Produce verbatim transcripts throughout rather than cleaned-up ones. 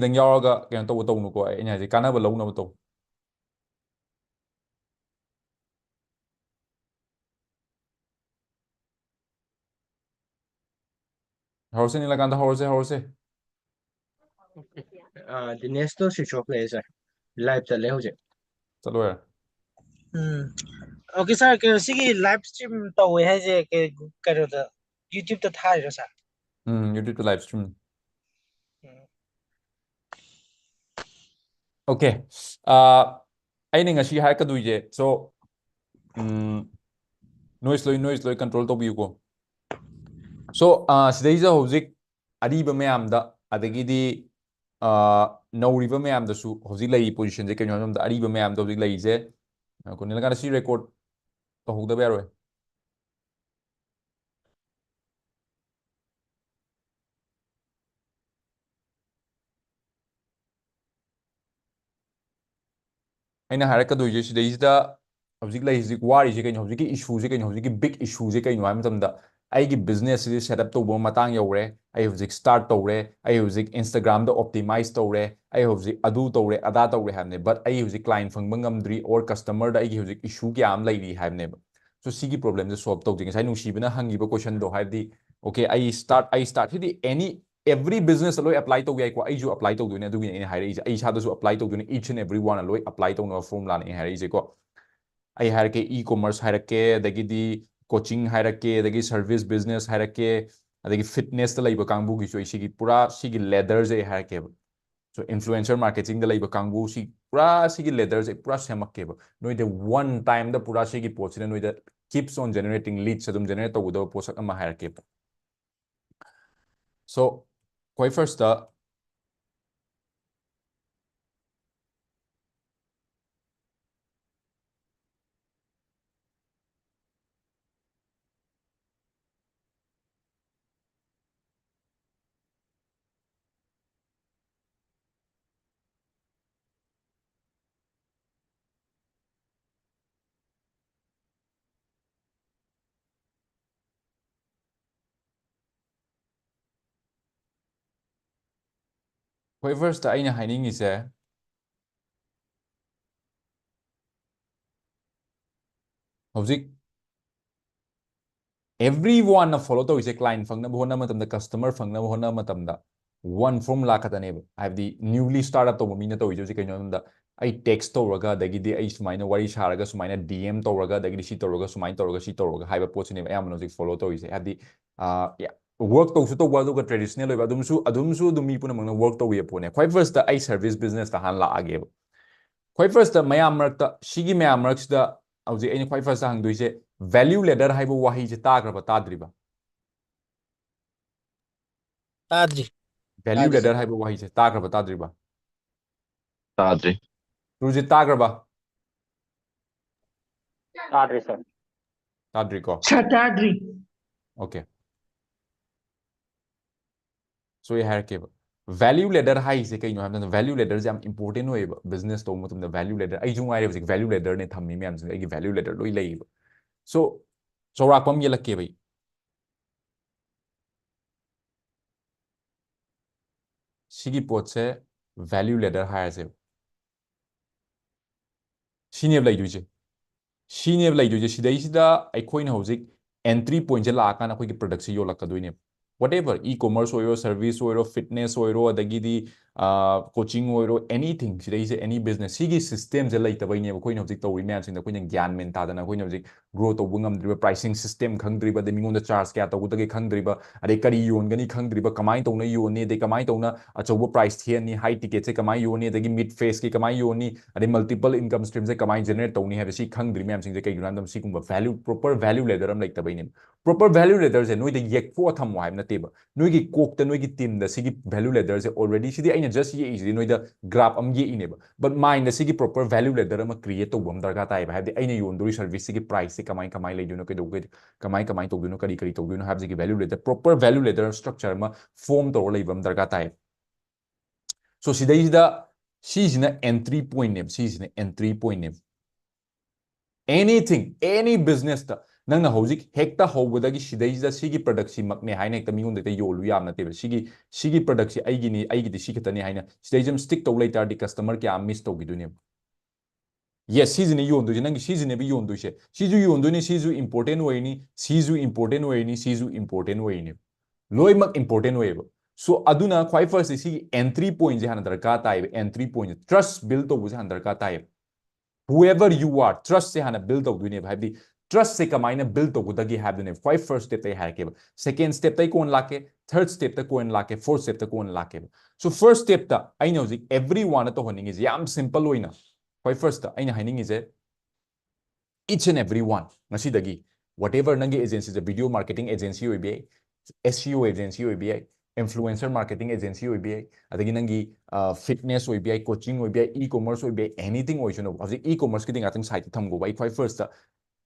ꯅꯪ ꯌꯥꯎꯔꯒ ꯀꯩꯅꯣ ꯇꯧꯕ ꯇꯧꯅꯨꯀꯣ꯫ ꯑꯩꯅ ꯍꯥꯏꯁꯦ ꯀꯥꯟꯅꯕ ꯂꯧꯅꯕ ꯇꯧ꯫ ꯍꯧꯔꯁꯦ, ꯅꯤꯂꯀꯥꯟꯇ, ꯍꯧꯔꯁꯦ, ꯍꯧꯔꯁꯦ꯫ ꯑꯥ, ꯗꯤꯅꯦꯁꯇꯣ switch off ꯂꯩꯌꯦ, sir. Live ꯆꯠꯂꯦ ꯍꯧꯖꯤꯛ꯫ ꯆꯠꯂꯣ ꯌꯥꯔꯦ꯫ ꯎꯝ꯫ Okay, sir, ꯀꯩꯅꯣ, ꯁꯤꯒꯤ live stream ꯇꯧꯋꯦ ꯍꯥꯏꯁꯦ ꯀꯩ-, ꯀꯩꯅꯣꯗ, YouTube-ꯇ ꯊꯥꯔꯤꯔꯣ, sir? ꯎꯝ, YouTube-ꯇ live stream꯫ ꯎꯝ꯫ Okay. ꯑꯥ, ꯑꯩꯅ ꯉꯁꯤ ꯍꯥꯏꯔꯛꯀꯗꯣꯏꯁꯦ, so, ꯎꯝ, noise ꯂꯣꯏ, noise ꯂꯣꯏ control ꯇꯧꯕꯤꯌꯨꯀꯣ꯫ So, ꯑꯥ, ꯁꯤꯗꯩꯁꯤꯗ ꯍꯧꯖꯤꯛ ꯑꯔꯤꯕ ꯃꯌꯥꯝꯗ, ꯑꯗꯒꯤꯗꯤ, ꯑꯥ, ꯅꯧꯔꯤꯕ ꯃꯌꯥꯝꯗꯁꯨ ꯍꯧꯖꯤꯛ ꯂꯩꯔꯤ position-ꯁꯦ ꯀꯩꯅꯣ ꯍꯥꯏꯕ ꯃꯇꯝꯗ, ꯑꯔꯤꯕ ꯃꯌꯥꯝꯗ ꯍꯧꯖꯤꯛ ꯂꯩꯔꯤꯁꯦ, ꯉꯥꯏꯈꯣ, ꯅꯤꯂꯀꯥꯟꯇ, ꯁꯤ record ꯇꯧꯍꯧꯗꯕ ꯌꯥꯔꯣꯏ꯫ ꯑꯩꯅ ꯍꯥꯏꯔꯛꯀꯗꯣꯏꯁꯦ ꯁꯤꯗꯩꯁꯤꯗ ꯍꯧꯖꯤꯛ ꯂꯩ, ꯍꯧꯖꯤꯛ ꯋꯥꯔꯤꯁꯦ ꯀꯩꯅꯣ, ꯍꯧꯖꯤꯛꯀꯤ issue-ꯁꯦ ꯀꯩꯅꯣ, ꯍꯧꯖꯤꯛꯀꯤ big issue-ꯁꯦ ꯀꯩꯅꯣ ꯍꯥꯏꯕ ꯃꯇꯝꯗ, ꯑꯩꯒꯤ business-ꯁꯤꯗꯤ set up ꯇꯧꯕ ꯃꯇꯥꯡ ꯌꯧꯔꯦ, ꯑꯩ ꯍꯧꯖꯤꯛ start ꯇꯧꯔꯦ, ꯑꯩ ꯍꯧꯖꯤꯛ Instagram-ꯗ optimize ꯇꯧꯔꯦ, ꯑꯩ ꯍꯧꯖꯤꯛ ꯑꯗꯨ ꯇꯧꯔꯦ, ꯑꯗꯥ ꯇꯧꯔꯦ ꯍꯥꯏꯕꯅꯦ, but ꯑꯩ ꯍꯧꯖꯤꯛ client ꯐꯪꯕ ꯉꯝꯗ꯭ꯔꯤ, or customer-ꯗ ꯑꯩꯒꯤ ꯍꯧꯖꯤꯛ issue ꯀꯌꯥ ꯑꯃ ꯂꯩꯔꯤ ꯍꯥꯏꯕꯅꯦꯕ꯫ So, ꯁꯤꯒꯤ problem-ꯁꯦ solve ꯇꯧꯁꯦ꯫ ꯉꯁꯥꯏ ꯅꯨꯡꯁꯤꯕꯅ ꯍꯪꯈꯤꯕ question-ꯗꯣ, ꯍꯥꯏꯕꯗꯤ, okay, ꯑꯩ start, ꯑꯩ start, ꯁꯤꯗꯤ any, every business-ꯇ ꯂꯣꯏ apply ꯇꯧꯕ ꯌꯥꯏꯀꯣ, ꯑꯩꯁꯨ apply ꯇꯧꯗꯣꯏꯅꯦ, ꯑꯗꯨꯒꯤꯅꯦ ꯑꯩꯅ ꯍꯥꯏꯔꯛꯏꯁꯦ, ꯑꯩ ꯏꯁꯥꯗꯁꯨ apply ꯇꯧꯗꯣꯏꯅꯦ, each and every one-ꯅ ꯂꯣꯏ apply ꯇꯧꯅꯕ formula-ꯅꯦ ꯑꯩꯅ ꯍꯥꯏꯔꯛꯏꯁꯦꯀꯣ꯫ ꯑꯩ ꯍꯥꯏꯔꯛꯀꯦ, e-commerce ꯍꯥꯏꯔꯛꯀꯦ, ꯑꯗꯒꯤꯗꯤ coaching ꯍꯥꯏꯔꯛꯀꯦ, ꯑꯗꯒꯤ service business ꯍꯥꯏꯔꯛꯀꯦ, ꯑꯗꯒꯤ fitness-ꯇ ꯂꯩꯕ ꯀꯥꯡꯕꯨꯒꯤꯁꯨ ꯑꯩ ꯁꯤꯒꯤ ꯄꯨꯔꯥ ꯁꯤꯒꯤ ladder-ꯁꯦ ꯑꯩ ꯍꯥꯏꯔꯛꯀꯦꯕ꯫ So, influencer marketing-ꯗ ꯂꯩꯕ ꯀꯥꯡꯕꯨ, ꯁꯤ ꯄꯨꯔꯥ ꯁꯤꯒꯤ ladder-ꯁꯦ ꯄꯨꯔꯥ ꯁꯦꯝꯃꯛꯀꯦꯕ꯫ ꯅꯣꯏꯗ one time-ꯗ ꯄꯨꯔꯥ ꯁꯤꯒꯤ ꯄꯣꯠꯁꯤꯅ ꯅꯣꯏꯗ keeps on generating leads ꯑꯗꯨꯝ generate ꯇꯧꯒꯗꯕ ꯄꯣꯠꯁꯛ ꯑꯃ ꯍꯥꯏꯔꯛꯀꯦꯕ꯫ So, ꯈ꯭ꯋꯥꯏ first-ꯇ ꯈ꯭ꯋꯥꯏ first ꯑꯩꯅ ꯍꯥꯏꯅꯤꯡꯉꯤꯁꯦ, ꯍꯧꯖꯤꯛ everyone follow ꯇꯧꯔꯤꯁꯦ, client ꯐꯪꯅꯕ ꯍꯣꯠꯅꯕ ꯃꯇꯝꯗ, customer ꯐꯪꯅꯕ ꯍꯣꯠꯅꯕ ꯃꯇꯝꯗ, one formula ꯈꯛꯇꯅꯦꯕ꯫ ꯍꯥꯏꯕꯗꯤ newly start up ꯇꯧꯕ ꯃꯤꯅ ꯇꯧꯔꯤꯁꯦ ꯍꯧꯖꯤꯛ ꯀꯩꯅꯣ ꯍꯥꯏꯕꯗ, ꯑꯩ text ꯇꯧꯔꯒ, ꯑꯗꯒꯤꯗꯤ ꯑꯩ ꯁꯨꯃꯥꯏꯅ ꯋꯥꯔꯤ ꯁꯥꯔꯒ, ꯁꯨꯃꯥꯏꯅ D M ꯇꯧꯔꯒ, ꯑꯗꯒꯤꯗꯤ ꯁꯤ ꯇꯧꯔꯒ, ꯁꯨꯃꯥꯏꯅ ꯇꯧꯔꯒ, ꯁꯤ ꯇꯧꯔꯒ ꯍꯥꯏꯕ ꯄꯣꯠꯁꯤꯅꯦꯕ ꯑꯌꯥꯝꯕꯅ ꯍꯧꯖꯤꯛ follow ꯇꯧꯔꯤꯁꯦ꯫ ꯍꯥꯏꯕꯗꯤ, ꯑ, work ꯇꯧꯁꯨ ꯇꯧꯕ, ꯑꯗꯨꯒ traditional ꯑꯣꯏꯕ, ꯑꯗꯨꯝꯁꯨ, ꯑꯗꯨꯝꯁꯨ ꯑꯗꯨꯝ ꯃꯤ ꯄꯨꯝꯅꯃꯛꯅ work ꯇꯧꯕ ꯌꯥꯕ ꯄꯣꯠꯅꯦ꯫ ꯈ꯭ꯋꯥꯏ first ꯑꯩ service business ꯇ ꯍꯥꯟꯅ ꯂꯥꯛꯑꯒꯦꯕ꯫ ꯈ꯭ꯋꯥꯏ first ꯃꯌꯥꯝ ꯃꯔꯛꯇ, ꯁꯤꯒꯤ ꯃꯌꯥꯝ ꯃꯔꯛꯁꯤꯗ ꯍꯧꯖꯤꯛ ꯑꯩꯅ ꯈ꯭ꯋꯥꯏ first ꯍꯪꯗꯣꯏꯁꯦ, value ladder ꯍꯥꯏꯕ ꯋꯥꯍꯩꯁꯦ ꯇꯥꯈ꯭ꯔꯕ, ꯇꯥꯗ꯭ꯔꯤꯕ? ꯇꯥꯗ꯭ꯔꯤ꯫ Value ꯇꯥꯗ꯭ꯔꯤ, ladder sir. ꯍꯥꯏꯕ ꯋꯥꯍꯩꯁꯦ ꯇꯥꯈ꯭ꯔꯕ, ꯇꯥꯗ꯭ꯔꯤꯕ? ꯇꯥꯗ꯭ꯔꯤ꯫ ꯁꯨꯔꯖꯤꯠ, ꯇꯥꯈ꯭ꯔꯕ? ꯇꯥꯗ꯭ꯔꯤ, sir. ꯇꯥꯗ꯭ꯔꯤꯀꯣ? Sir, ꯇꯥꯗ꯭ꯔꯤ꯫ Okay. So ꯑꯩ ꯍꯥꯏꯔꯛꯀꯦꯕ, value ladder ꯍꯥꯏꯁꯦ ꯀꯩꯅꯣ ꯍꯥꯏꯕ ꯃꯇꯝꯗ, value ladder ꯁꯦ ꯌꯥꯝ important ꯑꯣꯏꯌꯦꯕ꯫ Business ꯇꯧꯕ ꯃꯇꯝꯗ value ladder, ꯑꯩꯁꯨ ꯉꯥꯏꯔꯦ ꯍꯧꯖꯤꯛ value ladder ꯅꯦ ꯊꯝꯃꯤ ꯃꯌꯥꯝꯁꯤꯡꯁꯦ, ꯑꯩꯒꯤ value ladder ꯂꯣꯏ ꯂꯩꯌꯦꯕ꯫ So ꯆꯥꯎꯔꯥꯛꯄ ꯑꯃ ꯌꯦꯜꯂꯛꯀꯦꯕ ꯑꯩ꯫ ꯁꯤꯒꯤ ꯄꯣꯠꯁꯦ value ladder ꯍꯥꯏꯔꯁꯦꯕ꯫ ꯁꯤꯅꯦꯕ ꯂꯩꯗꯣꯏꯁꯦ꯫ ꯁꯤꯅꯦꯕ ꯂꯩꯗꯣꯏꯁꯦ꯫ ꯁꯤꯗꯩꯁꯤꯗ ꯑꯩꯈꯣꯏꯅ ꯍꯧꯖꯤꯛ entry point ꯁꯦ ꯂꯥꯛꯑꯀꯥꯟꯗ ꯑꯩꯈꯣꯏꯒꯤ product ꯁꯦ ꯌꯣꯜꯂꯛꯀꯗꯣꯏꯅꯦꯕ꯫ Whatever, e-commerce ꯑꯣꯏꯔꯣ, service ꯑꯣꯏꯔꯣ, fitness ꯑꯣꯏꯔꯣ, ꯑꯗꯒꯤꯗꯤ, ꯑ, coaching ꯑꯣꯏꯔꯣ, anything, ꯁꯤꯗꯩꯁꯦ any business, ꯁꯤꯒꯤ system ꯁꯦ ꯂꯩꯇꯕꯩꯅꯦꯕ ꯑꯩꯈꯣꯏꯅ ꯍꯧꯖꯤꯛ ꯇꯧꯔꯤ ꯃꯌꯥꯝꯁꯤꯡꯗ ꯑꯩꯈꯣꯏꯅ ꯒ꯭ꯌꯥꯟ ꯃꯦꯟ ꯇꯥꯗꯅ, ꯑꯩꯈꯣꯏꯅ ꯍꯧꯖꯤꯛ grow ꯇꯧꯕ ꯉꯝꯗ꯭ꯔꯤꯕ, pricing system ꯈꯪꯗ꯭ꯔꯤꯕ, ꯑꯗꯩ ꯃꯤꯉꯣꯟꯗ charge ꯀꯌꯥ ꯇꯧꯒꯗꯒꯦ ꯈꯪꯗ꯭ꯔꯤꯕ, ꯑꯗꯩ ꯀꯔꯤ ꯌꯣꯟꯒꯅꯤ ꯈꯪꯗ꯭ꯔꯤꯕ, ꯀꯃꯥꯏꯅ ꯇꯧꯅ ꯌꯣꯟꯅꯤ, ꯑꯗꯩ ꯀꯃꯥꯏꯅ ꯇꯧꯅ ꯑꯆꯧꯕ price ꯊꯤꯍꯟꯅꯤ, high ticket ꯁꯦ ꯀꯃꯥꯏꯅ ꯌꯣꯟꯅꯤ, ꯑꯗꯒꯤ mid phase ꯀꯤ ꯀꯃꯥꯏꯅ ꯌꯣꯟꯅꯤ, ꯑꯗꯩ multiple income stream ꯁꯦ ꯀꯃꯥꯏꯅ generate ꯇꯧꯅꯤ ꯍꯥꯏꯕ ꯁꯤ ꯈꯪꯗ꯭ꯔꯤ ꯃꯌꯥꯝꯁꯤꯡꯁꯦ ꯀꯩꯒꯤꯅꯣ ꯍꯥꯏꯕ ꯃꯇꯝꯗ ꯁꯤꯒꯨꯝꯕ value, proper value ladder ꯑꯃ ꯂꯩꯇꯕꯩꯅꯦꯕ꯫ Proper value ladder ꯁꯦ ꯅꯣꯏꯗ ꯌꯦꯛꯊꯣꯛꯑ ꯊꯝꯃꯣ ꯍꯥꯏꯕ ꯅꯠꯇꯦꯕ꯫ ꯅꯣꯏꯒꯤ ꯀꯣꯛꯇ, ꯅꯣꯏꯒꯤ team ꯗ ꯁꯤꯒꯤ value ladder ꯁꯦ already, ꯁꯤꯗꯤ ꯑꯩꯅ just ꯌꯦꯛꯏꯁꯤꯗꯤ ꯅꯣꯏꯗ graph ꯑꯃ ꯌꯦꯛꯏꯅꯦꯕ, but mind ꯗ ꯁꯤꯒꯤ proper value ladder ꯑꯃ create ꯇꯧꯕ ꯑꯃ ꯗꯔꯀꯥꯔ ꯇꯥꯏꯌꯦꯕ꯫ ꯍꯥꯏꯕꯗꯤ ꯑꯩꯅ ꯌꯣꯟꯗꯣꯔꯤ service ꯁꯤꯒꯤ price ꯁꯦ ꯀꯃꯥꯏ ꯀꯃꯥꯏ ꯂꯩꯗꯣꯏꯅꯣ, ꯀꯩꯗꯧ-, ꯀꯩ-, ꯀꯃꯥꯏ ꯀꯃꯥꯏ ꯇꯧꯗꯣꯏꯅꯣ, ꯀꯔꯤ ꯀꯔꯤ ꯇꯧꯗꯣꯏꯅꯣ ꯍꯥꯏꯕꯁꯤꯒꯤ value ladder, proper value ladder structure ꯑꯃ form ꯇꯧꯔ ꯂꯩꯕ ꯑꯃ ꯗꯔꯀꯥꯔ ꯇꯥꯏꯌꯦꯕ꯫ So ꯁꯤꯗꯩꯁꯤꯗ ꯁꯤꯁꯤꯅ entry point ꯅꯦꯕ, ꯁꯤꯁꯤꯅ entry point ꯅꯦꯕ꯫ Anything, any business ꯇ ꯅꯪꯅ ꯍꯧꯖꯤꯛ ꯍꯦꯛꯇ ꯍꯧꯕꯗꯒꯤ ꯁꯤꯗꯩꯁꯤꯗ ꯁꯤꯒꯤ product ꯁꯤꯃꯛꯅꯦ ꯍꯥꯏꯅ ꯍꯦꯛꯇ ꯃꯤꯉꯣꯟꯗ ꯍꯦꯛꯇ ꯌꯣꯜꯂꯨ ꯌꯥꯕ ꯅꯠꯇꯦꯕ꯫ ꯁꯤꯒꯤ ꯁꯤꯒꯤ product ꯁꯤ ꯑꯩꯒꯤꯅꯤ, ꯑꯩꯒꯤꯗꯤ ꯁꯤ ꯈꯛꯇꯅꯤ ꯍꯥꯏꯅ ꯁꯤꯗꯩꯁꯤꯗ stick ꯇꯧ ꯂꯩ ꯇꯥꯔꯗꯤ customer ꯀꯌꯥ ꯑꯃ miss ꯇꯧꯈꯤꯗꯣꯏꯅꯦꯕ꯫ Yes, ꯁꯤꯁꯤꯅꯦ ꯌꯣꯟꯗꯣꯏꯁꯦ, ꯅꯪꯒꯤ ꯁꯤꯁꯤꯅꯦꯕ ꯌꯣꯟꯗꯣꯏꯁꯦ꯫ ꯁꯤꯁꯨ ꯌꯣꯟꯗꯣꯏꯅꯤ, ꯁꯤꯁꯨ important ꯑꯣꯏꯅꯤ, ꯁꯤꯁꯨ important ꯑꯣꯏꯅꯤ, ꯁꯤꯁꯨ important ꯑꯣꯏꯅꯤ꯫ ꯂꯣꯏꯅꯃꯛ important ꯑꯣꯏꯌꯦꯕ꯫ So ꯑꯗꯨꯅ ꯈ꯭ꯋꯥꯏ first ꯁꯤꯒꯤ entry point ꯁꯦ ꯍꯥꯟꯅ ꯗꯔꯀꯥꯔ ꯇꯥꯏꯌꯦꯕ꯫ Entry point ꯁꯦ, trust build ꯇꯧꯕꯁꯦ ꯍꯥꯟꯅ ꯗꯔꯀꯥꯔ ꯇꯥꯏꯌꯦꯕ꯫ Whoever you are, trust ꯁꯦ ꯍꯥꯟꯅ build ꯇꯧꯗꯣꯏꯅꯦꯕ꯫ ꯍꯥꯏꯕꯗꯤ trust ꯁꯦ ꯀꯃꯥꯏꯅ build ꯇꯧꯒꯗꯒꯦ ꯍꯥꯏꯕꯗꯨꯅꯦꯕ ꯈ꯭ꯋꯥꯏ first step ꯇ ꯑꯩ ꯍꯥꯏꯔꯛꯀꯦꯕ꯫ Second step ꯇ ꯑꯩ ꯀꯣꯟꯅ ꯂꯥꯛꯀꯦ, third step ꯇ ꯀꯣꯟꯅ ꯂꯥꯛꯀꯦ, fourth step ꯇ ꯀꯣꯟꯅ ꯂꯥꯛꯀꯦꯕ꯫ So first step ꯇ ꯑꯩꯅ ꯍꯧꯖꯤꯛ everyone ꯇ ꯇꯧꯍꯟꯅꯤꯡꯉꯤꯁꯦ ꯌꯥꯝ simple ꯑꯣꯏꯅ, ꯈ꯭ꯋꯥꯏ first ꯇ ꯑꯩꯅ ꯍꯥꯏꯅꯤꯡꯉꯤꯁꯦ each and everyone ꯉꯁꯤꯗꯒꯤ whatever ꯅꯪꯒꯤ agency ꯁꯦ, video marketing agency ꯑꯣꯏꯕ ꯌꯥꯏ, S E O agency ꯑꯣꯏꯕ ꯌꯥꯏ, influencer marketing agency ꯑꯣꯏꯕ ꯌꯥꯏ, ꯑꯗꯒꯤ ꯅꯪꯒꯤ fitness ꯑꯣꯏꯕ ꯌꯥꯏ, coaching ꯑꯣꯏꯕ ꯌꯥꯏ, e-commerce ꯑꯣꯏꯕ ꯌꯥꯏ, anything ꯑꯣꯏꯁꯅꯨ꯫ ꯍꯧꯖꯤꯛ e-commerce ꯀꯤꯗꯤ ꯉꯥꯛꯇꯪ side ꯇ ꯊꯝꯈꯣꯕ꯫ ꯑꯩ ꯈ꯭ꯋꯥꯏ first ꯇ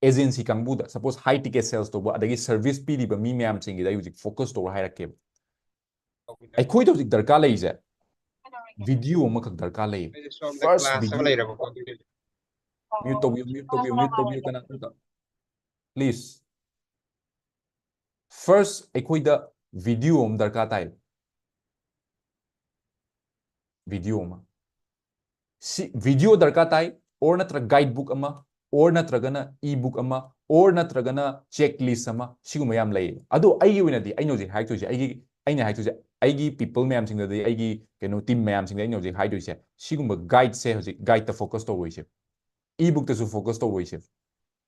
agency ꯀꯥꯡꯕꯨꯗ, suppose high ticket sales ꯇꯧꯕ ꯑꯗꯒꯤ service ꯄꯤꯔꯤꯕ ꯃꯤ ꯃꯌꯥꯝꯁꯤꯡꯒꯤꯗ ꯑꯩ ꯍꯧꯖꯤꯛ focus ꯇꯧꯔ ꯍꯥꯏꯔꯛꯀꯦꯕ꯫ ꯑꯩꯈꯣꯏꯗ ꯍꯧꯖꯤꯛ ꯗꯔꯀꯥꯔ ꯂꯩꯔꯤꯁꯦ video ꯑꯃꯈꯛ ꯗꯔꯀꯥꯔ ꯂꯩꯌꯦꯕ꯫ First video꯫ Mute ꯇꯧꯕꯤꯌꯨ, mute ꯇꯧꯕꯤꯌꯨ, mute ꯇꯧꯕꯤꯌꯨ, ꯀꯅꯥ ꯑꯝꯇ꯫ Please꯫ First ꯑꯩꯈꯣꯏꯗ video ꯑꯃ ꯗꯔꯀꯥꯔ ꯇꯥꯏ꯫ Video ꯑꯃ꯫ ꯁꯤ video ꯗꯔꯀꯥꯔ ꯇꯥꯏ, or ꯅꯠꯇ꯭ꯔꯒ guide book ꯑꯃ, or ꯅꯠꯇ꯭ꯔꯒꯅ e-book ꯑꯃ, or ꯅꯠꯇ꯭ꯔꯒꯅ checklist ꯑꯃ, ꯁꯤꯒꯨꯝꯕ ꯌꯥꯝ ꯂꯩꯌꯦ꯫ ꯑꯗꯣ ꯑꯩꯒꯤ ꯑꯣꯏꯅꯗꯤ ꯑꯩꯅ ꯍꯧꯖꯤꯛ ꯍꯥꯏꯔꯛꯇꯣꯏꯁꯦ, ꯑꯩꯒꯤ, ꯑꯩꯅ ꯍꯥꯏꯔꯛꯇꯣꯏꯁꯦ, ꯑꯩꯒꯤ people ꯃꯌꯥꯝꯁꯤꯡꯗꯗꯤ, ꯑꯩꯒꯤ ꯀꯩꯅꯣ team ꯃꯌꯥꯝꯁꯤꯡꯗ ꯑꯩꯅ ꯍꯧꯖꯤꯛ ꯍꯥꯏꯗꯣꯏꯁꯦ, ꯁꯤꯒꯨꯝꯕ guide ꯁꯦ ꯍꯧꯖꯤꯛ guide ꯇ focus ꯇꯧꯔꯣꯏꯁꯦ, e-book ꯇꯁꯨ focus ꯇꯧꯔꯣꯏꯁꯦ,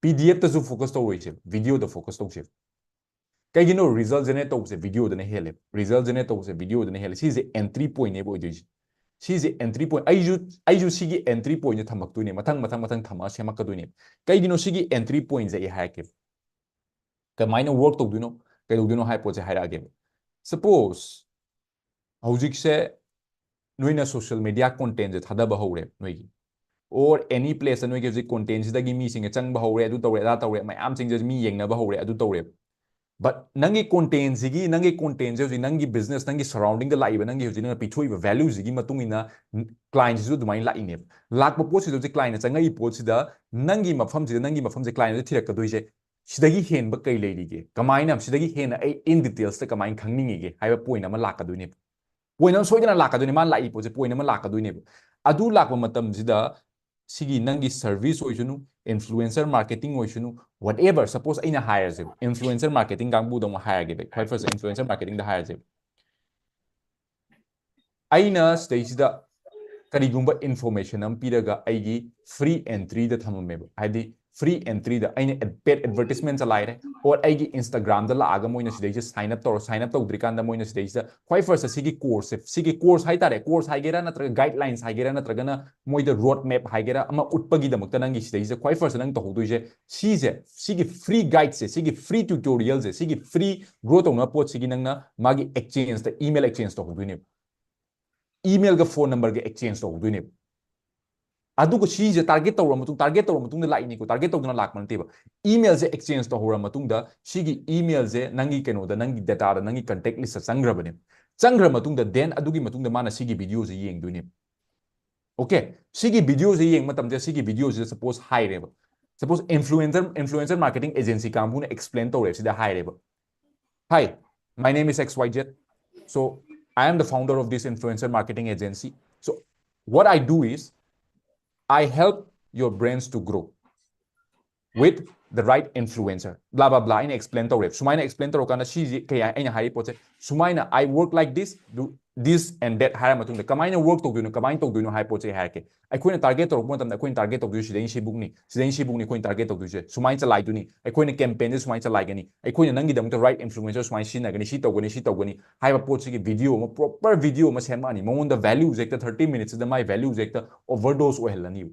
P D F ꯇꯁꯨ focus ꯇꯧꯔꯣꯏꯁꯦ, video ꯗ focus ꯇꯧꯁꯦ꯫ ꯀꯩꯒꯤꯅꯣ? Result generate ꯇꯧꯕꯁꯦ video ꯗꯅ ꯍꯦꯜꯂꯦ꯫ Result generate ꯇꯧꯕꯁꯦ video ꯗꯅ ꯍꯦꯜꯂꯦ꯫ ꯁꯤꯁꯦ entry point ꯅꯦꯕ ꯑꯣꯏꯗꯣꯏꯁꯦ꯫ ꯁꯤꯁꯦ entry point꯫ ꯑꯩꯁꯨ, ꯑꯩꯁꯨ ꯁꯤꯒꯤ entry point ꯁꯦ ꯊꯝꯃꯛꯇꯣꯏꯅꯦ꯫ ꯃꯊꯪ, ꯃꯊꯪ, ꯃꯊꯪ ꯊꯝꯃꯒ ꯁꯦꯝꯃꯛꯀꯗꯣꯏꯅꯦ꯫ ꯀꯩꯒꯤꯅꯣ ꯁꯤꯒꯤ entry point ꯁꯦ ꯑꯩ ꯍꯥꯏꯔꯛꯀꯦ꯫ ꯀꯃꯥꯏꯅ work ꯇꯧꯗꯣꯏꯅꯣ, ꯀꯩꯗꯧꯗꯣꯏꯅꯣ ꯍꯥꯏꯕ ꯄꯣꯠꯁꯦ ꯍꯥꯏꯔꯛꯑꯒꯦꯕ꯫ Suppose ꯍꯧꯖꯤꯛꯁꯦ ꯅꯣꯏꯅ social media content ꯁꯦ ꯊꯥꯗꯕ ꯍꯧꯔꯦ ꯅꯣꯏꯒꯤ, or any place ꯇ ꯅꯣꯏꯒꯤ ꯍꯧꯖꯤꯛ content ꯁꯤꯗꯒꯤ ꯃꯤꯁꯤꯡꯁꯦ ꯆꯪꯕ ꯍꯧꯔꯦ, ꯑꯗꯨ ꯇꯧꯔꯦ, ꯑꯗꯥ ꯇꯧꯔꯦ, ꯃꯌꯥꯝꯁꯤꯡꯁꯦ ꯃꯤ ꯌꯦꯡꯅꯕ ꯍꯧꯔꯦ, ꯑꯗꯨ ꯇꯧꯔꯦ꯫ But ꯅꯪꯒꯤ content ꯁꯤꯒꯤ, ꯅꯪꯒꯤ content ꯁꯦ ꯍꯧꯖꯤꯛ ꯅꯪꯒꯤ business, ꯅꯪꯒꯤ surrounding ꯗ ꯂꯥꯛꯏꯕ, ꯅꯪꯒꯤ ꯍꯧꯖꯤꯛ ꯅꯪꯅ ꯄꯤꯊꯣꯛꯏꯕ value ꯁꯤꯒꯤ ꯃꯇꯨꯡ ꯏꯟꯅ client ꯁꯤꯁꯨ ꯑꯗꯨꯃꯥꯏꯅ ꯂꯥꯛꯏꯅꯦꯕ꯫ ꯂꯥꯛꯄ ꯄꯣꯠꯁꯤꯗ ꯍꯧꯖꯤꯛ client ꯅ ꯆꯪꯉꯛꯏ ꯄꯣꯠꯁꯤꯗ ꯅꯪꯒꯤ ꯃꯐꯝꯁꯤꯗ, ꯅꯪꯒꯤ ꯃꯐꯝꯁꯦ client ꯅ ꯊꯤꯔꯛꯀꯗꯣꯏꯁꯦ꯫ ꯁꯤꯗꯒꯤ ꯍꯦꯟꯕ ꯀꯩ ꯂꯩꯔꯤꯒꯦ, ꯀꯃꯥꯏꯅ ꯁꯤꯗꯒꯤ ꯍꯦꯟꯅ ꯑꯩ in details ꯇ ꯀꯃꯥꯏꯅ ꯈꯪꯅꯤꯡꯉꯤꯒꯦ ꯍꯥꯏꯕ point ꯑꯃ ꯂꯥꯛꯀꯗꯣꯏꯅꯦꯕ꯫ Point ꯑꯃ ꯁꯣꯏꯗꯅ ꯂꯥꯛꯀꯗꯣꯏꯅꯦ, ꯃꯥꯅ ꯂꯥꯛꯏ ꯄꯣꯠꯁꯦ point ꯑꯃ ꯂꯥꯛꯀꯗꯣꯏꯅꯦꯕ꯫ ꯑꯗꯨ ꯂꯥꯛꯄ ꯃꯇꯝꯁꯤꯗ ꯁꯤꯒꯤ ꯅꯪꯒꯤ service ꯑꯣꯏꯁꯅꯨ, influencer marketing ꯑꯣꯏꯁꯅꯨ, whatever, suppose ꯑꯩꯅ ꯍꯥꯏꯔꯁꯦꯕ, influencer marketing ꯀꯥꯡꯕꯨꯗ ꯑꯃꯨꯛ ꯍꯥꯏꯔꯒꯦꯕ, ꯈ꯭ꯋꯥꯏ first influencer marketing ꯗ ꯍꯥꯏꯔꯁꯦꯕ꯫ ꯑꯩꯅ ꯁꯤꯗꯩꯁꯤꯗ ꯀꯔꯤꯒꯨꯝꯕ information ꯑꯃ ꯄꯤꯔꯒ ꯑꯩꯒꯤ free entry ꯗ ꯊꯝꯃꯝꯃꯦꯕ, ꯍꯥꯏꯗꯤ free entry ꯗ ꯑꯩꯅ ad-, paid advertisement ꯆꯂꯥꯏꯔꯦ, or ꯑꯩꯒꯤ Instagram ꯗ ꯂꯥꯛꯑꯒ ꯃꯣꯏꯅ ꯁꯤꯗꯩꯁꯤꯗ sign up ꯇꯧꯔ, sign up ꯇꯧꯗ꯭ꯔꯤꯀꯥꯟꯗ ꯃꯣꯏꯅ ꯁꯤꯗꯩꯁꯤꯗ ꯈ꯭ꯋꯥꯏ first ꯁꯤꯒꯤ course ꯁꯦ, ꯁꯤꯒꯤ course ꯍꯥꯏꯇꯥꯔꯦ, course ꯍꯥꯏꯒꯦꯔꯥ ꯅꯠꯇ꯭ꯔꯒ guidelines ꯍꯥꯏꯒꯦꯔꯥ ꯅꯠꯇ꯭ꯔꯒꯅ ꯃꯣꯏꯗ road map ꯍꯥꯏꯒꯦꯔꯥ ꯑꯃ ꯎꯠꯄꯒꯤꯗꯃꯛꯇ ꯅꯪꯒꯤ ꯁꯤꯗꯩꯁꯤꯗ ꯈ꯭ꯋꯥꯏ first ꯅꯪ ꯇꯧꯍꯧꯗꯣꯏꯁꯦ ꯁꯤꯁꯦ, ꯁꯤꯒꯤ free guide ꯁꯦ, ꯁꯤꯒꯤ free tutorial ꯁꯦ, ꯁꯤꯒꯤ free grow ꯇꯧꯅꯕ ꯄꯣꯠꯁꯤꯒꯤ ꯅꯪꯅ ꯃꯥꯒꯤ exchange ꯇ, email exchange ꯇꯧꯍꯧꯗꯣꯏꯅꯦꯕ꯫ Email ꯒ phone number ꯒ exchange ꯇꯧꯍꯧꯗꯣꯏꯅꯦꯕ꯫ ꯑꯗꯨꯒ ꯁꯤꯁꯦ target ꯇꯧꯔ ꯃꯇꯨꯡ, target ꯇꯧꯔ ꯃꯇꯨꯡꯗ ꯂꯥꯛꯏꯅꯤꯀꯣ, target ꯇꯧꯗꯅ ꯂꯥꯛꯄ ꯅꯠꯇꯦꯕ꯫ Email ꯁꯦ exchange ꯇꯧꯍꯧꯔ ꯃꯇꯨꯡꯗ ꯁꯤꯒꯤ email ꯁꯦ ꯅꯪꯒꯤ ꯀꯩꯅꯣꯗ, ꯅꯪꯒꯤ data ꯗ, ꯅꯪꯒꯤ contact list ꯇ ꯆꯪꯈ꯭ꯔꯕꯅꯦꯕ꯫ ꯆꯪꯈ꯭ꯔ ꯃꯇꯨꯡꯗ then ꯑꯗꯨꯒꯤ ꯃꯇꯨꯡꯗ ꯃꯥꯅ ꯁꯤꯒꯤ video ꯁꯦ ꯌꯦꯡꯗꯣꯏꯅꯦꯕ꯫ Okay, ꯁꯤꯒꯤ video ꯁꯦ ꯌꯦꯡꯕ ꯃꯇꯝꯗ ꯁꯤꯒꯤ video ꯁꯤꯗ suppose ꯍꯥꯏꯔꯦꯕ, suppose influencer, influencer marketing agency ꯀꯥꯡꯕꯨꯅ explain ꯇꯧꯔꯦ, ꯁꯤꯗ ꯍꯥꯏꯔꯦꯕ, "Hi, my name is X Y Z. So I am the founder of this influencer marketing agency. So what I do is I help your brands to grow with the right influencer." Blah blah blah, ꯑꯩꯅ explain ꯇꯧꯔꯦ꯫ ꯁꯨꯃꯥꯏꯅ explain ꯇꯧꯔꯀꯥꯟꯗ ꯁꯤꯁꯦ ꯀꯩ ꯍꯥꯏ-, ꯑꯩꯅ ꯍꯥꯏꯔꯤ ꯄꯣꯠꯁꯦ ꯁꯨꯃꯥꯏꯅ, "I work like this, do this and that" ꯍꯥꯏꯔ ꯃꯇꯨꯡꯗ ꯀꯃꯥꯏꯅ work ꯇꯧꯗꯣꯏꯅꯣ, ꯀꯃꯥꯏꯅ ꯇꯧꯗꯣꯏꯅꯣ ꯍꯥꯏꯕ ꯄꯣꯠꯁꯦ ꯑꯩ ꯍꯥꯏꯔꯛꯀꯦ꯫ ꯑꯩꯈꯣꯏꯅ target ꯇꯧꯔꯛꯄ ꯃꯇꯝꯗ ꯑꯩꯈꯣꯏꯅ target ꯇꯧꯗꯣꯏꯁꯦ ꯁꯤꯗꯩꯅ ꯁꯤꯕꯨꯛꯅꯤ, ꯁꯤꯗꯩꯅ ꯁꯤꯕꯨꯛꯅꯤ ꯑꯩꯈꯣꯏꯅ target ꯇꯧꯗꯣꯏꯁꯦ꯫ ꯁꯨꯃꯥꯏꯅ ꯆꯂꯥꯏꯗꯣꯏꯅꯤ, ꯑꯩꯈꯣꯏꯅ campaign ꯁꯦ ꯁꯨꯃꯥꯏꯅ ꯆꯂꯥꯏꯒꯅꯤ, ꯑꯩꯈꯣꯏꯅ ꯅꯪꯒꯤꯗꯃꯛꯇ right influencer ꯁꯨꯃꯥꯏꯅ ꯁꯤꯖꯤꯟꯅꯒꯅꯤ, ꯁꯤ ꯇꯧꯒꯅꯤ, ꯁꯤ ꯇꯧꯒꯅꯤ ꯍꯥꯏꯕ ꯄꯣꯠꯁꯤꯒꯤ video ꯑꯃ, proper video ꯑꯃ ꯁꯦꯝꯃꯛꯑꯅꯤ꯫ ꯃꯉꯣꯟꯗ value ꯁꯦ ꯍꯦꯛꯇ thirty minutes ꯁꯤꯗ ꯃꯥꯏ value ꯁꯦ ꯍꯦꯛꯇ overdose ꯑꯣꯏꯍꯜꯂꯅꯤꯕ꯫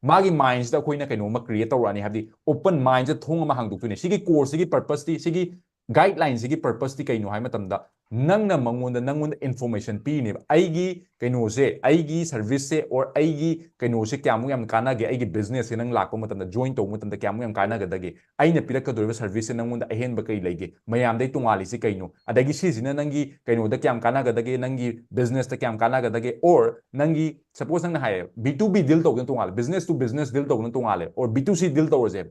ꯃꯥꯒꯤ mind ꯁꯤꯗ ꯑꯩꯈꯣꯏꯅ ꯀꯩꯅꯣꯝꯃ create ꯇꯧꯔꯛꯑꯅꯤ, ꯍꯥꯏꯕꯗꯤ open mind ꯁꯤꯗ ꯊꯣꯡ ꯑꯃ ꯍꯥꯡꯗꯣꯛꯇꯣꯏꯅꯦ꯫ ꯁꯤꯒꯤ course ꯁꯤꯒꯤ purpose ꯇꯤ, ꯁꯤꯒꯤ guideline ꯁꯤꯒꯤ purpose ꯇꯤ ꯀꯩꯅꯣ ꯍꯥꯏꯕ ꯃꯇꯝꯗ, ꯅꯪꯅ ꯃꯉꯣꯟꯗ, ꯅꯪꯉꯣꯟꯗ information ꯄꯤꯔꯤꯅꯦꯕ꯫ ꯑꯩꯒꯤ ꯀꯩꯅꯣꯁꯦ, ꯑꯩꯒꯤ service ꯁꯦ or ꯑꯩꯒꯤ ꯀꯩꯅꯣꯁꯦ ꯀꯌꯥꯃꯨꯛ ꯌꯥꯝ ꯀꯥꯟꯅꯒꯦ, ꯑꯩꯒꯤ business ꯁꯦ ꯅꯪ ꯂꯥꯛꯄ ꯃꯇꯝꯗ, join ꯇꯧꯕ ꯃꯇꯝꯗ ꯀꯌꯥꯃꯨꯛ ꯌꯥꯝ ꯀꯥꯟꯅꯒꯗꯒꯦ, ꯑꯩꯅ ꯄꯤꯔꯛꯀꯗꯧꯔꯤꯕ service ꯁꯦ ꯅꯪꯉꯣꯟꯗ ꯑꯍꯦꯟꯕ ꯀꯩ ꯂꯩꯒꯦ, ꯃꯌꯥꯝꯗꯩ ꯇꯣꯉꯥꯜꯂꯤꯁꯤ ꯀꯩꯅꯣ, ꯑꯗꯒꯤ ꯁꯤꯁꯤꯅ ꯅꯪꯒꯤ ꯀꯩꯅꯣꯗ ꯀꯌꯥꯝ ꯀꯥꯟꯅꯒꯗꯒꯦ, ꯅꯪꯒꯤ business ꯇ ꯀꯌꯥꯝ ꯀꯥꯟꯅꯒꯗꯒꯦ, or ꯅꯪꯒꯤ, suppose ꯅꯪꯅ ꯍꯥꯏꯌꯦ, B two B deal ꯇꯧꯕꯅ ꯇꯣꯉꯥꯜꯂꯦ, business to business deal ꯇꯧꯕꯅ ꯇꯣꯉꯥꯜꯂꯦ, or B two C deal ꯇꯧꯔꯁꯦ꯫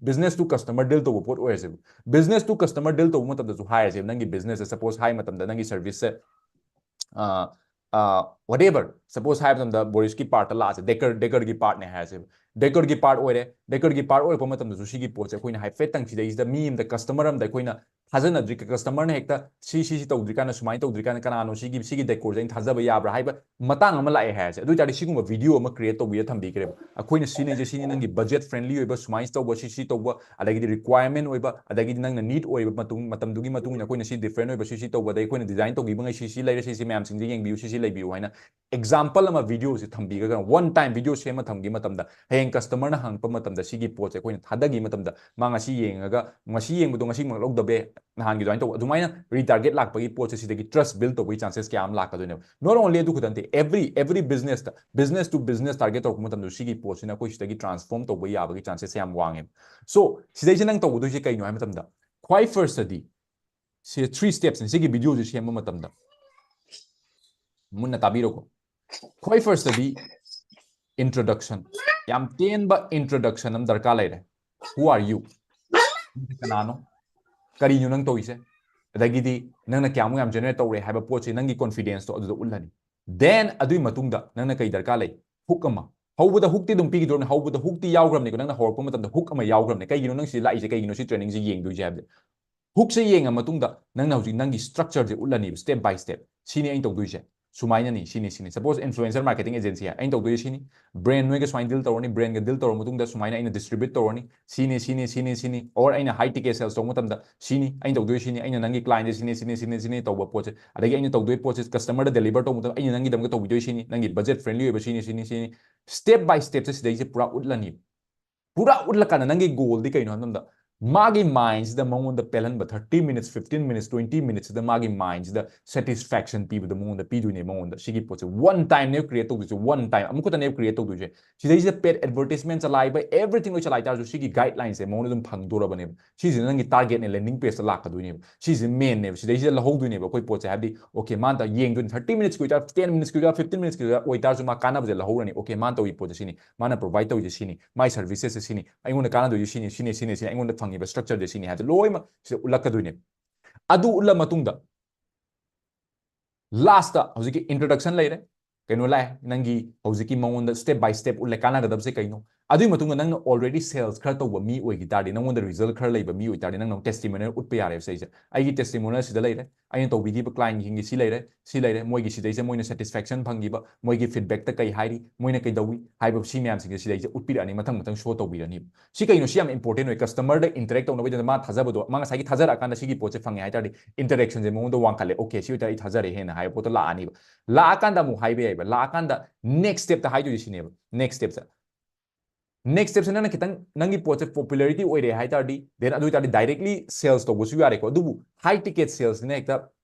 business to customer deal ꯇꯧꯕ ꯄꯣꯠ ꯑꯣꯏꯔꯁꯦꯕ, business to customer deal ꯇꯧꯕ ꯃꯇꯝꯗꯁꯨ ꯍꯥꯏꯔꯁꯦꯕ, ꯅꯪꯒꯤ business ꯁꯦ suppose ꯍꯥꯏ ꯃꯇꯝꯗ ꯅꯪꯒꯤ service ꯁꯦ whatever, suppose ꯍꯥꯏꯕ ꯃꯇꯝꯗ ꯕꯣꯔꯤꯁꯀꯤ part ꯇ ꯂꯥꯛꯑꯁꯦ, decor decor ꯒꯤ part ꯅꯦ ꯍꯥꯏꯔꯁꯦꯕ, decor ꯒꯤ part ꯑꯣꯏꯔꯦ, decor ꯒꯤ part ꯑꯣꯏꯔꯛꯄ ꯃꯇꯝꯗꯁꯨ ꯁꯤꯒꯤ ꯄꯣꯠꯁꯦ ꯑꯩꯈꯣꯏꯅ ꯍꯥꯏꯐꯦꯠꯇꯪ ꯁꯤꯗꯩꯁꯤꯗ ꯃꯤ ꯑꯃꯗ customer ꯑꯃꯗ ꯑꯩꯈꯣꯏꯅ ꯊꯥꯖꯅꯗ꯭ꯔꯤ, customer ꯅ ꯍꯦꯛꯇ ꯁꯤ ꯁꯤ ꯁꯤ ꯇꯧꯗ꯭ꯔꯤ ꯀꯥꯟꯗ ꯁꯨꯃꯥꯏꯅ ꯇꯧꯗ꯭ꯔꯤ ꯀꯥꯟꯗ ꯀꯅꯥꯅꯣ ꯁꯤꯒꯤ ꯁꯤꯒꯤ decor ꯁꯦ ꯑꯩꯅ ꯊꯥꯖꯕ ꯌꯥꯕ꯭ꯔꯥ ꯍꯥꯏꯕ ꯃꯇꯥꯡ ꯑꯃ ꯂꯥꯛꯑꯦ ꯍꯥꯏꯔꯁꯦ, ꯑꯗꯨ ꯑꯣꯏꯇꯥꯔꯗꯤ ꯁꯤꯒꯨꯝꯕ video ꯑꯃ create ꯇꯧꯕꯤꯔ ꯊꯝꯕꯤꯈ꯭ꯔꯦꯕ, ꯑꯩꯈꯣꯏꯅ ꯁꯤꯅꯤꯁꯦ ꯁꯤꯅꯤ, ꯅꯪꯒꯤ budget friendly ꯑꯣꯏꯕ ꯁꯨꯃꯥꯏꯅ ꯇꯧꯕ, ꯁꯤ ꯁꯤ ꯇꯧꯕ, ꯑꯗꯒꯤꯗꯤ requirement ꯑꯣꯏꯕ, ꯑꯗꯒꯤꯗꯤ ꯅꯪꯅ need ꯑꯣꯏꯕ ꯃꯇꯨꯡ ꯃꯇꯝꯗꯨꯒꯤ ꯃꯇꯨꯡ ꯏꯟꯅ ꯑꯩꯈꯣꯏꯅ ꯁꯤ different ꯑꯣꯏꯕ ꯁꯤ ꯁꯤ ꯇꯧꯕ, ꯑꯗꯩ ꯑꯩꯈꯣꯏꯅ design ꯇꯧꯈꯤꯕꯉꯩ ꯁꯤ ꯁꯤ ꯂꯩꯔꯦ, ꯁꯤ ꯁꯤ ꯃꯌꯥꯝꯁꯤꯡꯁꯦ ꯌꯦꯡꯕꯤꯌꯨ, ꯁꯤ ꯁꯤ ꯂꯩꯕꯤꯌꯨ ꯍꯥꯏꯅ example ꯑꯃ video ꯁꯦ ꯊꯝꯕꯤꯔꯒ one time video ꯁꯦꯝꯃ ꯊꯝꯈꯤꯕ ꯃꯇꯝꯗ ꯍꯌꯦꯡ customer ꯅ ꯍꯪꯉꯛꯄ ꯃꯇꯝꯗ ꯁꯤꯒꯤ ꯄꯣꯠꯁꯦ ꯑꯩꯈꯣꯏꯅ ꯊꯥꯗꯈꯤꯕ ꯃꯇꯝꯗ ꯃꯥ ꯉꯁꯤ ꯌꯦꯡꯉꯒ ꯉꯁꯤ ꯌꯦꯡꯕꯗꯣ ꯉꯁꯤꯃꯛ ꯂꯧꯗꯕ ꯌꯥꯏ, ꯅꯍꯥꯟꯒꯤ ꯑꯗꯨꯃꯥꯏꯅ ꯇꯧꯕ, ꯑꯗꯨꯃꯥꯏꯅ retarget ꯂꯥꯛꯄꯒꯤ ꯄꯣꯠꯁꯦ ꯁꯤꯗꯒꯤ trust build ꯇꯧꯕꯒꯤ chances ꯀꯌꯥ ꯑꯃ ꯂꯥꯛꯀꯗꯣꯏꯅꯦꯕ꯫ Not only ꯑꯗꯨ ꯈꯛꯇ ꯅꯠꯇꯦ, every every business ꯇ, business to business target ꯇꯧꯔꯛꯄ ꯃꯇꯝꯗ ꯁꯤꯒꯤ ꯄꯣꯠꯁꯤꯅ ꯑꯩꯈꯣꯏ ꯁꯤꯗꯒꯤ transform ꯇꯧꯕ ꯌꯥꯕꯒꯤ chances ꯌꯥꯝ ꯋꯥꯡꯉꯦꯕ꯫ So ꯁꯤꯗꯩꯁꯤꯗ ꯅꯪ ꯇꯧꯒꯗꯣꯏꯁꯦ ꯀꯩꯅꯣ ꯍꯥꯏꯕ ꯃꯇꯝꯗ ꯈ꯭ꯋꯥꯏ first ꯇꯗꯤ ꯁꯤ three steps ꯅꯤ꯫ ꯁꯤꯒꯤ video ꯁꯦ ꯁꯦꯝꯕ ꯃꯇꯝꯗ ꯃꯨꯟꯅ ꯇꯥꯕꯤꯔꯣꯀꯣ꯫ ꯈ꯭ꯋꯥꯏ first ꯇꯗꯤ introduction, ꯌꯥꯝ ꯇꯦꯟꯕ introduction ꯑꯃ ꯗꯔꯀꯥꯔ ꯂꯩꯔꯦ꯫ Who are you? ꯅꯪꯁꯦ ꯀꯅꯥꯅꯣ? ꯀꯔꯤꯅꯣ ꯅꯪ ꯇꯧꯔꯤꯁꯦ? ꯑꯗꯒꯤꯗꯤ ꯅꯪꯅ ꯀꯌꯥꯃꯨꯛ ꯌꯥꯝ generate ꯇꯧꯔꯦ ꯍꯥꯏꯕ ꯄꯣꯠꯁꯦ ꯅꯪꯒꯤ confidence ꯇꯣ ꯑꯗꯨꯗ ꯎꯠꯂꯅꯤ꯫ Then ꯑꯗꯨꯒꯤ ꯃꯇꯨꯡꯗ ꯅꯪꯅ ꯀꯩ ꯗꯔꯀꯥꯔ ꯂꯩ? Hook ꯑꯃ꯫ ꯍꯧꯕꯗ hook ꯇꯤ ꯑꯗꯨꯝ ꯄꯤꯈꯤꯗ꯭ꯔꯣꯕꯅꯦ, ꯍꯧꯕꯗ hook ꯇꯤ ꯌꯥꯎꯈ꯭ꯔꯕꯅꯤꯀꯣ, ꯅꯪꯅ ꯍꯧꯔꯛꯄ ꯃꯇꯝꯗ hook ꯑꯃ ꯌꯥꯎꯈ꯭ꯔꯕꯅꯦ꯫ ꯀꯩꯒꯤꯅꯣ ꯅꯪ ꯁꯤ ꯂꯥꯛꯏꯁꯦ, ꯀꯩꯒꯤꯅꯣ ꯁꯤ training ꯁꯦ ꯌꯦꯡꯗꯣꯏꯁꯦ ꯍꯥꯏꯕꯗ hook ꯁꯦ ꯌꯦꯡꯉ ꯃꯇꯨꯡꯗ ꯅꯪꯅ ꯍꯧꯖꯤꯛ ꯅꯪꯒꯤ structure say ꯎꯠꯂꯅꯤꯕ, step by step꯫ ꯁꯤꯅꯤ ꯑꯩꯅ ꯇꯧꯗꯣꯏꯁꯦ, ꯁꯨꯃꯥꯏꯅꯅꯤ, ꯁꯤꯅꯤ, ꯁꯤꯅꯤ꯫ Suppose influencer marketing agency ꯍꯥꯏ, ꯑꯩꯅ ꯇꯧꯗꯣꯏꯁꯦ ꯁꯤꯅꯤ, brand ꯅꯣꯏꯒ ꯁꯨꯃꯥꯏꯅ deal ꯇꯧꯔꯅꯤ, brand ꯒ deal ꯇꯧꯔ ꯃꯇꯨꯡꯗ ꯁꯨꯃꯥꯏꯅ ꯑꯩꯅ distribute ꯇꯧꯔꯅꯤ, ꯁꯤꯅꯤ, ꯁꯤꯅꯤ, ꯁꯤꯅꯤ, ꯁꯤꯅꯤ, or ꯑꯩꯅ high ticket sales ꯇꯧꯕ ꯃꯇꯝꯗ ꯁꯤꯅꯤ ꯑꯩꯅ ꯇꯧꯗꯣꯏꯁꯦ, ꯁꯤꯅꯤ, ꯑꯩꯅ ꯅꯪꯒꯤ client ꯁꯦ ꯁꯤꯅꯤ, ꯁꯤꯅꯤ, ꯁꯤꯅꯤ, ꯁꯤꯅꯤ ꯇꯧꯕ ꯄꯣꯠꯁꯦ, ꯑꯗꯒꯤ ꯑꯩꯅ ꯇꯧꯗꯣꯏ ꯄꯣꯠꯁꯦ customer ꯗ deliver ꯇꯧꯕ ꯃꯇꯝꯗ ꯑꯩꯅ ꯅꯪꯒꯤꯗꯃꯛꯇ ꯇꯧꯕꯤꯗꯣꯏ ꯁꯤꯅꯤ, ꯅꯪꯒꯤ budget friendly ꯑꯣꯏꯕ ꯁꯤꯅꯤ, ꯁꯤꯅꯤ, ꯁꯤꯅꯤ꯫ Step by step ꯁꯦ ꯁꯤꯗꯩꯁꯦ ꯄꯨꯔꯥ ꯎꯠꯂꯅꯤ꯫ ꯄꯨꯔꯥ ꯎꯠꯂꯀꯥꯟꯗ ꯅꯪꯒꯤ goal ꯗꯤ ꯀꯩꯅꯣ ꯍꯥꯏꯕ ꯃꯇꯝꯗ ꯃꯥꯒꯤ mindꯁꯤꯗ ꯃꯉꯣꯟꯗ ꯄꯦꯜꯍꯟꯕ, thirty minutes, fifteen minutes, twenty minutesꯁꯤꯗ ꯃꯥꯒꯤ mindꯁꯤꯗ satisfaction ꯄꯤꯕꯗꯣ ꯃꯉꯣꯟꯗ ꯄꯤꯗꯣꯏꯅꯦ꯫ ꯃꯉꯣꯟꯗ ꯁꯤꯒꯤ ꯄꯣꯠꯁꯦ one timeꯅꯦꯕ create ꯇꯧꯗꯣꯏꯁꯦ, one time, ꯑꯃꯨꯛ ꯈꯛꯇꯅꯦꯕ create ꯇꯧꯗꯣꯏꯁꯦ꯫ ꯁꯤꯗꯩꯁꯤꯗ paid advertisement ꯆꯂꯥꯏꯕ, everything ꯂꯣꯏ ꯆꯂꯥꯏ ꯇꯥꯔꯁꯨ ꯁꯤꯒꯤ guidelinesꯁꯦ ꯃꯉꯣꯟꯗ ꯑꯗꯨꯝ ꯐꯪꯗꯣꯔꯕꯅꯦꯕ꯫ ꯁꯤꯁꯤꯅ ꯅꯪꯒꯤ targetꯅꯦ, landing pageꯇ ꯂꯥꯛꯀꯗꯣꯏꯅꯦꯕ꯫ ꯁꯤꯁꯦ mainꯅꯦꯕ, ꯁꯤꯗꯩꯁꯤꯗ ꯂꯧꯍꯧꯗꯣꯏꯅꯦꯕ ꯑꯩꯈꯣꯏ ꯄꯣꯠꯁꯦ꯫ ꯍꯥꯏꯕꯗꯤ okay, ꯃꯥꯅ ꯇꯧ-, ꯌꯦꯡꯗꯣꯏꯅꯤ, thirty minutesꯀꯤ ꯑꯣꯏꯇꯥꯔꯁꯨ, ten minutesꯀꯤ ꯑꯣꯏꯇꯥꯔꯁꯨ, fifteen minutesꯀꯤ ꯑꯣꯏꯇꯥꯔꯁꯨ ꯑꯣꯏꯇꯥꯔꯁꯨ ꯃꯥ ꯀꯥꯟꯅꯕꯁꯦ ꯂꯧꯍꯧꯔꯅꯤ꯫ Okay, ꯃꯥꯅ ꯇꯧꯔꯤ ꯄꯣꯠꯁꯦ ꯁꯤꯅꯤ, ꯃꯥꯅ provide ꯇꯧꯔꯤꯁꯦ ꯁꯤꯅꯤ, ꯃꯥꯏ servicesꯁꯦ ꯁꯤꯅꯤ, ꯑꯩꯉꯣꯟꯗ ꯀꯥꯟꯅꯗꯣꯏꯁꯦ ꯁꯤꯅꯤ, ꯁꯤꯅꯤ, ꯁꯤꯅꯤ, ꯁꯤꯅꯤ, ꯑꯩꯉꯣꯟꯗ ꯐꯪꯉꯤꯕ structureꯁꯦ ꯁꯤꯅꯤ ꯍꯥꯏꯕꯁꯦ ꯂꯣꯏꯅꯃꯛ ꯁꯤꯗ ꯎꯠꯂꯛꯀꯗꯣꯏꯅꯦꯕ꯫ ꯑꯗꯨ ꯎꯠꯂ ꯃꯇꯨꯡꯗ lastꯇ ꯍꯧꯖꯤꯛꯀꯤ introduction ꯂꯩꯔꯦ, ꯀꯩꯅꯣ ꯂꯥꯛꯑꯦ, ꯅꯪꯒꯤ ꯍꯧꯖꯤꯛꯀꯤ ꯃꯉꯣꯟꯗ step by step ꯎꯠꯂꯦ ꯀꯥꯟꯅꯒꯗꯕꯁꯦ ꯀꯩꯅꯣ꯫ ꯑꯗꯨꯒꯤ ꯃꯇꯨꯡꯗ ꯅꯪꯅ already sales ꯈꯔ ꯇꯧꯕ ꯃꯤ ꯑꯣꯏꯈꯤ ꯇꯥꯔꯗꯤ, ꯅꯪꯉꯣꯟꯗ result ꯈꯔ ꯂꯩꯕ ꯃꯤ ꯑꯣꯏꯇꯥꯔꯗꯤ, ꯅꯪꯅ testimonial ꯎꯠꯄ ꯌꯥꯔꯦꯕ ꯁꯤꯁꯦ꯫ ꯑꯩꯒꯤ testimonial ꯁꯤꯗ ꯂꯩꯔꯦ, ꯑꯩꯅ ꯇꯧꯕꯤꯈꯤꯕ clientꯁꯤꯡꯒꯤ ꯁꯤ ꯂꯩꯔꯦ, ꯁꯤ ꯂꯩꯔꯦ, ꯃꯣꯏꯒꯤ ꯁꯤꯗꯩꯁꯤꯗ ꯃꯣꯏꯅ satisfaction ꯐꯪꯈꯤꯕ, ꯃꯣꯏꯒꯤ feedbackꯇ ꯀꯩ ꯍꯥꯏꯔꯤ, ꯃꯣꯏꯅ ꯀꯩꯗꯧꯏ ꯍꯥꯏꯕ ꯁꯤ ꯃꯌꯥꯝꯁꯤꯡꯁꯦ ꯁꯤꯗꯩꯁꯤꯗ ꯎꯠꯄꯤꯔꯛꯑꯅꯤ, ꯃꯊꯪ ꯃꯊꯪ show ꯇꯧꯕꯤꯔꯅꯤ꯫ ꯁꯤ ꯀꯩꯅꯣ? ꯁꯤ ꯌꯥꯝ important ꯑꯣꯏ꯫ Customerꯗ interact ꯇꯧꯅꯕꯒꯤꯗꯃꯛꯇ ꯃꯥ ꯊꯥꯖꯕꯗꯣ, ꯃꯥ ꯉꯁꯥꯏꯒꯤ ꯊꯥꯖꯔꯛꯑꯀꯥꯟꯗ ꯁꯤꯒꯤ ꯄꯣꯠꯁꯦ ꯐꯪꯉꯦ ꯍꯥꯏ ꯇꯥꯔꯗꯤ, interactionꯁꯦ ꯃꯉꯣꯟꯗ ꯋꯥꯡꯈꯠꯂꯦ꯫ Okay, ꯁꯤ ꯑꯣꯏꯇꯥꯔꯗꯤ ꯑꯩ ꯊꯥꯖꯔꯦ ꯍꯦꯟꯅ ꯍꯥꯏꯕ ꯄꯣꯠꯇꯣ ꯂꯥꯛꯑꯅꯤꯕ꯫ ꯂꯥꯛꯑꯀꯥꯟꯗ ꯑꯃꯨꯛ ꯍꯥꯏꯕ ꯌꯥꯏꯕ, ꯂꯥꯛꯑꯀꯥꯟꯗ next stepꯇ ꯍꯥꯏꯗꯣꯏꯁꯦ ꯁꯤꯅꯦꯕ꯫ Next stepꯁꯦ, next stepꯁꯦ ꯅꯪꯅ ꯈꯤꯇꯪ ꯅꯪꯒꯤ ꯄꯣꯠꯁꯦ popularity ꯑꯣꯏꯔꯦ ꯍꯥꯏ ꯇꯥꯔꯗꯤ, then ꯑꯗꯨ ꯑꯣꯏꯇꯥꯔꯗꯤ directly sales ꯇꯧꯕꯁꯨ ꯌꯥꯔꯦꯀꯣ꯫ ꯑꯗꯨꯕꯨ high ticket salesꯁꯤꯅ ꯍꯦꯛꯇ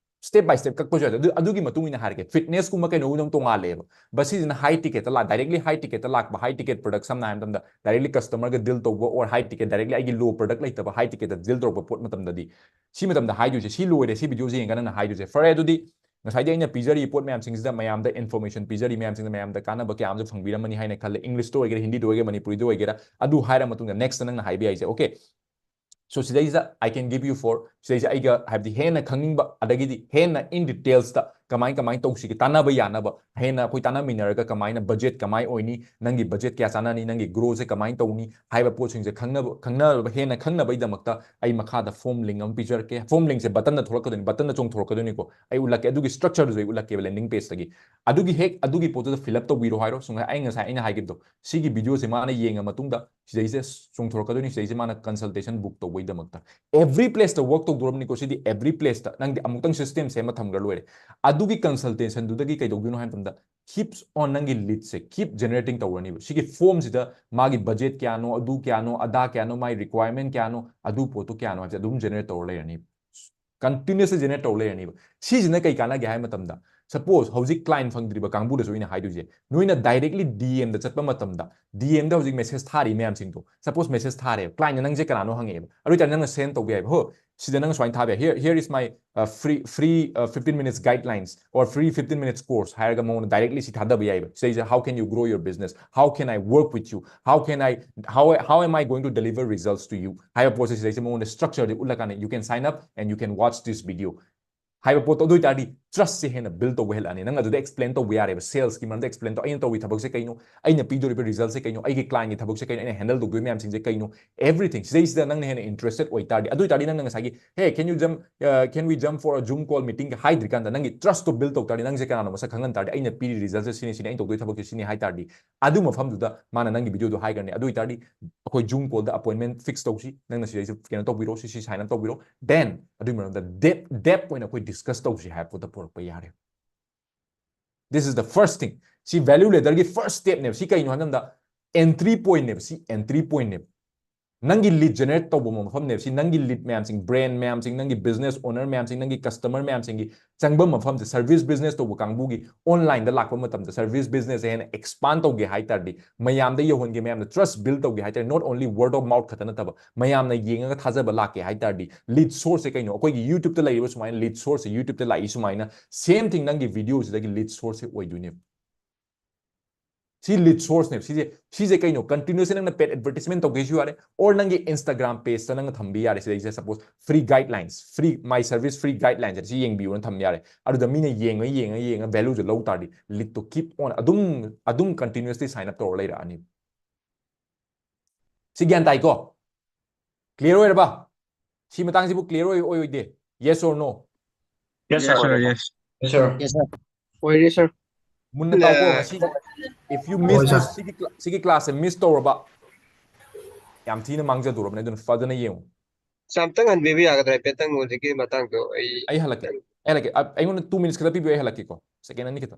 step by step ꯀꯛꯄꯁꯨ ꯌꯥꯗꯦ꯫ ꯑꯗꯨ, ꯑꯗꯨꯒꯤ ꯃꯇꯨꯡ ꯏꯟꯅ ꯍꯥꯏꯔꯛꯀꯦ, fitnessꯀꯨꯝꯕ ꯀꯩꯅꯣꯒꯨꯝꯕ ꯑꯗꯨꯝ ꯇꯣꯉꯥꯜꯂꯦꯕ꯫ ꯕꯠ ꯁꯤꯁꯤꯅ high ticketꯇ ꯂꯥꯛ-, directly high ticketꯇ ꯂꯥꯛꯄ, high ticket product ꯁꯝꯅ ꯍꯥꯏꯔꯕ ꯃꯇꯝꯗ directly customerꯒ deal ꯇꯧꯕ, or high ticket directly ꯑꯩꯒꯤ low product ꯂꯩꯇꯕ high ticketꯇ deal ꯇꯧꯔꯛꯄ ꯄꯣꯠ ꯃꯇꯝꯗꯗꯤ, ꯁꯤ ꯃꯇꯝꯗ ꯍꯥꯏꯗꯣꯏꯁꯦ, ꯁꯤ ꯂꯣꯏꯔꯦ, ꯁꯤ videoꯁꯦ ꯌꯦꯡꯉꯒ ꯅꯪꯅ ꯍꯥꯏꯗꯣꯏꯁꯦ, "ꯐꯔꯦ, ꯑꯗꯨꯗꯤ ꯉꯁꯥꯏꯗꯤ ꯑꯩꯅ ꯄꯤꯖꯔꯤꯕ ꯄꯣꯠ ꯃꯌꯥꯝꯁꯤꯡꯁꯤꯗ, ꯃꯌꯥꯝꯗ information ꯄꯤꯖꯔꯤ ꯃꯌꯥꯝꯁꯤꯡꯗ ꯃꯌꯥꯝꯗ ꯀꯥꯟꯅꯕ ꯀꯌꯥ ꯑꯃꯁꯨ ꯐꯪꯕꯤꯔꯝꯃꯅꯤ ꯍꯥꯏꯅ ꯈꯜꯂꯦ, Englishꯇ ꯑꯣꯏꯒꯦꯔꯥ, ꯍꯤꯟꯗꯤꯗ ꯑꯣꯏꯒꯦꯔꯥ, ꯃꯅꯤꯄꯨꯔꯤꯗ ꯑꯣꯏꯒꯦꯔꯥ", ꯑꯗꯨ ꯍꯥꯏꯔ ꯃꯇꯨꯡꯗ next ꯅꯪꯅ ꯍꯥꯏꯕ ꯌꯥꯏꯁꯦ, "Okay, so ꯁꯤꯗꯩꯁꯤꯗ I can give you for", ꯁꯤꯗꯩꯁꯤꯗ ꯑꯩꯒ ꯍꯥꯏꯕꯗꯤ ꯍꯦꯟꯅ ꯈꯪꯅꯤꯡꯕ, ꯑꯗꯒꯤꯗꯤ ꯍꯦꯟꯅ in detailsꯇ ꯀꯃꯥꯏ ꯀꯃꯥꯏꯅ ꯇꯧꯁꯤꯒꯦ, ꯇꯥꯟꯅꯕ ꯌꯥꯅꯕ, ꯍꯦꯟꯅ ꯑꯩꯈꯣꯏ ꯇꯥꯟꯅꯃꯤꯟꯅꯔꯒ ꯀꯃꯥꯏꯅ budget ꯀꯃꯥꯏ ꯑꯣꯏꯅꯤ, ꯅꯪꯒꯤ budget ꯀꯌꯥ ꯆꯥꯅꯅꯤ, ꯅꯪꯒꯤ growthꯁꯦ ꯀꯃꯥꯏꯅ ꯇꯧꯅꯤ ꯍꯥꯏꯕ ꯄꯣꯠꯁꯤꯡꯁꯦ ꯈꯪꯅꯕ, ꯈꯪꯅꯕ, ꯍꯦꯟꯅ ꯈꯪꯅꯕꯒꯤꯗꯃꯛꯇ ꯑꯩ ꯃꯈꯥꯗ form link ꯑꯃ ꯄꯤꯖꯔꯛꯀꯦ꯫ Form linkꯁꯦ buttonꯗ ꯊꯣꯛꯂꯛꯀꯗꯣꯏꯅꯤ, buttonꯗ ꯆꯣꯡꯊꯣꯔꯛꯀꯗꯣꯏꯅꯤꯀꯣ꯫ ꯑꯩ ꯎꯠꯂꯛꯀꯦ, ꯑꯗꯨꯒꯤ structureꯗꯨꯁꯨ ꯑꯩ ꯎꯠꯂꯛꯀꯦꯕ landing pageꯇꯒꯤ꯫ ꯑꯗꯨꯒꯤ ꯍꯦꯛ ꯑꯗꯨꯒꯤ ꯄꯣꯠꯇꯨꯗ fill up ꯇꯧꯕꯤꯔꯣ ꯍꯥꯏꯔꯣ꯫ ꯁꯨꯝ ꯑꯩ ꯉꯁꯥꯏ ꯑꯩꯅ ꯍꯥꯏꯈꯤꯕꯗꯣ, ꯁꯤꯒꯤ videoꯁꯦ ꯃꯥꯅ ꯌꯦꯡꯉ ꯃꯇꯨꯡꯗ ꯁꯤꯗꯩꯁꯦ ꯆꯣꯡꯊꯣꯔꯛꯀꯗꯣꯏꯅꯤ, ꯁꯤꯗꯩꯁꯦ ꯃꯥꯅ consultation book ꯇꯧꯕꯒꯤꯗꯃꯛꯇ꯫ Every placeꯇ work ꯇꯧꯗꯣꯔꯕꯅꯤꯀꯣ, ꯁꯤꯗꯤ every placeꯇ꯫ ꯅꯪꯗꯤ ꯑꯃꯨꯛꯇꯪ system ꯁꯦꯝꯃ ꯊꯝꯈ꯭ꯔ ꯂꯣꯏꯔꯦ꯫ ꯑꯗꯨꯒꯤ consultationꯗꯨꯗꯒꯤ ꯀꯩꯗꯧꯗꯣꯏꯅꯣ ꯍꯥꯏꯕ ꯃꯇꯝꯗ, keeps on ꯅꯪꯒꯤ leadꯁꯦ keep generating ꯇꯧꯔꯅꯤꯕ꯫ ꯁꯤꯒꯤ formꯁꯤꯗ ꯃꯥꯒꯤ budget ꯀꯌꯥꯅꯣ, ꯑꯗꯨ ꯀꯌꯥꯅꯣ, ꯑꯗꯥ ꯀꯌꯥꯅꯣ, ꯃꯥꯒꯤ requirement ꯀꯌꯥꯅꯣ, ꯑꯗꯨ ꯄꯣꯠꯇꯣ ꯀꯌꯥꯅꯣ ꯍꯥꯏꯕꯁꯦ ꯑꯗꯨꯝ generate ꯇꯧꯔ ꯂꯩꯔꯅꯤꯕ꯫ Continuously generate ꯇꯧꯔ ꯂꯩꯔꯅꯤꯕ꯫ ꯁꯤꯁꯤꯅ ꯀꯩ ꯀꯥꯟꯅꯒꯦ ꯍꯥꯏꯕ ꯃꯇꯝꯗ, suppose ꯍꯧꯖꯤꯛ client ꯐꯪꯗ꯭ꯔꯤꯕ ꯀꯥꯡꯕꯨꯗꯁꯨ ꯑꯩꯅ ꯍꯥꯏꯗꯣꯏꯁꯦ, ꯅꯣꯏꯅ directly DMꯗ ꯆꯠꯄ ꯃꯇꯝꯗ, DMꯗ ꯍꯧꯖꯤꯛ message ꯊꯥꯔꯤ ꯃꯌꯥꯝꯁꯤꯡꯗꯣ, suppose message ꯊꯥꯔꯦꯕ, clientꯅ ꯅꯪꯁꯦ ꯀꯅꯥꯅꯣ ꯍꯪꯉꯛꯑꯦꯕ, ꯑꯗꯨ ꯑꯣꯏꯇꯥꯔꯗꯤ ꯅꯪꯅ send ꯇꯧꯕ ꯌꯥꯏꯕ, ꯍꯣ, ꯁꯤꯗ ꯅꯪ ꯁꯨꯃꯥꯏꯅ ꯊꯥꯕ ꯌꯥꯏ, "Here, here is my, uh, free, free, uh, fifteen minutes guidelines or free fifteen minutes course" ꯍꯥꯏꯔꯒ ꯃꯉꯣꯟꯗ directly ꯁꯤ ꯊꯥꯗꯕ ꯌꯥꯏꯕ꯫ ꯁꯤꯗꯩꯁꯤꯗ, "How can you grow your business? How can I work with you? How can I, how, how am I going to deliver results to you?" ꯍꯥꯏꯕ ꯄꯣꯠꯁꯦ ꯁꯤꯗꯩꯁꯤꯗ ꯃꯉꯣꯟꯗ structureꯗꯤ ꯎꯠꯂꯀꯥꯟꯗ, "You can sign up and you can watch this video" ꯍꯥꯏꯕ ꯄꯣꯠꯇꯣ꯫ ꯑꯗꯨ ꯑꯣꯏꯇꯥꯔꯗꯤ trustꯁꯦ ꯍꯦꯟꯅ build ꯇꯧꯕ ꯍꯦꯜꯂꯛꯑꯅꯤ꯫ ꯅꯪ ꯑꯗꯨꯗ explain ꯇꯧꯕ ꯌꯥꯔꯦꯕ, salesꯀꯤ ꯃꯔꯝꯗ explain ꯇꯧ, "ꯑꯩꯅ ꯇꯧꯔꯤ ꯊꯕꯛꯁꯦ ꯀꯩꯅꯣ, ꯑꯩꯅ ꯄꯤꯗꯣꯔꯤꯕ resultꯁꯦ ꯀꯩꯅꯣ, ꯑꯩꯒꯤ clientꯀꯤ ꯊꯕꯛꯁꯦ ꯀꯩꯅꯣ, ꯑꯩꯅ handle ꯇꯧꯗꯣꯏ ꯃꯌꯥꯝꯁꯤꯡꯁꯦ ꯀꯩꯅꯣ", everything꯫ ꯁꯤꯗꯩꯁꯤꯗ ꯅꯪꯅ ꯍꯦꯟꯅ interested ꯑꯣꯏ ꯇꯥꯔꯗꯤ, ꯑꯗꯨ ꯑꯣꯏꯇꯥꯔꯗꯤ ꯅꯪꯅ ꯉꯁꯥꯏꯒꯤ, "Hey, can you jump, uh, can we jump for a Zoom call meeting?" ꯍꯥꯏꯗ꯭ꯔꯤꯀꯥꯟꯗ ꯅꯪꯒꯤ trustꯇꯣ build ꯇꯧ ꯇꯥꯔꯗꯤ, ꯅꯪꯁꯦ ꯀꯅꯥꯅꯣ ꯃꯁꯛ ꯈꯪꯍꯟ ꯇꯥꯔꯗꯤ, ꯑꯩꯅ ꯄꯤꯔꯤ resultꯁꯦ ꯁꯤꯅꯤ, ꯁꯤꯅꯤ, ꯑꯩꯅ ꯇꯧꯗꯣꯏ ꯊꯕꯛꯁꯦ ꯁꯤꯅꯤ ꯍꯥꯏ ꯇꯥꯔꯗꯤ, ꯑꯗꯨ ꯃꯐꯝꯗꯨꯗ ꯃꯥꯅ ꯅꯪꯒꯤ videoꯗꯣ ꯍꯥꯏꯈ꯭ꯔꯅꯤ꯫ ꯑꯗꯨ ꯑꯣꯏꯇꯥꯔꯗꯤ ꯑꯩꯈꯣꯏ Zoom callꯗ appointment fix ꯇꯧꯁꯤ, ꯅꯪꯅ ꯁꯤꯗꯩꯁꯤ ꯀꯩꯅꯣ ꯇꯧꯕꯤꯔꯣ, ꯁꯤ, ꯁꯤ sign up ꯇꯧꯕꯤꯔꯣ, then ꯑꯗꯨꯒꯤ ꯃꯔꯝꯗ depth, depth ꯑꯣꯏꯅ ꯑꯩꯈꯣꯏ discuss ꯇꯧꯁꯤ ꯍꯥꯏꯕ ꯄꯣꯠꯇ ꯄꯨꯔꯛꯄ ꯌꯥꯔꯦ꯫ This is the first thing. ꯁꯤ value ladderꯒꯤ first stepꯅꯦꯕ꯫ ꯁꯤ ꯀꯩꯅꯣ ꯍꯥꯏꯕ ꯃꯇꯝꯗ entry pointꯅꯦꯕ꯫ ꯁꯤ entry pointꯅꯦꯕ꯫ ꯅꯪꯒꯤ lead generate ꯇꯧꯕ ꯃꯐꯝꯅꯦꯕ꯫ ꯁꯤ ꯅꯪꯒꯤ lead ꯃꯌꯥꯝꯁꯤꯡ, brand ꯃꯌꯥꯝꯁꯤꯡ, ꯅꯪꯒꯤ business owner ꯃꯌꯥꯝꯁꯤꯡ, ꯅꯪꯒꯤ customer ꯃꯌꯥꯝꯁꯤꯡꯒꯤ ꯆꯪꯕ ꯃꯐꯝꯁꯦ꯫ Service business ꯇꯧꯕ ꯀꯥꯡꯕꯨꯒꯤ onlineꯗ ꯂꯥꯛꯄ ꯃꯇꯝꯗ service businessꯁꯦ ꯍꯦꯟꯅ expand ꯇꯧꯒꯦ ꯍꯥꯏ ꯇꯥꯔꯗꯤ, ꯃꯌꯥꯝꯗ ꯌꯧꯍꯟꯒꯦ, ꯃꯌꯥꯝꯗ trust build ꯇꯧꯒꯦ ꯍꯥꯏ ꯇꯥꯔꯗꯤ, not only word of mouth ꯈꯛꯇ ꯅꯠꯇꯕ, ꯃꯌꯥꯝꯅ ꯌꯦꯡꯉꯒ ꯊꯥꯖꯕ ꯂꯥꯛꯀꯦ ꯍꯥꯏ ꯇꯥꯔꯗꯤ, lead sourceꯁꯦ ꯀꯩꯅꯣ? ꯑꯩꯈꯣꯏꯒꯤ YouTubeꯇ ꯂꯩꯔꯤꯕ ꯁꯨꯃꯥꯏꯅ lead sourceꯁꯦ, YouTubeꯇ ꯂꯥꯛꯏ ꯁꯨꯃꯥꯏꯅ, same thing ꯅꯪꯒꯤ videoꯁꯤꯗꯒꯤ lead sourceꯁꯦ ꯑꯣꯏꯗꯣꯏꯅꯦꯕ꯫ ꯁꯤ lead sourceꯅꯦꯕ꯫ ꯁꯤꯁꯦ, ꯁꯤꯁꯦ ꯀꯩꯅꯣ? Continuously ꯅꯪꯅ paid advertisement ꯇꯧꯒꯦꯁꯨ ꯌꯥꯔꯦ, or ꯅꯪꯒꯤ Instagram pageꯇ ꯅꯪꯅ ꯊꯝꯕꯤ ꯌꯥꯔꯦ꯫ ꯁꯤꯗꯩꯁꯤꯗ suppose free guidelines, free, my service free guidelines ꯁꯤ ꯌꯦꯡꯕꯤꯌꯨꯅ ꯊꯝ ꯌꯥꯔꯦ꯫ ꯑꯗꯨꯗ ꯃꯤꯅ ꯌꯦꯡꯉ, ꯌꯦꯡꯉ, ꯌꯦꯡꯉ valueꯁꯦ ꯂꯧ ꯇꯥꯔꯗꯤ, leadꯇꯣ keep on ꯑꯗꯨꯝ, ꯑꯗꯨꯝ continuously sign up ꯇꯧꯔ ꯂꯩꯔꯛꯑꯅꯤ꯫ ꯁꯤ ꯒ꯭ꯌꯥꯟ ꯇꯥꯏꯀꯣ? Clear ꯑꯣꯏꯔꯕ? ꯁꯤ ꯃꯇꯥꯡꯁꯤꯕꯨ clear ꯑꯣꯏ, ꯑꯣꯏ, ꯑꯣꯏꯗꯦ? Yes or no? Yes, sir. Sir, yes. Yes, sir. Yes, sir. ꯑꯣꯏꯔꯦ, sir. ꯃꯨꯟꯅ ꯇꯥꯎꯀꯣ꯫ Yeah. ꯉꯁꯤ, if you miss ꯍꯣꯏ, sir. this, ꯁꯤꯒꯤ cla-, ꯁꯤꯒꯤ classꯁꯦ miss ꯇꯧꯔꯕ, ꯌꯥꯝ ꯊꯤꯅ ꯃꯥꯡꯖꯗꯧꯔꯕꯅꯦ꯫ ꯑꯗꯨꯅ ꯐꯖꯅ ꯌꯦꯡꯉꯨ꯫ ꯁꯥꯝꯇꯪ ꯍꯟꯕꯤꯕ ꯌꯥꯒꯗ꯭ꯔꯥ? ꯍꯥꯏꯐꯦꯠꯇꯪ ꯍꯧꯖꯤꯛꯀꯤ ꯃꯇꯥꯡꯗꯣ ꯑꯩ ꯑꯩ ꯍꯜꯂꯛꯀꯦ, ꯑꯩ ꯍꯜꯂꯛꯀꯦ꯫ ꯑ, ꯑꯩꯉꯣꯟꯗ two minutes ꯈꯛꯇ ꯄꯤꯕꯤꯌꯨ, ꯑꯩ ꯍꯜꯂꯛꯀꯦꯀꯣ, second ꯑꯅꯤ ꯈꯛꯇ꯫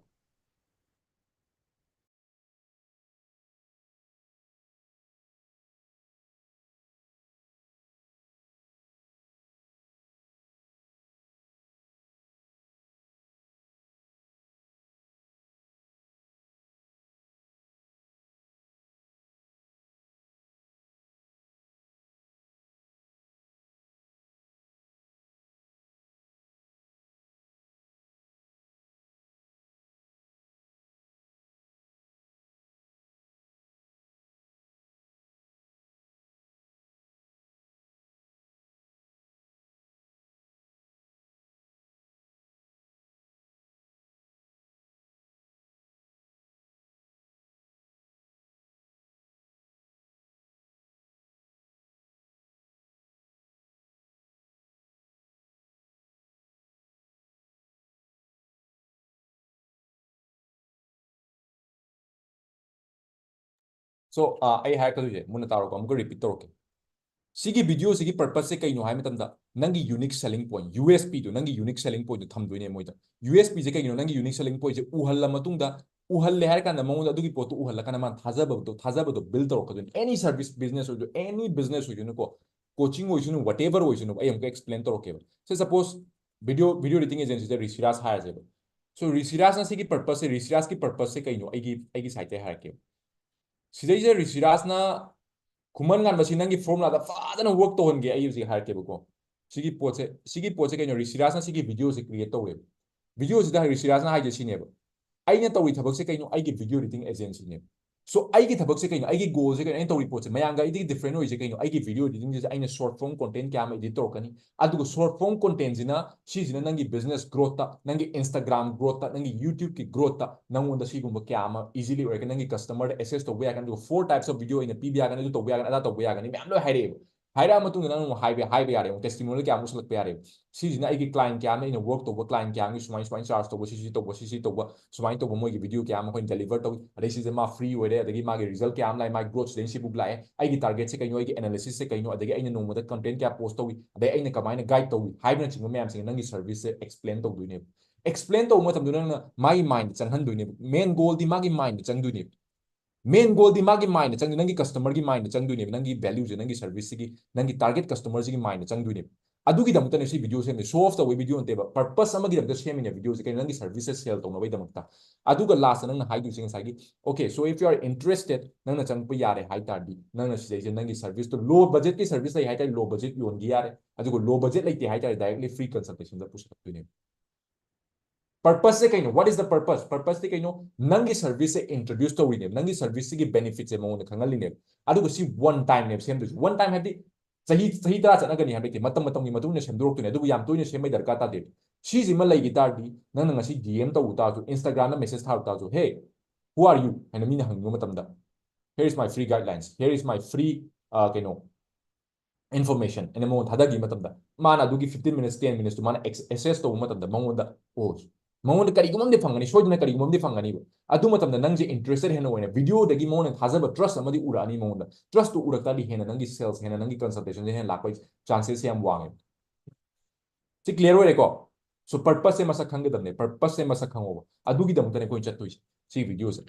So ꯑꯩ ꯍꯥꯏꯔꯛꯀꯗꯣꯏꯁꯦ ꯃꯨꯟꯅ ꯇꯥꯔꯣꯀꯣ, ꯑꯃꯨꯛꯀ repeat ꯇꯧꯔꯛꯀꯦ꯫ ꯁꯤꯒꯤ video ꯁꯤꯒꯤ purpose ꯁꯦ ꯀꯩꯅꯣ ꯍꯥꯏꯕ ꯃꯇꯝꯗ, ꯅꯪꯒꯤ unique selling point, USP ꯗꯣ, ꯅꯪꯒꯤ unique selling point ꯗꯣ ꯊꯝꯗꯣꯏꯅꯦ ꯃꯣꯏꯗ꯫ USP ꯁꯦ ꯀꯩꯒꯤꯅꯣ? ꯅꯪꯒꯤ unique selling point ꯁꯦ ꯎꯍꯜꯂ ꯃꯇꯨꯡꯗ, ꯎꯍꯜꯂꯦ ꯍꯥꯏꯔ ꯀꯥꯟꯗ ꯃꯉꯣꯟꯗ ꯑꯗꯨꯒꯤ ꯄꯣꯠꯇꯣ ꯎꯍꯜꯂꯀꯥꯟꯗ ꯃꯥꯅ ꯊꯥꯖꯕꯗꯣ, ꯊꯥꯖꯕꯗꯣ build ꯇꯧꯔꯛꯀꯗꯣꯏꯅꯤ꯫ Any service business ꯑꯣꯏꯔꯁꯨ, any business ꯑꯣꯏꯁꯅꯨꯀꯣ, coaching ꯑꯣꯏꯁꯅꯨ, whatever ꯑꯣꯏꯁꯅꯨ, ꯑꯩ ꯑꯃꯨꯛꯀ explain ꯇꯧꯔꯛꯀꯦꯕ꯫ ꯁꯦ suppose video, video editing agency ꯗ ꯔꯤꯁꯤꯔꯥꯖ ꯍꯥꯏꯔꯁꯦꯕ꯫ So ꯔꯤꯁꯤꯔꯥꯖꯅ ꯁꯤꯒꯤ purpose ꯁꯦ, ꯔꯤꯁꯤꯔꯥꯖꯀꯤ purpose ꯁꯦ ꯀꯩꯅꯣ? ꯑꯩꯒꯤ, ꯑꯩꯒꯤ side ꯇꯩ ꯍꯥꯏꯔꯛꯀꯦꯕ꯫ ꯁꯤꯗꯩꯁꯤꯗ ꯔꯤꯁꯤꯔꯥꯖꯅ ꯈꯨꯃꯟ ꯉꯥꯟꯕꯁꯤ ꯅꯪꯒꯤ formula ꯗ ꯐꯖꯅ work ꯇꯧꯍꯟꯒꯦ ꯑꯩ ꯍꯧꯖꯤꯛ ꯍꯥꯏꯔꯛꯀꯦꯕꯀꯣ꯫ ꯁꯤꯒꯤ ꯄꯣꯠꯁꯦ, ꯁꯤꯒꯤ ꯄꯣꯠꯁꯦ ꯀꯩꯅꯣ? ꯔꯤꯁꯤꯔꯥꯖꯅ ꯁꯤꯒꯤ video ꯁꯦ create ꯇꯧꯔꯦꯕ꯫ Video ꯁꯤꯗ ꯔꯤꯁꯤꯔꯥꯖꯅ ꯍꯥꯏꯁꯦ ꯁꯤꯅꯦꯕ, "ꯑꯩꯅ ꯇꯧꯔꯤ ꯊꯕꯛꯁꯦ ꯀꯩꯅꯣ? ꯑꯩꯒꯤ video editing agency ꯅꯦꯕ꯫ So ꯑꯩꯒꯤ ꯊꯕꯛꯁꯦ ꯀꯩꯅꯣ? ꯑꯩꯒꯤ goal ꯁꯦ ꯀꯩꯅꯣ? ꯑꯩꯅ ꯇꯧꯔꯤ ꯄꯣꯠꯁꯦ ꯃꯌꯥꯝꯒ ꯑꯩꯗꯒꯤ different ꯑꯣꯏꯁꯦ ꯀꯩꯅꯣ? ꯑꯩꯒꯤ video editing ꯁꯤꯗ ꯑꯩꯅ short form content ꯀꯌꯥ ꯑꯃ edit ꯇꯧꯔꯛꯀꯅꯤ, ꯑꯗꯨꯒ short form content ꯁꯤꯅ, ꯁꯤꯁꯤꯅ ꯅꯪꯒꯤ business growth ꯇ, ꯅꯪꯒꯤ Instagram growth ꯇ, ꯅꯪꯒꯤ YouTube ꯀꯤ growth ꯇ ꯅꯪꯉꯣꯟꯗ ꯁꯤꯒꯨꯝꯕ ꯀꯌꯥ ꯑꯃ easily ꯑꯣꯏꯔꯒ ꯅꯪꯒꯤ customer ꯗ access ꯇꯧꯕ ꯌꯥꯒꯅꯤ, ꯑꯗꯨꯒ four types of video ꯑꯩꯅ ꯄꯤꯕ ꯌꯥꯒꯅꯤ, ꯑꯗꯨ ꯇꯧꯕ ꯌꯥꯒꯅꯤ, ꯑꯗꯥ ꯇꯧꯕ ꯌꯥꯒꯅꯤ", ꯃꯌꯥꯝ ꯂꯣꯏ ꯍꯥꯏꯔꯛꯑꯦꯕ꯫ ꯍꯥꯏꯔꯛꯑ ꯃꯇꯨꯡꯗ ꯅꯪꯅ ꯑꯃꯨꯛ ꯍꯥꯏꯕ, ꯍꯥꯏꯕ ꯌꯥꯔꯦ, ꯑꯃꯨꯛ testimonial ꯀꯌꯥ ꯑꯃ ꯎꯁꯜꯂꯛꯄ ꯌꯥꯔꯦꯕ꯫ "ꯁꯤꯁꯤꯅ ꯑꯩꯒꯤ client ꯀꯌꯥ ꯑꯃ, ꯑꯩꯅ work ꯇꯧꯕ client ꯀꯌꯥ ꯑꯃꯒꯤ ꯁꯨꯃꯥꯏ, ꯁꯨꯃꯥꯏꯅ charge ꯇꯧꯕ, ꯁꯤꯁꯤ ꯇꯧꯕ, ꯁꯤꯁꯤ ꯇꯧꯕ, ꯁꯨꯃꯥꯏꯅ ꯇꯧꯕ ꯃꯣꯏꯒꯤ video ꯀꯌꯥ ꯑꯃ ꯑꯩꯈꯣꯏꯅ deliver ꯇꯧꯏ, ꯑꯗꯩ ꯁꯤꯁꯦ ꯃꯥ free ꯑꯣꯏꯔꯦ, ꯑꯗꯒꯤ ꯃꯥꯒꯤ result ꯀꯌꯥ ꯑꯃ ꯂꯥꯛꯑꯦ, ꯃꯥꯒꯤ growth ꯁꯤꯗꯩ ꯁꯤꯕꯨꯛ ꯂꯥꯛꯑꯦ, ꯑꯩꯒꯤ target ꯁꯦ ꯀꯩꯅꯣ, ꯑꯩꯒꯤ analysis ꯁꯦ ꯀꯩꯅꯣ, ꯑꯗꯒꯤ ꯑꯩꯅ ꯅꯣꯡꯃꯗ content ꯀꯌꯥ post ꯇꯧꯏ, ꯑꯗꯩ ꯑꯩꯅ ꯀꯃꯥꯏꯅ guide ꯇꯧꯏ" ꯍꯥꯏꯕꯅꯆꯤꯡꯕ ꯃꯌꯥꯝꯁꯤꯡꯁꯦ ꯅꯪꯒꯤ service ꯁꯦ explain ꯇꯧꯗꯣꯏꯅꯦꯕ꯫ Explain ꯇꯧꯕ ꯃꯇꯝꯗ ꯅꯪꯅ ꯃꯥꯒꯤ mind ꯗ ꯆꯪꯍꯟꯗꯣꯏꯅꯦꯕ꯫ Main goal ꯗꯤ ꯃꯥꯒꯤ mind ꯗ ꯆꯪꯗꯣꯏꯅꯦꯕ꯫ Main goal ꯗꯤ ꯃꯥꯒꯤ mind ꯗ ꯆꯪꯗꯣꯏꯅꯦ, ꯅꯪꯒꯤ customer ꯒꯤ mind ꯗ ꯆꯪꯗꯣꯏꯅꯦꯕ, ꯅꯪꯒꯤ value ꯁꯦ, ꯅꯪꯒꯤ service ꯁꯤꯒꯤ, ꯅꯪꯒꯤ target customer ꯁꯤꯒꯤ mind ꯗ ꯆꯪꯗꯣꯏꯅꯦꯕ꯫ ꯑꯗꯨꯒꯤꯗꯃꯛꯇꯅꯦ ꯁꯤ video ꯁꯦꯝꯃꯤꯁꯦ, show off ꯇꯧꯕꯒꯤ video ꯅꯠꯇꯦꯕ, purpose ꯑꯃꯒꯤꯗꯃꯛꯇ ꯁꯦꯝꯃꯤꯅꯦ video ꯁꯦ꯫ ꯀꯩꯅꯣ? ꯅꯪꯒꯤ service ꯁꯦ sell ꯇꯧꯅꯕꯒꯤꯗꯃꯛꯇ꯫ ꯑꯗꯨꯒ last ꯇ ꯅꯪꯅ ꯍꯥꯏꯗꯣꯏꯁꯦ ꯉꯁꯥꯏꯒꯤ, "Okay, so if you are interested", ꯅꯪꯅ ꯆꯪꯉꯛꯄ ꯌꯥꯔꯦ ꯍꯥꯏ ꯇꯥꯔꯗꯤ, ꯅꯪꯅ ꯁꯤꯗꯩꯁꯦ ꯅꯪꯒꯤ service ꯇꯣ low budget ꯀꯤ service ꯂꯩ ꯍꯥꯏ ꯇꯥꯔꯗꯤ low budget ꯌꯣꯟꯒꯦ ꯌꯥꯔꯦ, ꯑꯗꯨꯒ low budget ꯂꯩꯇꯦ ꯍꯥꯏ ꯇꯥꯔꯗꯤ directly free consultation ꯗ ꯄꯨꯁꯜꯂꯛꯇꯣꯏꯅꯦꯕ꯫ Purpose ꯁꯦ ꯀꯩꯅꯣ? What is the purpose? Purpose T ꯀꯩꯅꯣ? ꯅꯪꯒꯤ service ꯁꯦ introduce ꯇꯧꯔꯤꯅꯦꯕ, ꯅꯪꯒꯤ service ꯁꯤꯒꯤ benefit ꯁꯦ ꯃꯉꯣꯟꯗ ꯈꯪꯍꯜꯂꯤꯅꯦꯕ꯫ ꯑꯗꯨꯒ ꯁꯤ one time ꯅꯦꯕ ꯁꯦꯝꯗꯣꯏꯁꯦ꯫ One time ꯍꯥꯏꯕꯗꯤ ꯆꯍꯤ, ꯆꯍꯤ ꯇꯔꯥ ꯆꯠꯅꯒꯅꯤ ꯍꯥꯏꯕ ꯅꯠꯇꯦ, ꯃꯇꯝ ꯃꯇꯝꯒꯤ ꯃꯇꯨꯡ ꯏꯟꯅ ꯁꯦꯝꯗꯣꯔꯛꯇꯣꯏꯅꯦ, ꯑꯗꯨꯕꯨ ꯌꯥꯝ ꯇꯣꯏꯅ ꯁꯦꯝꯕꯩ ꯗꯔꯀꯥꯔ ꯇꯥꯗꯦꯕ꯫ ꯁꯤꯁꯤꯃ ꯂꯩꯈꯤ ꯇꯥꯔꯗꯤ ꯅꯪꯅ ꯉꯁꯤ D M ꯇꯧꯔꯨ ꯇꯥꯔꯁꯨ, Instagram ꯗ message ꯊꯥꯔꯨ ꯇꯥꯔꯁꯨ, "Hey, who are you?" ꯍꯥꯏꯅ ꯃꯤꯅ ꯍꯪꯅꯤꯡꯕ ꯃꯇꯝꯗ, "Here is my free guidelines, here is my free, ꯑ, ꯀꯩꯅꯣ, information" ꯍꯥꯏꯅ ꯃꯉꯣꯟꯗ ꯊꯥꯗꯈꯤꯕ ꯃꯇꯝꯗ, ꯃꯥꯅ ꯑꯗꯨꯒꯤ fifteen minutes, ten minutes two ꯃꯥꯅ ex-, assess ꯇꯧꯕ ꯃꯇꯝꯗ ꯃꯉꯣꯟꯗ, ꯑꯣ, ꯃꯉꯣꯟꯗ ꯀꯔꯤꯒꯨꯝꯕ ꯑꯃꯗꯤ ꯐꯪꯒꯅꯤ, ꯁꯣꯏꯗꯅ ꯀꯔꯤꯒꯨꯝꯕ ꯑꯃꯗꯤ ꯐꯪꯒꯅꯤꯕ꯫ ꯑꯗꯨ ꯃꯇꯝꯗ ꯅꯪꯁꯦ interested ꯍꯦꯟꯅ ꯑꯣꯏꯅ videoꯗꯒꯤ ꯃꯉꯣꯟꯗ ꯊꯥꯖꯕ, trust ꯑꯃꯗꯤ ꯎꯔꯛꯑꯅꯤ ꯃꯉꯣꯟꯗ. Trustꯇꯨ ꯎꯔꯛ ꯇꯥꯔꯗꯤ ꯍꯦꯟꯅ ꯅꯪꯒꯤ sales, ꯍꯦꯟꯅ ꯅꯪꯒꯤ consultationꯁꯦ ꯍꯦꯟꯅ ꯂꯥꯛꯄꯒꯤ chances ꯌꯥꯝ ꯋꯥꯡꯉꯦ. ꯁꯤ clear ꯑꯣꯏꯔꯦꯀꯣ? So purposeꯁꯦ ꯃꯁꯛ ꯈꯪꯒꯗꯕꯅꯦ. Purposeꯁꯦ ꯃꯁꯛ ꯈꯪꯉꯣꯕ. ꯑꯗꯨꯒꯤꯗꯃꯛꯇꯅꯦ ꯑꯩꯈꯣꯏꯅ ꯆꯠꯇꯣꯏꯁꯦ ꯁꯤ videoꯁꯦ.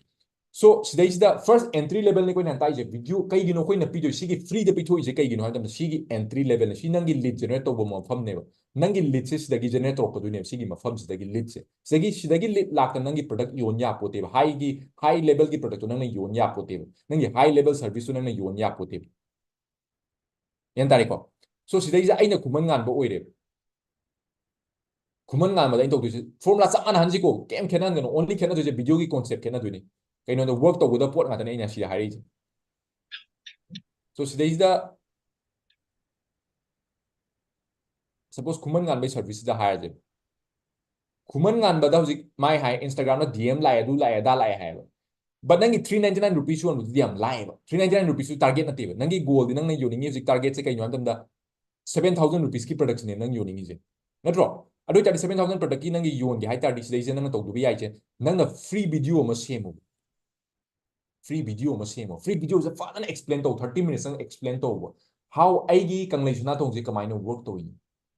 So ꯁꯤꯗꯩꯁꯤꯗ first entry levelꯅꯦ ꯑꯩꯈꯣꯏꯅ ꯍꯥꯟꯅ ꯇꯥꯛꯏꯁꯦ. Video ꯀꯩꯒꯤꯅꯣ ꯑꯩꯈꯣꯏꯅ ꯄꯤꯗꯣꯏ, ꯁꯤꯒꯤ freeꯗ ꯄꯤꯊꯣꯛꯏꯁꯦ ꯀꯩꯒꯤꯅꯣ ꯍꯥꯏ ꯃꯇꯝꯗ ꯁꯤꯒꯤ entry levelꯅꯦ. ꯁꯤ ꯅꯪꯒꯤ lead generate ꯇꯧꯕ ꯃꯐꯝꯅꯦꯕ. ꯅꯪꯒꯤ leadꯁꯦ ꯁꯤꯗꯒꯤ generate ꯇꯧꯔꯛꯀꯗꯣꯏꯅꯦꯕ, ꯁꯤꯒꯤ ꯃꯐꯝꯁꯤꯗꯒꯤ leadꯁꯦ. ꯁꯤꯗꯒꯤ, ꯁꯤꯗꯒꯤ lead ꯂꯥꯛꯇꯅ ꯅꯪꯒꯤ product ꯌꯣꯟ ꯌꯥꯄꯣꯠꯇꯦꯕ. Highꯒꯤ, high levelꯒꯤ productꯇꯣ ꯅꯪꯅ ꯌꯣꯟ ꯌꯥꯄꯣꯠꯇꯦꯕ. ꯅꯪꯒꯤ high level serviceꯇꯣ ꯅꯪꯅ ꯌꯣꯟ ꯌꯥꯄꯣꯠꯇꯦꯕ. ꯒ꯭ꯌꯥꯟ ꯇꯥꯔꯦꯀꯣ? So ꯁꯤꯗꯩꯁꯤꯗ ꯑꯩꯅ ꯈꯨꯃꯟ ꯉꯥꯟꯕ ꯑꯣꯏꯔꯦꯕ. ꯈꯨꯃꯟ ꯉꯥꯟꯕꯗ ꯑꯩꯅ ꯇꯧꯗꯣꯏꯁꯦ formula ꯆꯞ ꯃꯥꯟꯅꯍꯟꯁꯤꯀꯣ, ꯀꯩꯝ ꯈꯦꯠꯅꯍꯟꯒꯅꯣ. Only ꯈꯦꯠꯅꯗꯣꯏꯁꯦ videoꯒꯤ concept ꯈꯦꯠꯅꯗꯣꯏꯅꯤ. ꯀꯩꯅꯣꯗ work ꯇꯧꯒꯗꯕ ꯄꯣꯠ ꯉꯥꯛꯇꯅꯦ ꯑꯩꯅ ꯁꯤꯗ ꯍꯥꯏꯔꯛꯏꯁꯦ. So ꯁꯤꯗꯩꯁꯤꯗ suppose ꯈꯨꯃꯟ ꯉꯥꯟꯕꯒꯤ serviceꯁꯤꯗ ꯍꯥꯏꯔꯁꯦ. ꯈꯨꯃꯟ ꯉꯥꯟꯕꯗ ꯍꯧꯖꯤꯛ ꯃꯥꯏ ꯍꯥꯏ Instagramꯗ DM ꯂꯥꯛꯑꯦ, ꯑꯗꯨ ꯂꯥꯛꯑꯦ, ꯑꯗꯥ ꯂꯥꯛꯑꯦ ꯍꯥꯏꯌꯦꯕ. But ꯅꯪꯒꯤ three ninety nine rupees ꯌꯣꯟꯕꯗꯨꯗꯤ ꯌꯥꯝ ꯂꯥꯏꯌꯦꯕ. Three ninety nine rupeesꯇꯨ target ꯅꯠꯇꯦꯕ. ꯅꯪꯒꯤ goalꯗꯤ, ꯅꯪꯅ ꯌꯣꯟꯅꯤꯡꯉꯤ ꯍꯧꯖꯤꯛ targetꯁꯦ ꯀꯩꯅꯣ ꯍꯥꯏ ꯃꯇꯝꯗ seven thousand rupeesꯀꯤ productꯁꯤꯅꯦ ꯅꯪ ꯌꯣꯟꯅꯤꯡꯉꯤꯁꯦ, ꯅꯠꯇ꯭ꯔꯣ? ꯑꯗꯨ ꯑꯣꯏꯇꯥꯔꯗꯤ seven thousand productꯀꯤ ꯅꯪꯒꯤ ꯌꯣꯟꯒꯦ ꯍꯥꯏ ꯇꯥꯔꯗꯤ ꯁꯤꯗꯩꯁꯤꯗ ꯅꯪꯅ ꯇꯧꯗꯕ ꯌꯥꯏꯁꯦ, ꯅꯪꯅ free video ꯑꯃ ꯁꯦꯝꯃꯨ. Free video ꯑꯃ ꯁꯦꯝꯃꯣ. Free videoꯁꯦ ꯐꯖꯅ explain ꯇꯧ, thirty minutesꯇꯪ explain ꯇꯧꯕ. How ꯑꯩꯒꯤ ꯀꯪꯂꯩ ꯁꯅꯥꯇꯣꯟꯁꯦ ꯀꯃꯥꯏꯅ work ꯇꯧꯏ?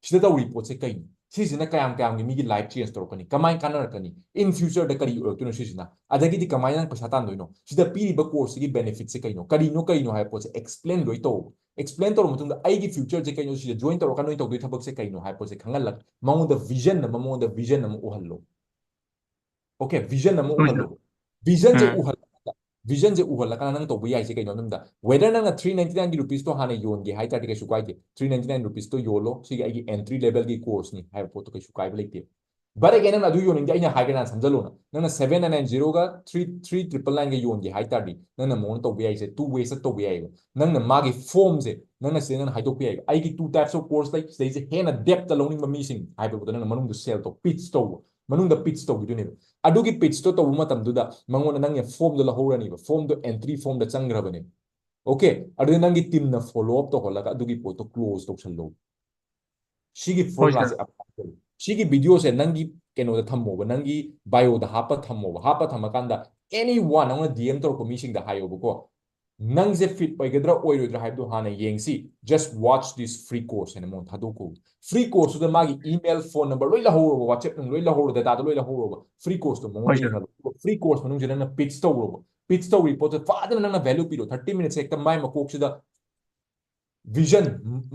ꯁꯤꯗ ꯇꯧꯔꯤ ꯄꯣꯠꯁꯦ ꯀꯩꯅꯣ? ꯁꯤꯁꯤꯅ ꯀꯌꯥꯝ ꯀꯌꯥꯝꯒꯤ ꯃꯤꯒꯤ life change ꯇꯧꯔꯛꯀꯅꯤ? ꯀꯃꯥꯏꯅ ꯀꯥꯟꯅꯔꯛꯀꯅꯤ? In futureꯗ ꯀꯔꯤ ꯑꯣꯏꯔꯛꯇꯣꯏꯅꯣ ꯁꯤꯁꯤꯅ? ꯑꯗꯒꯤꯗꯤ ꯀꯃꯥꯏꯅ ꯅꯪ ꯄꯩꯁꯥ ꯇꯥꯟꯗꯣꯏꯅꯣ? ꯁꯤꯗ ꯄꯤꯔꯤꯕ courseꯁꯤꯒꯤ benefitꯁꯦ ꯀꯩꯅꯣ? ꯀꯔꯤꯅꯣ, ꯀꯔꯤꯅꯣ ꯍꯥꯏꯕ ꯄꯣꯠꯁꯦ explain ꯂꯣꯏ ꯇꯧ꯫ Explain ꯇꯧꯔꯕ ꯃꯇꯨꯡꯗ ꯑꯩꯒꯤ futureꯁꯦ ꯀꯩꯅꯣ, ꯁꯤꯗ join ꯇꯧꯔꯀꯥꯟꯗ ꯅꯣꯏ ꯇꯧꯗꯣꯏ ꯊꯕꯛꯁꯦ ꯀꯩꯅꯣ ꯍꯥꯏꯕ ꯄꯣꯠꯁꯦ ꯈꯪꯍꯜꯂꯒ ꯃꯉꯣꯟꯗ vision ꯑꯃ, ꯃꯉꯣꯟꯗ vision ꯑꯃ ꯎꯍꯜꯂꯣ꯫ Okay, vision ꯑꯃ ꯎꯍꯜꯂꯣ꯫ Visionꯁꯦ ꯎꯝ꯫ ꯎꯍꯜꯂꯒ, visionꯁꯦ ꯎꯍꯜꯂꯀꯥꯟꯗ ꯅꯪ ꯇꯧꯕ ꯌꯥꯏꯁꯦ ꯀꯩꯅꯣ ꯍꯥꯏꯕꯗ, whether ꯅꯪꯅ three ninety nineꯒꯤ rupeesꯇꯣ ꯍꯥꯟꯅ ꯌꯣꯟꯒꯦ ꯍꯥꯏ ꯇꯥꯔꯗꯤ ꯀꯩꯁꯨ ꯀꯥꯏꯗꯦ. Three ninety nine rupeesꯇꯣ ꯌꯣꯜꯂꯣ, ꯁꯤꯒꯤ ꯑꯩꯒꯤ entry levelꯒꯤ courseꯅꯤ ꯍꯥꯏꯕ ꯄꯣꯠꯇꯣ ꯀꯩꯁꯨ ꯀꯥꯏꯕ ꯂꯩꯇꯦ꯫ But again, ꯅꯪꯅ ꯑꯗꯨ ꯌꯣꯟꯅꯤꯡꯗꯦ, ꯑꯩꯅ ꯍꯥꯏꯒꯦ ꯅꯪ ꯁꯝꯖꯜꯂꯣꯅ, ꯅꯪꯅ seven nine zeroꯒ three three triple nineꯒ ꯌꯣꯟꯒꯦ ꯍꯥꯏ ꯇꯥꯔꯗꯤ ꯅꯪꯅ ꯃꯉꯣꯟꯗ ꯇꯧꯕ ꯌꯥꯏꯁꯦ two waysꯇ ꯇꯧꯕ ꯌꯥꯏꯑꯕ꯫ ꯅꯪꯅ ꯃꯥꯒꯤ formꯁꯦ ꯅꯪꯅ ꯁꯤꯗ ꯅꯪꯅ ꯍꯥꯏꯗꯣꯛꯄ ꯌꯥꯏꯑꯕ, ꯑꯩꯒꯤ two types of course ꯂꯩ, ꯁꯤꯗꯩꯁꯦ ꯍꯦꯟꯅ depthꯇ ꯂꯧꯅꯤꯡꯕ ꯃꯤꯁꯤꯡ ꯍꯥꯏꯕ ꯄꯣꯠꯇꯣ ꯅꯪꯅ ꯃꯅꯨꯡꯗ sell ꯇꯧ, pitch ꯇꯧꯕ, ꯃꯅꯨꯡꯗ pitch ꯇꯧꯈꯤꯗꯣꯏꯅꯦꯕ꯫ ꯑꯗꯨꯒꯤ pitchꯇꯣ ꯇꯧꯕ ꯃꯇꯝꯗꯨꯗ ꯃꯉꯣꯟꯗ ꯅꯪꯒꯤ formꯗꯣ ꯂꯧꯍꯧꯔꯅꯤꯕ, formꯗꯣ entry formꯗ ꯆꯪꯈ꯭ꯔꯕꯅꯦ꯫ Okay, ꯑꯗꯨꯗ ꯅꯪꯒꯤ teamꯅ follow up ꯇꯧꯍꯜꯂꯒ ꯑꯗꯨꯒꯤ ꯄꯣꯠꯇꯣ close ꯇꯧꯁꯜꯂꯣ꯫ ꯁꯤꯒꯤ formulaꯁꯦ apply ꯇꯧ꯫ ꯁꯤꯒꯤ videoꯁꯦ ꯅꯪꯒꯤ ꯀꯩꯅꯣꯗ ꯊꯝꯃꯣꯕ, ꯅꯪꯒꯤ bioꯗ ꯍꯥꯞꯄ ꯊꯝꯃꯣꯕ꯫ ꯍꯥꯞꯄ ꯊꯝꯃꯀꯥꯟꯗ anyone ꯅꯪꯅ DM ꯇꯧꯔꯛꯄ ꯃꯤꯁꯤꯡꯗ ꯍꯥꯏꯌꯣꯕꯀꯣ, ꯅꯪꯁꯦ fit ꯑꯣꯏꯒꯗ꯭ꯔꯥ ꯑꯣꯏꯔꯣꯏꯗ꯭ꯔꯥ ꯍꯥꯏꯕꯗꯣ ꯍꯥꯟꯅ ꯌꯦꯡꯁꯤ꯫ Just watch this free course ꯍꯥꯏꯅ ꯃꯉꯣꯟꯗ ꯊꯥꯗꯣꯛꯈꯣ꯫ Free courseꯇꯨꯗ ꯃꯥꯒꯤ email, phone number ꯂꯣꯏ ꯂꯧꯍꯧꯔꯣꯕ, WhatsApp ꯅꯨꯡ ꯂꯣꯏ ꯂꯧꯍꯧꯔꯣ, dataꯗꯣ ꯂꯣꯏ ꯂꯧꯍꯧꯔꯣꯕ꯫ Free courseꯇꯣ ꯃꯉꯣꯟꯗ ꯍꯣꯏ, sir. ꯌꯦꯡꯍꯜꯂꯣ꯫ Free course ꯃꯅꯨꯡꯁꯤꯗ ꯅꯪꯅ pitch ꯇꯧꯔꯣꯕ꯫ Pitch ꯇꯧꯔꯤ ꯄꯣꯠꯇꯣ ꯐꯖꯅ ꯅꯪꯅ value ꯄꯤꯔꯣ꯫ Thirty minutes ꯍꯦꯛꯇ ꯃꯥꯏ ꯃꯀꯣꯛꯁꯤꯗ vision,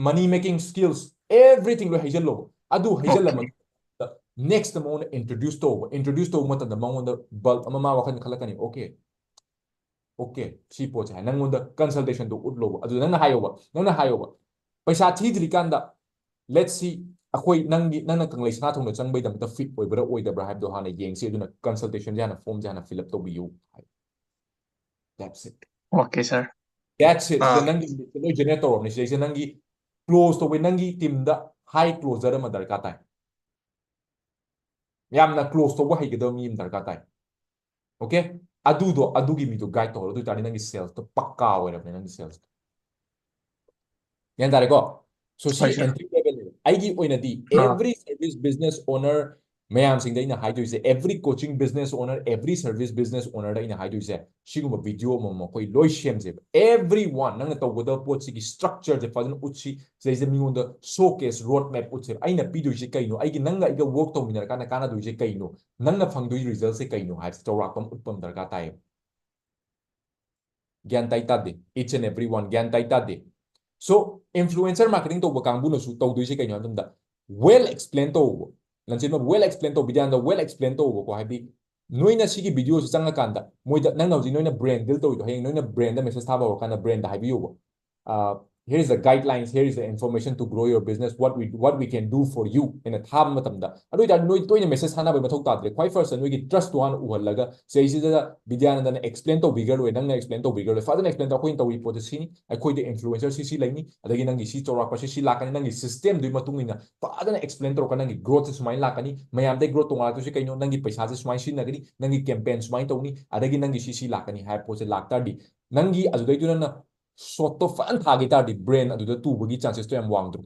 money making skills, everything ꯂꯣꯏ ꯍꯩꯖꯜꯂꯣꯕ꯫ ꯑꯗꯨ ꯍꯩꯖꯜꯂ Okay. ꯃꯇꯨꯡꯗ next ꯃꯉꯣꯟꯗ introduce ꯇꯧꯕ꯫ Introduce ꯇꯧꯕ ꯃꯇꯝꯗ ꯃꯉꯣꯟꯗ bulb ꯑꯃ ꯃꯥ ꯋꯥꯈꯜ ꯈꯜꯂꯛꯀꯅꯤ, "Okay, okay, ꯁꯤ ꯄꯣꯠꯁꯦ" ꯍꯥꯏ꯫ ꯅꯪꯉꯣꯟꯗ consultationꯗꯣ ꯎꯠꯂꯣꯕ꯫ ꯑꯗꯨꯗ ꯅꯪꯅ ꯍꯥꯏꯌꯣꯕ, ꯅꯪꯅ ꯍꯥꯏꯌꯣꯕ, "ꯄꯩꯁꯥ ꯊꯤꯗ꯭ꯔꯤꯀꯥꯟꯗ, let's see, ꯑꯩꯈꯣꯏ ꯅꯪꯒꯤ, ꯅꯪꯅ ꯀꯪꯂꯩ ꯁꯅꯥ ꯊꯣꯡꯗ ꯆꯪꯕꯩꯗꯃꯛꯇ fit ꯑꯣꯏꯕ꯭ꯔꯥ ꯑꯣꯏꯗꯕ꯭ꯔꯥ ꯍꯥꯏꯕꯗꯣ ꯍꯥꯟꯅ ꯌꯦꯡꯁꯤ, ꯑꯗꯨꯅ consultationꯁꯦ ꯍꯥꯟꯅ, formꯁꯦ ꯍꯥꯟꯅ fill up ꯇꯧꯕꯤꯌꯨ" ꯍꯥꯏ꯫ That's it. Okay, sir. That's it. ꯁꯤꯗ ꯑꯥ. ꯅꯪꯒꯤ list ꯂꯣꯏ generate ꯇꯧꯔꯕꯅꯤ꯫ ꯁꯤꯗꯩꯁꯤꯗ ꯅꯪꯒꯤ close ꯇꯧꯕꯩ ꯅꯪꯒꯤ teamꯗ high closer ꯑꯃ ꯗꯔꯀꯥꯔ ꯇꯥꯏ꯫ ꯌꯥꯝꯅ close ꯇꯧꯕ ꯍꯩꯒꯗꯕ ꯃꯤ ꯑꯃ ꯗꯔꯀꯥꯔ ꯇꯥꯏ꯫ Okay? ꯑꯗꯨꯗꯣ, ꯑꯗꯨꯒꯤ ꯃꯤꯗꯣ guide ꯇꯧꯍꯧꯔꯣ꯫ ꯑꯗꯨ ꯑꯣꯏꯇꯥꯔꯗꯤ ꯅꯪꯒꯤ salesꯇꯣ ꯄꯛꯀꯥ ꯑꯣꯏꯔꯕꯅꯦ, ꯅꯪꯒꯤ salesꯇꯣ꯫ ꯒ꯭ꯌꯥꯟ ꯇꯥꯔꯦꯀꯣ? So, ꯁꯤ ꯍꯣꯏ, sir. entry level ꯅꯦꯕ꯫ ꯑꯩꯒꯤ ꯑꯣꯏꯅꯗꯤ ꯑꯥ. every service business owner ꯃꯌꯥꯝꯁꯤꯡꯗ ꯑꯩꯅ ꯍꯥꯏꯗꯣꯏꯁꯦ, every coaching business owner, every service business ownerꯗ ꯑꯩꯅ ꯍꯥꯏꯗꯣꯏꯁꯦ, ꯁꯤꯒꯨꯝꯕ video ꯑꯃꯃꯝ ꯑꯩꯈꯣꯏ ꯂꯣꯏ ꯁꯦꯝꯁꯦꯕ꯫ Everyone, ꯅꯪꯅ ꯇꯧꯒꯗꯕ ꯄꯣꯠꯁꯤꯒꯤ structureꯁꯦ ꯐꯖꯅ ꯎꯠꯁꯤ꯫ ꯁꯤꯗꯩꯁꯤꯗ ꯃꯤꯉꯣꯟꯗ showcase, road map ꯎꯠꯁꯦꯕ꯫ ꯑꯩꯅ ꯄꯤꯗꯣꯏꯁꯦ ꯀꯩꯅꯣ? ꯑꯩꯒꯤ, ꯅꯪꯒ ꯑꯩꯒ work ꯇꯧꯃꯤꯟꯅꯔꯀꯥꯟꯗ ꯀꯥꯟꯅꯗꯣꯏꯁꯦ ꯀꯩꯅꯣ? ꯅꯪꯅ ꯐꯪꯗꯣꯏ resultꯁꯦ ꯀꯩꯅꯣ ꯍꯥꯏꯕꯁꯦ ꯆꯥꯎꯔꯥꯛꯄ ꯑꯃ ꯎꯠꯄ ꯑꯃ ꯗꯔꯀꯥꯔ ꯇꯥꯏꯌꯦꯕ꯫ ꯒ꯭ꯌꯥꯟ ꯇꯥꯏ ꯇꯥꯗꯦ? Each and everyone, ꯒ꯭ꯌꯥꯟ ꯇꯥꯏ ꯇꯥꯗꯦ? So, influencer marketing ꯇꯧꯕ ꯀꯥꯡꯕꯨꯅꯁꯨ ꯇꯧꯗꯣꯏꯁꯦ ꯀꯩꯅꯣ ꯍꯥꯏꯕ ꯃꯇꯝꯗ, well explain ꯇꯧꯕ꯫ ꯂꯟꯆꯦꯟꯕ, well explain ꯇꯧ, ꯕꯤꯗ꯭ꯌꯥꯅꯟꯗ, well explain ꯇꯧꯕꯀꯣ꯫ ꯍꯥꯏꯕꯗꯤ, ꯅꯣꯏꯅ ꯁꯤꯒꯤ videoꯁꯤ ꯆꯪꯉꯀꯥꯟꯗ, ꯃꯣꯏꯗ, ꯅꯪꯅ ꯍꯧꯖꯤꯛ ꯅꯣꯏꯅ brandꯗ deal ꯇꯧꯔꯤꯗꯣ, ꯍꯌꯦꯡ ꯅꯣꯏꯅ brandꯗ message ꯊꯥꯕ ꯍꯧꯔꯀꯥꯟꯗ brandꯗ ꯍꯥꯏꯕꯤꯌꯣꯕ꯫ "Uh, here is the guidelines, here is the information to grow your business, what we, what we can do for you" ꯍꯥꯏꯅ ꯊꯥꯕ ꯃꯇꯝꯗ, ꯑꯗꯨ ꯑꯣꯏꯇꯥꯔꯗꯤ ꯅꯣꯏ ꯇꯣꯏꯅ message ꯊꯥꯅꯕꯒꯤ ꯃꯊꯧ ꯇꯥꯗ꯭ꯔꯦ꯫ ꯈ꯭ꯋꯥꯏ firstꯇ ꯅꯣꯏꯒꯤ trustꯇꯣ ꯍꯥꯟꯅ ꯎꯍꯜꯂꯒ, ꯁꯤꯗꯩꯁꯤꯗ ꯕꯤꯗ꯭ꯌꯥꯅꯟꯗꯅ explain ꯇꯧꯕꯤꯈ꯭ꯔ ꯂꯣꯏꯔꯦ, ꯅꯪꯅ explain ꯇꯧꯕꯤꯈ꯭ꯔ ꯂꯣꯏꯔꯦ, ꯐꯖꯅ explain ꯇꯧ, "ꯑꯩꯈꯣꯏꯅ ꯇꯧꯔꯤ ꯄꯣꯠꯁꯦ ꯁꯤꯅꯤ, ꯑꯩꯈꯣꯏꯗ influencer ꯁꯤ ꯁꯤ ꯂꯩꯅꯤ, ꯑꯗꯒꯤ ꯅꯪꯒꯤ ꯁꯤ ꯆꯥꯎꯔꯥꯛꯄꯁꯦ ꯁꯤ ꯂꯥꯛꯀꯅꯤ, ꯅꯪꯒꯤ systemꯗꯨꯒꯤ ꯃꯇꯨꯡ ꯏꯟꯅ ꯐꯖꯅ explain ꯇꯧꯔꯒ ꯅꯪꯒꯤ growthꯁꯦ ꯁꯨꯃꯥꯏꯅ ꯂꯥꯛꯀꯅꯤ, ꯃꯌꯥꯝꯗꯩ growth ꯇꯣꯉꯥꯜꯂꯛꯇꯣꯏꯁꯦ ꯀꯩꯅꯣ, ꯅꯪꯒꯤ ꯄꯩꯁꯥꯁꯦ ꯁꯨꯃꯥꯏꯅ ꯁꯤꯖꯤꯟꯅꯒꯅꯤ, ꯅꯪꯒꯤ campaign ꯁꯨꯃꯥꯏꯅ ꯇꯧꯅꯤ, ꯑꯗꯒꯤ ꯅꯪꯒꯤ ꯁꯤ ꯁꯤ ꯂꯥꯛꯀꯅꯤ" ꯍꯥꯏꯕ ꯄꯣꯠꯁꯦ ꯂꯥꯛꯇꯥꯔꯗꯤ, ꯅꯪꯒꯤ ꯑꯗꯨꯗꯩꯗꯨ ꯅꯪꯅ shotꯇꯣ ꯐꯖꯅ ꯊꯥꯈꯤ ꯇꯥꯔꯗꯤ, brand ꯑꯗꯨꯗ ꯇꯨꯕꯒꯤ chancesꯇꯣ ꯌꯥꯝ ꯋꯥꯡꯗ꯭ꯔꯣ?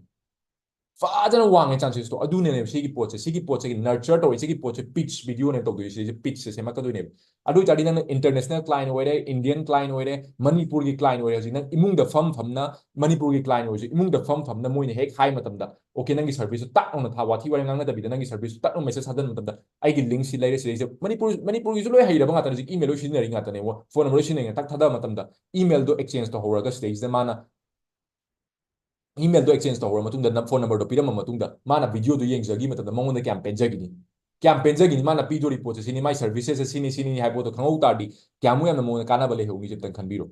ꯐꯖꯅ ꯋꯥꯡꯉꯦ chances ꯇꯣ꯫ ꯑꯗꯨꯅꯅꯦꯕ ꯁꯤꯒꯤ ꯄꯣꯠꯁꯦ, ꯁꯤꯒꯤ ꯄꯣꯠꯁꯦ nurture ꯇꯧꯋꯦ, ꯁꯤꯒꯤ ꯄꯣꯠꯁꯦ pitch video ꯅꯦꯕ ꯇꯧꯗꯣꯏꯁꯦ, ꯁꯤꯁꯦ pitch ꯁꯦ ꯁꯦꯝꯃꯛꯀꯗꯣꯏꯅꯦꯕ꯫ ꯑꯗꯨ ꯑꯣꯏꯇꯥꯔꯗꯤ ꯅꯪꯅ international client ꯑꯣꯏꯔꯦ, Indian client ꯑꯣꯏꯔꯦ, ꯃꯅꯤꯄꯨꯔꯒꯤ client ꯑꯣꯏꯔꯦ, ꯍꯧꯖꯤꯛ ꯅꯪ ꯏꯃꯨꯡꯗ ꯐꯝ ꯐꯝꯅ ꯃꯅꯤꯄꯨꯔꯒꯤ client ꯑꯣꯏꯔꯁꯨ ꯏꯃꯨꯡꯗ ꯐꯝ ꯐꯝꯅ ꯃꯣꯏꯅ ꯍꯦꯛ ꯍꯥꯏ ꯃꯇꯝꯗ, okay, ꯅꯪꯒꯤ service ꯇꯣ ꯇꯥꯛ ꯂꯥꯎꯅ ꯊꯥ, ꯋꯥꯊꯤ ꯋꯥꯔꯦꯝ ꯉꯥꯡꯅꯗꯕꯤꯗ ꯅꯪꯒꯤ service ꯇꯣ ꯇꯥꯛ ꯂꯥꯎꯅ message ꯊꯥꯖꯟꯕ ꯃꯇꯝꯗ, "ꯑꯩꯒꯤ link ꯁꯤ ꯂꯩꯔꯦ, ꯁꯤꯗꯩꯁꯤꯗ"꯫ ꯃꯅꯤꯄꯨꯔ, ꯃꯅꯤꯄꯨꯔꯒꯤꯁꯨ ꯂꯣꯏ ꯍꯩꯔꯕ ꯉꯥꯛꯇꯅꯦ, ꯍꯧꯖꯤꯛ email ꯂꯣꯏ ꯁꯤꯖꯤꯟꯅꯔꯤ ꯉꯥꯛꯇꯅꯦ, phone number ꯂꯣꯏ ꯁꯤꯖꯤꯟꯅꯔꯤ ꯉꯥꯛꯇꯅꯦ꯫ ꯇꯥꯛ ꯊꯥꯗꯕ ꯃꯇꯝꯗ email ꯗꯣ exchange ꯇꯧꯍꯧꯔꯒ ꯁꯤꯗꯩꯁꯤꯗ ꯃꯥꯅ email ꯗꯣ exchange ꯇꯧꯍꯧꯔ ꯃꯇꯨꯡꯗ ꯅ-, phone number ꯗꯣ ꯄꯤꯔꯝꯃ ꯃꯇꯨꯡꯗ ꯃꯥꯅ video ꯗꯣ ꯌꯦꯡꯖꯈꯤ ꯃꯇꯝꯗ ꯃꯉꯣꯟꯗ ꯀꯌꯥꯝ ꯄꯦꯟꯖꯈꯤꯅꯤ? ꯀꯌꯥꯝ ꯄꯦꯟꯖꯈꯤꯅꯤ? ꯃꯥꯅ ꯄꯤꯗꯣꯔꯤ ꯄꯣꯠꯁꯦ ꯁꯤꯅꯤ, ꯃꯥꯏ services ꯁꯦ ꯁꯤꯅꯤ, ꯁꯤꯅꯤ ꯍꯥꯏꯕ ꯄꯣꯠꯇꯣ ꯈꯪꯍꯧ ꯇꯥꯔꯗꯤ ꯀꯌꯥꯃꯨꯛ ꯌꯥꯝꯅ ꯃꯉꯣꯟꯗ ꯀꯥꯟꯅꯕ ꯂꯩꯍꯧꯅꯤ? ꯑꯝꯇꯪ ꯈꯟꯕꯤꯔꯣ꯫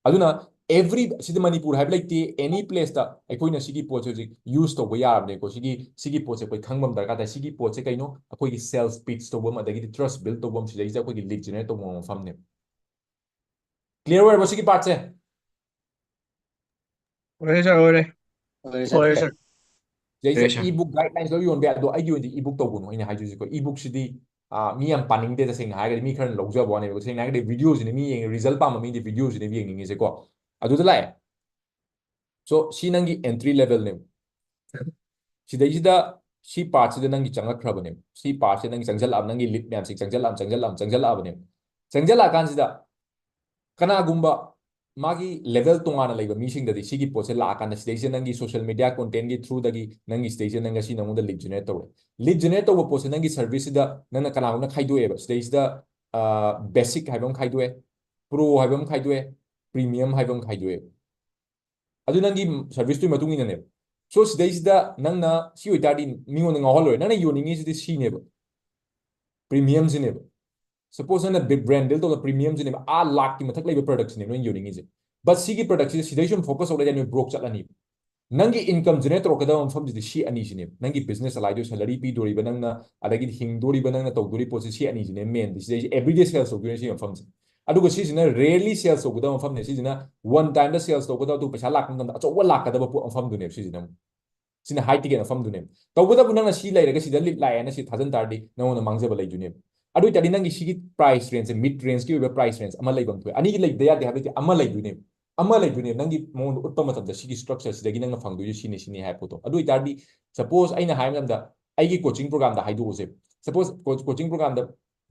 ꯑꯗꯨꯅ every, ꯁꯤꯗ ꯃꯅꯤꯄꯨꯔ ꯍꯥꯏꯕ ꯂꯩꯇꯦ, any place ꯇ ꯑꯩꯈꯣꯏꯅ ꯁꯤꯒꯤ ꯄꯣꯠꯁꯦ ꯍꯧꯖꯤꯛ use ꯇꯧꯕ ꯌꯥꯔꯕꯅꯦꯀꯣ꯫ ꯁꯤꯒꯤ, ꯁꯤꯒꯤ ꯄꯣꯠꯁꯦ ꯑꯩꯈꯣꯏ ꯈꯪꯕ ꯑꯃ ꯗꯔꯀꯥꯔ ꯇꯥꯏ꯫ ꯁꯤꯒꯤ ꯄꯣꯠꯁꯦ ꯀꯩꯅꯣ? ꯑꯩꯈꯣꯏꯒꯤ sales pitch ꯇꯧꯕ ꯑꯃ, ꯑꯗꯒꯤꯗꯤ trust build ꯇꯧꯕ ꯑꯃ, ꯁꯤꯗꯩꯁꯤꯗ ꯑꯩꯈꯣꯏꯒꯤ lead generate ꯇꯧꯕ ꯃꯐꯝꯅꯦ꯫ Clear ꯑꯣꯏꯔꯕ ꯁꯤꯒꯤ part ꯁꯦ? ꯑꯣꯏꯔꯦ sir, ꯑꯣꯏꯔꯦ꯫ ꯑꯣꯏꯔꯦ sir꯫ ꯑꯣꯏꯔꯦ sir꯫ ꯁꯤꯗꯩꯁꯤꯗ ꯑꯣꯏꯔꯦ sir꯫ E book guidelines ꯂꯣꯏ ꯌꯣꯟꯕ ꯌꯥꯏ꯫ ꯑꯗꯣ ꯑꯩꯒꯤ ꯑꯣꯏꯅꯗꯤ E book ꯇꯧꯒꯅꯨ꯫ ꯑꯩꯅ ꯍꯥꯏꯗꯣꯏꯁꯦꯀꯣ, E book ꯁꯤꯗꯤ, ꯑꯥ, ꯃꯤ ꯌꯥꯝ ꯄꯥꯅꯤꯡꯗꯦ꯫ ꯇꯁꯦꯡꯅ ꯍꯥꯏꯔꯒꯗꯤ ꯃꯤ ꯈꯔꯅ ꯂꯧꯖꯕ ꯋꯥꯅꯦꯕ꯫ ꯇꯁꯦꯡꯅ ꯍꯥꯏꯔꯒꯗꯤ video ꯁꯤꯅ ꯃꯤ ꯌꯦꯡꯉꯦ, result ꯄꯥꯝꯕ ꯃꯤꯗꯤ video ꯁꯤꯅꯦꯕ ꯌꯦꯡꯅꯤꯡꯉꯤꯁꯦꯀꯣ꯫ ꯑꯗꯨꯗ ꯂꯥꯛꯑꯦ꯫ So ꯁꯤ ꯅꯪꯒꯤ entry level ꯅꯦꯕ꯫ ꯁꯤꯗꯩꯁꯤꯗ ꯁꯤ part ꯁꯤꯗ ꯅꯪꯒꯤ ꯆꯪꯉꯛꯈ꯭ꯔꯕꯅꯦꯕ꯫ ꯁꯤ part ꯁꯤꯗ ꯅꯪꯒꯤ ꯆꯪꯁꯜꯂꯛꯑꯕ, ꯅꯪꯒꯤ lead ꯃꯌꯥꯝꯁꯤ ꯆꯪꯁꯜꯂꯛꯑꯕ, ꯆꯪꯁꯜꯂꯛꯑꯕ, ꯆꯪꯁꯜꯂꯛꯑꯕꯅꯦꯕ꯫ ꯆꯪꯁꯜꯂꯛꯑꯀꯥꯟꯁꯤꯗ ꯀꯅꯥꯒꯨꯝꯕ ꯃꯥꯒꯤ level ꯇꯣꯉꯥꯟꯅ ꯂꯩꯕ ꯃꯤꯁꯤꯡꯗꯗꯤ ꯁꯤꯒꯤ ꯄꯣꯠꯁꯦ ꯂꯥꯛꯑꯀꯥꯟꯗ ꯁꯤꯗꯩꯁꯤꯗ ꯅꯪꯒꯤ social media content ꯀꯤ through ꯗꯒꯤ ꯅꯪꯒꯤ ꯁꯤꯗꯩꯁꯤꯗ ꯅꯪ ꯉꯁꯤ ꯅꯉꯣꯟꯗ lead generate ꯇꯧꯔꯦ꯫ Lead generate ꯇꯧꯕ ꯄꯣꯠꯁꯦ ꯅꯪꯒꯤ service ꯁꯤꯗ ꯅꯪꯅ ꯀꯅꯥꯒꯨꯝꯕꯅ ꯈꯥꯏꯗꯣꯛꯑꯦꯕ꯫ ꯁꯤꯗꯩꯁꯤꯗ, ꯑ, basic ꯍꯥꯏꯕ ꯑꯃ ꯈꯥꯏꯗꯣꯛꯑꯦ, pro ꯍꯥꯏꯕ ꯑꯃ ꯈꯥꯏꯗꯣꯛꯑꯦ, premium ꯍꯥꯏꯕ ꯑꯃ ꯈꯥꯏꯗꯣꯛꯑꯦ꯫ ꯑꯗꯨ ꯅꯪꯒꯤ service ꯇꯨꯒꯤ ꯃꯇꯨꯡ ꯏꯟꯅꯅꯦꯕ꯫ So ꯁꯤꯗꯩꯁꯤꯗ ꯅꯪꯅ ꯁꯤ ꯑꯣꯏꯇꯥꯔꯗꯤ ꯃꯤꯉꯣꯟꯗ ꯉꯥꯎꯍꯜꯂꯣꯏ꯫ ꯅꯪꯅ ꯌꯣꯟꯅꯤꯡꯉꯤꯁꯤꯗꯤ ꯁꯤꯅꯦꯕ, premium ꯁꯤꯅꯦꯕ꯫ Suppose ꯅꯪꯅ ꯕꯤ-, brand build ꯇꯧꯕ premium ꯁꯤꯅꯦꯕ, ꯑꯥ ꯂꯥꯛꯀꯤ ꯃꯊꯛ ꯂꯩꯕ product ꯁꯤꯅꯦꯕ ꯅꯣꯏꯅ ꯌꯣꯟꯅꯤꯡꯉꯤꯁꯦ꯫ But ꯁꯤꯒꯤ product ꯁꯤꯗ ꯁꯤꯗꯩ ꯁꯨꯝ focus ꯇꯧ ꯂꯩꯔꯗꯤ ꯅꯣꯏ broke ꯆꯠꯂꯅꯤ꯫ ꯅꯪꯒꯤ income generate ꯇꯧꯔꯛꯀꯗꯕ ꯃꯐꯝꯁꯤꯗꯤ ꯁꯤ ꯑꯅꯤꯁꯤꯅꯦꯕ꯫ ꯅꯪꯒꯤ business ꯆꯂꯥꯏꯗꯣꯏ, salary ꯄꯤꯗꯣꯔꯤꯕ ꯅꯪꯅ, ꯑꯗꯒꯤꯗꯤ ꯍꯤꯡꯗꯣꯔꯤꯕ ꯅꯪꯅ ꯇꯧꯗꯣꯔꯤ ꯄꯣꯠꯁꯤ ꯁꯤ ꯑꯅꯤꯁꯤꯅꯦ main ꯗꯤ꯫ ꯁꯤꯗꯩꯁꯤ everyday sales ꯇꯧꯗꯣꯏꯅꯦ ꯁꯤ ꯃꯐꯝꯁꯦ꯫ ꯑꯗꯨꯒ ꯁꯤꯁꯤꯅ rarely sales ꯇꯧꯒꯗꯕ ꯃꯐꯝꯅꯦ꯫ ꯁꯤꯁꯤꯅ one time ꯗ sales ꯇꯧꯒꯗꯕ, ꯑꯗꯨ ꯄꯩꯁꯥ ꯂꯥꯛꯄ ꯃꯇꯝꯗ ꯑꯆꯧꯕ ꯂꯥꯛꯀꯗꯕ ꯄꯣꯠ ꯃꯐꯝꯗꯨꯅꯦꯕ ꯁꯤꯁꯤꯅ ꯑꯃꯨꯛ꯫ ꯁꯤꯅ high ticket ꯃꯐꯝꯗꯨꯅꯦꯕ꯫ ꯇꯧꯕꯇꯕꯨ ꯅꯪꯅ ꯁꯤ ꯂꯩꯔꯒ ꯁꯤꯗ lead ꯂꯥꯛꯑꯦꯅ ꯁꯤ ꯊꯥꯖꯟ ꯇꯥꯔꯗꯤ ꯅꯪꯉꯣꯟꯗ ꯃꯥꯡꯖꯕ ꯂꯩꯗꯣꯏꯅꯦꯕ꯫ ꯑꯗꯨ ꯑꯣꯏꯇꯥꯔꯗꯤ ꯅꯪꯒꯤ ꯁꯤꯒꯤ price range ꯁꯦ, mid range ꯀꯤ ꯑꯣꯏꯕ price range ꯑꯃ ꯂꯩꯐꯝ ꯊꯣꯛꯑꯦ꯫ ꯑꯅꯤꯒꯤ ꯂꯩꯇ ꯌꯥꯗꯦ ꯍꯥꯏꯕꯗꯤ ꯑꯃ ꯂꯩꯗꯣꯏꯅꯦꯕ꯫ ꯑꯃ ꯂꯩꯗꯣꯏꯅꯦꯕ ꯅꯪꯒꯤ ꯃꯉꯣꯟꯗ ꯎꯠꯄ ꯃꯇꯝꯗ, ꯁꯤꯒꯤ structure ꯁꯤꯗꯒꯤ ꯅꯪꯅ ꯐꯪꯗꯣꯏꯁꯦ ꯁꯤꯅꯤ ꯁꯤꯅꯤ ꯍꯥꯏꯕ ꯄꯣꯠꯇꯣ꯫ ꯑꯗꯨ ꯑꯣꯏꯇꯥꯔꯗꯤ, suppose ꯑꯩꯅ ꯍꯥꯏꯕ ꯃꯇꯝꯗ, ꯑꯩꯒꯤ coaching program ꯗ ꯍꯥꯏꯗꯣꯛꯑꯁꯦ, suppose coaching program ꯗ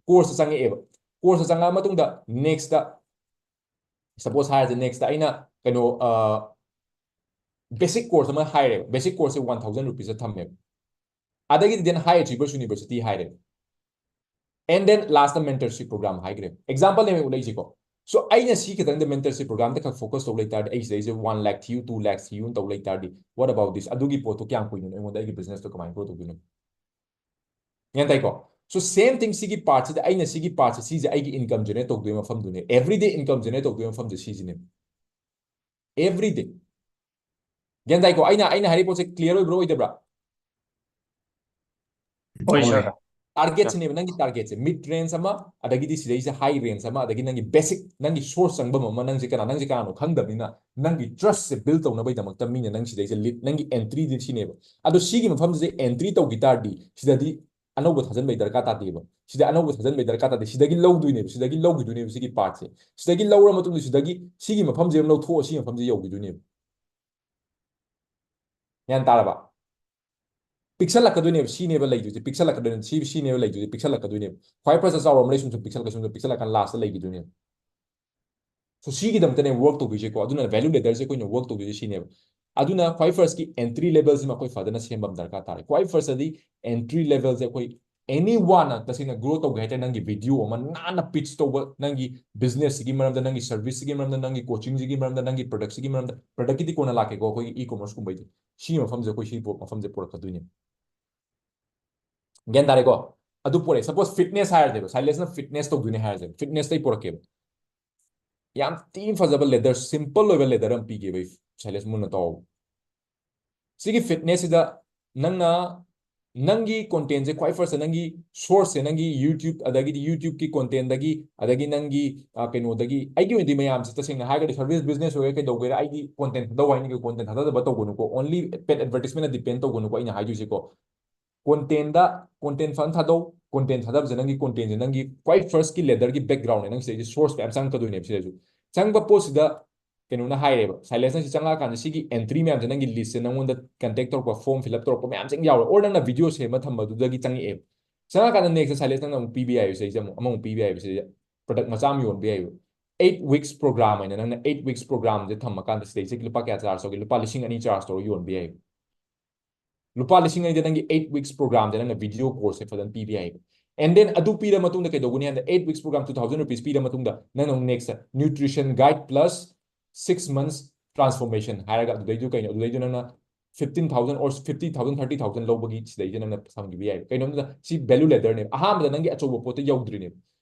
course ꯆꯪꯉꯛꯑꯦꯕ, course ꯆꯪꯉꯛꯑ ꯃꯇꯨꯡꯗ next ꯇ, suppose ꯍꯥꯏꯔꯁꯦ, next ꯇ ꯑꯩꯅ ꯀꯩꯅꯣ, basic course ꯑꯃ ꯍꯥꯏꯔꯦꯕ, basic course ꯁꯦ one thousand rupees ꯊꯝꯃꯦꯕ, ꯑꯗꯒꯤꯗꯤ then High Achievers University ꯍꯥꯏꯔꯦ, and then last ꯇ mentorship program ꯍꯥꯏꯈ꯭ꯔꯦ꯫ Example ꯅꯦꯕ ꯎꯠꯂꯛꯏꯁꯦꯀꯣ꯫ So ꯑꯩꯅ ꯁꯤ ꯈꯤꯇꯪꯗ mentorship program ꯗ ꯈꯛ focus ꯇꯧ ꯂꯩ ꯇꯥꯔꯗꯤ, ꯑꯩ ꯁꯤꯗꯩꯁꯦ one lakh ꯊꯤꯌꯨ, two lakh ꯊꯤꯌꯨ ꯇꯧ ꯂꯩ ꯇꯥꯔꯗꯤ, what about this? ꯑꯗꯨꯒꯤ ꯄꯣꯠꯇꯣ ꯀꯌꯥꯝ ꯀꯨꯏꯅꯣ ꯑꯩꯉꯣꯟꯗ ꯑꯩꯒꯤ business ꯇꯣ ꯀꯃꯥꯏꯅ grow ꯇꯧꯗꯣꯏꯅꯣ? ꯒ꯭ꯌꯥꯟ ꯇꯥꯏꯀꯣ? So same thing, ꯁꯤꯒꯤ part ꯁꯤꯗ ꯑꯩꯅ ꯁꯤꯒꯤ part ꯁꯦ, ꯁꯤꯁꯦ ꯑꯩꯒꯤ income generate ꯇꯧꯗꯣꯏ ꯃꯐꯝꯗꯨꯅꯦ, everyday income generate ꯇꯧꯗꯣꯏ ꯃꯐꯝꯁꯦ ꯁꯤꯁꯤꯅꯦ, everyday꯫ ꯒ꯭ꯌꯥꯟ ꯇꯥꯏꯀꯣ? ꯑꯩꯅ, ꯑꯩꯅ ꯍꯥꯏꯔꯤꯕ ꯄꯣꯠꯁꯦ clear ꯑꯣꯏꯕ꯭ꯔꯥ ꯑꯣꯏꯗꯕ꯭ꯔꯥ? ꯍꯣꯏ ꯁꯥꯔ꯫ Target ꯁꯤꯅꯦꯕ ꯅꯪꯒꯤ target ꯁꯦ, mid range ꯑꯃ, ꯑꯗꯒꯤꯗꯤ ꯁꯤꯗꯩꯁꯦ high range ꯑꯃ, ꯑꯗꯒꯤ ꯅꯪꯒꯤ basic, ꯅꯪꯒꯤ source ꯆꯪꯐꯝ ꯑꯃ, ꯅꯪꯁꯦ ꯀꯅꯥ, ꯅꯪꯁꯦ ꯀꯅꯥꯅꯣ ꯈꯪꯗꯕꯅꯤꯅ, ꯅꯪꯒꯤ trust ꯁꯦ build ꯇꯧꯅꯕꯒꯤꯗꯃꯛꯇ ꯃꯤꯅ ꯅꯪ ꯁꯤꯗꯩꯁꯦ lead, ꯅꯪꯒꯤ entry ꯗꯤ ꯁꯤꯅꯦꯕ꯫ ꯑꯗꯣ ꯁꯤꯒꯤ ꯃꯐꯝꯁꯤꯗ entry ꯇꯧꯈꯤ ꯇꯥꯔꯗꯤ, ꯁꯤꯗꯗꯤ ꯑꯅꯧꯕ ꯊꯥꯖꯤꯟꯕꯩ ꯗꯔꯀꯥꯔ ꯇꯥꯗꯦꯕ, ꯁꯤꯗ ꯑꯅꯧꯕ ꯊꯥꯖꯤꯟꯕꯩ ꯗꯔꯀꯥꯔ ꯇꯥꯗꯦ, ꯁꯤꯗꯒꯤ ꯂꯧꯗꯣꯏꯅꯦꯕ, ꯁꯤꯗꯒꯤ ꯂꯧꯈꯤꯗꯣꯏꯅꯦꯕ ꯁꯤꯒꯤ part ꯁꯦ꯫ ꯁꯤꯗꯒꯤ ꯂꯧꯔ ꯃꯇꯨꯡꯗ ꯁꯤꯗꯒꯤ ꯁꯤꯒꯤ ꯃꯐꯝꯁꯦ ꯑꯃ ꯂꯧꯊꯣꯛꯑ ꯁꯤ ꯃꯐꯝꯁꯦ ꯌꯧꯈꯤꯗꯣꯏꯅꯦꯕ꯫ ꯒ꯭ꯌꯥꯟ ꯇꯥꯔꯕ? ꯄꯤꯛꯁꯜꯂꯛꯀꯗꯣꯏꯅꯦꯕ, ꯁꯤꯅꯦꯕ ꯂꯩꯗꯣꯏꯁꯦ, ꯄꯤꯛꯁꯜꯂꯛꯀꯗꯣꯏꯅꯦ, ꯁꯤ, ꯁꯤꯅꯦꯕ ꯂꯩꯗꯣꯏꯁꯦ, ꯄꯤꯛꯁꯜꯂꯛꯀꯗꯣꯏꯅꯦꯕ꯫ ꯈ꯭ꯋꯥꯏ first ꯆꯥꯎꯔꯝꯕ ꯂꯩ ꯁꯨꯝ ꯁꯨꯝ ꯄꯤꯛꯁꯜꯂꯛꯀ, ꯁꯨꯝ ꯁꯨꯝ ꯄꯤꯛꯁꯜꯂꯛꯀ last ꯂꯩꯈꯤꯗꯣꯏꯅꯦꯕ꯫ So ꯁꯤꯒꯤꯗꯃꯛꯇꯅꯦ work ꯇꯧꯗꯣꯏꯁꯦꯀꯣ꯫ ꯑꯗꯨꯅ value ladder ꯁꯦ ꯑꯩꯈꯣꯏꯅ work ꯇꯧꯗꯣꯏꯁꯦ ꯁꯤꯅꯦꯕ꯫ ꯑꯗꯨꯅ ꯈ꯭ꯋꯥꯏ first ꯀꯤ entry level ꯁꯤꯃ ꯑꯩꯈꯣꯏ ꯐꯖꯅ ꯁꯦꯝꯕ ꯑꯃ ꯗꯔꯀꯥꯔ ꯇꯥꯔꯦ꯫ ꯈ꯭ꯋꯥꯏ first ꯑꯗꯤ entry level ꯁꯦ ꯑꯩꯈꯣꯏ anyone ꯇꯁꯦꯡꯅ grow ꯇꯧꯒꯦ ꯍꯥꯏꯇꯥꯔꯦ, ꯅꯪꯒꯤ video ꯑꯃ ꯅꯥꯟꯅ pitch ꯇꯧꯕ, ꯅꯪꯒꯤ business ꯁꯤꯒꯤ ꯃꯔꯝꯗ, ꯅꯪꯒꯤ service ꯁꯤꯒꯤ ꯃꯔꯝꯗ, ꯅꯪꯒꯤ coaching ꯁꯤꯒꯤ ꯃꯔꯝꯗ, ꯅꯪꯒꯤ product ꯁꯤꯒꯤ ꯃꯔꯝꯗ, product ꯀꯤꯗꯤ ꯀꯣꯟꯅ ꯂꯥꯛꯀꯦꯀꯣ, ꯑꯩꯈꯣꯏꯒꯤ e-commerce ꯀꯨꯝꯕꯩꯗꯤ꯫ ꯁꯤ ꯃꯐꯝꯁꯦ ꯑꯩꯈꯣꯏ ꯁꯤ ꯄꯣ-, ꯃꯐꯝꯁꯦ ꯄꯨꯔꯛꯀꯗꯣꯏꯅꯦ꯫ ꯒ꯭ꯌꯥꯟ ꯇꯥꯔꯦꯀꯣ? ꯑꯗꯨ ꯄꯨꯔꯛꯑꯦ꯫ Suppose fitness ꯍꯥꯏꯔꯁꯦꯕ, ꯁꯥꯏꯂꯦꯁꯅ fitness ꯇꯧꯗꯣꯏꯅꯦ ꯍꯥꯏꯔꯁꯦꯕ, fitness ꯇꯩ ꯄꯨꯔꯛꯀꯦꯕ꯫ ꯌꯥꯝ ꯊꯤꯅ ꯐꯖꯕ ladder, simple ꯑꯣꯏꯕ ladder ꯑꯃ ꯄꯤꯒꯦꯕ ꯑꯩ, ꯁꯥꯏꯂꯦꯁ ꯃꯨꯟꯅ ꯇꯥꯎꯑꯣ꯫ ꯁꯤꯒꯤ fitness ꯁꯤꯗ ꯅꯪꯅ ꯅꯪꯒꯤ content ꯁꯦ ꯈ꯭ꯋꯥꯏ first ꯅꯪꯒꯤ source ꯁꯦ, ꯅꯪꯒꯤ YouTube, ꯑꯗꯒꯤꯗꯤ YouTube ꯀꯤ content ꯗꯒꯤ, ꯑꯗꯒꯤ ꯅꯪꯒꯤ, ꯑ, ꯀꯩꯅꯣꯗꯒꯤ, ꯑꯩꯒꯤ ꯑꯣꯏꯅꯗꯤ ꯃꯌꯥꯝꯁꯦ ꯇꯁꯦꯡꯅ ꯍꯥꯏꯔꯒꯗꯤ service business ꯑꯣꯏꯒꯦꯔꯥ ꯀꯩꯗꯧꯒꯦꯔꯥ ꯑꯩꯗꯤ content ꯊꯥꯗꯧ ꯍꯥꯏꯅꯤꯡꯉꯦ, content ꯊꯥꯗꯗꯕ ꯇꯧꯒꯅꯨꯀꯣ, only paid advertisement ꯗ depend ꯇꯧꯒꯅꯨꯀꯣ ꯑꯩꯅ ꯍꯥꯏꯗꯣꯏꯁꯦꯀꯣ꯫ Content ꯗ, content ꯐꯖꯅ ꯊꯥꯗꯧ, content ꯊꯥꯗꯕꯁꯦ ꯅꯪꯒꯤ content ꯁꯦ ꯅꯪꯒꯤ ꯈ꯭ꯋꯥꯏ first ꯀꯤ ladder ꯒꯤ background ꯅꯦ, ꯅꯪ ꯁꯤꯗꯩꯁꯦ source ꯃꯌꯥꯝ ꯆꯪꯉꯛꯀꯗꯣꯏꯅꯦꯕ꯫ ꯁꯤꯗꯁꯨ ꯆꯪꯕ ꯄꯣꯠꯁꯤꯗ ꯀꯩꯅꯣꯅ ꯍꯥꯏꯔꯦꯕ, ꯁꯥꯏꯂꯦꯟꯁꯅ ꯁꯤ ꯆꯪꯉꯛꯑꯀꯥꯟꯗ ꯁꯤꯒꯤ entry ꯃꯌꯥꯝꯁꯦ, ꯅꯪꯒꯤ listꯁꯦ, ꯅꯪꯉꯣꯟꯗ contact ꯇꯧꯔꯛꯄ, form fill up ꯇꯧꯔꯛꯄ ꯃꯌꯥꯝꯁꯦ ꯌꯥꯎꯔꯦ, or ꯅꯪꯅ video ꯁꯦꯝꯃ ꯊꯝꯕꯗꯨꯗꯒꯤ ꯆꯪꯉꯛꯑꯦꯕ꯫ ꯆꯪꯉꯛꯑꯀꯥꯟꯗ nextꯇ ꯁꯥꯏꯂꯦꯟꯁ ꯅꯪꯅ ꯑꯃꯨꯛ ꯄꯤꯕ ꯌꯥꯏꯕ, ꯁꯤꯗꯩꯁꯤꯗ ꯑꯃꯨꯛ ꯑꯃꯃꯨꯛ ꯄꯤꯕ ꯌꯥꯏꯕ, ꯁꯤꯗꯩꯗ product ꯃꯆꯥ ꯑꯃ ꯌꯣꯟꯕ ꯌꯥꯏꯕ꯫ Eight weeks program ꯍꯥꯏꯅ ꯅꯪꯅ eight weeks programꯁꯦ ꯊꯝꯃꯀꯥꯟꯗ ꯁꯤꯗꯩꯁꯤꯗ ꯂꯨꯄꯥ ꯀꯌꯥ charge ꯇꯧꯒꯦ? ꯂꯨꯄꯥ ꯂꯤꯁꯤꯡ ꯑꯅꯤ charge ꯇꯧꯔꯒ ꯌꯣꯟꯕ ꯌꯥꯏꯕ꯫ ꯂꯨꯄꯥ ꯂꯤꯁꯤꯡ ꯑꯅꯤꯗ ꯅꯪꯒꯤ eight weeks programꯗ ꯅꯪꯅ video courseꯁꯦ ꯐꯖꯅ ꯄꯤꯕ ꯌꯥꯏꯕ꯫ And then ꯑꯗꯨ ꯄꯤꯔ ꯃꯇꯨꯡꯗ ꯀꯩꯗꯧꯒꯅꯤ ꯍꯥꯏꯕꯗ, eight weeks program two thousand rupees ꯄꯤꯔ ꯃꯇꯨꯡꯗ ꯅꯪꯅ ꯑꯃꯨꯛ nextꯇ nutrition guide plus six months transformation ꯍꯥꯏꯔꯒ, ꯑꯗꯨꯗꯩꯗꯨ ꯀꯩꯅꯣ, ꯑꯗꯨꯗꯩꯗꯨ ꯅꯪꯅ fifteen thousand or fifty thousand, thirty thousand ꯂꯧꯕꯒꯤ ꯁꯤꯗꯩꯗ ꯅꯪꯅ ꯐꯪꯈꯤꯕ ꯌꯥꯏꯕ꯫ ꯀꯩꯅꯣꯝꯗ ꯁꯤ value ladderꯅꯦꯕ, ꯑꯍꯥꯟꯕꯗ ꯅꯪꯒꯤ ꯑꯆꯧꯕ ꯄꯣꯠꯇ ꯌꯧꯗ꯭ꯔꯤꯅꯦꯕ꯫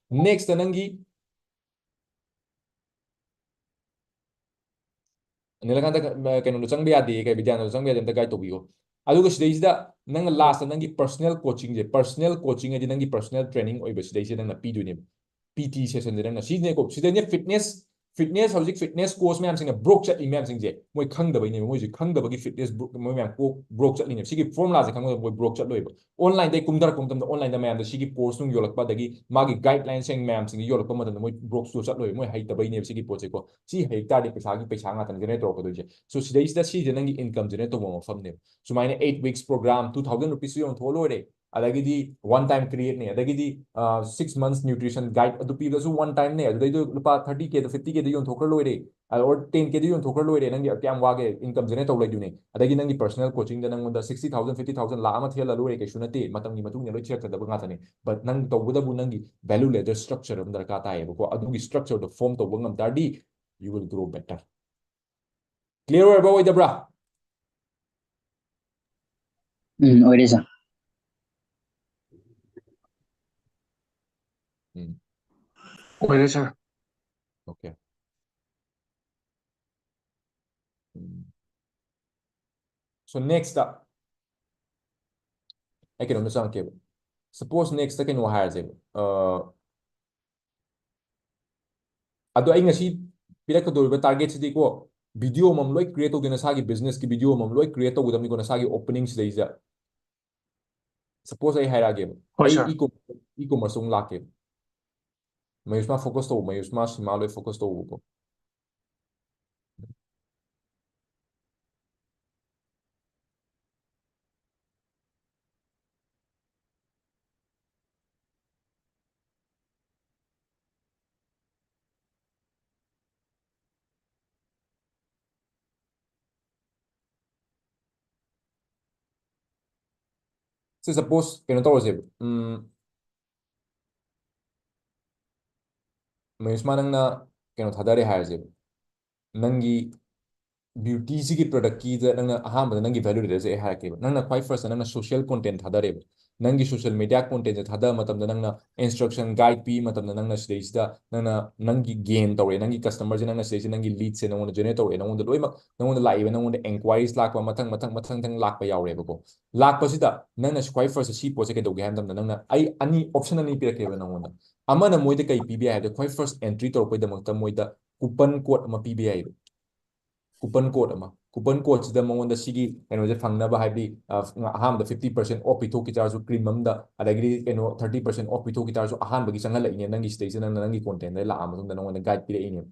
Nextꯇ ꯅꯪꯒꯤ ꯅꯤꯂꯀꯥꯟꯇ, ꯀꯩꯅꯣꯗꯣ ꯆꯪꯕ ꯌꯥꯗꯦ, ꯀꯩ ꯕꯤꯗ꯭ꯌꯥꯅꯟꯗꯣ ꯆꯪꯕ ꯌꯥꯗꯦ, ꯑꯝꯇ guide ꯇꯧꯕꯤꯌꯣ꯫ ꯑꯗꯨꯒ ꯁꯤꯗꯩꯁꯤꯗ ꯅꯪꯅ lastꯇ ꯅꯪꯒꯤ personal coachingꯁꯦ, personal coaching ꯍꯥꯏꯗꯤ ꯅꯪꯒꯤ personal training ꯑꯣꯏꯕ, ꯁꯤꯗꯩꯁꯤꯗ ꯅꯪꯅ ꯄꯤꯗꯣꯏꯅꯦꯕ꯫ PT sessionꯁꯦ ꯅꯪꯅ ꯁꯤꯅꯦꯀꯣ, ꯁꯤꯗꯩꯅ fitness, fitness, ꯍꯧꯖꯤꯛ fitness course ꯃꯌꯥꯝꯁꯤꯡꯅ broke ꯆꯠꯂꯤ ꯃꯌꯥꯝꯁꯤꯡꯁꯦ ꯃꯣꯏ ꯈꯪꯗꯕꯩꯅꯦꯕ꯫ ꯃꯣꯏꯁꯦ ꯈꯪꯗꯕꯒꯤ fitness broke, ꯃꯣꯏ ꯃꯌꯥꯝ ꯀꯣꯛ broke ꯆꯠꯂꯤꯅꯦꯕ꯫ ꯁꯤꯒꯤ formulaꯁꯦ ꯈꯪꯕꯗ ꯃꯣꯏ broke ꯆꯠꯂꯣꯏꯕ꯫ Onlineꯗꯩ ꯀꯨꯝꯊꯔꯛꯄ ꯃꯇꯝꯗ onlineꯗ ꯃꯌꯥꯝꯗ ꯁꯤꯒꯤ course ꯅꯨꯡ ꯌꯣꯜꯂꯛꯄ, ꯑꯗꯒꯤ ꯃꯥꯒꯤ guidelinesꯁꯤꯡ ꯃꯌꯥꯝꯁꯤꯡꯁꯦ ꯌꯣꯜꯂꯛꯄ ꯃꯇꯝꯗ ꯃꯣꯏ broke ꯆꯠꯂꯣꯏꯕ, ꯃꯣꯏ ꯍꯩꯇꯕꯩꯅꯦꯕ ꯁꯤꯒꯤ ꯄꯣꯠꯁꯦꯀꯣ꯫ ꯁꯤ ꯍꯩ ꯇꯥꯔꯗꯤ ꯄꯩꯁꯥꯒꯤ ꯄꯩꯁꯥ ꯉꯥꯛꯇꯅꯤ generate ꯇꯧꯔꯛꯀꯗꯣꯏꯁꯦ꯫ So ꯁꯤꯗꯩꯁꯤꯗ ꯁꯤꯁꯦ ꯅꯪꯒꯤ income generate ꯇꯧꯕ ꯃꯐꯝꯅꯦꯕ꯫ ꯁꯨꯃꯥꯏꯅ eight weeks program two thousand rupees ꯌꯣꯟꯊꯣꯛꯑ ꯂꯣꯏꯔꯦ꯫ ꯑꯗꯒꯤꯗꯤ one time createꯅꯦ, ꯑꯗꯒꯤꯗꯤ six months nutrition guide ꯑꯗꯨ ꯄꯤꯕꯗꯁꯨ one timeꯅꯦ, ꯑꯗꯨꯗꯩꯗꯨ ꯂꯨꯄꯥ thirty Kꯗ fifty Kꯗ ꯌꯣꯟꯊꯣꯛꯈ꯭ꯔ ꯂꯣꯏꯔꯦ, or ten Kꯗ ꯌꯣꯟꯊꯣꯛꯈ꯭ꯔ ꯂꯣꯏꯔꯦ, ꯅꯪꯒꯤ ꯀꯌꯥꯝ ꯋꯥꯒꯦ, income generate ꯇꯧ ꯂꯩꯗꯣꯏꯅꯦ꯫ ꯑꯗꯒꯤ ꯅꯪꯒꯤ personal coachingꯗ ꯅꯪꯉꯣꯟꯗ sixty thousand, fifty thousand, ꯂꯥꯛ ꯑꯃ ꯊꯤꯍꯜꯂ ꯂꯣꯏꯔꯦ, ꯀꯩꯁꯨ ꯅꯠꯇꯦ, ꯃꯇꯝꯒꯤ ꯃꯇꯨꯡ ꯏꯟꯅ ꯂꯣꯏ ꯊꯤꯔꯛꯀꯗꯕ ꯉꯥꯛꯇꯅꯦ꯫ But ꯅꯪ ꯇꯧꯕꯇꯕꯨ ꯅꯪꯒꯤ value ladder structure ꯑꯃ ꯗꯔꯀꯥꯔ ꯇꯥꯏꯌꯦꯕꯀꯣ꯫ ꯑꯗꯨꯒꯤ structureꯗꯣ form ꯇꯧꯕ ꯉꯝ ꯇꯥꯔꯗꯤ you will grow better꯫ Clear ꯑꯣꯏꯔꯕ ꯑꯣꯏꯗꯕ꯭ꯔꯥ? ꯎꯝ, ꯑꯣꯏꯔꯦ sir꯫ ꯎꯝ, ꯑꯣꯏꯔꯦ sir꯫ okay꯫ ꯎꯝ꯫ So nextꯇ ꯑꯩ ꯀꯩꯅꯣꯝꯗ ꯆꯪꯉꯛꯀꯦꯕ꯫ Suppose nextꯇ ꯀꯩꯅꯣ ꯍꯥꯏꯔꯁꯦꯕ, ꯑꯗꯣ ꯑꯩ ꯉꯁꯤ ꯄꯤꯔꯛꯀꯗꯧꯔꯤꯕ targetꯁꯤꯗꯤꯀꯣ, video ꯑꯃꯃꯝ ꯂꯣꯏ create ꯇꯧꯗꯣꯏ, ꯅꯁꯥꯒꯤ businessꯀꯤ video ꯑꯃꯃꯝ ꯂꯣꯏ create ꯇꯧꯒꯗꯕꯅꯤꯀꯣ, ꯅꯁꯥꯒꯤ opening ꯁꯤꯗꯩꯁꯤꯗ꯫ Suppose ꯑꯩ ꯍꯥꯏꯔꯛꯑꯒꯦꯕ, ꯍꯣꯏ ꯑꯩ sir꯫ E-com-, e-commerce ꯑꯃꯨꯛ ꯂꯥꯛꯀꯦꯕ꯫ ꯃꯌꯨꯁꯃꯥ focus ꯇꯧꯕ, ꯃꯌꯨꯁꯃꯥ ꯁꯤꯃꯥ ꯂꯣꯏ focus ꯇꯧꯕꯀꯣ꯫ ꯁꯤ ꯁꯄꯣꯁ ꯀꯩꯅꯣ ꯇꯧꯔꯁꯦꯕ, ꯎꯝ, ꯃꯍꯦꯁꯃꯥ, ꯅꯪꯅ ꯀꯩꯅꯣ ꯊꯥꯗꯔꯦ ꯍꯥꯏꯔꯁꯦꯕ, ꯅꯪꯒꯤ ꯕ꯭ꯌꯨꯇꯤꯁꯤꯒꯤ ꯄ꯭ꯔꯗꯛꯀꯤꯗ ꯅꯪꯅ ꯑꯍꯥꯟꯕꯗ ꯅꯪꯒꯤ ꯚꯦꯂꯨ ꯂꯩꯔꯁꯦ ꯑꯩ ꯍꯥꯏꯔꯛꯀꯦꯕ꯫ ꯅꯪꯅ ꯈ꯭ꯋꯥꯏ ꯐꯥꯔꯁꯇ ꯅꯪꯅ ꯁꯣꯁꯤꯌꯦꯜ ꯀꯣꯟꯇꯦꯟ ꯊꯥꯗꯔꯦꯕ꯫ ꯅꯪꯒꯤ ꯁꯣꯁꯤꯌꯦꯜ ꯃꯦꯗꯤꯌꯥ ꯀꯣꯟꯇꯦꯟꯁꯦ ꯊꯥꯗꯕ ꯃꯇꯝꯗ ꯅꯪꯅ ꯏꯟꯁꯇ꯭ꯔꯛꯁꯟ ꯒꯥꯏꯗ ꯄꯤꯕ ꯃꯇꯝꯗ ꯅꯪꯅ ꯁꯤꯗꯩꯁꯤꯗ ꯅꯪꯅ ꯅꯪꯒꯤ ꯒꯦꯟ ꯇꯧꯔꯦ, ꯅꯪꯒꯤ ꯀꯁꯇꯃꯔꯁꯦ ꯅꯪꯅ ꯁꯤꯗꯩꯁꯤꯗ ꯅꯪꯒꯤ ꯂꯤꯗꯁꯦ ꯅꯪꯉꯣꯟꯗ ꯖꯦꯅꯦꯔꯦꯠ ꯇꯧꯔꯛꯑꯦ, ꯅꯪꯉꯣꯟꯗ ꯂꯣꯏꯅꯃꯛ ꯅꯪꯉꯣꯟꯗ ꯂꯥꯛꯏꯕ ꯅꯪꯉꯣꯟꯗ ꯏꯟꯀ꯭ꯋꯥꯏꯔꯤꯁ ꯂꯥꯛꯄ ꯃꯊꯪ ꯃꯊꯪ ꯃꯊꯪ ꯃꯊꯪ ꯂꯥꯛꯄ ꯌꯥꯎꯔꯦꯕꯀꯣ꯫ ꯂꯥꯛꯄꯁꯤꯗ ꯅꯪꯅ ꯈ꯭ꯋꯥꯏ ꯐꯥꯔꯁꯇ ꯁꯤ ꯄꯣꯠꯁꯦ ꯀꯩꯗꯧꯒꯦ ꯍꯥꯏꯕ ꯃꯇꯝꯗ ꯅꯪꯅ ꯑꯩ ꯑꯅꯤ, ꯑꯣꯞꯁꯟ ꯑꯅꯤ ꯄꯤꯔꯛꯀꯦꯕ ꯅꯪꯉꯣꯟꯗ꯫ ꯑꯃꯅ ꯃꯣꯏꯗ ꯀꯩ ꯄꯤꯕ ꯌꯥꯏ ꯍꯥꯏꯕꯗ ꯈ꯭ꯋꯥꯏ ꯐꯥꯔꯁ ꯑꯦꯟꯇ꯭ꯔꯤ ꯇꯧꯔꯛꯄꯩꯗꯃꯛꯇ ꯃꯣꯏꯗ ꯀꯨꯄꯟ ꯀꯣꯗ ꯑꯃ ꯄꯤꯕ ꯌꯥꯏꯕ꯫ ꯀꯨꯄꯟ ꯀꯣꯗ ꯑꯃ, ꯀꯨꯄꯟ ꯀꯣꯗꯁꯤꯗ ꯃꯉꯣꯟꯗ ꯁꯤꯒꯤ ꯀꯩꯅꯣꯁꯦ ꯐꯪꯅꯕ ꯍꯥꯏꯕꯗꯤ, ꯑ, ꯑꯍꯥꯟꯕꯗ ꯐꯤꯐꯇꯤ ꯄꯥꯔꯁꯦꯟ ꯑꯣꯐ ꯄꯤꯊꯣꯛꯈꯤ ꯇꯥꯔꯁꯨ ꯀ꯭ꯔꯤꯝ ꯑꯃꯗ, ꯑꯗꯒꯤꯗꯤ ꯀꯩꯅꯣ ꯊꯥꯔꯇꯤ ꯄꯥꯔꯁꯦꯟ ꯑꯣꯐ ꯄꯤꯊꯣꯛꯈꯤ ꯇꯥꯔꯁꯨ ꯑꯍꯥꯟꯕꯒꯤ ꯆꯪꯍꯜꯂꯛꯏꯅꯦ ꯅꯪꯒꯤ ꯁꯤꯗꯩꯁꯤꯗ ꯅꯪꯅ ꯅꯪꯒꯤ ꯀꯣꯟꯇꯦꯟꯗ ꯂꯥꯛꯑ ꯃꯇꯨꯡꯗ ꯅꯪꯉꯣꯟꯗ ꯒꯥꯏꯗ ꯄꯤꯔꯛꯏꯅꯦ꯫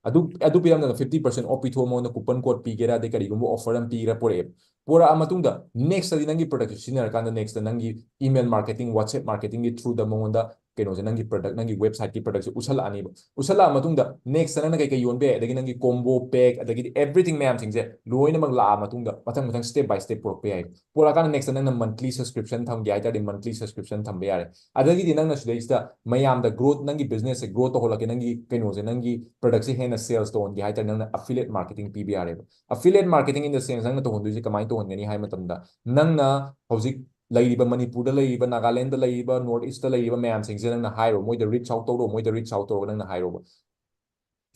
ꯑꯗꯨ, ꯑꯗꯨ ꯄꯤꯔꯝꯗꯅ ꯐꯤꯐꯇꯤ ꯄꯥꯔꯁꯦꯟ ꯑꯣꯐ ꯄꯤꯊꯣꯛꯑ ꯃꯉꯣꯟꯗ ꯀꯨꯄꯟ ꯀꯣꯗ ꯄꯤꯒꯦꯔꯥ, ꯑꯗꯩ ꯀꯔꯤꯒꯨꯝꯕ ꯑꯣꯐꯔ ꯑꯃ ꯄꯤꯒꯦꯔꯥ ꯄꯨꯔꯛꯑꯦꯕ꯫ ꯄꯨꯔꯛꯑ ꯃꯇꯨꯡꯗ ꯅꯦꯛꯁꯇꯗꯤ ꯅꯪꯒꯤ ꯄ꯭ꯔꯗꯛꯁꯦ ꯁꯤꯖꯤꯟꯅꯔꯀꯥꯟꯗ ꯅꯦꯛꯁꯇ ꯅꯪꯒꯤ ꯏꯃꯦꯜ ꯃꯥꯔꯀꯦꯇꯤꯡ, WhatsApp ꯃꯥꯔꯀꯦꯇꯤꯡꯒꯤ ꯊ꯭ꯔꯨꯗ ꯃꯉꯣꯟꯗ ꯀꯩꯅꯣꯁꯦ, ꯅꯪꯒꯤ ꯄ꯭ꯔꯗꯛ, ꯅꯪꯒꯤ ꯋꯦꯕꯁꯥꯏꯠꯀꯤ ꯄ꯭ꯔꯗꯛꯁꯦ ꯎꯠꯁꯜꯂꯛꯑꯅꯤꯕ꯫ ꯎꯠꯁꯜꯂꯛꯑ ꯃꯇꯨꯡꯗ ꯅꯦꯛꯁꯇ ꯅꯪꯅ ꯀꯩ ꯀꯩ ꯌꯣꯟꯕ ꯌꯥꯏ, ꯑꯗꯒꯤ ꯅꯪꯒꯤ ꯀꯣꯝꯕꯣ ꯄꯦꯛ, ꯑꯗꯒꯤꯗꯤ ꯑꯦꯚ꯭ꯔꯤꯊꯤꯡ ꯃꯌꯥꯝꯁꯤꯡꯁꯦ ꯂꯣꯏꯅꯃꯛ ꯂꯥꯛꯑ ꯃꯇꯨꯡꯗ ꯃꯊꯪ ꯃꯊꯪ ꯁ꯭ꯇꯦꯞ ꯕꯥꯏ ꯁ꯭ꯇꯦꯞ ꯄꯨꯔꯛꯄ ꯌꯥꯏ꯫ ꯄꯨꯔꯛꯑꯀꯥꯟꯗ ꯅꯦꯛꯁꯇ ꯅꯪꯅ ꯃꯟꯊꯂꯤ ꯁꯕꯁꯀ꯭ꯔꯤꯞꯁꯟ ꯊꯝꯒꯦ ꯍꯥꯏ ꯇꯥꯔꯗꯤ ꯃꯟꯊꯂꯤ ꯁꯕꯁꯀ꯭ꯔꯤꯞꯁꯟ ꯊꯝꯕ ꯌꯥꯔꯦ꯫ ꯑꯗꯒꯤꯗꯤ ꯅꯪꯅ ꯁꯤꯗꯩꯁꯤꯗ ꯃꯌꯥꯝꯗ ꯒ꯭ꯔꯣꯠ, ꯅꯪꯒꯤ ꯕꯤꯖꯤꯅꯦꯁꯁꯦ ꯒ꯭ꯔꯣ ꯇꯧꯍꯜꯂꯛꯀꯦ, ꯅꯪꯒꯤ ꯀꯩꯅꯣꯁꯦ, ꯅꯪꯒꯤ ꯄ꯭ꯔꯗꯛꯁꯦ ꯍꯦꯟꯅ ꯁꯦꯜꯁ ꯇꯧꯍꯟꯒꯦ ꯍꯥꯏ ꯇꯥꯔꯗꯤ ꯅꯪꯅ ꯑꯐꯤꯂꯤꯌꯦꯠ ꯃꯥꯔꯀꯦꯇꯤꯡ ꯄꯤꯕ ꯌꯥꯔꯦꯕ꯫ Affiliate marketing in the sense ꯅꯪꯅ ꯇꯧꯍꯟꯗꯣꯏꯁꯦ ꯀꯃꯥꯏꯅ ꯇꯧꯍꯟꯒꯅꯤ ꯍꯥꯏ ꯃꯇꯝꯗ, ꯅꯪꯅ ꯍꯧꯖꯤꯛ ꯂꯩꯔꯤꯕ, ꯃꯅꯤꯄꯨꯔꯗ ꯂꯩꯔꯤꯕ, ꯅꯥꯒꯥꯂꯦꯟꯗ ꯂꯩꯔꯤꯕ, ꯅꯣꯔꯠ ꯏꯁꯇ ꯂꯩꯔꯤꯕ ꯃꯌꯥꯝꯁꯤꯡꯁꯦ ꯅꯪꯅ ꯍꯥꯏꯔꯣ, ꯃꯣꯏꯗ ꯔꯤꯆ ꯑꯥꯎꯠ ꯇꯧꯔꯣ, ꯃꯣꯏꯗ ꯔꯤꯆ ꯑꯥꯎꯠ ꯇꯧꯔꯒ ꯅꯪꯅ ꯍꯥꯏꯔꯣꯕ,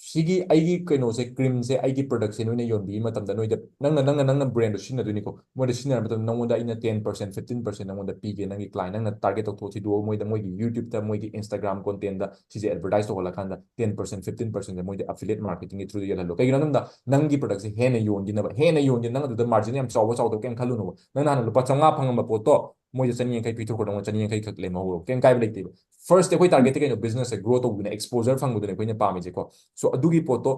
"ꯁꯤꯒꯤ ꯑꯩꯒꯤ ꯀꯩꯅꯣꯁꯦ, ꯀ꯭ꯔꯤꯝꯁꯦ, ꯑꯩꯒꯤ ꯄ꯭ꯔꯗꯛꯁꯦ ꯅꯣꯏꯅ ꯌꯣꯟꯕꯤꯕ ꯃꯇꯝꯗ ꯅꯣꯏꯗ, ꯅꯪꯅ, ꯅꯪꯅ, ꯅꯪꯅ ꯕ꯭ꯔꯦꯟꯗꯣ ꯁꯤꯖꯤꯟꯅꯗꯣꯏꯅꯤꯀꯣ, ꯃꯣꯏꯗ ꯁꯤꯖꯤꯟꯅꯕ ꯃꯇꯝꯗ ꯅꯪꯉꯣꯟꯗ ꯑꯩꯅ ꯇꯦꯟ ꯄꯥꯔꯁꯦꯟ, ꯐꯤꯐꯇꯤꯟ ꯄꯥꯔꯁꯦꯟ ꯅꯪꯉꯣꯟꯗ ꯄꯤꯒꯦ, ꯅꯪꯒꯤ ꯀ꯭ꯂꯥꯏꯟ, ꯅꯪꯅ ꯇꯥꯔꯒꯦꯠ ꯇꯧꯊꯣꯛꯑ ꯊꯤꯗꯣꯛꯑꯣ, ꯃꯣꯏꯗ, ꯃꯣꯏꯒꯤ ꯌꯨꯇ꯭ꯌꯨꯕꯇ, ꯃꯣꯏꯒꯤ ꯏꯟꯁꯇꯥꯒ꯭ꯔꯥꯝ ꯀꯣꯟꯇꯦꯟꯗ ꯁꯤꯁꯦ ꯑꯦꯗꯚꯔꯇꯥꯏꯁ ꯇꯧꯍꯜꯂꯀꯥꯟꯗ ꯇꯦꯟ ꯄꯥꯔꯁꯦꯟ, ꯐꯤꯐꯇꯤꯟ ꯄꯥꯔꯁꯦꯟꯁꯦ ꯃꯣꯏꯗ ꯑꯐꯤꯂꯤꯌꯦꯠ ꯃꯥꯔꯀꯦꯇꯤꯡꯒꯤ ꯊ꯭ꯔꯨꯗ ꯌꯦꯜꯍꯜꯂꯣ"꯫ ꯀꯩꯒꯤꯅꯣ ꯍꯥꯏꯕ ꯃꯇꯝꯗ ꯅꯪꯒꯤ ꯄ꯭ꯔꯗꯛꯁꯦ ꯍꯦꯟꯅ ꯌꯣꯟꯈꯤꯅꯕ, ꯍꯦꯟꯅ ꯌꯣꯟꯈꯤ, ꯅꯪ ꯑꯗꯨꯗ ꯃꯥꯔꯖꯤꯟ ꯌꯥꯝ ꯆꯥꯎꯕ ꯆꯥꯎꯗꯕ ꯀꯩꯝ ꯈꯜꯂꯨꯅꯣꯕ꯫ ꯅꯪꯅ ꯍꯥꯟꯅ ꯂꯨꯄꯥ ꯆꯥꯝꯃꯉꯥ ꯐꯪꯉꯝꯕ ꯄꯣꯠꯇꯣ ꯃꯣꯏꯗ ꯆꯅꯤ ꯌꯥꯡꯈꯩ ꯄꯤꯊꯣꯛꯈ꯭ꯔꯣ, ꯅꯪꯉꯣꯟꯗ ꯆꯅꯤ ꯌꯥꯡꯈꯩ ꯈꯛ ꯂꯦꯝꯍꯧꯔꯣ, ꯀꯩꯝ ꯀꯥꯏꯕ ꯂꯩꯇꯦꯕ꯫ ꯐꯥꯔꯁꯇꯤ ꯑꯩꯈꯣꯏ ꯇꯥꯔꯒꯦꯠꯇꯤ ꯀꯩꯅꯣ? ꯕꯤꯖꯤꯅꯦꯁꯁꯦ ꯒ꯭ꯔꯣ ꯇꯧꯕꯗꯨꯅ, ꯑꯦꯛꯁꯄꯣꯖꯔ ꯐꯪꯕꯗꯨꯅ ꯑꯩꯈꯣꯏꯅ ꯄꯥꯝꯃꯤꯁꯦꯀꯣ꯫ ꯁꯣ ꯑꯗꯨꯒꯤ ꯄꯣꯠꯇꯣ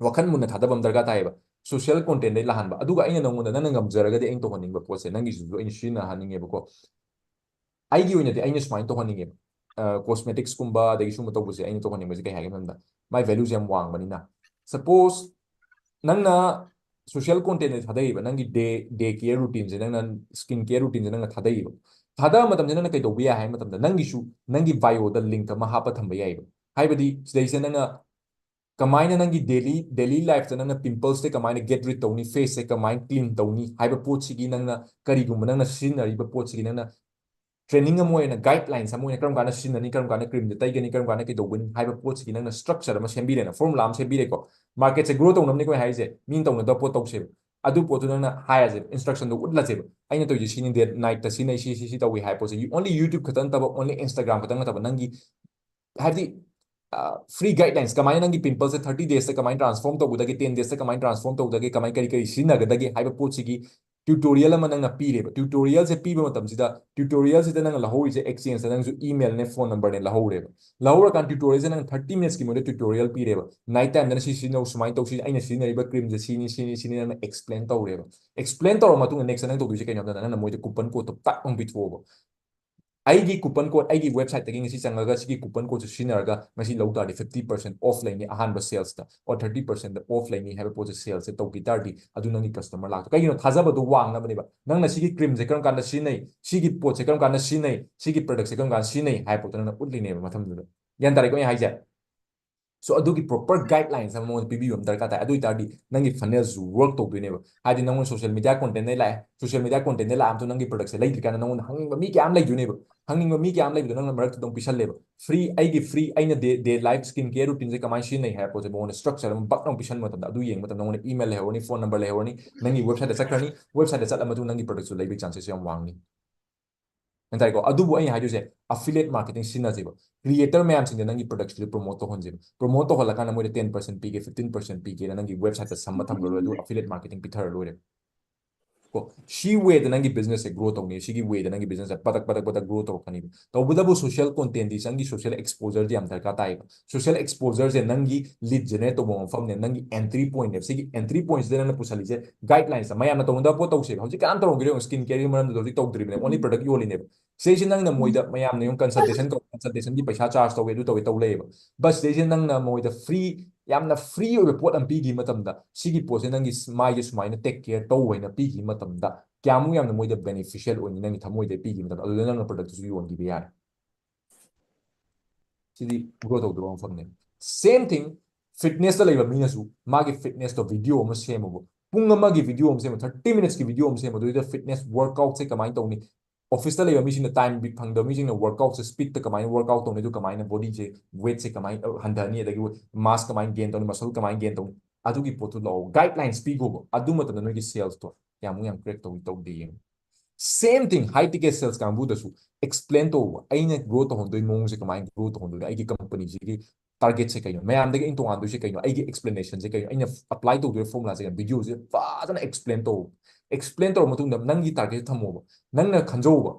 ꯋꯥꯈꯜ ꯃꯨꯟꯅ ꯊꯥꯗꯕ ꯑꯃ ꯗꯔꯀꯥꯔ ꯇꯥꯏꯌꯦꯕ꯫ ꯁꯣꯁꯤꯌꯦꯜ ꯀꯣꯟꯇꯦꯟꯗꯩ ꯂꯥꯛꯍꯟꯕ꯫ ꯑꯗꯨꯒ ꯑꯩꯅ ꯅꯪꯉꯣꯟꯗ, ꯅꯪꯅ ꯉꯝꯖꯔꯒꯗꯤ ꯑꯩꯅ ꯇꯧꯍꯟꯅꯤꯡꯕ ꯄꯣꯠꯁꯦ, ꯅꯪꯒꯤꯁꯤꯁꯨ ꯑꯩꯅ ꯁꯤꯖꯤꯟꯅꯍꯟꯅꯤꯡꯉꯦꯕꯀꯣ꯫ ꯑꯩꯒꯤ ꯑꯣꯏꯅꯗꯤ ꯑꯩꯅ ꯁꯨꯃꯥꯏꯅ ꯇꯧꯍꯟꯅꯤꯡꯉꯦꯕ꯫ ꯑ, ꯀꯣꯁꯃꯦꯇꯤꯛꯁꯀꯨꯝꯕ, ꯑꯗꯒꯤ ꯁꯨꯝꯕ ꯇꯧꯕꯁꯦ ꯑꯩꯅ ꯇꯧꯍꯟꯅꯤꯡꯕꯁꯦ ꯀꯩ ꯍꯥꯏꯒꯦ ꯃꯇꯝꯗ, ꯃꯥꯏ ꯚꯦꯂꯨꯁꯦ ꯌꯥꯝ ꯋꯥꯡꯕꯅꯤꯅ꯫ ꯁꯄꯣꯁ ꯅꯪꯅ social content ꯊꯥꯗꯩꯕ, ꯅꯪꯒꯤ day day care routine ꯁꯦ, ꯅꯪꯅ skin care routine ꯁꯦ ꯅꯪꯅ ꯊꯥꯗꯩꯕ, ꯊꯥꯗꯕ ꯃꯇꯝꯗ ꯅꯪꯅ ꯀꯩꯗꯧꯕ ꯌꯥꯏ ꯍꯥꯏꯕ ꯃꯇꯝꯗ, ꯅꯪꯒꯤꯁꯨ ꯅꯪꯒꯤ bio ꯗ link ꯑꯃ ꯍꯥꯞꯄ ꯊꯝꯕ ꯌꯥꯏꯕ꯫ ꯍꯥꯏꯕꯗꯤ ꯁꯤꯗꯩꯁꯤꯗ ꯅꯪꯅ ꯀꯃꯥꯏꯅ ꯅꯪꯒꯤ daily daily life ꯇ ꯅꯪꯅ pimples ꯁꯦ ꯀꯃꯥꯏꯅ get rid ꯇꯧꯅꯤ, face ꯁꯦ ꯀꯃꯥꯏꯅ clean ꯇꯧꯅꯤ ꯍꯥꯏꯕ ꯄꯣꯠꯁꯤꯒꯤ, ꯅꯪꯅ ꯀꯔꯤꯒꯨꯝꯕ ꯅꯪꯅ ꯁꯤꯖꯤꯟꯅꯔꯤꯕ ꯄꯣꯠꯁꯤꯒꯤ ꯅꯪꯅ training ꯑꯃ ꯑꯣꯏꯅ, guidelines ꯑꯃ ꯑꯣꯏꯅ, ꯀꯔꯝ ꯀꯥꯟꯗ ꯁꯤꯖꯤꯟꯅꯅꯤ, ꯀꯔꯝ ꯀꯥꯟꯗ cream ꯁꯦ ꯇꯩꯒꯅꯤ, ꯀꯔꯝ ꯀꯥꯟꯗ ꯀꯩꯗꯧꯒꯅꯤ ꯍꯥꯏꯕ ꯄꯣꯠꯁꯤꯒꯤ ꯅꯪꯅ structure ꯑꯃ ꯁꯦꯝꯕꯤꯔꯦꯅ, formula ꯑꯃ ꯁꯦꯝꯕꯤꯔꯦꯀꯣ꯫ Market ꯁꯦ grow ꯇꯧꯅꯕꯅꯤ ꯑꯩꯈꯣꯏ ꯍꯥꯏꯁꯦ, ꯃꯤꯅ ꯇꯧꯅꯗꯕ ꯄꯣꯠ ꯇꯧꯁꯦꯕ꯫ ꯑꯗꯨ ꯄꯣꯠꯇꯨ ꯅꯪꯅ ꯍꯥꯏꯔꯁꯦꯕ, instruction ꯗꯣ ꯎꯠꯂꯁꯦꯕ, ꯑꯩꯅ ꯇꯧꯔꯤꯁꯦ ꯁꯤꯅꯤ, day night ꯇ ꯁꯤꯖꯤꯟꯅꯩ, ꯁꯤ ꯁꯤ ꯁꯤ ꯇꯧꯏ ꯍꯥꯏꯕ ꯄꯣꯠꯁꯦ꯫ You only YouTube ꯈꯛꯇ ꯅꯠꯇꯕ, only Instagram ꯈꯛꯇ ꯅꯠꯇꯕ, ꯅꯪꯒꯤ ꯍꯥꯏꯕꯗꯤ free guidelines, ꯀꯃꯥꯏꯅ ꯅꯪꯒꯤ pimples ꯁꯦ thirty days ꯇ ꯀꯃꯥꯏꯅ transform ꯇꯧꯒꯗꯒꯦ, ten days ꯇ ꯀꯃꯥꯏꯅ transform ꯇꯧꯒꯗꯒꯦ, ꯀꯃꯥꯏ ꯀꯔꯤ ꯀꯔꯤ ꯁꯤꯖꯤꯟꯅꯒꯗꯒꯦ ꯍꯥꯏꯕ ꯄꯣꯠꯁꯤꯒꯤ tutorial ꯑꯃ ꯅꯪꯅ ꯄꯤꯔꯦꯕ꯫ Tutorial ꯁꯦ ꯄꯤꯕ ꯃꯇꯝꯁꯤꯗ, tutorial ꯁꯤꯗ ꯅꯪꯅ ꯂꯧꯍꯧꯔꯤꯁꯦ exchange ꯇ ꯅꯪꯁꯨ email ꯅꯦ, phone number ꯅꯦ ꯂꯧꯍꯧꯔꯦꯕ꯫ ꯂꯧꯍꯧꯔꯀꯥꯟꯗ tutorial ꯁꯦ ꯅꯪ thirty minutes ꯀꯤ ꯃꯣꯏꯗ tutorial ꯄꯤꯔꯦꯕ꯫ Night time ꯗꯅ ꯁꯤ ꯁꯤꯖꯤꯟꯅꯧ, ꯁꯨꯃꯥꯏꯅ ꯇꯧ, ꯁꯤ ꯑꯩꯅ ꯁꯤꯖꯤꯟꯅꯔꯤꯕ cream ꯁꯦ ꯁꯤꯅꯤ, ꯁꯤꯅꯤ, ꯁꯤꯅꯤ ꯅꯪꯅ explain ꯇꯧꯔꯦꯕ꯫ Explain ꯇꯧꯔꯕ ꯃꯇꯨꯡꯗ next ꯅꯪ ꯇꯧꯗꯣꯏꯁꯦ ꯀꯩꯅꯣ ꯍꯥꯏꯕꯗ, ꯅꯪꯅ ꯃꯣꯏꯗ coupon code ꯇꯣ ꯇꯛ ꯑꯃ ꯄꯤꯊꯣꯛꯑꯣꯕ꯫ ꯑꯩꯒꯤ coupon code, ꯑꯩꯒꯤ website ꯇꯒꯤ ꯉꯁꯤ ꯆꯪꯉꯒ ꯁꯤꯒꯤ coupon code ꯁꯦ ꯁꯤꯖꯤꯟꯅꯔꯒ ꯉꯁꯤ ꯂꯧ ꯇꯥꯔꯗꯤ fifty percent off ꯂꯩꯅꯤ ꯑꯍꯥꯟꯕ sales ꯇ, or thirty percent off ꯂꯩꯅꯤ ꯍꯥꯏꯕ ꯄꯣꯠꯁꯦ sales ꯁꯦ ꯇꯧꯈꯤ ꯇꯥꯔꯗꯤ, ꯑꯗꯨ ꯅꯪꯒꯤ customer ꯂꯥꯛꯇꯣ꯫ ꯀꯩꯒꯤꯅꯣ? ꯊꯥꯖꯕꯗꯣ ꯋꯥꯡꯅꯕꯅꯦꯕ꯫ ꯅꯪꯅ ꯁꯤꯒꯤ cream ꯁꯦ ꯀꯔꯝ ꯀꯥꯟꯗ ꯁꯤꯖꯤꯟꯅꯩ, ꯁꯤꯒꯤ ꯄꯣꯠꯁꯦ ꯀꯔꯝ ꯀꯥꯟꯗ ꯁꯤꯖꯤꯟꯅꯩ, ꯁꯤꯒꯤ product ꯁꯦ ꯀꯔꯝ ꯀꯥꯟꯗ ꯁꯤꯖꯤꯟꯅꯩ ꯍꯥꯏꯕ ꯄꯣꯠꯇꯣ ꯅꯪꯅ ꯎꯠꯂꯤꯅꯦꯕ ꯃꯊꯪꯗꯨꯗ꯫ ꯒ꯭ꯌꯥꯟ ꯇꯥꯔꯦꯀꯣ ꯑꯩꯅ ꯍꯥꯏꯁꯦ? So ꯑꯗꯨꯒꯤ proper guidelines ꯑꯃ ꯃꯉꯣꯟꯗ ꯄꯤꯕꯤꯕ ꯑꯃ ꯗꯔꯀꯥꯔ ꯇꯥꯏ꯫ ꯑꯗꯨ ꯑꯣꯏꯇꯥꯔꯗꯤ ꯅꯪꯒꯤ funnel ꯁꯨ work ꯇꯧꯗꯣꯏꯅꯦꯕ꯫ ꯍꯥꯏꯗꯤ ꯅꯪꯉꯣꯟꯗ social media content ꯗꯩ ꯂꯥꯛꯑꯦ, social media content ꯗꯩ ꯂꯥꯛꯑꯕꯗꯣ ꯅꯪꯒꯤ product ꯁꯦ ꯂꯩꯗ꯭ꯔꯤꯀꯥꯟꯗ ꯅꯪꯉꯣꯟꯗ ꯍꯪꯅꯤꯡꯕ ꯃꯤ ꯀꯌꯥꯝ ꯂꯩꯗꯣꯏꯅꯦꯕ꯫ ꯍꯪꯅꯤꯡꯕ ꯃꯤ ꯀꯌꯥꯝ ꯂꯩꯕꯗꯣ ꯅꯪꯅ ꯃꯔꯛꯇ ꯑꯗꯨꯝ ꯄꯤꯁꯜꯂꯦꯕ꯫ Free, ꯑꯩꯒꯤ free, ꯑꯩꯅ day, day life skin care routine ꯁꯦ ꯀꯃꯥꯏꯅ ꯁꯤꯖꯤꯟꯅꯩ ꯍꯥꯏꯕ ꯄꯣꯠꯁꯦ ꯃꯉꯣꯟꯗ structure ꯑꯃ ꯕꯛ ꯂꯥꯎ ꯄꯤꯁꯟꯕ ꯃꯇꯝꯗ, ꯑꯗꯨ ꯌꯦꯡꯕ ꯃꯇꯝꯗ ꯅꯪꯉꯣꯟꯗ email ꯂꯩꯍꯧꯔꯅꯤ, phone number ꯂꯩꯍꯧꯔꯅꯤ, ꯅꯪꯒꯤ website ꯇ ꯆꯠꯈ꯭ꯔꯅꯤ, website ꯇ ꯆꯠꯂ ꯃꯇꯨꯡ ꯅꯪꯒꯤ product ꯁꯨ ꯂꯩꯕꯒꯤ chances ꯌꯥꯝ ꯋꯥꯡꯅꯤ꯫ ꯒ꯭ꯌꯥꯟ ꯇꯥꯏꯀꯣ? ꯑꯗꯨꯕꯨ ꯑꯩꯅ ꯍꯥꯏꯗꯣꯏꯁꯦ, affiliate marketing ꯁꯤꯖꯤꯟꯅꯁꯦꯕ꯫ Creator ꯃꯌꯥꯝꯁꯤꯡꯗ ꯅꯪꯒꯤ product ꯁꯤꯗ promote ꯇꯧꯍꯟꯁꯦꯕ꯫ Promote ꯇꯧꯍꯜꯂꯀꯥꯟꯗ ꯃꯣꯏꯗ ten percent ꯄꯤꯒꯦ, fifteen percent ꯄꯤꯒꯦꯅ ꯅꯪꯒꯤ website ꯇ ꯁꯝꯕ ꯊꯝꯈ꯭ꯔꯣ, ꯑꯗꯨ affiliate marketing ꯄꯤꯊꯔ ꯂꯣꯏꯔꯦ꯫ ꯀꯣ, ꯁꯤ way ꯗ ꯅꯪꯒꯤ business ꯁꯦ grow ꯇꯧꯅꯤ, ꯁꯤꯒꯤ way ꯗ ꯅꯪꯒꯤ business ꯁꯦ ꯄꯗꯛ ꯄꯗꯛ ꯄꯗꯛ grow ꯇꯧꯔꯛꯀꯅꯤꯕ꯫ ꯇꯧꯕꯇꯕꯨ social content ꯗꯤ ꯆꯪꯒꯤ, social exposure ꯗꯤ ꯌꯥꯝ ꯗꯔꯀꯥꯔ ꯇꯥꯏꯌꯦꯕ꯫ Social exposure ꯁꯦ ꯅꯪꯒꯤ lead generate ꯇꯧꯕ ꯃꯐꯝꯅꯦ, ꯅꯪꯒꯤ entry point ꯅꯦ꯫ ꯁꯤꯒꯤ entry point ꯁꯤꯗ ꯅꯪꯅ ꯄꯨꯁꯜꯂꯤꯁꯦ guidelines ꯁꯦ꯫ ꯃꯌꯥꯝꯅ ꯇꯧꯅꯗꯕ ꯄꯣꯠ ꯇꯧꯁꯦꯕ꯫ ꯍꯧꯖꯤꯛ ꯀꯅꯥꯝ ꯇꯧꯔꯝꯈꯤꯔꯣꯏ, skin care ꯒꯤ ꯃꯔꯝꯗꯨꯗ ꯍꯧꯖꯤꯛ ꯇꯧꯗ꯭ꯔꯤꯕꯅꯦ, only product ꯌꯣꯜꯂꯤꯅꯦꯕ꯫ ꯁꯤꯗꯩꯁꯤ ꯅꯪꯅ ꯃꯣꯏꯗ, ꯃꯌꯥꯝꯅ ꯌꯦꯡꯉꯨ, consultation ꯇꯧ, consultation ꯒꯤ ꯄꯩꯁꯥ charge ꯇꯧꯋꯦ, ꯑꯗꯨ ꯇꯧꯋꯦ ꯇꯧ ꯂꯩꯌꯦꯕ꯫ But ꯁꯤꯗꯩꯁꯤꯗ ꯅꯪꯅ ꯃꯣꯏꯗ free ꯌꯥꯝꯅ free ꯑꯣꯏꯕ ꯄꯣꯠ ꯑꯃ ꯄꯤꯈꯤꯕ ꯃꯇꯝꯗ, ꯁꯤꯒꯤ ꯄꯣꯠꯁꯦ ꯅꯪꯒꯤ ꯃꯥꯏꯁꯦ ꯁꯨꯃꯥꯏꯅ take care ꯇꯧ ꯍꯥꯏꯅ ꯄꯤꯈꯤꯕ ꯃꯇꯝꯗ, ꯀꯌꯥꯃꯨꯛ ꯌꯥꯝꯅ ꯃꯣꯏꯗ beneficial ꯑꯣꯏꯅꯤ ꯅꯪꯒꯤ ꯊꯃꯣꯏꯗ ꯄꯤꯈꯤꯕ ꯃꯇꯝꯗ, ꯑꯗꯨꯗ ꯅꯪꯅ productꯇꯨꯁꯨ ꯌꯣꯟꯈꯤꯕ ꯌꯥꯔꯦ꯫ ꯁꯤꯗꯤ grow ꯇꯧꯗ꯭ꯔꯣ ꯃꯐꯝꯅꯦ꯫ Same thing, fitnessꯇ ꯂꯩꯕ ꯃꯤꯅꯁꯨ ꯃꯥꯒꯤ fitnessꯇꯣ video ꯑꯃ ꯁꯦꯝꯃꯨꯕ, ꯄꯨꯡ ꯑꯃꯒꯤ video ꯑꯃ ꯁꯦꯝꯃꯨ, thirty minutesꯀꯤ video ꯑꯃ ꯁꯦꯝꯃꯨ, ꯑꯗꯨꯗ fitness workoutꯁꯦ ꯀꯃꯥꯏꯅ ꯇꯧꯅꯤ? Officeꯇ ꯂꯩꯕ ꯃꯤꯁꯤꯡꯅ time ꯐꯪꯗꯕ ꯃꯤꯁꯤꯡꯅ workoutꯁꯦ speedꯇ ꯀꯃꯥꯏꯅ workout ꯇꯧꯅꯤ, ꯑꯗꯨ ꯀꯃꯥꯏꯅ bodyꯁꯦ weightꯁꯦ ꯀꯃꯥꯏꯅ ꯍꯟꯊꯍꯟꯅꯤ, ꯑꯗꯒꯤ mass ꯀꯃꯥꯏꯅ gain ꯇꯧꯅꯤ, muscle ꯀꯃꯥꯏꯅ gain ꯇꯧꯅꯤ, ꯑꯗꯨꯒꯤ ꯄꯣꯠꯇꯨ ꯂꯥꯛꯑꯣ, guidelines ꯄꯤꯈꯣꯕ꯫ ꯑꯗꯨ ꯃꯇꯝꯗ ꯅꯣꯏꯒꯤ salesꯇꯣ ꯌꯥꯝ ꯌꯥꯝ crack ꯇꯧꯏ ꯇꯧꯗꯦ ꯌꯦꯡꯉꯨ꯫ Same thing, high ticket sales ꯀꯥꯡꯕꯨꯗꯁꯨ explain ꯇꯧꯕ, ꯑꯩꯅ grow ꯇꯧꯍꯟꯗꯣꯏ ꯃꯑꯣꯡꯁꯦ ꯀꯃꯥꯏꯅ grow ꯇꯧꯍꯟꯗꯣꯏꯅꯣ, ꯑꯩꯒꯤ companyꯁꯤꯒꯤ targetꯁꯦ ꯀꯩꯅꯣ, ꯃꯌꯥꯝꯗꯒꯤ ꯑꯩꯅ ꯇꯣꯉꯥꯟꯗꯣꯏꯁꯦ ꯀꯩꯅꯣ, ꯑꯩꯒꯤ explanationꯁꯦ ꯀꯩꯅꯣ, ꯑꯩꯅ apply ꯇꯧꯗꯣꯏ formulaꯁꯦ ꯀꯩꯅꯣ, videoꯁꯦ ꯐꯖꯅ explain ꯇꯧ꯫ Explain ꯇꯧꯔ ꯃꯇꯨꯡꯗ ꯅꯪꯒꯤ target ꯊꯝꯃꯣꯕ, ꯅꯪꯅ ꯈꯟꯖꯧꯕ,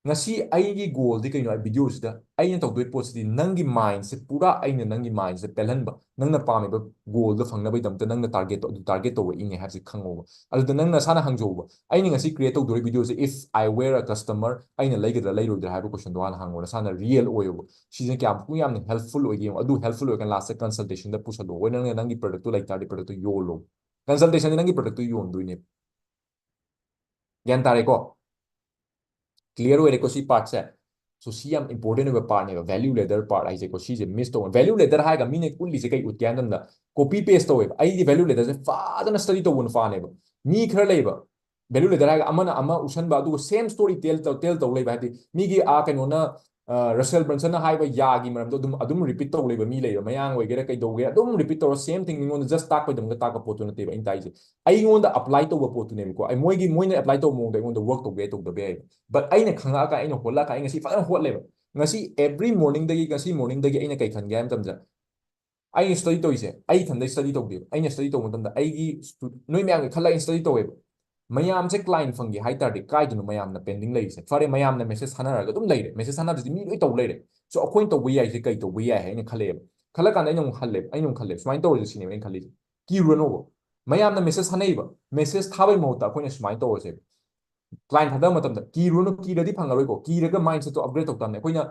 ꯉꯁꯤ ꯑꯩꯒꯤ goalꯗꯤ ꯀꯩꯅꯣ? ꯑꯩ videoꯁꯤꯗ ꯑꯩꯅ ꯇꯧꯗꯣꯏ ꯄꯣꯠꯁꯤꯗꯤ ꯅꯪꯒꯤ mindꯁꯦ ꯄꯨꯔꯥ, ꯑꯩꯅ ꯅꯪꯒꯤ mindꯁꯦ ꯄꯦꯜꯍꯟꯕ, ꯅꯪꯅ ꯄꯥꯝꯃꯤꯕ goalꯗꯣ ꯐꯪꯅꯕꯒꯤꯗꯃꯛꯇ ꯅꯪꯅ targetꯇꯣ, ꯑꯗꯨ target ꯇꯧꯕ ꯏꯪꯉꯦ ꯍꯥꯏꯕꯁꯤ ꯈꯪꯉꯣꯕ꯫ ꯑꯗꯨꯗ ꯅꯪ ꯅꯁꯥꯅ ꯍꯪꯖꯧꯕ, "ꯑꯩꯅ ꯉꯁꯤ create ꯇꯧꯗꯣꯔꯤ videoꯁꯦ, if I were a customer, ꯑꯩꯅ ꯂꯩꯒꯗ꯭ꯔꯥ ꯂꯩꯔꯣꯏꯗ꯭ꯔꯥ?" ꯍꯥꯏꯕ questionꯗꯣ ꯍꯥꯟꯅ ꯍꯪꯉꯣ, ꯅꯁꯥꯅ real ꯑꯣꯏꯌꯣꯕ꯫ ꯁꯤꯁꯤꯅ ꯀꯌꯥꯃꯨꯛ ꯌꯥꯝꯅ helpful ꯑꯣꯏꯒꯦ ꯌꯦꯡꯉꯣ꯫ ꯑꯗꯨ helpful ꯑꯣꯏꯔꯀꯥꯟꯗ lastꯇ consultationꯗ ꯄꯨꯁꯜꯂꯣ꯫ ꯍꯣꯏ, ꯅꯪꯅ ꯅꯪꯒꯤ productꯇꯣ ꯂꯩ ꯇꯥꯔꯗꯤ productꯇꯣ ꯌꯣꯜꯂꯣ꯫ Consultationꯗꯤ ꯅꯪꯒꯤ productꯇꯣ ꯌꯣꯟꯗꯣꯏꯅꯦꯕ꯫ ꯒ꯭ꯌꯥꯟ ꯇꯥꯔꯦꯀꯣ? Clear ꯑꯣꯏꯔꯦꯀꯣ ꯁꯤ partꯁꯦ? So ꯁꯤ ꯌꯥꯝ important ꯑꯣꯏꯕ partꯅꯦꯕ, value ladder part ꯍꯥꯏꯁꯦꯀꯣ꯫ ꯁꯤꯁꯦ miss ꯇꯧꯕ꯫ Value ladder ꯍꯥꯏꯔꯒ ꯃꯤꯅ ꯎꯠꯂꯤꯁꯦ ꯀꯩ ꯎꯠꯀꯦ ꯍꯥꯏ ꯃꯇꯝꯗ, copy paste ꯇꯧꯋꯦꯕ꯫ ꯑꯩꯗꯤ value ladderꯁꯦ ꯐꯖꯅ study ꯇꯧꯕ ꯅꯨꯄꯥꯅꯦꯕ꯫ ꯃꯤ ꯈꯔ ꯂꯩꯕ, value ladder ꯍꯥꯏꯔꯒ ꯑꯃꯅ ꯑꯃ ꯎꯠꯁꯟꯕ, ꯑꯗꯨꯒ same story tell ꯇꯧ, tell ꯇꯧ ꯂꯩꯕ꯫ ꯍꯥꯏꯗꯤ ꯃꯤꯒꯤ, ꯑꯥ, ꯀꯩꯅꯣꯅ, ꯑ, Russell Brunsonꯅ ꯍꯥꯏꯕ ꯌꯥꯒꯤ ꯃꯔꯝꯗꯣ ꯑꯗꯨꯝ, ꯑꯗꯨꯝ repeat ꯇꯧ ꯂꯩꯕ ꯃꯤ ꯂꯩꯕ, ꯃꯌꯥꯡ ꯑꯣꯏꯒꯦꯔꯥ ꯀꯩꯗꯧꯒꯦꯔꯥ, ꯑꯗꯨꯝ repeat ꯇꯧꯔ same thing ꯃꯤꯉꯣꯟꯗ just ꯇꯥꯛꯄꯩꯗꯃꯛꯇ ꯇꯥꯛꯄ ꯄꯣꯠꯇꯨ ꯅꯠꯇꯦꯕ ꯑꯩꯅ ꯇꯥꯛꯏꯁꯦ꯫ ꯑꯩꯉꯣꯟꯗ apply ꯇꯧꯕ ꯄꯣꯠꯇꯨꯅꯦꯕꯀꯣ꯫ ꯑꯩ ꯃꯣꯏꯒꯤ, ꯃꯣꯏꯅ apply ꯇꯧꯕ ꯃꯑꯣꯡꯗ ꯑꯩꯉꯣꯟꯗ work ꯇꯧꯕ ꯌꯥꯏ, ꯇꯧꯗꯕ ꯌꯥꯏꯕ꯫ But ꯑꯩꯅ ꯈꯪꯉꯛꯑꯀꯥꯟ, ꯑꯩꯅ ꯍꯣꯠꯂꯛꯑꯀꯥꯟ, ꯑꯩ ꯉꯁꯤ ꯐꯖꯅ ꯍꯣꯠꯂꯦꯕ꯫ ꯉꯁꯤ every morningꯗꯒꯤ, ꯉꯁꯤ morningꯗꯒꯤ ꯑꯩꯅ ꯀꯩ ꯈꯟꯒꯦ ꯍꯥꯏꯕ ꯃꯇꯝꯗ, ꯑꯩꯅ study ꯇꯧꯔꯤꯁꯦ ꯑꯩ ꯏꯊꯟꯗ study ꯇꯧꯗꯦꯕ꯫ ꯑꯩꯅ study ꯇꯧꯕ ꯃꯇꯝꯗ ꯑꯩꯒꯤ stu-, ꯅꯣꯏ ꯃꯌꯥꯝꯒꯤ ꯈꯜꯂꯒ ꯑꯩꯅ study ꯇꯧꯋꯦꯕ꯫ ꯃꯌꯥꯝꯁꯦ client ꯐꯪꯒꯦ ꯍꯥꯏ ꯇꯥꯔꯗꯤ ꯀꯥꯏꯗꯅꯣ ꯃꯌꯥꯝꯅ pending ꯂꯩꯔꯤꯁꯦ? ꯐꯔꯦ, ꯃꯌꯥꯝꯅ message ꯊꯥꯅꯔꯒ ꯑꯗꯨꯝ ꯂꯩꯔꯦ, message ꯊꯥꯅꯗ꯭ꯔꯗꯤ ꯃꯤ ꯂꯣꯏ ꯇꯧ ꯂꯩꯔꯦ꯫ So ꯑꯩꯈꯣꯏꯅ ꯇꯧꯕ ꯌꯥꯏꯁꯦ ꯀꯩ ꯇꯧꯕ ꯌꯥꯏ ꯍꯥꯏ ꯑꯩꯅ ꯈꯜꯂꯛꯑꯦꯕ꯫ ꯈꯜꯂꯀꯥꯟꯗ ꯑꯩꯅ ꯑꯃꯨꯛ ꯍꯜꯂꯦꯕ, ꯑꯩꯅ ꯑꯃꯨꯛ ꯈꯜꯂꯦꯕ, ꯁꯨꯃꯥꯏꯅ ꯇꯧꯔꯁꯦ ꯁꯤꯅꯦꯕ ꯑꯩꯅ ꯈꯜꯂꯤꯁꯦ꯫ ꯀꯤꯔꯨꯔꯅꯣꯕ꯫ ꯃꯌꯥꯝꯅ message ꯊꯥꯅꯩꯕ, message ꯊꯥꯕꯩ ꯃꯍꯨꯠꯇ ꯑꯩꯈꯣꯏꯅ ꯁꯨꯃꯥꯏꯅ ꯇꯧꯔꯁꯦꯕ꯫ Client ꯊꯥꯗꯕ ꯃꯇꯝꯗ ꯀꯤꯔꯨꯔꯅꯨ, ꯀꯤꯔꯗꯤ ꯐꯪꯉꯔꯣꯏꯀꯣ꯫ ꯀꯤꯔꯒ mindsetꯇꯣ upgrade ꯇꯧ ꯇꯥꯕꯅꯦ꯫ ꯑꯩꯈꯣꯏꯅ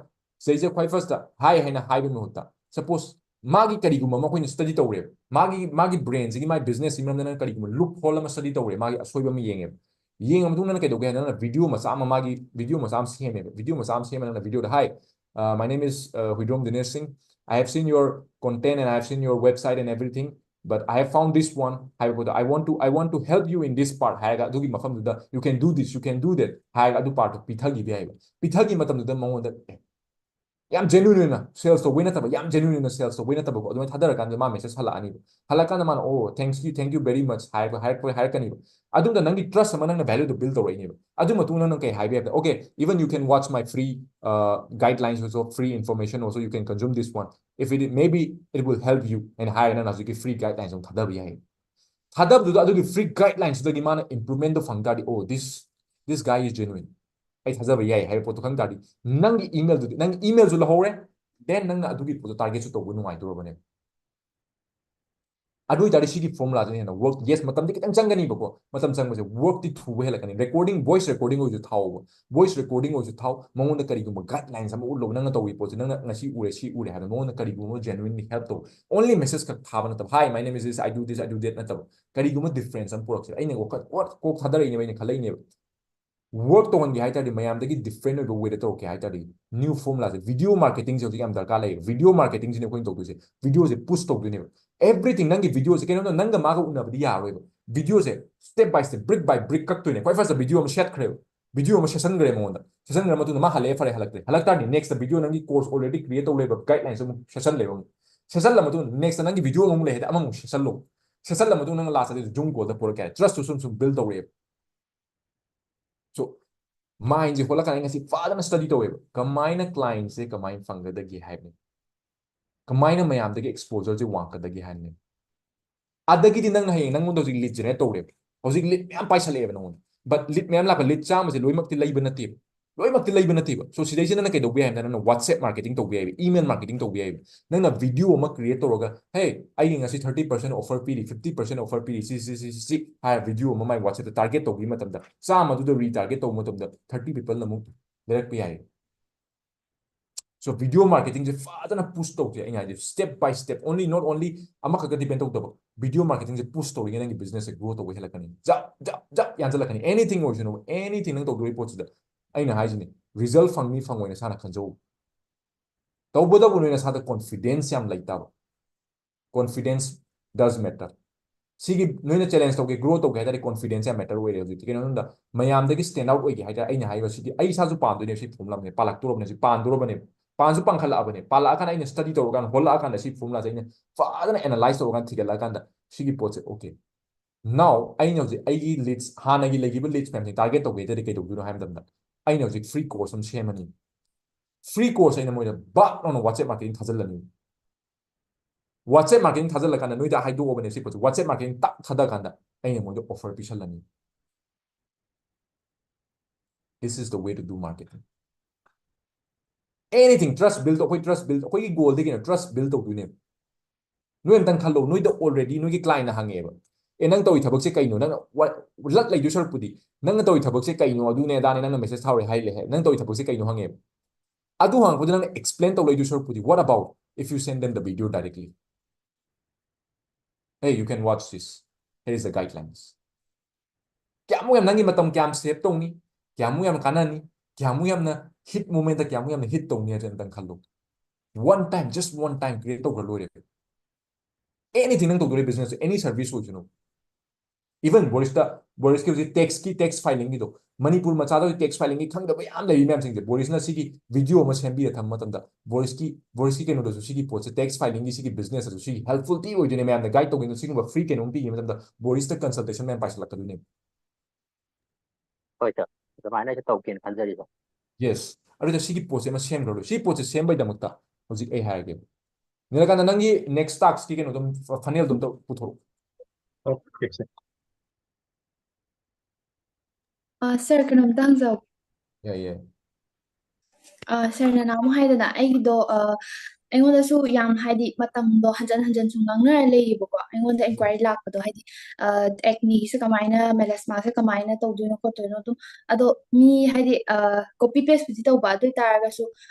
ꯁꯤꯗꯩꯁꯤꯗ ꯈ꯭ꯋꯥꯏ firstꯇ ꯍꯥꯏ ꯍꯥꯏꯅ ꯍꯥꯏꯕꯒꯤ ꯃꯍꯨꯠꯇ, suppose ꯃꯥꯒꯤ ꯀꯔꯤꯒꯨꯝꯕ ꯑꯃ ꯑꯩꯈꯣꯏꯅ study ꯇꯧꯔꯦꯕ, ꯃꯥꯒꯤ ꯃꯥꯒꯤ brand ꯁꯤꯒꯤ, ꯃꯥꯒꯤ business ꯁꯤꯒꯤ ꯃꯔꯝꯗ ꯅꯪ ꯀꯔꯤꯒꯨꯝꯕ loophole ꯑꯃ study ꯇꯧꯔꯦ, ꯃꯥꯒꯤ ꯑꯁꯣꯏꯕ ꯑꯃ ꯌꯦꯡꯉꯦꯕ꯫ ꯌꯦꯡꯉ ꯃꯇꯨꯡꯗ ꯅꯪ ꯀꯩꯗꯧꯒꯦ ꯍꯥꯏꯅ ꯅꯪꯅ video ꯃꯆꯥ ꯑꯃ, ꯃꯥꯒꯤ video ꯃꯆꯥ ꯑꯃ ꯁꯦꯝꯃꯦꯕ꯫ Video ꯃꯆꯥ ꯑꯃ ꯁꯦꯝꯃ ꯅꯪꯅ video the, "Hi, uh, my name is, uh, Huidrom Dinesh Singh. I have seen your content and I have seen your website and everything, but I have found this one" ꯍꯥꯏꯕ ꯄꯣꯠꯇꯣ, "I want to, I want to help you in this part" ꯍꯥꯏꯔꯒ ꯑꯗꯨꯒꯤ ꯃꯐꯝꯗꯨꯗ "You can do this, you can do that" ꯍꯥꯏꯔꯒ ꯑꯗꯨ part ꯇꯣ ꯄꯤꯊꯈꯤꯕ ꯌꯥꯏꯕ꯫ ꯄꯤꯊꯈꯤ ꯃꯇꯝꯗꯨꯗ ꯃꯉꯣꯟꯗ, ꯑꯦ, ꯌꯥꯝ genuine ꯑꯣꯏꯅ sales ꯇꯧꯕꯩ ꯅꯠꯇꯕ, ꯌꯥꯝ genuine ꯑꯣꯏꯅ sales ꯇꯧꯕꯩ ꯅꯠꯇꯕꯀꯣ, ꯑꯗꯨꯃꯥꯏꯅ ꯊꯥꯗꯔꯀꯥꯟꯗ ꯃꯥ message ꯍꯜꯂꯛꯑꯅꯤꯕ꯫ ꯍꯜꯂꯛꯀꯥꯟꯗ ꯃꯥꯅ, "Oh, thanks you, thank you very much" ꯍꯥꯏꯔꯛꯄ, ꯍꯥꯏꯔꯛꯄ, ꯍꯥꯏꯔꯛꯀꯅꯤꯕ꯫ ꯑꯗꯨꯝꯗ ꯅꯪꯒꯤ trust ꯑꯃ, ꯅꯪꯅ value ꯗꯣ build ꯇꯧꯔꯛꯏꯅꯦꯕ꯫ ꯑꯗꯨ ꯃꯇꯨꯡꯗ ꯅꯪ ꯀꯩ ꯍꯥꯏꯕ ꯌꯥꯏ? "Okay, even you can watch my free, uh, guidelines also, free information also, you can consume this one. If it, maybe it will help you" ꯍꯥꯏꯅ ꯍꯥꯏꯔꯒ ꯅꯪꯅ ꯍꯧꯖꯤꯛꯀꯤ free guidelines ꯑꯃ ꯊꯥꯗꯕ ꯌꯥꯏ꯫ ꯊꯥꯗꯕꯗꯨꯗ ꯑꯗꯨꯒꯤ free guidelines ꯇꯨꯗꯒꯤ ꯃꯥꯅ improvement ꯗꯣ ꯐꯪ ꯇꯥꯔꯗꯤ, "Oh, this, this guy is genuine, ꯑꯩ ꯊꯥꯖꯕ ꯌꯥꯏ" ꯍꯥꯏꯕ ꯄꯣꯠꯇꯣ ꯈꯪ ꯇꯥꯔꯗꯤ, ꯅꯪꯒꯤ email ꯗꯨꯗꯤ, ꯅꯪ email ꯁꯨ ꯂꯧꯍꯧꯔꯦ, then ꯅꯪꯅ ꯑꯗꯨꯒꯤ ꯄꯣꯠꯇꯣ target ꯁꯨ ꯇꯧꯕ ꯅꯨꯡꯉꯥꯏꯗꯣꯔꯕꯅꯦ꯫ ꯑꯗꯨ ꯑꯣꯏꯇꯥꯔꯗꯤ ꯁꯤꯒꯤ formula ꯁꯤꯅ ꯍꯦꯟꯅ work, yes, ꯃꯇꯝꯗꯤ ꯈꯤꯇꯪ ꯆꯪꯒꯅꯤꯕꯀꯣ, ꯃꯇꯝ ꯆꯪꯕꯁꯦ work ꯇꯤ ꯊꯨꯕ ꯍꯦꯜꯂꯛꯀꯅꯤ꯫ Recording, voice recording ꯑꯣꯏꯁꯨ ꯊꯥꯎꯕ, voice recording ꯑꯣꯏꯁꯨ ꯊꯥꯎ, ꯃꯉꯣꯟꯗ ꯀꯔꯤꯒꯨꯝꯕ guidelines ꯑꯃ ꯎꯠꯂꯣ, ꯅꯪꯅ ꯇꯧꯔꯤꯕ ꯄꯣꯠꯁꯦ, ꯅꯪꯅ ꯉꯁꯤ ꯎꯔꯦ, ꯁꯤ ꯎꯔꯦ ꯍꯥꯏꯕꯗꯣ ꯃꯉꯣꯟꯗ ꯀꯔꯤꯒꯨꯝꯕ genuinely help ꯇꯧ꯫ Only message ꯈꯛ ꯊꯥꯕ ꯅꯠꯇꯕ, "Hi, my name is this, I do this, I do that" ꯅꯠꯇꯕ, ꯀꯔꯤꯒꯨꯝꯕ difference ꯑꯃ ꯄꯨꯔꯛꯁꯦ꯫ ꯑꯩꯅ ꯋꯥꯈꯜ ꯀꯣꯛ ꯊꯥꯗꯔꯛꯏꯅꯦꯕ, ꯑꯩꯅ ꯈꯜꯂꯛꯏꯅꯦꯕ꯫ Work ꯇꯧꯍꯟꯒꯦ ꯍꯥꯏ ꯇꯥꯔꯗꯤ, ꯃꯌꯥꯝꯗꯒꯤ different ꯑꯣꯏꯕ way ꯗ ꯇꯧꯔꯛꯀꯦ ꯍꯥꯏ ꯇꯥꯔꯗꯤ, new formula ꯁꯦ, video marketing ꯁꯦ ꯍꯧꯖꯤꯛ ꯌꯥꯝ ꯗꯔꯀꯥꯔ ꯂꯩꯌꯦ꯫ Video marketing ꯁꯤꯅꯦ ꯑꯩꯈꯣꯏꯅ ꯇꯧꯗꯣꯏꯁꯦ꯫ Video ꯁꯦ push ꯇꯧꯗꯣꯏꯅꯦꯕ꯫ Everything, ꯅꯪꯒꯤ video ꯁꯦ, ꯀꯩꯅꯣꯝꯇ ꯅꯪꯒ ꯃꯥꯒ ꯎꯅꯕꯗꯤ ꯌꯥꯔꯣꯏꯕ꯫ Video say step by step, brick by brick ꯀꯛꯇꯣꯏꯅꯦ꯫ ꯈ꯭ꯋꯥꯏ first video ꯑꯃ ꯁꯦꯠꯈ꯭ꯔꯦꯕ, video ꯑꯃ ꯁꯦꯠꯆꯟꯈ꯭ꯔꯦ ꯃꯉꯣꯟꯗ꯫ ꯁꯦꯠꯆꯟꯈ꯭ꯔ ꯃꯇꯨꯡꯗ ꯃꯥ ꯍꯜꯂꯛꯑꯦ, ꯐꯔꯦ, ꯍꯜꯂꯛꯇ꯭ꯔꯦ꯫ ꯍꯜꯂꯛ ꯇꯥꯔꯗꯤ next video ꯅꯪꯒꯤ course already create ꯇꯧ ꯂꯩꯕ guidelines ꯑꯃꯨꯛ ꯁꯦꯠꯆꯜꯂꯦꯕ ꯑꯃꯨꯛ꯫ ꯁꯦꯠꯆꯜꯂ ꯃꯇꯨꯡꯗ next ꯅꯪꯒꯤ video ꯑꯃꯨꯛ ꯂꯩ ꯍꯥꯏꯗꯤ ꯑꯃꯃꯨꯛ ꯁꯦꯠꯆꯜꯂꯣ꯫ ꯁꯦꯠꯆꯜꯂ ꯃꯇꯨꯡꯗ ꯅꯪ last ꯑꯗꯨꯗꯤ Zoom call ꯗ ꯄꯨꯔꯛꯀꯦ ꯍꯥꯏ꯫ Trust ꯇꯨ ꯁꯨꯝ ꯁꯨꯝ build ꯇꯧꯔꯛꯑꯦꯕ꯫ So, mind ꯁꯦ ꯍꯣꯠꯂꯀꯥꯟꯗ ꯑꯩ ꯉꯁꯤ ꯐꯖꯅ study ꯇꯧꯋꯦꯕ꯫ ꯀꯃꯥꯏꯅ client ꯁꯦ ꯀꯃꯥꯏꯅ ꯐꯪꯒꯗꯒꯦ ꯍꯥꯏꯕꯅꯤ꯫ ꯀꯃꯥꯏꯅ ꯃꯌꯥꯝꯗꯒꯤ exposure ꯁꯦ ꯋꯥꯡꯉꯛꯀꯗꯒꯦ ꯍꯥꯏꯕꯅꯤ꯫ ꯑꯗꯒꯤꯗꯤ ꯅꯪꯅ ꯍꯌꯦꯡ ꯅꯪꯉꯣꯟꯗ ꯍꯧꯖꯤꯛ lead generate ꯇꯧꯔꯦꯕ꯫ ꯍꯧꯖꯤꯛ lead ꯃꯌꯥꯝ ꯄꯥꯏꯁꯜꯂꯛꯑꯦꯕ ꯅꯪꯉꯣꯟꯗ꯫ But lead ꯃꯌꯥꯝ ꯂꯥꯛꯄ, lead ꯆꯥꯝꯃꯁꯦ ꯂꯣꯏꯅꯃꯛꯇꯤ ꯂꯩꯕ ꯅꯠꯇꯦꯕ꯫ ꯂꯣꯏꯅꯃꯛꯇꯤ ꯂꯩꯕ ꯅꯠꯇꯦꯕ꯫ So, ꯁꯤꯗꯩꯁꯤꯗ ꯅꯪꯅ ꯀꯩꯗꯧꯕ ꯌꯥꯏ ꯍꯥꯏꯕꯗ, ꯅꯪꯅ WhatsApp marketing ꯇꯧꯕ ꯌꯥꯏꯕ, email marketing ꯇꯧꯕ ꯌꯥꯏꯕ꯫ ꯅꯪꯅ video ꯑꯃ create ꯇꯧꯔꯒ, "Hey, ꯑꯩꯒꯤ ꯉꯁꯤ thirty percent offer ꯄꯤꯔꯤ, fifty percent offer ꯄꯤꯔꯤ, ꯁꯤ, ꯁꯤ, ꯁꯤ, ꯁꯤ, ꯁꯤ" ꯍꯥꯏꯔ video ꯑꯃ ꯃꯥꯏ WhatsApp ꯇ target ꯇꯧꯕꯤꯕ ꯃꯇꯝꯗ, ꯆꯥꯝꯃꯗꯨꯗ retarget ꯇꯧꯕ ꯃꯇꯝꯗ, thirty people ꯅ ꯑꯃꯨꯛ ꯂꯩꯔꯛꯄ ꯌꯥꯏ꯫ So video marketing ꯁꯦ ꯐꯖꯅ push ꯇꯧꯁꯦ꯫ ꯑꯩꯅ ꯍꯥꯏꯗꯤ step by step, only, not only ꯑꯃꯈꯛꯇ depend ꯇꯧꯗꯕ, video marketing ꯁꯦ push ꯇꯧꯔꯤꯉꯩ ꯅꯪꯒꯤ business ꯁꯦ grow ꯇꯧꯕ ꯍꯦꯜꯂꯛꯀꯅꯤ꯫ ꯖꯞ ꯖꯞ ꯖꯞ ꯌꯥꯟꯁꯤꯜꯂꯛꯀꯅꯤ꯫ Anything ꯑꯣꯏꯁꯅꯨ, anything ꯅꯪ ꯇꯧꯗꯣꯔꯤ ꯄꯣꯠꯁꯤꯗ ꯑꯩꯅ ꯍꯥꯏꯁꯤꯅꯤ, result ꯐꯪꯅꯤ ꯐꯪꯉꯣꯏ ꯅꯁꯥꯅ ꯈꯟꯖꯧ꯫ ꯇꯧꯕꯇꯕꯨ ꯅꯣꯏ ꯅꯁꯥꯗ confidence ꯌꯥꯝ ꯂꯩꯇꯕ꯫ Confidence does matter꯫ ꯁꯤꯒꯤ ꯅꯣꯏꯅ challenge ꯇꯧꯒꯦ, grow ꯇꯧꯒꯦ ꯍꯥꯏ ꯇꯥꯔꯗꯤ confidence ꯌꯥꯝ matter ꯑꯣꯏꯔꯦ ꯍꯧꯖꯤꯛꯇꯤ꯫ ꯀꯩꯅꯣ ꯍꯥꯏꯕꯗ ꯃꯌꯥꯝꯗꯒꯤ stand out ꯑꯣꯏꯒꯦ ꯍꯥꯏ ꯇꯥꯔꯗꯤ ꯑꯩꯅ ꯍꯥꯏꯕ ꯁꯤꯗꯤ ꯑꯩ ꯏꯁꯥꯁꯨ ꯄꯥꯝꯗꯣꯏꯅꯦ꯫ ꯁꯤ formula ꯁꯦ ꯄꯥꯜꯂꯛꯇꯣꯔꯕꯅꯦ, ꯁꯤ ꯄꯥꯟꯗꯣꯔꯕꯅꯦ, ꯄꯥꯟꯁꯨ ꯄꯥꯟꯈꯠꯂꯛꯑꯕꯅꯦ꯫ ꯄꯥꯜꯂꯛꯑꯀꯥꯟꯗ ꯑꯩꯅ study ꯇꯧꯔꯀꯥꯟꯗ, ꯍꯣꯜꯂꯛꯑꯀꯥꯟꯗ ꯁꯤ formula ꯁꯦ ꯑꯩꯅ ꯐꯖꯅ analyze ꯇꯧꯔꯀꯥꯟꯗ, ꯊꯤꯒꯠꯂꯛꯑꯀꯥꯟꯗ ꯁꯤꯒꯤ ꯄꯣꯠꯁꯦ, okay, now ꯑꯩꯅ ꯍꯧꯖꯤꯛ ꯑꯩꯒꯤ leads, ꯍꯥꯟꯅꯒꯤ ꯂꯩꯈꯤꯕ leads ꯃꯌꯥꯝꯁꯦ target ꯇꯧꯒꯦ ꯍꯥꯏ ꯇꯥꯔꯗꯤ ꯀꯩ ꯇꯧꯗꯣꯏꯅꯣ ꯍꯥꯏ ꯃꯇꯝꯗ ꯑꯩꯅ ꯍꯧꯖꯤꯛ free course ꯑꯃ ꯁꯦꯝꯃꯅꯤ꯫ Free course ꯑꯩꯅ ꯃꯣꯏꯗ ꯕꯥꯛ ꯂꯥꯎꯅ WhatsApp marketing ꯊꯥꯖꯤꯜꯂꯅꯤ꯫ WhatsApp marketing ꯊꯥꯖꯤꯜꯂꯀꯥꯟꯗ ꯅꯣꯏꯗ ꯍꯥꯏꯗꯣꯛꯑꯕꯅꯦ ꯁꯤ ꯄꯣꯠꯁꯦ꯫ WhatsApp marketing ꯇꯛ ꯊꯥꯗ ꯀꯥꯟꯗ ꯑꯩꯅ ꯃꯣꯏꯗ offer ꯄꯤꯁꯜꯂꯅꯤ꯫ This is the way to do marketing. Anything, trust build, ꯑꯩꯈꯣꯏ trust build, ꯑꯩꯈꯣꯏꯒꯤ goal ꯗꯤ ꯀꯩꯅꯣ? Trust build ꯇꯧꯗꯣꯏꯅꯦꯕ꯫ ꯅꯣꯏ ꯑꯝꯇꯪ ꯈꯜꯂꯣ, ꯅꯣꯏꯗ already ꯅꯣꯏꯒꯤ client ꯅ ꯍꯪꯉꯦꯕ, "ꯑꯦ, ꯅꯪ ꯇꯧꯔꯤ ꯊꯕꯛꯁꯦ ꯀꯩꯅꯣ? ꯅꯪꯅ ꯋꯥ-, ꯂꯠ ꯂꯩꯗꯣꯏ ꯁꯔꯨꯛꯄꯨꯗꯤ, ꯅꯪꯅ ꯇꯧꯔꯤ ꯊꯕꯛꯁꯦ ꯀꯩꯅꯣ? ꯑꯗꯨꯅꯦ ꯑꯗꯥꯅꯦ, ꯅꯪꯅ message ꯊꯥꯔꯣꯏ ꯍꯥꯏ ꯂꯩ ꯍꯥꯏ, ꯅꯪ ꯇꯧꯔꯤ ꯊꯕꯛꯁꯦ ꯀꯩꯅꯣ?" ꯍꯪꯉꯦꯕ꯫ ꯑꯗꯨ ꯍꯪꯉꯛꯄꯗ ꯅꯪꯅ explain ꯇꯧ ꯂꯩꯗꯣꯏ ꯁꯔꯨꯛꯄꯨꯗꯤ, what about if you send them the video directly? "Hey, you can watch this. Here is the guidelines." ꯀꯌꯥꯃꯨꯛ ꯌꯥꯝ ꯅꯪꯒꯤ ꯃꯇꯝ ꯀꯌꯥꯝ save ꯇꯧꯅꯤ? ꯀꯌꯥꯃꯨꯛ ꯌꯥꯝ ꯀꯥꯟꯅꯅꯤ? ꯀꯌꯥꯃꯨꯛ ꯌꯥꯝꯅ heat moment ꯗ ꯀꯌꯥꯃꯨꯛ ꯌꯥꯝꯅ hit ꯇꯧꯅꯤ ꯍꯥꯏꯕꯁꯦ ꯑꯝꯇꯪ ꯈꯜꯂꯣ꯫ One time, just one time create ꯇꯧꯈ꯭ꯔ ꯂꯣꯏꯔꯦ꯫ Anything ꯅꯪ ꯇꯧꯗꯣꯔꯤ business, any service ꯑꯣꯏꯁꯅꯨ꯫ Even ꯕꯣꯔꯤꯁꯇ, ꯕꯣꯔꯤꯁꯀꯤ ꯍꯧꯖꯤꯛ tax ꯀꯤ, tax filing ꯒꯤꯗꯣ, ꯃꯅꯤꯄꯨꯔ ꯃꯆꯥꯗ ꯍꯧꯖꯤꯛ tax filing ꯒꯤ ꯈꯪꯗꯕ ꯌꯥꯝ ꯂꯩꯔꯤ ꯃꯌꯥꯝꯁꯤꯡꯁꯦ, ꯕꯣꯔꯤꯁꯅ ꯁꯤꯒꯤ video ꯑꯃ ꯁꯦꯝꯕꯤꯔ ꯊꯝꯕ ꯃꯇꯝꯗ ꯕꯣꯔꯤꯁꯀꯤ, ꯕꯣꯔꯤꯁꯀꯤ ꯀꯩꯅꯣꯗꯁꯨ, ꯁꯤꯒꯤ ꯄꯣꯠꯁꯦ, tax filing ꯒꯤ ꯁꯤꯒꯤ business ꯑꯁꯨ ꯁꯤꯒꯤ helpful ꯇꯤ ꯑꯣꯏꯗꯣꯏꯅꯦ꯫ ꯃꯌꯥꯝꯅ guide ꯇꯧꯒꯦꯅ ꯁꯤꯒꯨꯝꯕ free ꯀꯩꯅꯣꯝ ꯄꯤꯈꯤꯕ ꯃꯇꯝꯗ ꯕꯣꯔꯤꯁꯇ consultation ꯃꯌꯥꯝ ꯄꯥꯏꯁꯤꯜꯂꯛꯀꯗꯣꯏꯅꯦꯕ꯫ ꯍꯣꯏ sir, ꯑꯗꯨꯃꯥꯏꯅ ꯑꯩꯁꯨ ꯇꯧꯒꯦꯅ ꯈꯟꯖꯔꯤꯕ꯫ Yes, ꯑꯗꯨꯗ ꯁꯤꯒꯤ ꯄꯣꯠꯁꯦ ꯑꯃ ꯁꯦꯝꯈ꯭ꯔꯣ꯫ ꯁꯤ ꯄꯣꯠꯁꯦ ꯁꯦꯝꯕꯩꯗꯃꯛꯇ ꯍꯧꯖꯤꯛ ꯑꯩ ꯍꯥꯏꯔꯒꯦ꯫ ꯅꯤꯂꯀꯥꯟꯇ, ꯅꯪꯒꯤ next task ꯀꯤ ꯀꯩꯅꯣꯗꯣ, funnel ꯗꯣ ꯑꯝꯇ ꯄꯨꯊꯣꯔꯛꯑꯣ꯫ Okay sir. ꯑ, sir, ꯀꯩꯅꯣꯝꯇ ꯍꯪꯖꯍꯧꯒꯦ꯫ ꯌꯥꯏ, ꯌꯥꯏ꯫ ꯑ, sir ꯅ ꯅꯍꯥꯟꯃꯨꯛ ꯍꯥꯏꯗꯅ ꯑꯩꯒꯤꯗꯣ, ꯑ, ꯑꯩꯉꯣꯟꯗꯁꯨ ꯌꯥꯝ, ꯍꯥꯏꯗꯤ, ꯃꯇꯝꯗꯣ ꯍꯟꯖꯟ ꯍꯟꯖꯟ ꯁꯨꯝ ꯉꯥꯡꯅꯔ ꯂꯩꯌꯦꯕꯀꯣ꯫ ꯑꯩꯉꯣꯟꯗ inquiry ꯂꯥꯛꯄꯗꯣ, ꯍꯥꯏꯗꯤ, ꯑ, acne ꯁꯦ ꯀꯃꯥꯏꯅ, melasma ꯁꯦ ꯀꯃꯥꯏꯅ ꯇꯧꯗꯣꯏꯅꯣ ꯈꯣꯠꯇꯣꯏꯅꯣ ꯑꯗꯨꯝ꯫ ꯑꯗꯣ ꯃꯤ, ꯍꯥꯏꯗꯤ, ꯑ, copy paste ꯄꯨꯗꯤ ꯇꯧꯕ, ꯑꯗꯨ ꯑꯣꯏ ꯇꯥꯔꯒꯁꯨ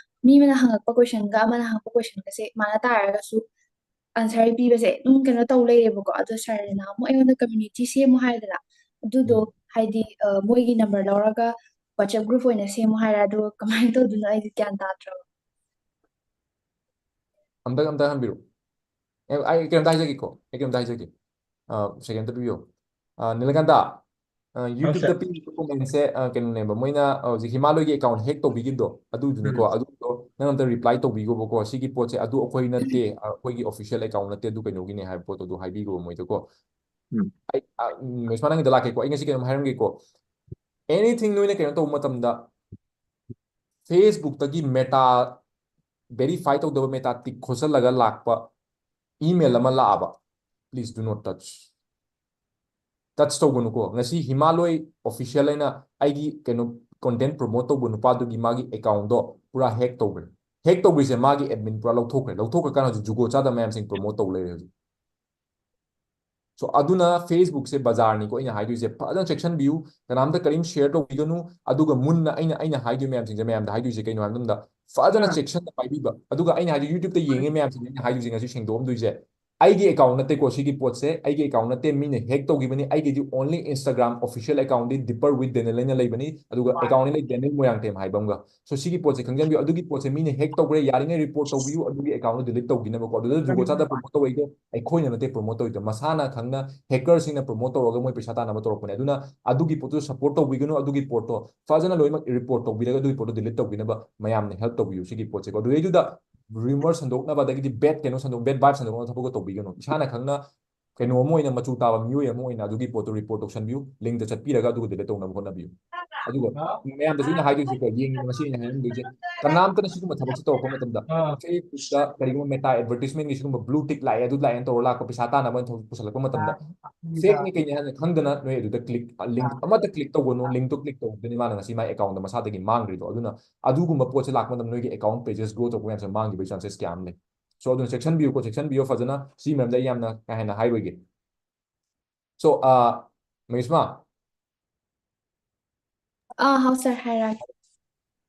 ꯃꯤ ꯑꯃꯅ ꯍꯪꯉꯛꯄ ꯀꯣꯏꯁꯟꯒ ꯑꯃꯅ ꯍꯪꯉꯛꯄ ꯀꯣꯏꯁꯟꯒꯁꯦ ꯃꯥꯟꯅ ꯇꯥꯔꯒꯁꯨ ꯑꯟꯁꯔ ꯄꯤꯕꯁꯦ ꯑꯗꯨꯝ ꯀꯩꯅꯣ ꯇꯧ ꯂꯩꯔꯦꯕꯀꯣ꯫ ꯑꯗꯣ ꯁꯥꯔꯅ ꯑꯃꯨꯛ ꯑꯩꯉꯣꯟꯗ ꯀꯝꯃ꯭ꯌꯨꯅꯤꯇꯤ ꯁꯦꯝꯃꯨ ꯍꯥꯏꯗꯅ, ꯑꯗꯨꯗꯣ ꯎꯝ. ꯍꯥꯏꯗꯤ ꯑ, ꯃꯣꯏꯒꯤ ꯅꯝꯕꯔ ꯂꯧꯔꯒ ꯋꯥꯆꯦꯞ ꯒ꯭ꯔꯨꯞ ꯑꯣꯏꯅ ꯁꯦꯝꯃꯨ ꯍꯥꯏꯔ, ꯑꯗꯨꯒ ꯀꯃꯥꯏꯅ ꯇꯧꯗꯣꯏꯅꯣ ꯑꯩꯗꯤ ꯒ꯭ꯌꯥꯟ ꯇꯥꯗ꯭ꯔꯕ꯫ ꯑꯝꯇ ꯑꯝꯇ ꯍꯟꯕꯤꯔꯛꯑꯣ꯫ ꯑꯦ, ꯑꯩ ꯀꯩꯅꯣꯝꯇ ꯍꯥꯏꯖꯒꯦꯀꯣ, ꯑꯩ ꯀꯩꯅꯣꯝꯇ ꯍꯥꯏꯖꯒꯦ꯫ ꯁꯦꯀꯦꯟ ꯑꯝꯇ ꯄꯤꯕꯤꯌꯣ꯫ ꯑ, ꯅꯤꯂꯀꯥꯟꯇ, ꯌꯨꯇ꯭ꯌꯨꯕꯇ ꯄꯤꯔꯤꯕ ꯀꯣꯃꯦꯟꯁꯦ ꯀꯩꯅꯣꯅꯦꯕ, ꯃꯣꯏꯅ ꯑ, ꯍꯧꯖꯤꯛ ꯍꯤꯃꯥꯂꯣꯏꯒꯤ ꯑꯦꯀꯥꯎꯟ ꯍꯦꯛ ꯇꯧꯕꯤꯈꯤꯕꯗꯣ ꯑꯗꯨꯗꯨꯅꯤꯀꯣ꯫ ꯑꯗꯨꯗꯣ ꯅꯪ ꯑꯝꯇ ꯔꯤꯄ꯭ꯂꯥꯏ ꯇꯧꯕꯤꯈꯣꯕꯀꯣ꯫ ꯁꯤꯒꯤ ꯄꯣꯠꯁꯦ ꯑꯗꯨ ꯑꯩꯈꯣꯏ ꯅꯠꯇꯦ, ꯑ, ꯑꯩꯈꯣꯏꯒꯤ ꯑꯣꯐꯤꯁꯤꯌꯦꯜ ꯑꯦꯀꯥꯎꯟ ꯅꯠꯇꯦ, ꯑꯗꯨ ꯀꯩꯅꯣꯒꯤꯅꯦ ꯍꯥꯏꯕ ꯄꯣꯠꯇꯣ ꯑꯗꯨ ꯍꯥꯏꯕꯤꯈꯣꯕ ꯃꯣꯏꯗꯀꯣ꯫ ꯎꯝ. ꯑꯩ, ꯑ, ꯃꯦꯁꯃꯥ ꯅꯪꯒꯤꯗ ꯂꯥꯛꯀꯦꯀꯣ꯫ ꯑꯩ ꯉꯁꯤ ꯀꯩꯅꯣꯝ ꯍꯥꯏꯔꯝꯒꯦꯀꯣ꯫ ꯑꯦꯅꯤꯊꯤꯡ ꯅꯣꯏꯅ ꯀꯩꯅꯣ ꯇꯧꯕ ꯃꯇꯝꯗ, ꯐꯦꯁꯕꯨꯛꯇꯒꯤ ꯃꯦꯇꯥ ꯚꯦꯔꯤꯐꯥꯏ ꯇꯧꯗꯕ ꯃꯦꯇꯥ ꯇꯤꯛ ꯈꯣꯠꯆꯜꯂꯒ ꯂꯥꯛꯄ ꯏꯃꯦꯜ ꯑꯃ ꯂꯥꯛꯑꯕ, please do not touch. Touch ꯇꯧꯒꯅꯨꯀꯣ꯫ ꯉꯁꯤ ꯍꯤꯃꯥꯂꯣꯏ ꯑꯣꯐꯤꯁꯤꯌꯦꯜ ꯍꯥꯏꯅ ꯑꯩꯒꯤ ꯀꯩꯅꯣ ꯀꯣꯟꯇꯦꯟ ꯄ꯭ꯔꯣꯃꯣꯠ ꯇꯧꯕ ꯅꯨꯄꯥꯗꯨꯒꯤ ꯃꯥꯒꯤ ꯑꯦꯀꯥꯎꯟꯗꯣ ꯄꯨꯔꯥ ꯍꯦꯛ ꯇꯧꯈ꯭ꯔꯦ꯫ ꯍꯦꯛ ꯇꯧꯈ꯭ꯔꯤꯁꯦ ꯃꯥꯒꯤ ꯑꯦꯗꯃꯤꯟ ꯄꯨꯔꯥ ꯂꯧꯊꯣꯛꯈ꯭ꯔꯦ꯫ ꯂꯧꯊꯣꯛꯈ꯭ꯔꯀꯥꯟꯗ ꯍꯧꯖꯤꯛ ꯖꯨꯒꯣ ꯆꯥꯗꯕ ꯃꯌꯥꯝꯁꯤꯡ ꯄ꯭ꯔꯣꯃꯣꯠ ꯇꯧ ꯂꯩꯔꯦ ꯍꯧꯖꯤꯛ꯫ ꯁꯣ ꯑꯗꯨꯅ ꯐꯦꯁꯕꯨꯛꯁꯦ ꯕꯖꯥꯔꯅꯤꯀꯣ ꯑꯩꯅ ꯍꯥꯏꯗꯣꯏꯁꯦ, ꯐꯖꯅ ꯆꯦꯛꯁꯤꯟꯕꯤꯌꯨ꯫ ꯀꯅꯥꯝꯇ ꯀꯔꯤꯝ ꯁꯤꯌꯔ ꯇꯧꯕꯤꯒꯅꯨ꯫ ꯑꯗꯨꯒ ꯃꯨꯟꯅ ꯑꯩꯅ ꯑꯩꯅ ꯍꯥꯏꯗꯣꯏ ꯃꯌꯥꯝꯁꯤꯡꯁꯦ ꯃꯌꯥꯝꯗ ꯍꯥꯏꯗꯣꯏꯁꯦ ꯀꯩꯅꯣ ꯍꯥꯏꯕ ꯃꯇꯝꯗ, ꯐꯖꯅ ꯆꯦꯛꯁꯤꯟꯅ ꯄꯥꯏꯕꯤꯕ꯫ ꯑꯗꯨꯒ ꯑꯩꯅ ꯍꯥꯏꯗꯤ ꯌꯨꯇ꯭ꯌꯨꯕꯇ ꯌꯦꯡꯉꯤ ꯃꯌꯥꯝꯁꯤꯡꯁꯦ ꯑꯩꯅ ꯍꯥꯏꯗꯣꯏꯁꯦ ꯉꯁꯤ ꯁꯦꯡꯗꯣꯛꯑꯝꯗꯣꯏꯁꯦ, ꯑꯩꯒꯤ ꯑꯦꯀꯥꯎꯟ ꯅꯠꯇꯦꯀꯣ ꯁꯤꯒꯤ ꯄꯣꯠꯁꯦ, ꯑꯩꯒꯤ ꯑꯦꯀꯥꯎꯟ ꯅꯠꯇꯦ, ꯃꯤꯅ ꯍꯦꯛ ꯇꯧꯈꯤꯕꯅꯤ꯫ ꯑꯩꯒꯤꯗꯤ only Instagram official account D Deeper with Daniel ꯍꯥꯏꯅ ꯂꯩꯕꯅꯤ, ꯑꯗꯨꯒ ꯑꯦꯀꯥꯎꯟ ꯑꯩꯅ ꯗꯦꯅꯤꯌꯦꯜ ꯃꯣꯏꯔꯥꯡꯊꯦꯝ ꯍꯥꯏꯕ ꯑꯃꯒ꯫ ꯁꯣ ꯁꯤꯒꯤ ꯄꯣꯠꯁꯦ ꯈꯪꯖꯟꯕꯤꯌꯨ꯫ ꯑꯗꯨꯒꯤ ꯄꯣꯠꯁꯦ ꯃꯤꯅ ꯍꯦꯛ ꯇꯧꯈ꯭ꯔꯦ, ꯌꯥꯔꯤꯉꯩ ꯔꯤꯄꯣꯔꯠ ꯇꯧꯕꯤꯌꯨ ꯑꯗꯨꯒꯤ ꯑꯦꯀꯥꯎꯟꯗꯣ ꯗꯤꯂꯤꯠ ꯇꯧꯈꯤꯅꯕꯀꯣ꯫ ꯑꯗꯨꯗ ꯖꯨꯒꯣ ꯆꯥꯗ ꯄ꯭ꯔꯣꯃꯣꯠ ꯇꯧꯔꯛꯏꯗꯣ ꯑꯩꯈꯣꯏꯅ ꯅꯠꯇꯦ ꯄ꯭ꯔꯣꯃꯣꯠ ꯇꯧꯔꯤꯗꯣ, ꯃꯁꯥꯅ ꯈꯪꯅ ꯍꯦꯀꯔꯁꯤꯡꯅ ꯄ꯭ꯔꯣꯃꯣꯠ ꯇꯧꯔꯒ ꯃꯣꯏ ꯄꯩꯁꯥ ꯇꯥꯟꯅꯕ ꯇꯧꯔꯛꯄꯅꯦ꯫ ꯑꯗꯨꯅ ꯑꯗꯨꯒꯤ ꯄꯣꯠꯇꯨ ꯁꯞꯄꯣꯔꯠ ꯇꯧꯕꯤꯒꯅꯨ꯫ ꯑꯗꯨꯒꯤ ꯄꯣꯠꯇꯣ ꯐꯖꯅ ꯂꯣꯏꯅꯃꯛ ꯔꯤꯄꯣꯔꯠ ꯇꯧꯕꯤꯔꯒ ꯑꯗꯨꯒꯤ ꯄꯣꯠꯇꯣ ꯗꯤꯂꯤꯠ ꯇꯧꯕꯤꯅꯕ ꯃꯌꯥꯝꯅ ꯍꯦꯜꯞ ꯇꯧꯕꯤꯌꯨ꯫ ꯁꯤꯒꯤ ꯄꯣꯠꯁꯦꯀꯣ ꯑꯗꯨꯗꯩꯗꯨꯗ ꯔꯤꯃꯔ ꯁꯟꯗꯣꯛꯅꯕ ꯑꯗꯒꯤꯗꯤ ꯕꯦꯠ ꯀꯩꯅꯣ ꯁꯟꯗꯣꯛ ꯕꯦꯠ ꯚꯥꯏꯞ ꯁꯟꯗꯣꯛꯅꯕ ꯊꯕꯛꯇꯣ ꯇꯧꯕꯤꯒꯅꯨ꯫ ꯏꯁꯥꯅ ꯈꯪꯅ ꯀꯩꯅꯣ ꯑꯃ ꯑꯣꯏꯅ, ꯃꯆꯨ ꯇꯥꯕ ꯃꯤꯑꯣꯏ ꯑꯃ ꯑꯣꯏꯅ ꯑꯗꯨꯒꯤ ꯄꯣꯠꯇꯣ ꯔꯤꯄꯣꯔꯠ ꯇꯧꯁꯟꯕꯤꯌꯨ, ꯂꯤꯡꯇ ꯆꯠꯄꯤꯔꯒ ꯑꯗꯨꯒ ꯗꯤꯂꯤꯠ ꯇꯧꯅꯕ ꯍꯣꯠꯅꯕꯤꯌꯨ꯫ ꯑꯗꯨꯒ ꯃꯌꯥꯝꯗꯁꯨ ꯑꯩꯅ ꯍꯥꯏꯗꯣꯏꯁꯦꯀꯣ, ꯌꯦꯡꯉꯤꯕ ꯉꯁꯤ ꯑꯩꯅ ꯍꯥꯏꯔꯝꯗꯣꯏꯁꯦ, ꯀꯅꯥꯝꯇꯅ ꯁꯤꯒꯨꯝꯕ ꯊꯕꯛꯁꯦ ꯇꯧꯔꯛꯄ ꯃꯇꯝꯗ ꯐꯦꯁꯕꯨꯛꯇ ꯀꯔꯤꯒꯨꯝꯕ ꯃꯦꯇꯥ ꯑꯦꯗꯚꯔꯇꯤꯁꯃꯦꯟꯒꯤ ꯁꯤꯒꯨꯝꯕ ꯕ꯭ꯂꯨ ꯇꯤꯛ ꯂꯥꯛꯑꯦ ꯑꯗꯨ ꯂꯥꯛꯑꯦꯅ ꯇꯧꯔ ꯂꯥꯛꯄ ꯄꯩꯁꯥ ꯇꯥꯟꯅꯕ ꯊꯕꯛ ꯄꯨꯁꯜꯂꯛꯄ ꯃꯇꯝꯗ ꯐꯦꯛꯅꯤ ꯀꯩꯅꯤ ꯍꯥꯏꯅ ꯈꯪꯗꯅ ꯅꯣꯏ ꯑꯗꯨꯗ ꯀ꯭ꯂꯤꯛ, ꯂꯤꯡ ꯑꯃꯠꯇ ꯀ꯭ꯂꯤꯛ ꯇꯧꯒꯅꯨ꯫ ꯂꯤꯡꯇꯣ ꯀ꯭ꯂꯤꯛ ꯇꯧꯕꯗꯨꯅꯤ ꯃꯥꯅ ꯉꯁꯤ ꯃꯥꯏ ꯑꯦꯀꯥꯎꯟꯗ ꯃꯁꯥꯗꯒꯤ ꯃꯥꯡꯈ꯭ꯔꯤꯗꯣ꯫ ꯑꯗꯨꯅ ꯑꯗꯨꯒꯨꯝꯕ ꯄꯣꯠꯁꯦ ꯂꯥꯛꯄ ꯃꯇꯝꯗ ꯅꯣꯏꯒꯤ ꯑꯦꯀꯥꯎꯟ ꯄꯦꯖꯦꯁ ꯒ꯭ꯔꯣ ꯇꯧꯕ ꯃꯌꯥꯝꯁꯦ ꯃꯥꯡꯈꯤꯕꯒꯤ ꯆꯥꯟꯁꯦꯁ ꯀꯌꯥ ꯑꯃ ꯂꯩ꯫ ꯁꯣ ꯑꯗꯨꯅ ꯆꯦꯛꯁꯤꯟꯕꯤꯌꯨꯀꯣ, ꯆꯦꯛꯁꯤꯟꯕꯤꯌꯣ ꯐꯖꯅ꯫ ꯁꯤ ꯃꯔꯝꯗ ꯑꯩ ꯌꯥꯝꯅ ꯀꯥ ꯍꯦꯟꯅ ꯍꯥꯏꯔꯣꯏꯒꯦ꯫ ꯁꯣ ꯃꯍꯦꯁꯃꯥ, ꯑꯥ, ꯍꯥꯎ ꯁꯥꯔ, ꯍꯥꯏꯔꯛꯑꯒꯦ꯫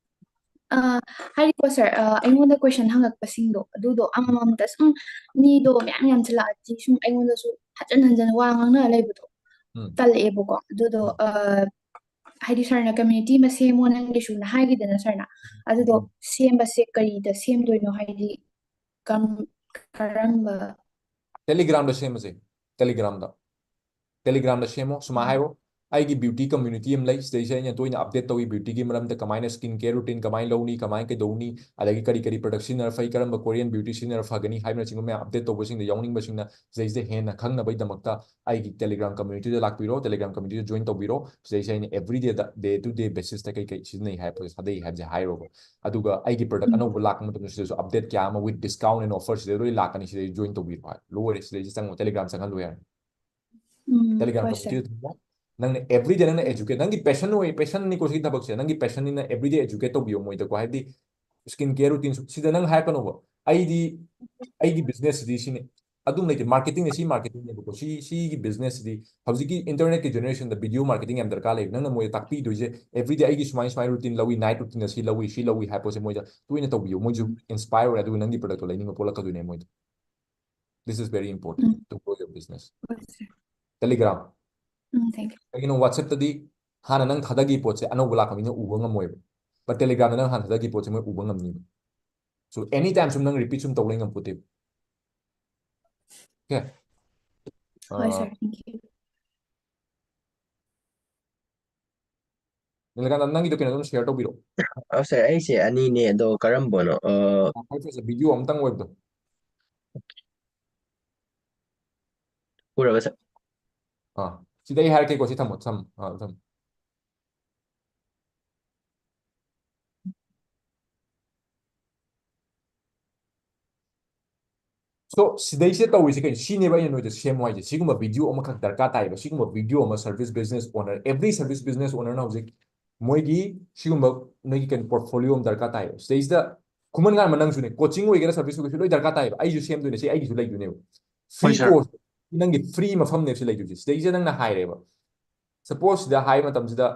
ꯑ, ꯍꯥꯏꯗꯤꯀꯣ ꯁꯥꯔ, ꯑ, ꯑꯩꯉꯣꯟꯗ ꯀꯣꯏꯁꯟ ꯍꯪꯉꯛꯄꯁꯤꯡꯗꯣ ꯑꯗꯨꯗꯣ ꯑꯃꯃꯝꯇ ꯁꯨꯝ ꯃꯤꯗꯣ ꯃꯌꯥꯝ ꯌꯥꯝꯁꯤꯜꯂꯛꯑꯗꯤ ꯁꯨꯝ ꯑꯩꯉꯣꯟꯗꯁꯨ ꯍꯟꯖꯟ ꯍꯟꯖꯟ ꯋꯥ ꯉꯥꯡꯅ ꯂꯩꯕꯗꯣ ꯎꯝ. ꯇꯜꯂꯛꯑꯦꯕꯀꯣ꯫ ꯑꯗꯨꯗꯣ, ꯑ, ꯍꯥꯏꯗꯤ ꯁꯥꯔꯅ ꯀꯝꯃ꯭ꯌꯨꯅꯤꯇꯤ ꯑꯃ ꯁꯦꯝꯃꯣꯅ ꯍꯥꯏꯒꯤꯗꯅ ꯁꯥꯔꯅ꯫ ꯑꯗꯨꯗꯣ ꯎꯝ. ꯁꯦꯝꯕꯁꯦ ꯀꯔꯤꯗ ꯁꯦꯝꯗꯣꯏꯅꯣ? ꯍꯥꯏꯗꯤ ꯀꯝ-, ꯀꯔꯝꯕ? Telegram-ꯗ ꯁꯦꯝꯃꯁꯦ꯫ Telegram-ꯗ꯫ Telegram-ꯗ ꯁꯦꯝꯃꯣ꯫ ꯁꯨꯃꯥꯏꯅ ꯎꯝ. ꯍꯥꯏꯔꯣ, "ꯑꯩꯒꯤ ꯕ꯭ꯌꯨꯇꯤ ꯀꯝꯃ꯭ꯌꯨꯅꯤꯇꯤ ꯑꯃ ꯂꯩ, ꯁꯤꯗꯩꯁꯤꯗ ꯑꯩꯅ ꯇꯣꯏꯅ ꯑꯞꯗꯦꯠ ꯇꯧꯏ ꯕ꯭ꯌꯨꯇꯤꯒꯤ ꯃꯔꯝꯗ, ꯀꯃꯥꯏꯅ ꯁ꯭ꯀꯤꯟ ꯀꯦꯌꯔ ꯔꯨꯇꯤꯟ ꯀꯃꯥꯏꯅ ꯂꯧꯅꯤ, ꯀꯃꯥꯏꯅ ꯀꯩꯗꯧꯅꯤ, ꯑꯗꯒꯤ ꯀꯔꯤ ꯀꯔꯤ ꯄ꯭ꯔꯗꯛ ꯁꯤꯖꯤꯟꯅꯔ ꯐꯩ, ꯀꯔꯝꯕ ꯀꯣꯔꯤꯌꯟ ꯕ꯭ꯌꯨꯇꯤ ꯁꯤꯖꯤꯟꯅꯔ ꯐꯒꯅꯤ" ꯍꯥꯏꯕꯅꯆꯤꯡꯕ ꯃꯌꯥꯝ ꯑꯞꯗꯦꯠ ꯇꯧꯕꯁꯤꯡꯗ ꯌꯥꯎꯅꯤꯡꯕꯁꯤꯡꯅ ꯁꯤꯗꯩꯁꯤꯗ ꯍꯦꯟꯅ ꯈꯪꯅꯕꯒꯤꯗꯃꯛꯇ ꯑꯩꯒꯤ Telegram ꯀꯝꯃ꯭ꯌꯨꯅꯤꯇꯤꯗ ꯂꯥꯛꯄꯤꯔꯣ, Telegram ꯀꯝꯃ꯭ꯌꯨꯅꯤꯇꯤꯗ ꯖꯣꯏꯟ ꯇꯧꯕꯤꯔꯣ꯫ ꯁꯤꯗꯩꯁꯤꯗ ꯑꯩꯅ ꯑꯦꯕ꯭ꯔꯤꯗꯦꯗ, ꯗꯦ ꯇꯨ ꯗꯦ ꯕꯦꯁꯤꯁꯇ ꯀꯩ ꯀꯩ ꯁꯤꯖꯤꯟꯅꯩ ꯍꯥꯏꯕꯁꯦ ꯊꯥꯗꯩ ꯍꯥꯏꯕꯁꯦ ꯍꯥꯏꯔꯣꯕ꯫ ꯑꯗꯨꯒ ꯑꯩꯒꯤ ꯄ꯭ꯔꯗꯛ ꯎꯝ. ꯑꯅꯧꯕ ꯂꯥꯛꯄ ꯃꯇꯝꯗ ꯁꯤꯗꯁꯨ ꯑꯞꯗꯦꯠ ꯀꯌꯥ ꯑꯃ with discount and offer ꯁꯤꯗ ꯂꯣꯏ ꯂꯥꯛꯀꯅꯤ, ꯁꯤꯗꯩ ꯖꯣꯏꯟ ꯇꯧꯕꯤꯔꯣ ꯍꯥꯏ꯫ ꯂꯣꯏꯔꯦ, ꯁꯤꯗꯩꯁꯤ ꯆꯪꯉꯣ, Telegram ꯆꯪꯍꯜꯂꯣ ꯌꯥꯔꯦ꯫ ꯎꯝ, Telegram ꯍꯣꯏ ꯁꯥꯔ꯫ ꯀꯝꯃ꯭ꯌꯨꯅꯤꯇꯤꯗ ꯊꯝꯃꯣ꯫ ꯅꯪꯅ ꯑꯦꯕ꯭ꯔꯤꯗꯦ ꯅꯪꯅ ꯎꯝ. ꯑꯦꯖꯨꯀꯦꯠ, ꯅꯪꯒꯤ ꯄꯦꯁꯟ ꯑꯣꯏ, ꯄꯦꯁꯟꯅꯤꯀꯣ ꯁꯤꯒꯤ ꯊꯕꯛꯁꯦ, ꯅꯪꯒꯤ ꯄꯦꯁꯟꯅꯤꯅ ꯑꯦꯕ꯭ꯔꯤꯗꯦ ꯑꯦꯖꯨꯀꯦꯠ ꯇꯧꯕꯤꯌꯣ ꯃꯣꯏꯗꯀꯣ꯫ ꯍꯥꯏꯕꯗꯤ ꯁ꯭ꯀꯤꯟ ꯀꯦꯌꯔ ꯔꯨꯇꯤꯟ ꯁꯤꯗ ꯅꯪ ꯍꯥꯏꯔꯛꯀꯅꯣꯕ, "ꯑꯩꯗꯤ ꯑꯩꯒꯤ ꯕꯤꯖꯤꯅꯦꯁꯁꯤꯗꯤ ꯁꯤꯅꯤ", ꯑꯗꯨꯝ ꯂꯩꯇꯦ꯫ ꯃꯥꯔꯀꯦꯇꯤꯡꯅꯦ, ꯁꯤ ꯃꯥꯔꯀꯦꯇꯤꯡꯅꯦꯕꯀꯣ꯫ ꯁꯤ, ꯁꯤꯒꯤ ꯕꯤꯖꯤꯅꯦꯁꯁꯤꯗꯤ ꯍꯧꯖꯤꯛꯀꯤ ꯏꯟꯇꯔꯅꯦꯠꯀꯤ ꯖꯦꯅꯦꯔꯦꯁꯟꯗ ꯚꯤꯗꯤꯑꯣ ꯃꯥꯔꯀꯦꯇꯤꯡ ꯌꯥꯝ ꯗꯔꯀꯥꯔ ꯂꯩ꯫ ꯅꯪꯅ ꯃꯣꯏꯗ ꯇꯥꯛꯄꯤꯗꯣꯏꯁꯦ, ꯑꯦꯕ꯭ꯔꯤꯗꯦ ꯑꯩꯒꯤ ꯁꯨꯃꯥꯏ, ꯁꯨꯃꯥꯏ ꯔꯨꯇꯤꯟ ꯂꯧꯏ, ꯅꯥꯏꯠ ꯔꯨꯇꯤꯟꯗ ꯁꯤ ꯂꯧꯏ, ꯁꯤ ꯂꯧꯏ ꯍꯥꯏꯕ ꯄꯣꯠꯁꯦ ꯃꯣꯏꯗ ꯇꯣꯏꯅ ꯇꯧꯕꯤꯌꯣ꯫ ꯃꯣꯏꯁꯨ ꯏꯟꯁꯄꯥꯌꯔ ꯑꯣꯏꯔꯦ, ꯑꯗꯨꯒ ꯅꯪꯒꯤ ꯄ꯭ꯔꯗꯛꯇꯣ ꯂꯩꯅꯤꯡꯕ ꯄꯣꯛꯂꯛꯀꯗꯣꯏꯅꯦ ꯃꯣꯏꯗ꯫ This is very important um. to grow your business. ꯍꯣꯏ ꯁꯥꯔ꯫ Telegram. Um, thank you. ꯀꯩꯒꯤꯅꯣ, WhatsApp-ꯇꯗꯤ ꯍꯥꯟꯅ ꯅꯪ ꯊꯥꯗꯈꯤꯕ ꯄꯣꯠꯁꯦ ꯑꯅꯧꯕ ꯂꯥꯛꯄ ꯃꯤꯅ ꯎꯕ ꯉꯝꯃꯣꯏꯕ꯫ But Telegram-ꯗ ꯅꯪ ꯍꯥꯟꯅ ꯊꯥꯗꯈꯤꯕ ꯄꯣꯠꯁꯦ ꯃꯣꯏ ꯎꯕ ꯉꯝꯅꯤꯕ꯫ So, any time ꯁꯨꯝ ꯅꯪ repeat ꯁꯨꯝ ꯇꯧ ꯂꯩ ꯉꯝꯄꯣꯠꯇꯦꯕ꯫ Okay? ꯍꯣꯏ ꯑ, ꯁꯥꯔ, thank you. ꯅꯤꯂꯀꯥꯟꯇ, ꯅꯪꯒꯤꯗꯣ ꯀꯩꯅꯣ ꯑꯗꯨꯝ share ꯇꯧꯕꯤꯔꯛꯑꯣ꯫ ꯑ, ꯁꯥꯔ, ꯑꯩꯁꯦ ꯑꯅꯤꯅꯦ, ꯑꯗꯣ ꯀꯔꯝꯕꯅꯣ? ꯑ, ꯑ, ꯍꯣꯏ, ꯁꯥꯔ, ꯁꯥꯔ, ꯚꯤꯗꯤꯑꯣ ꯑꯃꯇꯪ ꯑꯣꯏꯕꯗꯣ꯫ ꯎꯔꯕ, ꯁꯥꯔ? ꯑꯥ, ꯁꯤꯗ ꯑꯩ ꯍꯥꯏꯔꯛꯀꯦꯀꯣ, ꯁꯤ ꯊꯝꯃꯣ, ꯊꯝꯃꯣ, ꯑꯥ, ꯊꯝꯃꯣ꯫ So, ꯁꯤꯗꯩꯁꯤꯗ ꯇꯧꯔꯤꯁꯦ ꯀꯩꯅꯣ? ꯁꯤꯅꯦꯕ ꯑꯩꯅ ꯅꯣꯏꯗ ꯁꯦꯝꯃꯣ ꯍꯥꯏꯁꯦ꯫ ꯁꯤꯒꯨꯝꯕ ꯚꯤꯗꯤꯑꯣ ꯑꯃꯈꯛ ꯗꯔꯀꯥꯔ ꯇꯥꯏꯌꯦꯕ꯫ ꯁꯤꯒꯨꯝꯕ ꯚꯤꯗꯤꯑꯣ ꯑꯃ service business owner, every service business owner-ꯅ ꯍꯧꯖꯤꯛ ꯃꯣꯏꯒꯤ ꯁꯤꯒꯨꯝꯕ ꯅꯣꯏꯒꯤ ꯀꯩꯅꯣ portfolio ꯑꯃ ꯗꯔꯀꯥꯔ ꯇꯥꯏꯌꯦꯕ꯫ ꯁꯤꯗꯩꯁꯤꯗ ꯈꯨꯃꯟ ꯉꯥꯟꯕ ꯅꯪꯁꯨꯅꯦ, coaching ꯑꯣꯏꯒꯦꯔꯥ service ꯑꯣꯏꯒꯦꯔꯥ ꯂꯣꯏ ꯗꯔꯀꯥꯔ ꯇꯥꯏꯌꯦꯕ꯫ ꯑꯩꯁꯨ ꯁꯦꯝꯗꯣꯏꯅꯦ, ꯁꯤ ꯑꯩꯒꯤꯁꯨ ꯂꯩꯗꯣꯏꯅꯦꯕ꯫ ꯍꯣꯏ, Free sir. Course, ꯅꯪꯒꯤ free ꯃꯐꯝꯅꯦꯕ ꯁꯤ ꯂꯩꯗꯣꯏꯁꯦ꯫ ꯁꯤꯗꯩꯁꯤꯗ ꯅꯪꯅ ꯍꯥꯏꯔꯦꯕ꯫ Suppose ꯁꯤꯗ ꯍꯥꯏꯕ ꯃꯇꯝꯁꯤꯗ,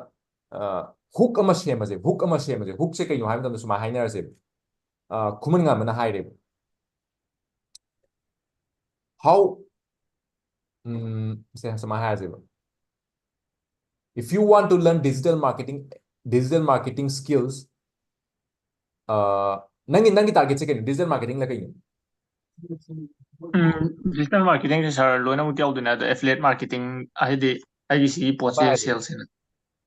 ꯑ, hook ꯑꯃ ꯁꯦꯝꯃꯁꯦ, hook ꯑꯃ ꯁꯦꯝꯃꯁꯦ꯫ Hookꯁꯦ ꯀꯩꯅꯣ ꯍꯥꯏꯕ ꯃꯇꯝꯗ ꯁꯨꯃꯥꯏꯅ ꯍꯥꯏꯅꯔꯁꯦꯕ꯫ ꯑ, ꯈꯨꯃꯟ ꯉꯥꯟꯕꯅ ꯍꯥꯏꯔꯦꯕ꯫ How, ꯎꯝ, ꯁꯦ, ꯁꯨꯃꯥꯏꯅ ꯍꯥꯏꯔꯁꯦꯕ꯫ If you want to learn digital marketing, digital marketing skills, ꯑ, ꯅꯪꯒꯤ, ꯅꯪꯒꯤ targetꯁꯦ ꯀꯩꯅꯣ? Digital marketingꯂ ꯀꯩꯅꯣ? ꯎꯝ, digital marketingꯁꯦ, sir, ꯂꯣꯏꯅꯃꯛꯇꯤ ꯌꯥꯎꯗꯣꯏꯅꯦ, ꯑꯗꯣ affiliate marketing ꯍꯥꯏꯗꯤ ꯑꯩꯒꯤ ꯁꯤꯒꯤ ꯄꯣꯠꯁꯦ ꯍꯥꯏꯔꯗꯤ꯫ Salesꯅ꯫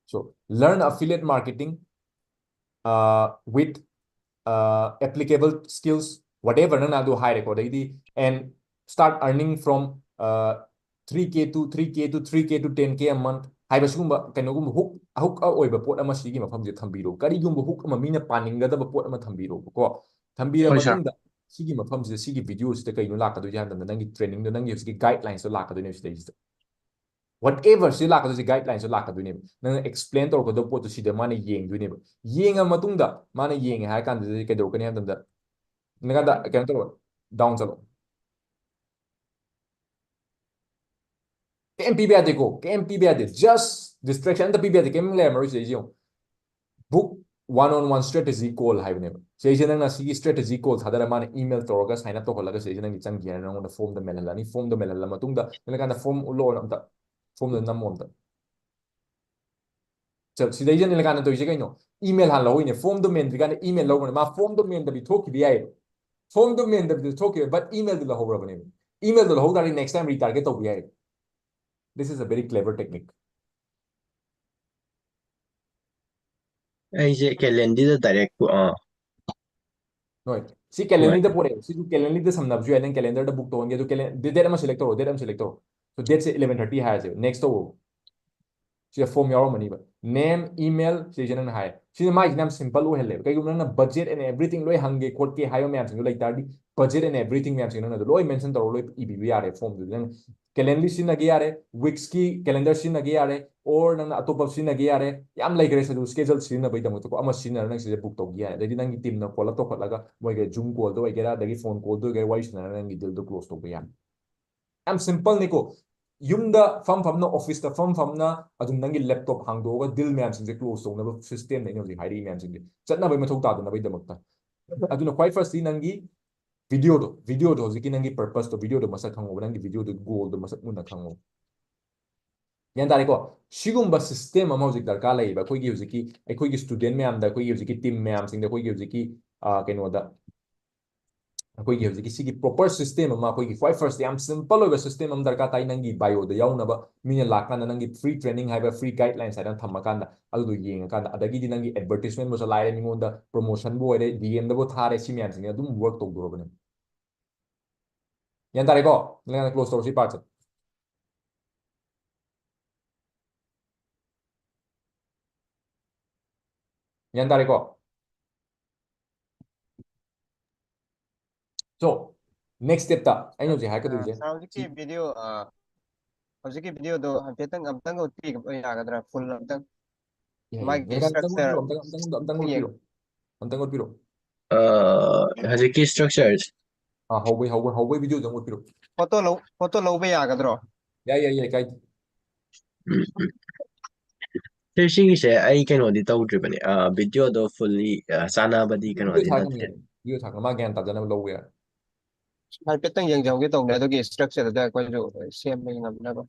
So, learn affiliate marketing, uh, with, uh, applicable skills, whatever ꯅꯪꯅ ꯑꯗꯨ ꯍꯥꯏꯔꯦꯀꯣ꯫ ꯑꯗꯩꯗꯤ, and start earning from, uh, three K to, three K to, three K to ten K a month ꯍꯥꯏꯕ ꯁꯤꯒꯨꯝꯕ ꯀꯩꯅꯣꯒꯨꯝꯕ hook, hook ꯑꯣꯏꯕ ꯄꯣꯠ ꯑꯃ ꯁꯤꯒꯤ ꯃꯐꯝꯁꯤꯗ ꯊꯝꯕꯤꯔꯣ꯫ ꯀꯔꯤꯒꯨꯝꯕ hook ꯑꯃ ꯃꯤꯅ ꯄꯥꯅꯤꯡꯒꯗꯕ ꯄꯣꯠ ꯑꯃ ꯊꯝꯕꯤꯔꯣꯕꯀꯣ꯫ ꯊꯝꯕꯤꯔ ꯍꯣꯏ, sir. ꯃꯇꯨꯡꯗ ꯁꯤꯒꯤ ꯃꯐꯝꯁꯤꯗ, ꯁꯤꯒꯤ videoꯁꯤꯗ ꯀꯩꯅꯣ ꯂꯥꯛꯀꯗꯣꯏꯁꯦ ꯍꯥꯏꯕ ꯃꯇꯝꯗ, ꯅꯪꯒꯤ trainingꯗꯣ, ꯅꯪꯒꯤ ꯍꯧꯖꯤꯛꯀꯤ guidelinesꯇꯣ ꯂꯥꯛꯀꯗꯣꯏꯅꯦꯕ ꯁꯤꯗꯩꯁꯤꯗ꯫ Whatever ꯁꯤ ꯂꯥꯛꯀꯗꯣꯏꯁꯦ, guidelinesꯇꯣ ꯂꯥꯛꯀꯗꯣꯏꯅꯦꯕ꯫ ꯅꯪꯅ explain ꯇꯧꯔꯛꯀꯗꯕ ꯄꯣꯠꯇꯣ ꯁꯤꯗ ꯃꯥꯅ ꯌꯦꯡꯗꯣꯏꯅꯦꯕ꯫ ꯌꯦꯡꯉ ꯃꯇꯨꯡꯗ ꯃꯥꯅ ꯌꯦꯡꯉꯦ ꯍꯥꯏꯔ ꯀꯥꯟꯗꯗꯤ ꯀꯩꯗꯧꯔꯛꯀꯅꯤ ꯍꯥꯏꯕ ꯃꯇꯝꯗ, ꯅꯪ ꯀꯥꯟꯗ ꯀꯩꯅꯣ ꯇꯧꯔꯣ, down ꯆꯠꯂꯣ꯫ ꯀꯩꯝ ꯄꯤꯕ ꯌꯥꯗꯦꯀꯣ, ꯀꯩꯝ ꯄꯤꯕ ꯌꯥꯗꯦ꯫ Just distraction ꯑꯝꯇ ꯄꯤꯕ ꯌꯥꯗꯦ, ꯀꯩꯝ ꯂꯩꯔꯝꯃꯔꯣꯏ ꯁꯤꯗꯩꯁꯤ ꯌꯦꯡꯉꯣ꯫ Book one on one strategy call ꯍꯥꯏꯕꯅꯦꯕ꯫ ꯁꯤꯗꯩꯁꯤꯗ ꯅꯪꯅ ꯁꯤꯒꯤ strategy call ꯊꯥꯗꯔ ꯃꯥꯅ email ꯇꯧꯔꯒ sign up ꯇꯧꯍꯜꯂꯒ ꯁꯤꯗꯩꯁꯤꯗ ꯅꯪꯒꯤ ꯆꯪꯈꯤ ꯍꯥꯏꯅ ꯅꯪꯉꯣꯟꯗ formꯗ ꯃꯦꯜꯍꯜꯂꯅꯤ꯫ Formꯗ ꯃꯦꯜꯍꯜꯂ ꯃꯇꯨꯡꯗ ꯅꯪ ꯀꯥꯟꯗ form ꯎꯠꯂꯣ ꯑꯝꯇ, formꯗ ꯅꯝꯃꯣ ꯑꯝꯇ꯫ ꯆꯠ-, ꯁꯤꯗꯩꯁꯤꯗ ꯅꯤꯂꯀꯥꯟꯇ ꯇꯧꯔꯤꯁꯦ ꯀꯩꯅꯣ? Email ꯍꯥꯟꯅ ꯂꯧꯍꯧꯏꯅꯦ꯫ Formꯗꯣ ꯃꯦꯟꯗ꯭ꯔꯤꯀꯥꯟꯗ email ꯂꯧꯕꯅꯦ꯫ ꯃꯥ formꯗꯣ ꯃꯦꯟꯗꯕꯤ ꯊꯣꯛꯈꯤꯕ ꯌꯥꯏꯌꯦꯕ꯫ Formꯗꯣ ꯃꯦꯟꯗꯕꯤꯗ ꯊꯣꯛꯈꯤꯕ, but emailꯗꯤ ꯂꯧꯍꯧꯔꯕꯅꯦꯕ꯫ Emailꯗꯣ ꯂꯧꯍꯧ ꯇꯥꯔꯗꯤ next time retarget ꯇꯧꯕ ꯌꯥꯏꯌꯦꯕ꯫ This is a very clever technique. ꯑꯩꯁꯦ Calendlyꯗ direct, ꯑꯥ, ꯍꯣꯏ꯫ ꯁꯤ Calendlyꯗ ꯄꯣꯔꯛꯑꯦ꯫ ꯁꯤꯁꯨ Calendlyꯗ ꯁꯝꯅꯕꯁꯨ ꯌꯥꯏ꯫ ꯅꯪ calendarꯗ book ꯇꯧꯍꯟꯒꯦ꯫ ꯑꯗꯨ calen-, date ꯑꯃ select ꯇꯧꯔꯣ, date ꯑꯃ select ꯇꯧꯔꯣ꯫ So dateꯁꯦ eleven thirty ꯍꯥꯏꯔꯁꯦꯕ꯫ Next ꯇꯧꯋꯣ꯫ ꯁꯤꯗ form ꯌꯥꯎꯔꯝꯃꯅꯤꯕ꯫ Name, email, ꯁꯤꯁꯦ ꯅꯪꯅ ꯍꯥꯏ꯫ ꯁꯤꯅ ꯃꯥꯏꯁꯤꯅ ꯌꯥꯝ simple ꯑꯣꯏꯍꯜꯂꯦꯕ꯫ ꯀꯩꯒꯨꯝꯕ ꯅꯪꯅ budget and everything ꯂꯣꯏ ꯍꯪꯒꯦ ꯈꯣꯠꯀꯦ ꯍꯥꯏꯕ ꯃꯌꯥꯝꯁꯤꯡꯗꯣ ꯂꯩ ꯇꯥꯔꯗꯤ, budget and everything ꯃꯌꯥꯝꯁꯤꯡ ꯅꯪꯅ ꯑꯗꯨ ꯂꯣꯏ mention ꯇꯧꯔ ꯂꯣꯏ ꯏꯕꯤꯕ ꯌꯥꯔꯦ formꯗꯨꯗꯤ꯫ ꯅꯪ Calendly ꯁꯤꯖꯤꯟꯅꯒꯦ ꯌꯥꯔꯦ, Wixꯀꯤ calendar ꯁꯤꯖꯤꯟꯅꯒꯦ ꯌꯥꯔꯦ, or ꯅꯪꯅ ꯑꯇꯣꯞꯄ ꯁꯤꯖꯤꯟꯅꯒꯦ ꯌꯥꯔꯦ꯫ ꯌꯥꯝ ꯂꯩꯈ꯭ꯔꯦ schedule, schedule ꯁꯤꯖꯤꯟꯅꯕꯒꯤꯗꯃꯛꯇꯀꯣ꯫ ꯑꯃ ꯁꯤꯖꯤꯟꯅꯔ ꯅꯪ ꯁꯤꯁꯦ book ꯇꯧꯒꯦ ꯌꯥꯔꯦ꯫ ꯑꯗꯩꯗꯤ ꯅꯪꯒꯤ teamꯅ call up ꯇꯧꯈꯠꯂꯒ ꯃꯣꯏꯒꯤ Zoom callꯗ ꯑꯣꯏꯒꯦꯔꯥ, ꯑꯗꯒꯤ phone callꯗ ꯑꯣꯏꯒꯦꯔꯥ, ꯋꯥꯔꯤ ꯁꯥꯟꯅꯔꯒ ꯅꯪꯒꯤ dealꯗꯣ close ꯇꯧꯕ ꯌꯥꯅꯤ꯫ ꯌꯥꯝ simpleꯅꯤꯀꯣ꯫ ꯌꯨꯝꯗ ꯐꯝ ꯐꯝꯅ, office ꯇ ꯐꯝ ꯐꯝꯅ ꯑꯗꯨꯝ ꯅꯪꯒꯤ laptop ꯍꯥꯡꯗꯣꯛꯑꯒ deal ꯃꯌꯥꯝꯁꯤꯡꯁꯦ close ꯇꯧꯅꯕ system ꯅꯦ ꯑꯩꯅ ꯍꯧꯖꯤꯛ ꯍꯥꯏꯔꯛꯏ ꯃꯌꯥꯝꯁꯤꯡꯁꯦ, ꯆꯠꯅꯕꯩ ꯃꯊꯧ ꯇꯥꯗꯅꯕꯒꯤꯗꯃꯛꯇ꯫ ꯑꯗꯨꯅ ꯈ꯭ꯋꯥꯏ first ꯇꯤ ꯅꯪꯒꯤ video ꯗꯣ, video ꯗꯣ ꯍꯧꯖꯤꯛꯀꯤ ꯅꯪꯒꯤ purpose ꯇꯣ, video ꯗꯣ ꯃꯁꯛ ꯈꯪꯉꯣꯕ, ꯅꯪꯒꯤ video ꯗꯨꯒꯤ goal ꯗꯣ ꯃꯁꯛ ꯃꯨꯟꯅ ꯈꯪꯉꯣꯕ꯫ ꯒ꯭ꯌꯥꯟ ꯇꯥꯔꯦꯀꯣ? ꯁꯤꯒꯨꯝꯕ system ꯑꯃ ꯍꯧꯖꯤꯛ ꯗꯔꯀꯥꯔ ꯂꯩꯌꯦꯕ꯫ ꯑꯩꯈꯣꯏꯒꯤ ꯍꯧꯖꯤꯛꯀꯤ, ꯑꯩꯈꯣꯏꯒꯤ student ꯃꯌꯥꯝꯗ, ꯑꯩꯈꯣꯏꯒꯤ ꯍꯧꯖꯤꯛꯀꯤ team ꯃꯌꯥꯝꯁꯤꯡꯗ, ꯑꯩꯈꯣꯏꯒꯤ ꯍꯧꯖꯤꯛꯀꯤ, ꯑ, ꯀꯩꯅꯣꯗ, ꯑꯩꯈꯣꯏꯒꯤ ꯍꯧꯖꯤꯛꯀꯤ ꯁꯤꯒꯤ proper system ꯑꯃ, ꯑꯩꯈꯣꯏꯒꯤ ꯈ꯭ꯋꯥꯏ first ꯌꯥꯝ simple ꯑꯣꯏꯕ system ꯑꯃ ꯗꯔꯀꯥꯔ ꯇꯥꯏ꯫ ꯅꯪꯒꯤ bio ꯗ ꯌꯥꯎꯅꯕ, ꯃꯤꯅ ꯂꯥꯛꯀꯥꯟꯗ ꯅꯪꯒꯤ free training ꯍꯥꯏꯕ, free guidelines ꯍꯥꯏꯅ ꯊꯝꯃꯀꯥꯟꯗ, ꯑꯗꯨꯗꯣ ꯌꯦꯡꯉꯀꯥꯟꯗ, ꯑꯗꯒꯤꯗꯤ ꯅꯪꯒꯤ advertisement ꯕꯨꯁꯨ ꯂꯥꯏꯔꯦ, ꯃꯤꯉꯣꯟꯗ promotion ꯕꯨ ꯑꯣꯏꯔꯦ, D M ꯗꯕꯨ ꯊꯥꯔꯦ, ꯁꯤ ꯃꯌꯥꯝꯁꯤꯡꯁꯦ ꯑꯗꯨꯝ work ꯇꯧꯗꯣꯔꯕꯅꯦ꯫ ꯒ꯭ꯌꯥꯟ ꯇꯥꯔꯦꯀꯣ? ꯅꯪ close ꯇꯧꯔꯣ ꯁꯤ part ꯁꯦ꯫ ꯒ꯭ꯌꯥꯟ ꯇꯥꯔꯦꯀꯣ? So, next step ꯇ ꯑꯩꯅ ꯍꯧꯖꯤꯛ ꯍꯥꯏꯔꯛꯀꯗꯣꯏꯁꯦ, ꯁꯥꯔ, ꯍꯧꯖꯤꯛꯀꯤ video, ꯑ, ꯍꯧꯖꯤꯛꯀꯤ video ꯗꯣ ꯍꯥꯏꯐꯦꯠꯇꯪ ꯑꯝꯇꯪꯒ ꯎꯠꯄꯤꯕ ꯌꯥꯒꯗ꯭ꯔꯥ? Full ꯑꯝꯇꯪ꯫ ꯌꯥꯏ, ꯃꯥꯒꯤ ꯌꯥꯏ꯫ ꯃꯦꯒꯥ, ꯑꯝꯇꯪ structure ꯎꯠꯄꯤꯔꯣ, ꯑꯝꯇꯪ, ꯑꯝꯇꯪ, ꯑꯝꯇꯪ ꯌꯦꯡ- ꯎꯠꯄꯤꯔꯣ꯫ ꯑꯝꯇꯪ ꯎꯠꯄꯤꯔꯣ꯫ ꯑ, ꯍꯧꯖꯤꯛꯀꯤ structure ꯁꯦ꯫ ꯑꯥ, ꯍꯧꯕꯩ, ꯍꯧꯕꯩ, ꯍꯧꯕꯩ video ꯗꯣ ꯑꯃꯨꯛ ꯎꯠꯄꯤꯔꯣ꯫ Photo ꯂꯧ, photo ꯂꯧꯕ ꯌꯥꯒꯗ꯭ꯔꯣ? ꯌꯥꯏ, ꯌꯥꯏ, ꯌꯥꯏ, ꯀꯥꯏꯗꯦ꯫ ꯎꯝ, ꯎꯝ꯫ ꯁꯤ, ꯁꯤꯒꯤꯁꯦ ꯑꯩ ꯀꯩꯅꯣꯗꯤ ꯇꯧꯗ꯭ꯔꯤꯕꯅꯦ꯫ ꯑ, video ꯗꯣ fully, ꯑ, ꯆꯥꯟꯅꯕꯗꯤ Video ꯀꯩꯅꯣꯗꯤ ꯊꯥ ꯅꯠꯇ꯭ꯔꯤ꯫ ꯉꯝꯃꯦ꯫ Video ꯊꯥ ꯉꯝꯃꯦ꯫ ꯃꯥ ꯒ꯭ꯌꯥꯟ ꯇꯥꯖꯅꯕ ꯂꯧꯕ ꯌꯥꯏ꯫ ꯍꯥꯏꯐꯦꯠꯇꯪ ꯌꯦꯡꯖꯍꯧꯒꯦ ꯇꯧꯕꯅꯦ, ꯑꯗꯨꯒꯤ structure ꯗꯨꯗ ꯑꯩꯈꯣꯏꯁꯨ ꯁꯦꯝꯕ ꯉꯝꯅꯕ꯫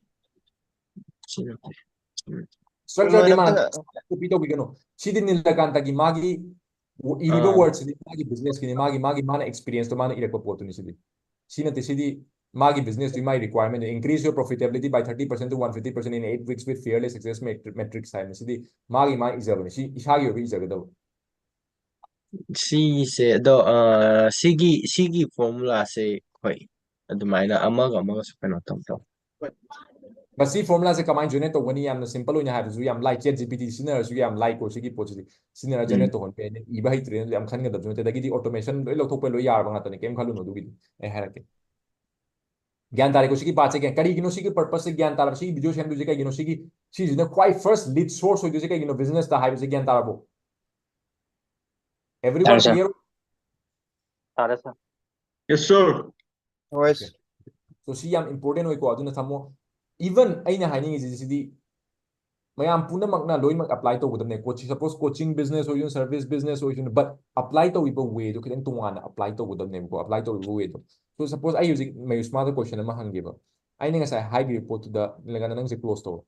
ꯁꯤ ꯅꯠꯇꯦ꯫ ꯎꯝ꯫ Structure ꯗꯤ ꯂꯣꯏꯅ ꯃꯥꯅ ꯈꯪꯉ- copy ꯇꯧꯕꯤꯒꯅꯨ꯫ ꯁꯤꯗꯤ ꯅꯤꯂꯀꯥꯟꯇꯒꯤ ꯃꯥꯒꯤ ꯏꯔꯤꯕ ꯑꯥ꯫ Word ꯁꯤꯗꯤ ꯃꯥꯒꯤ business ꯀꯤꯅꯤ, ꯃꯥꯒꯤ, ꯃꯥꯒꯤ, ꯃꯥꯅ experience ꯇꯣ ꯃꯥꯅ ꯏꯔꯛꯄ ꯄꯣꯠꯇꯨꯅꯤ ꯁꯤꯗꯤ꯫ ꯁꯤ ꯅꯠꯇꯦ, ꯁꯤꯗꯤ ꯃꯥꯒꯤ business ꯇꯨꯒꯤ ꯃꯥꯒꯤ requirement, "Increase your profitability by thirty percent to one fifty percent in eight weeks with fearless success matri-, metrics" ꯍꯥꯏꯕꯅꯤ꯫ ꯁꯤꯗꯤ ꯃꯥꯒꯤ, ꯃꯥꯒꯤ ꯏꯖꯕꯅꯤ, ꯁꯤ ꯏꯁꯥꯒꯤ ꯑꯣꯏꯕ ꯏꯖꯒꯗꯕ꯫ ꯁꯤꯁꯦ ꯑꯗꯣ, ꯑ, ꯁꯤꯒꯤ, ꯁꯤꯒꯤ formula ꯁꯦ, ꯍꯣꯏ, ꯑꯗꯨꯃꯥꯏꯅ ꯑꯃꯒ ꯑꯃꯒꯁꯨ ꯀꯩꯅꯣ ꯇꯧ ꯇꯧ꯫ ꯃꯁꯤ formula ꯁꯦ ꯀꯃꯥꯏꯅ generate ꯇꯧꯒꯅꯤ? ꯌꯥꯝꯅ simple ꯑꯣꯏꯅ ꯍꯥꯏꯕꯁꯨ ꯌꯥꯝ ꯂꯥꯏ, ChatGPT ꯁꯤꯖꯤꯟꯅꯔꯁꯨ ꯌꯥꯝ ꯂꯥꯏꯀꯣ ꯁꯤꯒꯤ ꯄꯣꯠꯁꯤꯗꯤ꯫ ꯁꯤꯖꯤꯟꯅꯔ generate ꯎꯝ꯫ ꯇꯧꯍꯟꯕ ꯌꯥꯏ꯫ ꯏꯕ ꯍꯩꯇ꯭ꯔꯦꯅ ꯌꯥꯝ ꯈꯟꯒꯗꯕꯁꯨ ꯅꯠꯇꯦ꯫ ꯑꯗꯒꯤꯗꯤ automation ꯂꯣꯏ ꯂꯧꯊꯣꯛꯄ ꯂꯣꯏ ꯌꯥꯔꯕ ꯉꯥꯛꯇꯅꯤ, ꯀꯩꯝ ꯈꯜꯂꯨꯅꯨ ꯑꯗꯨꯒꯤꯗꯤ꯫ ꯑꯩ ꯍꯥꯏꯔꯛꯀꯦ꯫ ꯒ꯭ꯌꯥꯟ ꯇꯥꯔꯦꯀꯣ? ꯁꯤꯒꯤ part ꯁꯦ ꯒ꯭ꯌꯥꯟ, ꯀꯔꯤꯒꯤꯅꯣ ꯁꯤꯒꯤ purpose ꯁꯦ ꯒ꯭ꯌꯥꯟ ꯇꯥꯔꯕ? ꯁꯤꯒꯤ video ꯁꯦꯝꯗꯣꯏꯁꯦ ꯀꯩꯒꯤꯅꯣ? ꯁꯤꯒꯤ, ꯁꯤꯁꯤꯅ ꯈ꯭ꯋꯥꯏ first lead source ꯑꯣꯏꯗꯣꯏꯁꯦ ꯀꯩꯒꯤꯅꯣ business ꯇ ꯍꯥꯏꯕꯁꯦ ꯒ꯭ꯌꯥꯟ ꯇꯥꯔꯕꯣ? Everyone ꯇꯥꯔꯦ, sir꯫ Clear? ꯇꯥꯔꯦ, sir꯫ Yes, sir. ꯍꯣꯏ꯫ Okay. So ꯁꯤ ꯌꯥꯝ important ꯑꯣꯏꯀꯣ, ꯑꯗꯨꯅ ꯊꯝꯃꯣ꯫ Even ꯑꯩꯅ ꯍꯥꯏꯅꯤꯡꯉꯤꯁꯤ ꯁꯤꯗꯤ ꯃꯌꯥꯝ ꯄꯨꯝꯅꯃꯛꯅ ꯂꯣꯏꯅꯃꯛ apply ꯇꯧꯒꯗꯕꯅꯦ꯫ Coaching, suppose coaching business ꯑꯣꯏꯁꯅꯨ, service business ꯑꯣꯏꯁꯅꯨ, but apply ꯇꯧꯔꯤꯕ way ꯗꯣ ꯈꯤꯇꯪ ꯇꯣꯉꯥꯟꯅ apply ꯇꯧꯒꯗꯕꯅꯦꯕꯀꯣ, apply ꯇꯧꯔꯤꯕ way ꯗꯣ꯫ So suppose ꯑꯩ ꯍꯧꯖꯤꯛ ꯃꯌꯨꯁꯃꯥꯗ question ꯑꯃ ꯍꯪꯒꯦꯕ, ꯑꯩꯅ ꯉꯁꯥꯏ ꯍꯥꯏꯈꯤꯕ ꯄꯣꯠꯇꯨꯗ ꯂꯩꯔꯀꯥꯟꯗ ꯅꯪꯁꯦ close ꯇꯧꯔꯣ꯫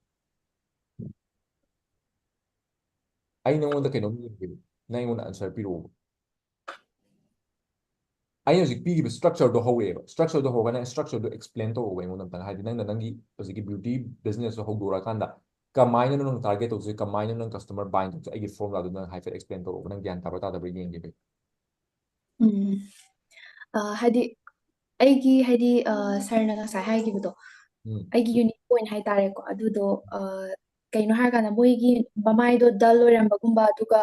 ꯑꯩ ꯅꯉꯣꯟꯗ ꯀꯩꯅꯣꯝ ꯌꯦꯡꯒꯦꯕ, ꯅꯪ ꯑꯩꯉꯣꯟꯗ answer ꯄꯤꯔꯛꯑꯣꯕ꯫ ꯑꯩꯅ ꯍꯧꯖꯤꯛ ꯄꯤꯈꯤꯕ structure ꯗꯣ ꯍꯧꯔꯛꯑꯦꯕ꯫ Structure ꯗꯣ ꯍꯧꯔꯒ ꯅꯪ structure ꯗꯣ explain ꯇꯧꯔꯛꯑꯣꯕ ꯑꯩꯉꯣꯟꯗ ꯑꯝꯇꯪ꯫ ꯍꯥꯏꯗꯤ ꯅꯪꯅ ꯅꯪꯒꯤ ꯍꯧꯖꯤꯛꯀꯤ beauty business ꯇꯣ ꯍꯧꯗꯣꯔꯛꯑꯀꯥꯟꯗ ꯀꯃꯥꯏꯅ ꯅꯪ target ꯇꯧꯗꯣꯏꯁꯦ, ꯀꯃꯥꯏꯅ ꯅꯪ customer bind ꯇꯧꯗꯣꯏꯁꯦ, ꯑꯩꯒꯤ formula ꯗꯣ ꯅꯪ ꯍꯥꯏꯐꯦꯠ explain ꯇꯧꯔꯛꯑꯣꯕ꯫ ꯅꯪ ꯒ꯭ꯌꯥꯟ ꯇꯥꯕ꯭ꯔꯥ ꯇꯥꯗꯕ꯭ꯔꯥ ꯌꯦꯡꯒꯦꯕ꯫ ꯎꯝ꯫ ꯑ, ꯍꯥꯏꯗꯤ ꯑꯩꯒꯤ, ꯍꯥꯏꯗꯤ, ꯑ, ꯁꯥꯔꯅ ꯉꯁꯥꯏ ꯍꯥꯏꯈꯤꯕꯗꯣ, ꯎꯝ꯫ ꯑꯩꯒꯤ unique point ꯍꯥꯏꯇꯥꯔꯦꯀꯣ, ꯑꯗꯨꯗꯣ, ꯑ, ꯀꯩꯅꯣ ꯍꯥꯏꯔꯀꯥꯟꯗ ꯃꯣꯏꯒꯤ ꯃꯃꯥꯏꯗꯣ dull ꯑꯣꯏꯔꯝꯕꯒꯨꯝꯕ, ꯑꯗꯨꯒ,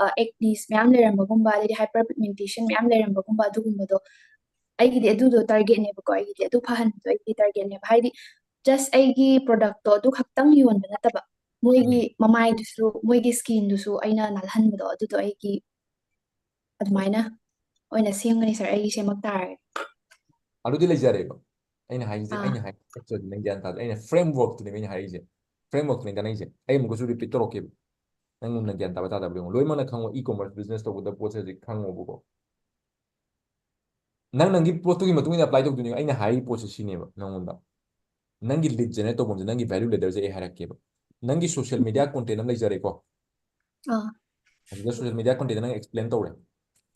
ꯑ, acnes ꯃꯌꯥꯝ ꯂꯩꯔꯝꯕꯒꯨꯝꯕ, ꯑꯗꯩꯗꯤ hyperpigmentation ꯃꯌꯥꯝ ꯂꯩꯔꯝꯕꯒꯨꯝꯕ, ꯑꯗꯨꯒꯨꯝꯕꯗꯣ ꯑꯩꯒꯤꯗꯤ ꯑꯗꯨꯗꯣ target ꯅꯦꯕꯀꯣ, ꯑꯩꯒꯤꯗꯤ ꯑꯗꯨ ꯐꯍꯟꯕꯗꯣ ꯑꯩꯒꯤ target ꯅꯦꯕ꯫ ꯍꯥꯏꯗꯤ just ꯑꯩꯒꯤ product ꯇꯣ ꯑꯗꯨ ꯈꯛꯇꯪ ꯌꯣꯟꯕ ꯅꯠꯇꯕ, ꯃꯣꯏꯒꯤ ꯎꯝ꯫ ꯃꯃꯥꯏꯗꯨꯁꯨ, ꯃꯣꯏꯒꯤ skin ꯗꯨꯁꯨ ꯑꯩꯅ ꯅꯥꯜꯍꯟꯕꯗꯣ, ꯑꯗꯨꯗꯣ ꯑꯩꯒꯤ ꯑꯗꯨꯃꯥꯏꯅ ꯑꯣꯏꯅ ꯁꯦꯝꯒꯅꯤ sir, ꯑꯩꯒꯤ ꯁꯦꯝꯃꯛ ꯇꯥꯔꯒꯗꯤ꯫ ꯑꯗꯨꯗꯤ ꯂꯩꯖꯔꯦꯕ꯫ ꯑꯩꯅ ꯍꯥꯏꯁꯦ, ꯑꯥ꯫ ꯑꯩꯅ ꯍꯥꯏ structure ꯗꯤ ꯅꯪ ꯒ꯭ꯌꯥꯟ ꯇꯥꯗꯦ꯫ ꯑꯩꯅ framework ꯇꯨꯅꯦꯕ ꯑꯩꯅ ꯍꯥꯏꯔꯛꯏꯁꯦ꯫ Framework ꯇꯨꯅꯦ ꯀꯥꯟꯅꯩꯁꯦ꯫ ꯑꯩ ꯑꯃꯨꯛꯀꯁꯨ repeat ꯇꯧꯔꯛꯀꯦꯕ꯫ ꯅꯪ ꯃꯨꯟꯅ ꯒ꯭ꯌꯥꯟ ꯇꯥꯕ ꯇꯥꯗꯕ ꯌꯦꯡꯉꯣ꯫ ꯂꯣꯏꯅꯃꯛꯅ ꯈꯪꯉꯣ, e-commerce business ꯇꯧꯒꯗꯕ ꯄꯣꯠꯁꯦ ꯍꯧꯖꯤꯛ ꯈꯪꯉꯣꯕꯀꯣ꯫ ꯅꯪ ꯅꯪꯒꯤ ꯄꯣꯠꯇꯨꯒꯤ ꯃꯇꯨꯡ ꯏꯟꯅ apply ꯇꯧꯗꯣꯏꯅꯦꯕ꯫ ꯑꯩꯅ ꯍꯥꯏꯔꯤ ꯄꯣꯠꯁꯦ ꯁꯤꯅꯦꯕ ꯅꯪꯉꯣꯟꯗ꯫ ꯅꯪꯒꯤ lead generate ꯇꯧꯐꯝꯁꯦ, ꯅꯪꯒꯤ value ladder ꯁꯦ ꯑꯩ ꯍꯥꯏꯔꯛꯀꯦꯕ꯫ ꯅꯪꯒꯤ social media content ꯑꯃ ꯂꯩꯖꯔꯦꯀꯣ꯫ ꯑꯥ꯫ ꯑꯗꯨꯗ social media content ꯗ ꯅꯪ explain ꯇꯧꯔꯦ꯫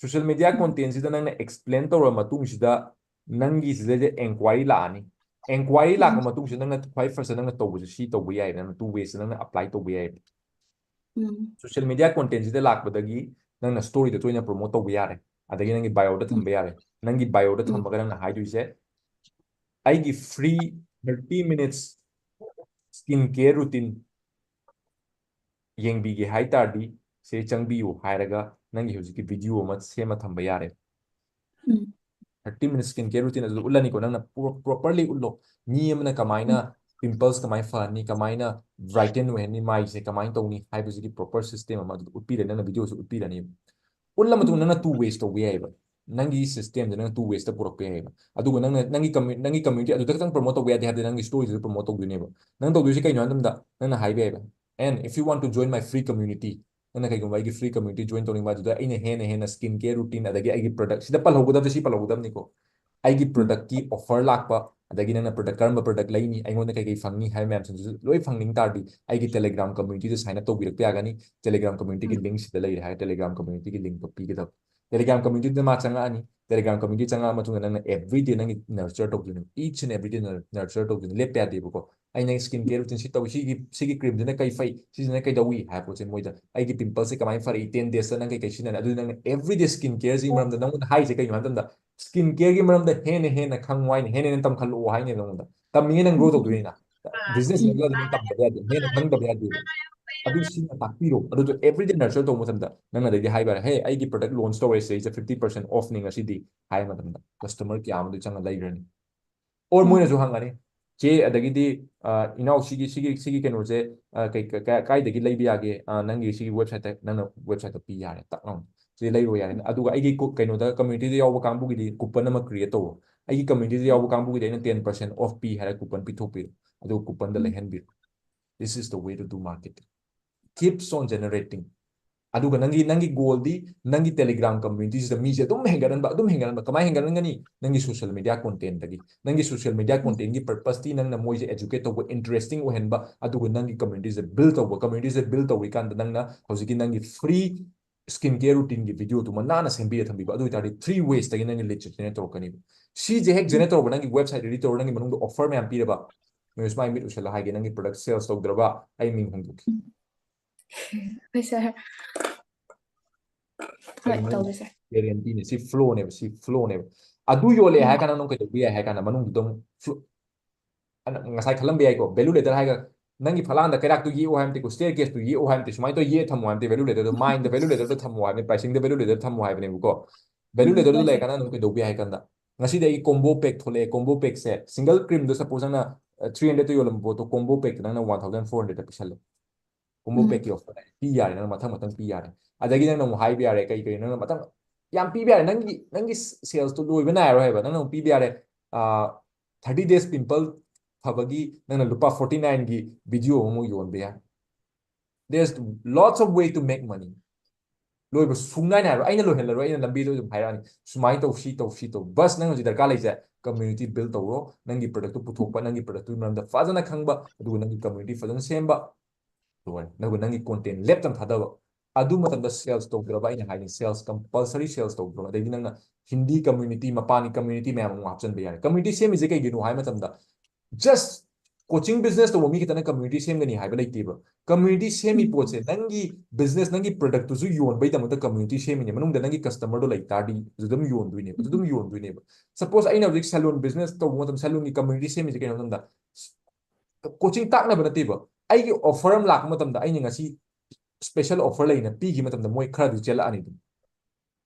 Social media content ꯁꯤꯗ ꯅꯪꯅ explain ꯇꯧꯔ ꯃꯇꯨꯡꯁꯤꯗ ꯅꯪꯒꯤ ꯁꯤꯗꯩꯗ enquiry ꯂꯥꯛꯑꯅꯤ꯫ Enquiry ꯂꯥꯛꯄ ꯎꯝ꯫ ꯃꯇꯨꯡꯁꯤꯗ ꯅꯪꯅ ꯈ꯭ꯋꯥꯏ first ꯅꯪꯅ ꯇꯧꯕꯁꯦ ꯁꯤ ꯇꯧꯕ ꯌꯥꯏꯌꯦꯕ, ꯅꯪꯅ two ways ꯅꯪꯅ apply ꯇꯧꯕ ꯌꯥꯏꯌꯦꯕ꯫ ꯎꯝ꯫ Social media content ꯁꯤꯗ ꯂꯥꯛꯄꯗꯒꯤ ꯅꯪꯅ story ꯗ ꯇꯣꯏꯅ promote ꯇꯧꯕ ꯌꯥꯔꯦ, ꯑꯗꯒꯤ ꯅꯪꯒꯤ bio ꯗ ꯎꯝ꯫ ꯊꯝꯕ ꯌꯥꯔꯦ꯫ ꯅꯪꯒꯤ bio ꯗ ꯎꯝ꯫ ꯊꯝꯃꯒ ꯅꯪꯅ ꯍꯥꯏꯗꯣꯏꯁꯦ, "ꯑꯩꯒꯤ free thirty minutes skin care routine ꯌꯦꯡꯕꯤꯒꯦ ꯍꯥꯏ ꯇꯥꯔꯗꯤ ꯁꯤ ꯆꯪꯕꯤꯌꯨ" ꯍꯥꯏꯔꯒ ꯅꯪꯒꯤ ꯍꯧꯖꯤꯛꯀꯤ video ꯑꯃ ꯁꯦꯝꯃ ꯊꯝꯕ ꯌꯥꯔꯦ꯫ ꯎꯝ꯫ Thirty minutes skin care routine ꯑꯗꯨꯗ ꯎꯠꯂꯅꯤꯀꯣ꯫ ꯅꯪꯅ pro-, properly ꯎꯠꯂꯣ꯫ ꯃꯤ ꯑꯃꯅ ꯀꯃꯥꯏꯅ ꯎꯝ꯫ pimples ꯀꯃꯥꯏꯅ ꯐꯍꯟꯅꯤ, ꯀꯃꯥꯏꯅ brighten ꯑꯣꯏꯍꯟꯅꯤ, ꯃꯥꯏꯁꯦ ꯀꯃꯥꯏꯅ ꯇꯧꯅꯤ ꯍꯥꯏꯕꯁꯤꯒꯤ proper system ꯑꯃ ꯑꯗꯨꯗ ꯎꯠꯄꯤꯔꯅꯤ, ꯅꯪꯅ video ꯁꯨ ꯎꯠꯄꯤꯔꯅꯤ꯫ ꯎꯠꯂ ꯃꯇꯨꯡꯗ ꯎꯝ꯫ ꯅꯪꯅ two ways ꯇꯧꯕ ꯌꯥꯏꯑꯕ꯫ ꯅꯪꯒꯤ system ꯗ ꯅꯪ two ways ꯇ ꯄꯨꯔꯛꯄ ꯌꯥꯏꯑꯕ꯫ ꯑꯗꯨꯒ ꯅꯪꯅ ꯅꯪꯒꯤ commu- ꯅꯪꯒꯤ community ꯑꯗꯨꯗ ꯈꯛꯇꯪ promote ꯇꯧꯕ ꯌꯥꯗꯦ ꯍꯥꯏꯕꯗꯤ ꯅꯪꯒꯤ story ꯗꯨꯁꯨ promote ꯇꯧꯗꯣꯏꯅꯦꯕ꯫ ꯅꯪ ꯇꯧꯗꯣꯏꯁꯦ ꯀꯩꯅꯣ ꯍꯥꯏꯕ ꯃꯇꯝꯗ ꯅꯪꯅ ꯍꯥꯏꯕ ꯌꯥꯏꯕ, "And if you want to join my free community", ꯅꯪꯅ ꯀꯩꯒꯨꯝꯕ ꯑꯩꯒꯤ free community join ꯇꯧꯅꯤꯡꯕ ꯑꯗꯨꯗ ꯑꯩꯅ ꯍꯦꯟꯅ ꯍꯦꯟꯅ skin care routine ꯑꯗꯒꯤ ꯑꯩꯒꯤ product ꯁꯤꯗ ꯄꯜꯍꯧꯒꯗꯕꯗꯤ ꯁꯤ ꯄꯜꯍꯧꯒꯗꯕꯅꯤꯀꯣ꯫ ꯑꯩꯒꯤ product ꯀꯤ offer ꯂꯥꯛꯄ, ꯑꯗꯒꯤ ꯅꯪꯅ product ꯀꯔꯝꯕ product ꯂꯩꯅꯤ, ꯑꯩꯉꯣꯟꯗ ꯀꯩ ꯀꯩ ꯐꯪꯅꯤ ꯍꯥꯏꯕ ꯃꯌꯥꯝꯁꯤꯡꯗꯨꯁꯨ ꯂꯣꯏ ꯐꯪꯅꯤꯡ ꯇꯥꯔꯗꯤ ꯑꯩꯒꯤ Telegram community ꯗ sign up ꯇꯧꯕꯤꯔꯛꯄ ꯌꯥꯒꯅꯤ꯫ Telegram community ꯒꯤ link ꯁꯤꯗ ꯂꯩꯔꯦ ꯍꯥꯏꯔꯒ Telegram community ꯒꯤ link ꯇꯣ ꯄꯤꯒꯗꯕ꯫ Telegram community ꯗ ꯃꯥ ꯆꯪꯉꯛꯑꯅꯤ꯫ Telegram community ꯆꯪꯉꯛꯑ ꯃꯇꯨꯡꯗ ꯅꯪꯅ everyday ꯅꯪꯒꯤ nurture ꯇꯧꯗꯣꯏꯅꯦ, each and everyday nurture ꯇꯧꯗꯣꯏꯅꯦ, ꯂꯦꯞꯄ ꯌꯥꯗꯦꯕꯀꯣ꯫ ꯑꯩꯅ skin care routine ꯁꯤ ꯇꯧꯏ, ꯁꯤꯒꯤ ꯁꯤꯒꯤ cream ꯁꯤꯅ ꯀꯩ ꯐꯩ, ꯁꯤꯁꯤꯅ ꯀꯩꯗꯧꯏ ꯍꯥꯏꯕ ꯄꯣꯠꯁꯦ ꯃꯣꯏꯗ, "ꯑꯩꯒꯤ pimple ꯁꯦ ꯀꯃꯥꯏꯅ ꯐꯔꯛꯏ, ten days ꯇ ꯅꯪ ꯀꯩ ꯀꯩ ꯁꯤꯖꯤꯟꯅꯔꯦ?" ꯑꯗꯨꯗꯤ ꯅꯪꯅ everyday skin care ꯁꯤꯒꯤ ꯃꯔꯝꯗ ꯅꯪꯉꯣꯟꯗ ꯍꯥꯏꯔꯤꯁꯦ ꯀꯩꯅꯣ ꯍꯥꯏꯕ ꯃꯇꯝꯗ skin care ꯒꯤ ꯃꯔꯝꯗ ꯍꯦꯟꯅ ꯍꯦꯟꯅ ꯈꯪꯉꯨ ꯍꯥꯏꯅꯤ, ꯍꯦꯟꯅ ꯍꯦꯟꯅ ꯇꯝꯈꯠꯂꯛꯑꯣ ꯍꯥꯏꯅꯦꯕ ꯅꯪꯉꯣꯟꯗ꯫ ꯇꯝꯃꯤꯉꯩ ꯅꯪ grow ꯇꯧꯗꯣꯏꯅꯤꯅ꯫ Business level ꯗ ꯅꯪ ꯇꯝꯗꯕ ꯌꯥꯗꯦ, ꯍꯦꯟꯅ ꯈꯪꯗꯕ ꯌꯥꯗꯦ꯫ ꯑꯗꯨ ꯁꯤꯅ ꯇꯥꯛꯄꯤꯔꯣ꯫ ꯑꯗꯨꯗꯣ everyday nurture ꯇꯧꯕ ꯃꯇꯝꯗ ꯅꯪꯅ ꯑꯗꯩꯗꯤ ꯍꯥꯏꯕ ꯌꯥꯔꯦ, "Hey, ꯑꯩꯒꯤ product launch ꯇꯧꯔꯦ, ꯁꯤꯗꯩꯁꯤꯗ fifty percent off ꯅꯤ ꯉꯁꯤꯗꯤ" ꯍꯥꯏꯕ ꯃꯇꯝꯗ customer ꯀꯌꯥ ꯑꯃ ꯑꯗꯨ ꯆꯪꯉ ꯂꯩꯈ꯭ꯔꯅꯤ꯫ Or ꯎꯝ꯫ ꯃꯣꯏꯅꯁꯨ ꯍꯪꯉꯅꯤ, "ꯆꯦ, ꯑꯗꯒꯤꯗꯤ, ꯑ, ꯏꯅꯥꯎ, ꯁꯤꯒꯤ, ꯁꯤꯒꯤ, ꯁꯤꯒꯤ ꯀꯩꯅꯣꯁꯦ, ꯑ, ꯀꯩ, ꯀ-, ꯀ-, ꯀꯥꯏꯗꯒꯤ ꯂꯩꯕ ꯌꯥꯒꯦ? ꯑ, ꯅꯪꯒꯤ ꯁꯤꯒꯤ website ꯇ", ꯅꯪꯅ website ꯇ ꯄꯤ ꯌꯥꯔꯦ, ꯇꯛ ꯂꯥꯎꯅ꯫ "ꯁꯤꯗ ꯂꯩꯔꯣ ꯌꯥꯔꯦ"꯫ ꯑꯗꯨꯒ ꯑꯩꯒꯤ ꯀꯣ-, ꯀꯩꯅꯣꯗ, community ꯗ ꯌꯥꯎꯕ ꯀꯥꯡꯕꯨꯒꯤꯗꯤ coupon ꯑꯃ create ꯇꯧꯋꯣ꯫ "ꯑꯩꯒꯤ community ꯗ ꯌꯥꯎꯕ ꯀꯥꯡꯕꯨꯒꯤꯗꯤ ꯑꯩꯅ ten percent off ꯄꯤ" ꯍꯥꯏꯔ coupon ꯄꯤꯊꯣꯛꯄꯤꯔꯣ꯫ ꯑꯗꯨꯒ coupon the um. ꯂꯩꯍꯟꯕꯤꯔꯣ꯫ This is the way to do marketing. Keeps on generating. ꯑꯗꯨꯒ ꯅꯪꯒꯤ, ꯅꯪꯒꯤ goal ꯗꯤ ꯅꯪꯒꯤ Telegram community ꯁꯤꯗ ꯃꯤꯁꯦ ꯑꯗꯨꯝ ꯍꯦꯟꯒꯠꯍꯟꯕ, ꯑꯗꯨꯝ ꯍꯦꯟꯒꯠꯍꯟꯕ꯫ ꯀꯃꯥꯏꯅ ꯍꯦꯟꯒꯠꯍꯟꯒꯅꯤ? ꯅꯪꯒꯤ social media content ꯗꯒꯤ꯫ ꯅꯪꯒꯤ social media ꯎꯝ꯫ Content ꯒꯤ purpose ꯇꯤ ꯅꯪꯅ ꯃꯣꯏꯁꯦ educate ꯇꯧꯕ, interesting ꯑꯣꯏꯍꯟꯕ, ꯑꯗꯨꯒ ꯅꯪꯒꯤ community ꯁꯦ build ꯇꯧꯕ꯫ Community ꯁꯦ build ꯇꯧꯔꯤꯀꯥꯟꯗ ꯅꯪꯅ ꯍꯧꯖꯤꯛꯀꯤ ꯅꯪꯒꯤ free skin care routine ꯒꯤ video ꯗꯨꯃ ꯅꯥꯟꯅ ꯁꯦꯝꯕꯤꯔ ꯊꯝꯕꯤꯕ꯫ ꯑꯗꯨ ꯑꯣꯏꯇꯥꯔꯗꯤ three ways ꯇꯒꯤ ꯅꯪꯒꯤ lead ꯁꯦ generate ꯇꯧꯔꯛꯀꯅꯤꯕ꯫ ꯁꯤꯁꯦ ꯍꯦꯛ ꯎꯝ꯫ Generate ꯇꯧꯔꯕ, ꯅꯪꯒꯤ website ready ꯇꯧꯔꯕ, ꯅꯪꯒꯤ ꯃꯅꯨꯡꯗ offer ꯃꯌꯥꯝ ꯄꯤꯔꯕ, ꯅꯣꯏ ꯁꯨꯃꯥꯏꯅ ꯃꯤꯠ ꯎꯏꯁꯜꯂ ꯍꯥꯏꯒꯦ, "ꯅꯪꯒꯤ product sales ꯇꯧꯗ꯭ꯔꯕ ꯑꯩ ꯃꯤꯡ ꯍꯣꯡꯗꯣꯛꯀꯦ"꯫ ꯎꯝ꯫ ꯍꯣꯏ, sir꯫ ꯍꯣꯏ, ꯀꯩꯅꯣ ꯇꯧꯒꯦ, sir꯫ Guarantee ꯅꯦ꯫ ꯁꯤ flow ꯅꯦꯕ, ꯁꯤ flow ꯅꯦꯕ꯫ ꯑꯗꯨ ꯌꯣꯜꯂꯦ ꯎꯝ꯫ ꯍꯥꯏꯔ ꯀꯥꯟꯗ ꯅꯪ ꯀꯩꯗꯧꯕ ꯌꯥꯏ ꯍꯥꯏ ꯀꯥꯟꯗ ꯃꯅꯨꯡꯗꯨꯗ ꯑꯃꯨꯛ flow-, ꯑꯅ-, ꯉꯁꯥꯏ ꯈꯜꯂꯝꯕ ꯌꯥꯏꯀꯣ, value ladder ꯍꯥꯏꯔꯒ ꯅꯪꯒꯤ ꯐꯂꯥꯡꯗ ꯀꯩꯔꯥꯛꯇꯨ ꯌꯦꯛꯑꯣ ꯍꯥꯏꯕ ꯅꯠꯇꯦꯀꯣ, staircase ꯇꯨ ꯌꯦꯛꯑꯣ ꯍꯥꯏꯕ ꯅꯠꯇꯦ, ꯁꯨꯃꯥꯏꯅ ꯇꯧꯔ ꯌꯦꯛꯑ ꯊꯝꯃꯣ ꯍꯥꯏꯕ ꯅꯠꯇꯦ, value ladder ꯗꯣ, mind ꯗ value ladder ꯗꯣ ꯊꯝꯃꯣ ꯍꯥꯏꯕꯅꯦ, pricing ꯗ value ladder ꯊꯝꯃꯣ ꯍꯥꯏꯕꯅꯦꯕꯀꯣ꯫ Value ꯎꯝ, ladder ꯗꯣ ꯍꯣꯏ, sir꯫ ꯂꯩꯔꯀꯥꯟꯗ ꯑꯗꯨꯝ ꯀꯩꯗꯧꯕ ꯌꯥꯏ ꯍꯥꯏ ꯀꯥꯟꯗ, ꯉꯁꯤꯗꯤ ꯑꯩꯒꯤ combo pack ꯊꯣꯛꯂꯛꯑꯦ, combo pack ꯁꯦ single cream ꯗꯣ suppose ꯅꯪꯅ, ꯑ, three hundred ꯇ ꯌꯣꯜꯂꯝꯕ ꯄꯣꯠꯇꯣ combo pack ꯇ ꯅꯪꯅ one thousand four hundred ꯇ ꯄꯤꯁꯜꯂꯦ꯫ Combo ꯎꯝ꯫ Pack ꯀꯤ offer ꯄꯤ ꯌꯥꯔꯦ, ꯅꯪꯅ ꯃꯊꯪ ꯃꯊꯪ ꯄꯤ ꯌꯥꯔꯦ꯫ ꯑꯗꯒꯤ ꯅꯪꯅ ꯑꯃꯨꯛ ꯍꯥꯏꯕ ꯌꯥꯔꯦ, ꯀꯩ ꯀꯩ ꯅꯪꯅ ꯃꯊꯪ ꯌꯥꯝ ꯄꯤꯕ ꯌꯥꯔꯦ, ꯅꯪꯒꯤ ꯅꯪꯒꯤ ꯁꯦꯜꯁꯇꯣ ꯂꯣꯏꯕ ꯅꯥꯏꯔꯣꯏ ꯍꯥꯏꯕ꯫ ꯅꯪꯅ ꯑꯃꯨꯛ ꯄꯤꯕ ꯌꯥꯔꯦ, ꯊꯥꯔꯇꯤ ꯗꯦꯖ ꯄꯤꯝꯄꯜ ꯐꯕꯒꯤ ꯅꯪꯅ ꯂꯨꯄꯥ ꯐꯣꯔꯇꯤ ꯅꯥꯏꯟꯒꯤ ꯚꯤꯗꯤꯑꯣ ꯑꯃꯨꯛ ꯌꯣꯟꯕ ꯌꯥꯏ꯫ There's lots of way to make money. ꯂꯣꯏꯕ ꯁꯨꯡꯅꯥꯏꯅ ꯍꯥꯏꯕ, ꯑꯩꯅ ꯂꯣꯏꯍꯜꯂꯔꯣꯏ, ꯑꯩꯅ ꯂꯝꯕꯤꯗꯣ ꯑꯗꯨꯝ ꯍꯥꯏꯔꯛꯑꯅꯤ, ꯁꯨꯃꯥꯏꯅ ꯇꯧ, ꯁꯤ ꯇꯧ, ꯁꯤ ꯇꯧ, ꯕꯁ ꯅꯪ ꯍꯧꯖꯤꯛ ꯗꯔꯀꯥꯔ ꯂꯩꯁꯦ community build ꯇꯧꯔꯣ, ꯅꯪꯒꯤ ꯄ꯭ꯔꯗꯛꯇꯨ ꯄꯨꯊꯣꯛꯄ, ꯅꯪꯒꯤ ꯄ꯭ꯔꯗꯛꯇꯨꯒꯤ ꯃꯔꯝꯗ ꯐꯖꯅ ꯈꯪꯕ, ꯑꯗꯨꯒ ꯅꯪꯒꯤ community ꯐꯖꯅ ꯁꯦꯝꯕ, ꯂꯣꯏꯔꯦ꯫ ꯅꯪꯕꯨ ꯅꯪꯒꯤ content ꯂꯦꯞꯇꯅ ꯊꯥꯗꯕ꯫ ꯑꯗꯨ ꯃꯇꯝꯗ ꯁꯦꯜꯁ ꯇꯧꯗ꯭ꯔꯕ ꯑꯩꯅ ꯍꯥꯏꯅꯤ, ꯁꯦꯜꯁ ꯀꯝꯄꯜꯁꯔꯤ ꯁꯦꯜꯁ ꯇꯧꯗ꯭ꯔꯕ꯫ ꯑꯗꯩꯗꯤ ꯅꯪꯅ ꯍꯤꯟꯗꯤ community, ꯃꯄꯥꯟꯒꯤ community ꯃꯌꯥꯝ ꯑꯃꯨꯛ ꯍꯥꯞꯆꯤꯟꯕ ꯌꯥꯔꯦ꯫ Community ꯁꯦꯝꯃꯤꯁꯦ ꯀꯩꯒꯤꯅꯣ ꯍꯥꯏꯕ ꯃꯇꯝꯗ, just coaching business ꯇꯧꯕ ꯃꯤ ꯈꯛꯇꯅ community ꯁꯦꯝꯒꯅꯤ ꯍꯥꯏꯕ ꯂꯩꯇꯦꯕ꯫ Community ꯁꯦꯝꯃꯤ ꯄꯣꯠꯁꯦ ꯅꯪꯒꯤ business, ꯅꯪꯒꯤ ꯄ꯭ꯔꯗꯛꯇꯨꯁꯨ ꯌꯣꯟꯕꯩꯗꯃꯛꯇ community ꯁꯦꯝꯃꯤꯅꯦ꯫ ꯃꯅꯨꯡꯗ ꯅꯪꯒꯤ customer ꯗꯣ ꯂꯩ ꯇꯥꯔꯗꯤ ꯑꯗꯨ ꯑꯗꯨꯝ ꯌꯣꯟꯗꯣꯏꯅꯦꯕ, ꯑꯗꯨ ꯑꯗꯨꯝ ꯌꯣꯟꯗꯣꯏꯅꯦꯕ꯫ Suppose ꯑꯩꯅ ꯍꯧꯖꯤꯛ salon business ꯇꯧꯕ ꯃꯇꯝꯗ salon ꯒꯤ community ꯁꯦꯝꯃꯤꯁꯦ ꯀꯩꯅꯣ ꯍꯥꯏꯕ ꯃꯇꯝꯗ, coaching ꯇꯥꯛꯅꯕ ꯅꯠꯇꯦꯕ꯫ ꯑꯩꯒꯤ offer ꯑꯃ ꯂꯥꯛꯄ ꯃꯇꯝꯗ ꯑꯩꯅ ꯉꯁꯤ special offer ꯂꯩꯅ ꯄꯤꯈꯤꯕ ꯃꯇꯝꯗ ꯃꯣꯏ ꯈꯔꯗꯤ ꯆꯦꯜꯂꯛꯑꯅꯤ ꯑꯗꯨꯝ꯫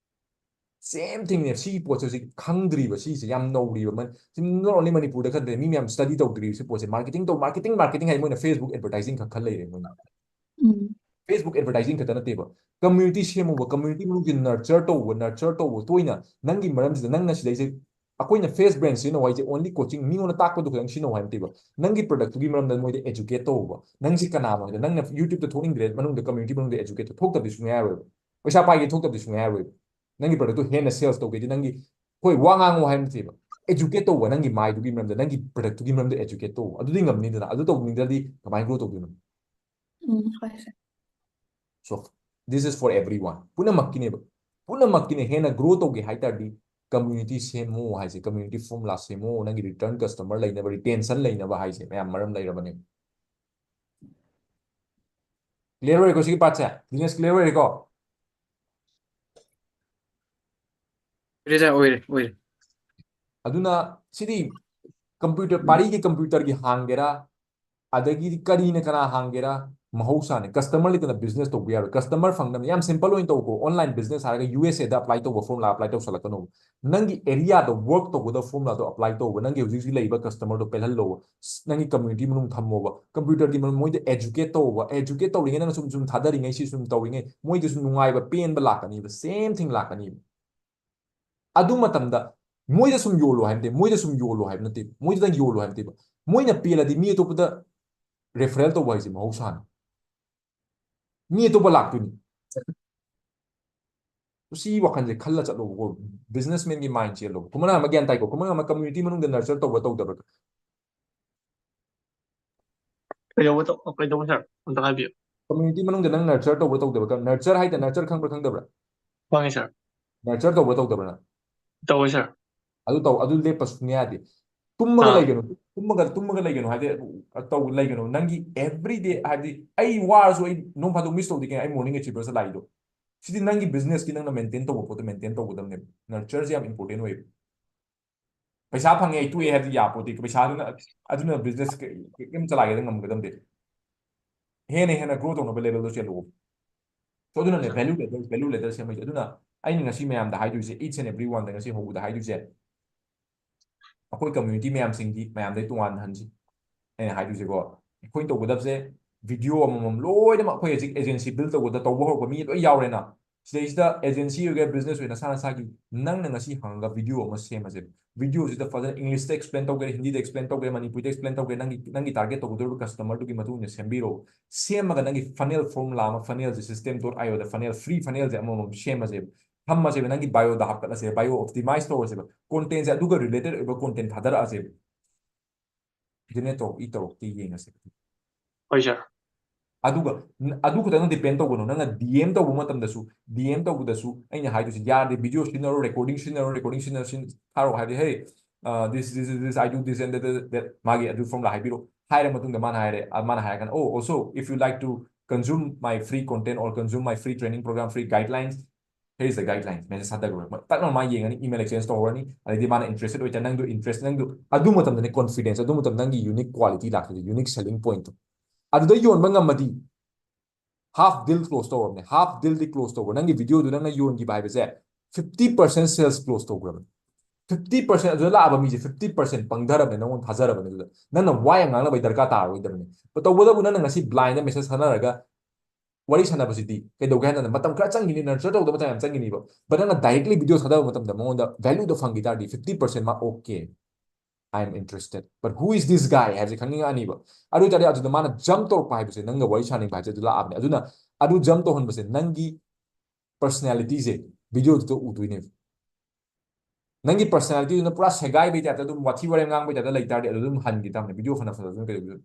Same thing ꯅꯦ꯫ ꯁꯤꯒꯤ ꯄꯣꯠꯁꯦ ꯍꯧꯖꯤꯛ ꯈꯪꯗ꯭ꯔꯤꯕ, ꯁꯤꯁꯦ ꯌꯥꯝ ꯅꯧꯔꯤꯕ꯫ ꯃ-, ꯁꯤ not only ꯃꯅꯤꯄꯨꯔꯗ ꯈꯛꯇ ꯅꯠꯇꯦ, ꯃꯤ ꯃꯌꯥꯝ study ꯇꯧꯗ꯭ꯔꯤꯕ ꯁꯤ ꯄꯣꯠꯁꯦ꯫ Marketing ꯇꯧ, marketing, marketing ꯍꯥꯏ ꯃꯣꯏꯅ Facebook advertising ꯈꯛ ꯈꯜ ꯂꯩꯔꯦ ꯃꯣꯏꯅ꯫ ꯎꯝ꯫ Facebook advertising ꯈꯛꯇ ꯅꯠꯇꯦꯕ, community ꯁꯦꯝꯃꯨꯕ, community ꯃꯅꯨꯡꯒꯤ nurture ꯇꯧꯕ, nurture ꯇꯧꯕ ꯇꯣꯏꯅ꯫ ꯅꯪꯒꯤ ꯃꯔꯝꯁꯤꯗ ꯅꯪꯅ ꯁꯤꯗꯩꯁꯦ, ꯑꯩꯈꯣꯏꯅ face brand ꯁꯤꯖꯤꯟꯅꯧ ꯍꯥꯏꯁꯦ only coaching, ꯃꯤꯉꯣꯟꯗ ꯇꯥꯛꯄꯗꯨ ꯈꯛꯇꯪ ꯁꯤꯖꯤꯟꯅꯧ ꯍꯥꯏꯕ ꯅꯠꯇꯦꯕ꯫ ꯅꯪꯒꯤ ꯄ꯭ꯔꯗꯛꯇꯨꯒꯤ ꯃꯔꯝꯗ ꯃꯣꯏꯗ educate ꯇꯧꯕ꯫ ꯅꯪꯁꯤ ꯀꯅꯥꯅꯣ ꯍꯥꯏꯗ ꯅꯪꯅ YouTube ꯇ ꯊꯣꯛꯅꯤꯡꯗ꯭ꯔꯦ, ꯃꯅꯨꯡꯗ community ꯃꯅꯨꯡꯗ educate ꯇꯧ-, ꯊꯣꯛꯇꯕꯗꯤ ꯁꯨꯡꯌꯥ ꯌꯥꯔꯣꯏꯕ꯫ ꯄꯩꯁꯥ ꯄꯥꯏꯒꯦ ꯊꯣꯛꯇꯕꯗꯤ ꯁꯨꯡꯌꯥ ꯌꯥꯔꯣꯏꯕ꯫ ꯅꯪꯒꯤ ꯄ꯭ꯔꯗꯛꯇꯨ ꯍꯦꯟꯅ sales ꯇꯧꯒꯦꯗꯤ ꯅꯪꯒꯤ, ꯍꯣꯏ, ꯋꯥ ꯉꯥꯡꯉꯨ ꯍꯥꯏꯕ ꯅꯠꯇꯦꯕ, educate ꯇꯧꯕ, ꯅꯪꯒꯤ ꯃꯥꯏꯗꯨꯒꯤ ꯃꯔꯝꯗ, ꯅꯪꯒꯤ ꯄ꯭ꯔꯗꯛꯇꯨꯒꯤ ꯃꯔꯝꯗ educate ꯇꯧꯕ꯫ ꯑꯗꯨꯗꯤ ꯉꯝꯅꯤꯗꯅ꯫ ꯑꯗꯨ ꯇꯧꯅꯤꯡꯗ꯭ꯔꯗꯤ ꯀꯃꯥꯏꯅ grow ꯇꯧꯗꯣꯏꯅꯣ? ꯎꯝ, ꯍꯣꯏ, sir꯫ So this is for everyone. ꯄꯨꯝꯅꯃꯛꯀꯤꯅꯦꯕ꯫ ꯄꯨꯝꯅꯃꯛꯀꯤꯅꯦ꯫ ꯍꯦꯟꯅ grow ꯇꯧꯒꯦ ꯍꯥꯏ ꯇꯥꯔꯗꯤ community ꯁꯦꯝꯃꯣ ꯍꯥꯏꯁꯦ, community formula ꯁꯦꯝꯃꯣ, ꯅꯪꯒꯤ return customer ꯂꯩꯅꯕ, retention ꯂꯩꯅꯕ ꯍꯥꯏꯁꯦ ꯃꯌꯥꯝ ꯃꯔꯝ ꯂꯩꯔꯕꯅꯦ꯫ Clear ꯑꯣꯏꯔꯦꯀꯣ ꯁꯤꯒꯤ part ꯁꯦ? Business clear ꯑꯣꯏꯔꯦꯀꯣ? ꯑꯣꯏꯔꯦ sir, ꯑꯣꯏꯔꯦ, ꯑꯣꯏꯔꯦ꯫ ꯑꯗꯨꯅ ꯁꯤꯗꯤ computer, ꯄꯥꯔꯤꯒꯤ computer ꯒꯤ ꯍꯥꯡꯒꯦꯔꯥ, ꯑꯗꯒꯤꯗꯤ ꯀꯔꯤꯅ ꯀꯅꯥ ꯍꯥꯡꯒꯦꯔꯥ, ꯃꯍꯧꯁꯥꯅꯦ꯫ Customer ꯂꯩꯇꯅ business ꯇꯧꯕ ꯌꯥꯔꯣꯏ꯫ Customer ꯐꯪꯅꯕ ꯌꯥꯝ simple ꯑꯣꯏꯅ ꯇꯧꯀꯣ꯫ Online business ꯍꯥꯏꯔꯒ USA ꯗ apply ꯇꯧꯕ formula apply ꯇꯧꯁꯜꯂꯛꯀꯅꯣ꯫ ꯅꯪꯒꯤ area ꯗ work ꯇꯧꯒꯗꯕ formula ꯗꯣ apply ꯇꯧꯕ꯫ ꯅꯪꯒꯤ ꯍꯧꯖꯤꯛ ꯍꯧꯖꯤꯛ ꯂꯩꯔꯤꯕ customer ꯗꯣ ꯄꯦꯜꯍꯜꯂꯣꯕ꯫ ꯅꯪꯒꯤ community ꯃꯅꯨꯡ ꯊꯝꯃꯣꯕ꯫ Computer ꯒꯤ ꯃꯔꯝ ꯃꯣꯏꯗ educate ꯇꯧꯕ꯫ Educate ꯇꯧꯔꯤꯉꯩ ꯅꯪꯅ ꯁꯨꯝ ꯁꯨꯝ ꯊꯥꯗꯔꯤꯉꯩ, ꯁꯤ ꯁꯨꯝ ꯇꯧꯔꯤꯉꯩ ꯃꯣꯏꯗꯁꯨ ꯅꯨꯡꯉꯥꯏꯕ, ꯄꯦꯟꯕ ꯂꯥꯛꯀꯅꯤꯕ꯫ Same thing ꯂꯥꯛꯀꯅꯤꯕ꯫ ꯑꯗꯨ ꯃꯇꯝꯗ ꯃꯣꯏꯗ ꯁꯨꯝ ꯌꯣꯜꯂꯣ ꯍꯥꯏꯕ ꯅꯠꯇꯦ, ꯃꯣꯏꯗ ꯁꯨꯝ ꯌꯣꯜꯂꯣ ꯍꯥꯏꯕ ꯅꯠꯇꯦ, ꯃꯣꯏꯗꯨꯗꯪ ꯌꯣꯜꯂꯣ ꯍꯥꯏꯕ ꯅꯠꯇꯦꯕ꯫ ꯃꯣꯏꯅ ꯄꯦꯜꯂꯗꯤ ꯃꯤ ꯑꯇꯣꯞꯄꯗ referral ꯇꯧꯕ ꯍꯥꯏꯁꯦ ꯃꯍꯧꯁꯥꯅꯤ꯫ ꯃꯤ ꯑꯇꯣꯞꯄ ꯂꯥꯛꯇꯣꯏꯅꯤ꯫ ꯁꯤ ꯋꯥꯈꯜꯁꯦ ꯈꯜꯂ ꯆꯠꯂꯣꯕꯀꯣ, businessman ꯒꯤ mind ꯆꯦꯜꯂꯣꯕ꯫ ꯈꯨꯃꯟ ꯑꯃ ꯒ꯭ꯌꯥꯟ ꯇꯥꯏꯀꯣ? ꯈꯨꯃꯟ ꯑꯃ community ꯃꯅꯨꯡꯗ nurture ꯇꯧꯕ ꯇꯧꯗꯕ꯭ꯔꯥ? ꯀꯩꯗꯧꯕ ꯇꯧ-, ꯀꯩꯗꯧꯕ sir? ꯑꯝꯇ ꯍꯥꯏꯕꯤꯌꯨ꯫ Community ꯃꯅꯨꯡꯗ ꯅꯪ nurture ꯇꯧꯕ꯭ꯔꯥ ꯇꯧꯗꯕ꯭ꯔꯥ? Nurture ꯍꯥꯏꯗꯤ nurture ꯈꯪꯕ꯭ꯔꯥ ꯈꯪꯗꯕ꯭ꯔꯥ? ꯈꯪꯉꯦ sir꯫ Nurture ꯇꯧꯕ꯭ꯔꯥ ꯇꯧꯗꯕ꯭ꯔꯥ ꯅꯪ? ꯇꯧꯋꯦ sir꯫ ꯑꯗꯨ ꯇꯧ, ꯑꯗꯨ ꯂꯦꯞꯄ ꯁꯨꯡꯌꯥ ꯌꯥꯗꯦ꯫ ꯇꯨꯝꯃꯒ ꯑꯥ꯫ ꯂꯩꯒꯅꯨ, ꯇꯨꯝꯃꯒ, ꯇꯨꯝꯃꯒ ꯂꯩꯒꯅꯨ ꯍꯥꯏꯗꯤ, ꯇꯧ, ꯂꯩꯒꯅꯨ꯫ ꯅꯪꯒꯤ everyday ꯍꯥꯏꯕꯗꯤ ꯑꯩ ꯋꯥꯔꯁꯨ ꯑꯩ ꯅꯣꯡ ꯐꯥꯗꯣꯛ miss ꯇꯧꯗꯦ ꯀꯩꯅꯣ, ꯑꯩ morning Achievers ꯂꯥꯛꯏꯗꯣ꯫ ꯁꯤꯗꯤ ꯅꯪꯒꯤ business ꯀꯤ ꯅꯪꯅ maintain ꯇꯧꯕ ꯄꯣꯠꯇꯣ maintain ꯇꯧꯒꯗꯕꯅꯦꯕ꯫ Nurture ꯁꯦ ꯌꯥꯝ important ꯑꯣꯏꯌꯦꯕ꯫ ꯄꯩꯁꯥ ꯐꯪꯉꯦ ꯑꯩ ꯇꯣꯛꯑꯦ ꯍꯥꯏꯕꯗꯤ ꯌꯥꯄꯣꯠꯇꯦ꯫ ꯄꯩꯁꯥꯗꯨꯅ, ꯑꯗꯨꯅ business ꯀ-, ꯀ-, ꯀꯩꯝ ꯆꯂꯥꯏꯒꯦꯗ ꯉꯝꯒꯗꯕ ꯅꯠꯇꯦ꯫ ꯍꯦꯟꯅ ꯍꯦꯟꯅ grow ꯇꯧꯅꯕ level ꯗꯣ ꯆꯦꯜꯂꯛꯑꯣ꯫ So ꯑꯗꯨꯅꯅꯦ value ladder, value ladder ꯁꯦꯝꯃꯛꯏꯁꯦ꯫ ꯑꯗꯨꯅ ꯑꯩꯅ ꯉꯁꯤ ꯃꯌꯥꯝꯗ ꯍꯥꯏꯗꯣꯏꯁꯦ, each and every one ꯗ ꯉꯁꯤ ꯍꯧꯕꯗ ꯍꯥꯏꯗꯣꯏꯁꯦ, ꯑꯩꯈꯣꯏ community ꯃꯌꯥꯝꯁꯤꯡꯗꯤ ꯃꯌꯥꯝꯗꯩ ꯇꯣꯉꯥꯟꯍꯟꯁꯤ꯫ ꯑꯩꯅ ꯍꯥꯏꯗꯣꯏꯁꯦꯀꯣ, ꯑꯩꯈꯣꯏꯅ ꯇꯧꯒꯗꯕꯁꯦ video ꯑꯃꯃꯝ ꯂꯣꯏꯅꯃꯛ ꯑꯩꯈꯣꯏ ꯍꯧꯖꯤꯛ agency build ꯇꯧꯕꯗ ꯇꯧꯕ ꯍꯧꯔꯛꯄ ꯃꯤ ꯂꯣꯏ ꯌꯥꯎꯔꯦꯅ꯫ ꯁꯤꯗꯩꯁꯤꯗ agency ꯑꯣꯏꯒꯦꯔꯥ business ꯑꯣꯏꯒꯦꯔꯥ ꯅꯁꯥ ꯅꯁꯥꯒꯤ ꯅꯪꯅ ꯉꯁꯤ ꯍꯥꯡꯉꯒ video ꯑꯃ ꯁꯦꯝꯃꯁꯦ꯫ Video ꯁꯤꯗ ꯐꯖꯅ English ꯇ explain ꯇꯧꯒꯦꯔꯥ, ꯍꯤꯟꯗꯤꯗ explain ꯇꯧꯒꯦꯔꯥ, ꯃꯅꯤꯄꯨꯔꯤꯗ explain ꯇꯧꯒꯦꯔꯥ, ꯅꯪꯒꯤ, ꯅꯪꯒꯤ target ꯇꯧꯒꯗꯧꯔꯤꯕ customer ꯗꯨꯒꯤ ꯃꯇꯨꯡ ꯏꯟꯅ ꯁꯦꯝꯕꯤꯔꯣ꯫ ꯁꯦꯝꯃꯒ ꯅꯪꯒꯤ funnel formula ꯑꯃ, funnel ꯁꯦ system dot io ꯗ funnel, free funnel ꯁꯦ ꯑꯃꯃꯝ ꯁꯦꯝꯃꯁꯦꯕ꯫ ꯊꯝꯃꯁꯦꯕ, ꯅꯪꯒꯤ bio ꯗ ꯍꯥꯞꯀꯠꯂꯁꯦ, bio optimize ꯇꯧꯔꯁꯦꯕ, content ꯁꯦ ꯑꯗꯨꯒ related ꯑꯣꯏꯕ content ꯊꯥꯗꯔꯛꯑꯁꯦꯕ꯫ Generate ꯇꯧꯔꯛꯏ ꯇꯧꯔꯛꯇꯦ ꯌꯦꯡꯉꯁꯦ꯫ ꯍꯣꯏ sir꯫ ꯑꯗꯨꯒ ꯅ-, ꯑꯗꯨ ꯈꯛꯇꯪ depend ꯇꯧꯒꯅꯨ꯫ ꯅꯪꯅ D M ꯇꯧꯕ ꯃꯇꯝꯗꯁꯨ, D M ꯇꯧꯕꯗꯁꯨ ꯑꯩꯅ ꯍꯥꯏꯗꯣꯏꯁꯦ, ꯌꯥꯔꯗꯤ video ꯁꯤꯖꯤꯟꯅꯔꯣ, recording ꯁꯤꯖꯤꯟꯅꯔꯣ, recording ꯁꯤꯖꯤꯟꯅꯔꯣ, ꯁꯤꯖꯤꯟ-, ꯊꯥꯔꯛꯑꯣ ꯍꯥꯏꯕꯗꯤ, "Hey, uh, this, this, this, this, I do this and that, that, that," ꯃꯥꯒꯤ ꯑꯗꯨ formula ꯍꯥꯏꯕꯤꯔꯣ ꯍꯥꯏꯔ ꯃꯇꯨꯡꯗ ꯃꯥꯅ ꯍꯥꯏꯔꯦ, ꯑ, ꯃꯥꯅ ꯍꯥꯏꯔꯀꯥꯟꯗ, "Oh, also, if you like to consume my free content or consume my free training program, free guidelines, here is the guidelines." Message ꯊꯥꯗꯈ꯭ꯔꯣ꯫ ꯃ-, ꯇꯛꯅ ꯃꯥ ꯌꯦꯡꯉꯅꯤ, email exchange ꯇꯧꯍꯧꯔꯅꯤ, ꯑꯗꯩꯗꯤ ꯃꯥꯅ interested ꯑꯣꯏꯇꯥꯔꯦ, ꯅꯪꯗꯣ interest, ꯅꯪꯗꯣ ꯑꯗꯨ ꯃꯇꯝꯗꯅꯦ confidence, ꯑꯗꯨ ꯃꯇꯝꯗ ꯅꯪꯒꯤ unique quality ꯂꯥꯛꯇꯣꯏꯁꯦ, unique selling point ꯇꯣ꯫ ꯑꯗꯨꯗ ꯌꯣꯟꯕ ꯉꯝꯃꯗꯤ half deal close ꯇꯧꯔꯕꯅꯦ, half deal ꯗꯤ close ꯇꯧꯕ꯫ ꯅꯪꯒꯤ video ꯗꯨ ꯅꯪꯅ ꯌꯣꯟꯈꯤꯕ ꯍꯥꯏꯕꯁꯦ fifty percent sales close ꯇꯧꯈ꯭ꯔꯕꯅꯦ꯫ Fifty percent ꯑꯗꯨꯗ ꯂꯥꯛꯑꯕ ꯃꯤꯁꯦ fifty percent ꯄꯪꯊꯔꯕꯅꯦ, ꯅꯪꯉꯣꯟꯗ ꯊꯥꯖꯔꯕꯅꯦ꯫ ꯑꯗꯨꯗ ꯅꯪꯅ ꯋꯥ ꯌꯥꯝ ꯉꯥꯡꯅꯕꯒꯤ ꯗꯔꯀꯥꯔ ꯇꯥꯔꯔꯣꯏꯗꯕꯅꯦ꯫ ꯇꯧꯕꯇꯕꯨ ꯅꯪꯅ ꯉꯁꯤ blind ꯗ message ꯊꯥꯅꯔꯒ ꯋꯥꯔꯤ ꯁꯥꯟꯅꯕꯁꯤꯗꯤ ꯀꯩꯗꯧꯒꯦ ꯍꯥꯏ ꯀꯥꯟꯗ ꯃꯇꯝ ꯈꯔ ꯆꯪꯒꯅꯤ, nurture ꯇꯧꯕꯗ ꯃꯇꯝ ꯌꯥꯝ ꯆꯪꯒꯅꯤꯕ꯫ But ꯅꯪꯅ directly video ꯊꯥꯗꯕ ꯃꯇꯝꯗ ꯃꯉꯣꯟꯗ value ꯗꯣ ꯐꯪꯈꯤ ꯇꯥꯔꯗꯤ, fifty percent ꯃꯥ okay, I am interested, but who is this guy ꯍꯥꯏꯕꯁꯦ ꯈꯪꯅꯤꯡꯉꯛꯑꯅꯤꯕ꯫ ꯑꯗꯨ ꯑꯣꯏꯇꯥꯔꯗꯤ ꯑꯗꯨꯗ ꯃꯥꯅ jump ꯇꯧꯔꯛꯄ ꯍꯥꯏꯕꯁꯦ, ꯅꯪꯒ ꯋꯥꯔꯤ ꯁꯥꯅꯤꯡꯕ ꯍꯥꯏꯕꯁꯦ ꯑꯗꯨ ꯂꯥꯛꯑꯕꯅꯦ꯫ ꯑꯗꯨꯅ ꯑꯗꯨ jump ꯇꯧꯍꯟꯕꯁꯦ ꯅꯪꯒꯤ personality ꯁꯦ video ꯗꯨꯗ ꯎꯗꯣꯏꯅꯦꯕ꯫ ꯅꯪꯒꯤ personality ꯗꯨꯅ ꯄꯨꯔꯥ ꯁꯦꯒꯥꯏꯕꯩ type ꯇ, ꯑꯗꯨꯝ ꯋꯥꯊꯤ ꯋꯥꯔꯦꯝ ꯉꯥꯡꯕꯩ type ꯇ ꯂꯩ ꯇꯥꯔꯗꯤ, ꯑꯗꯨ ꯑꯗꯨꯝ ꯍꯟꯈꯤ ꯇꯥꯕꯅꯦ꯫ Video ꯐꯅ ꯐꯖꯕꯗꯨꯅ ꯀꯩꯗꯧꯗꯣꯏꯅꯣ?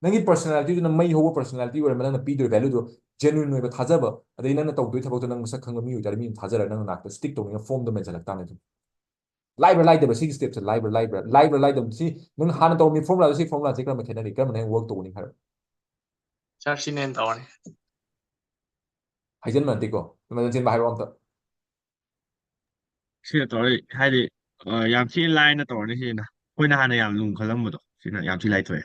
ꯅꯪꯒꯤ personality ꯗꯨꯅ ꯃꯩ ꯍꯧꯕ personality ꯑꯣꯏꯔꯝꯕ, ꯅꯪꯅ ꯄꯤꯗꯣꯏ value ꯗꯣ genuine ꯑꯣꯏꯕ, ꯊꯥꯖꯕ, ꯑꯗꯩ ꯅꯪꯅ ꯇꯧꯗꯣꯏ ꯊꯕꯛꯇꯣ ꯅꯪ ꯃꯁꯛ ꯈꯪꯕ ꯃꯤ ꯑꯣꯏꯇꯥꯔꯗꯤ, ꯃꯤꯅ ꯊꯥꯖꯔꯒ ꯅꯪ ꯅꯥꯛꯇ stick ꯇꯧꯅꯤꯡꯉ form ꯗꯣ ꯃꯦꯟꯁꯤꯜꯂꯛ ꯇꯥꯕꯅꯦ ꯑꯗꯨꯝ꯫ ꯂꯥꯏꯕ꯭ꯔꯥ ꯂꯥꯏꯗꯕ꯭ꯔꯥ ꯁꯤꯒꯤ step ꯁꯦ? ꯂꯥꯏꯕ꯭ꯔꯥ ꯂꯥꯏꯕ꯭ꯔꯥ? ꯂꯥꯏꯕ꯭ꯔꯥ ꯂꯥꯏꯗꯕ ꯁꯤ ꯅꯪ ꯍꯥꯟꯅ ꯇꯧꯔꯝꯃꯤ formula ꯁꯤ formula ꯁꯤ ꯀꯔꯝꯕ ꯈꯦꯠꯅꯔꯤ? ꯀꯔꯝꯕꯅ ꯍꯦꯟꯅ work ꯇꯧꯒꯅꯤ ꯍꯥꯏꯔꯣ? Sir, ꯁꯤꯅ ꯍꯦꯟꯅ ꯇꯧꯔꯅꯤ꯫ ꯍꯥꯏꯖꯟꯕ ꯅꯠꯇꯦꯀꯣ, ꯃꯗꯟ ꯆꯦꯟꯕ ꯍꯥꯏꯔꯣ ꯑꯝꯇ꯫ ꯁꯤꯅ ꯇꯧꯔꯤ ꯍꯥꯏꯗꯤ, ꯑ, ꯌꯥꯝ ꯊꯤꯅ ꯂꯥꯏꯅ ꯇꯧꯔꯅꯤ ꯁꯤꯅ꯫ ꯑꯩꯈꯣꯏꯅ ꯍꯥꯟꯅ ꯌꯥꯝ ꯂꯨꯅ ꯈꯜꯂꯝꯕꯗꯣ, ꯁꯤꯅ ꯌꯥꯝ ꯊꯤ ꯂꯥꯏꯊꯣꯛꯑꯦ꯫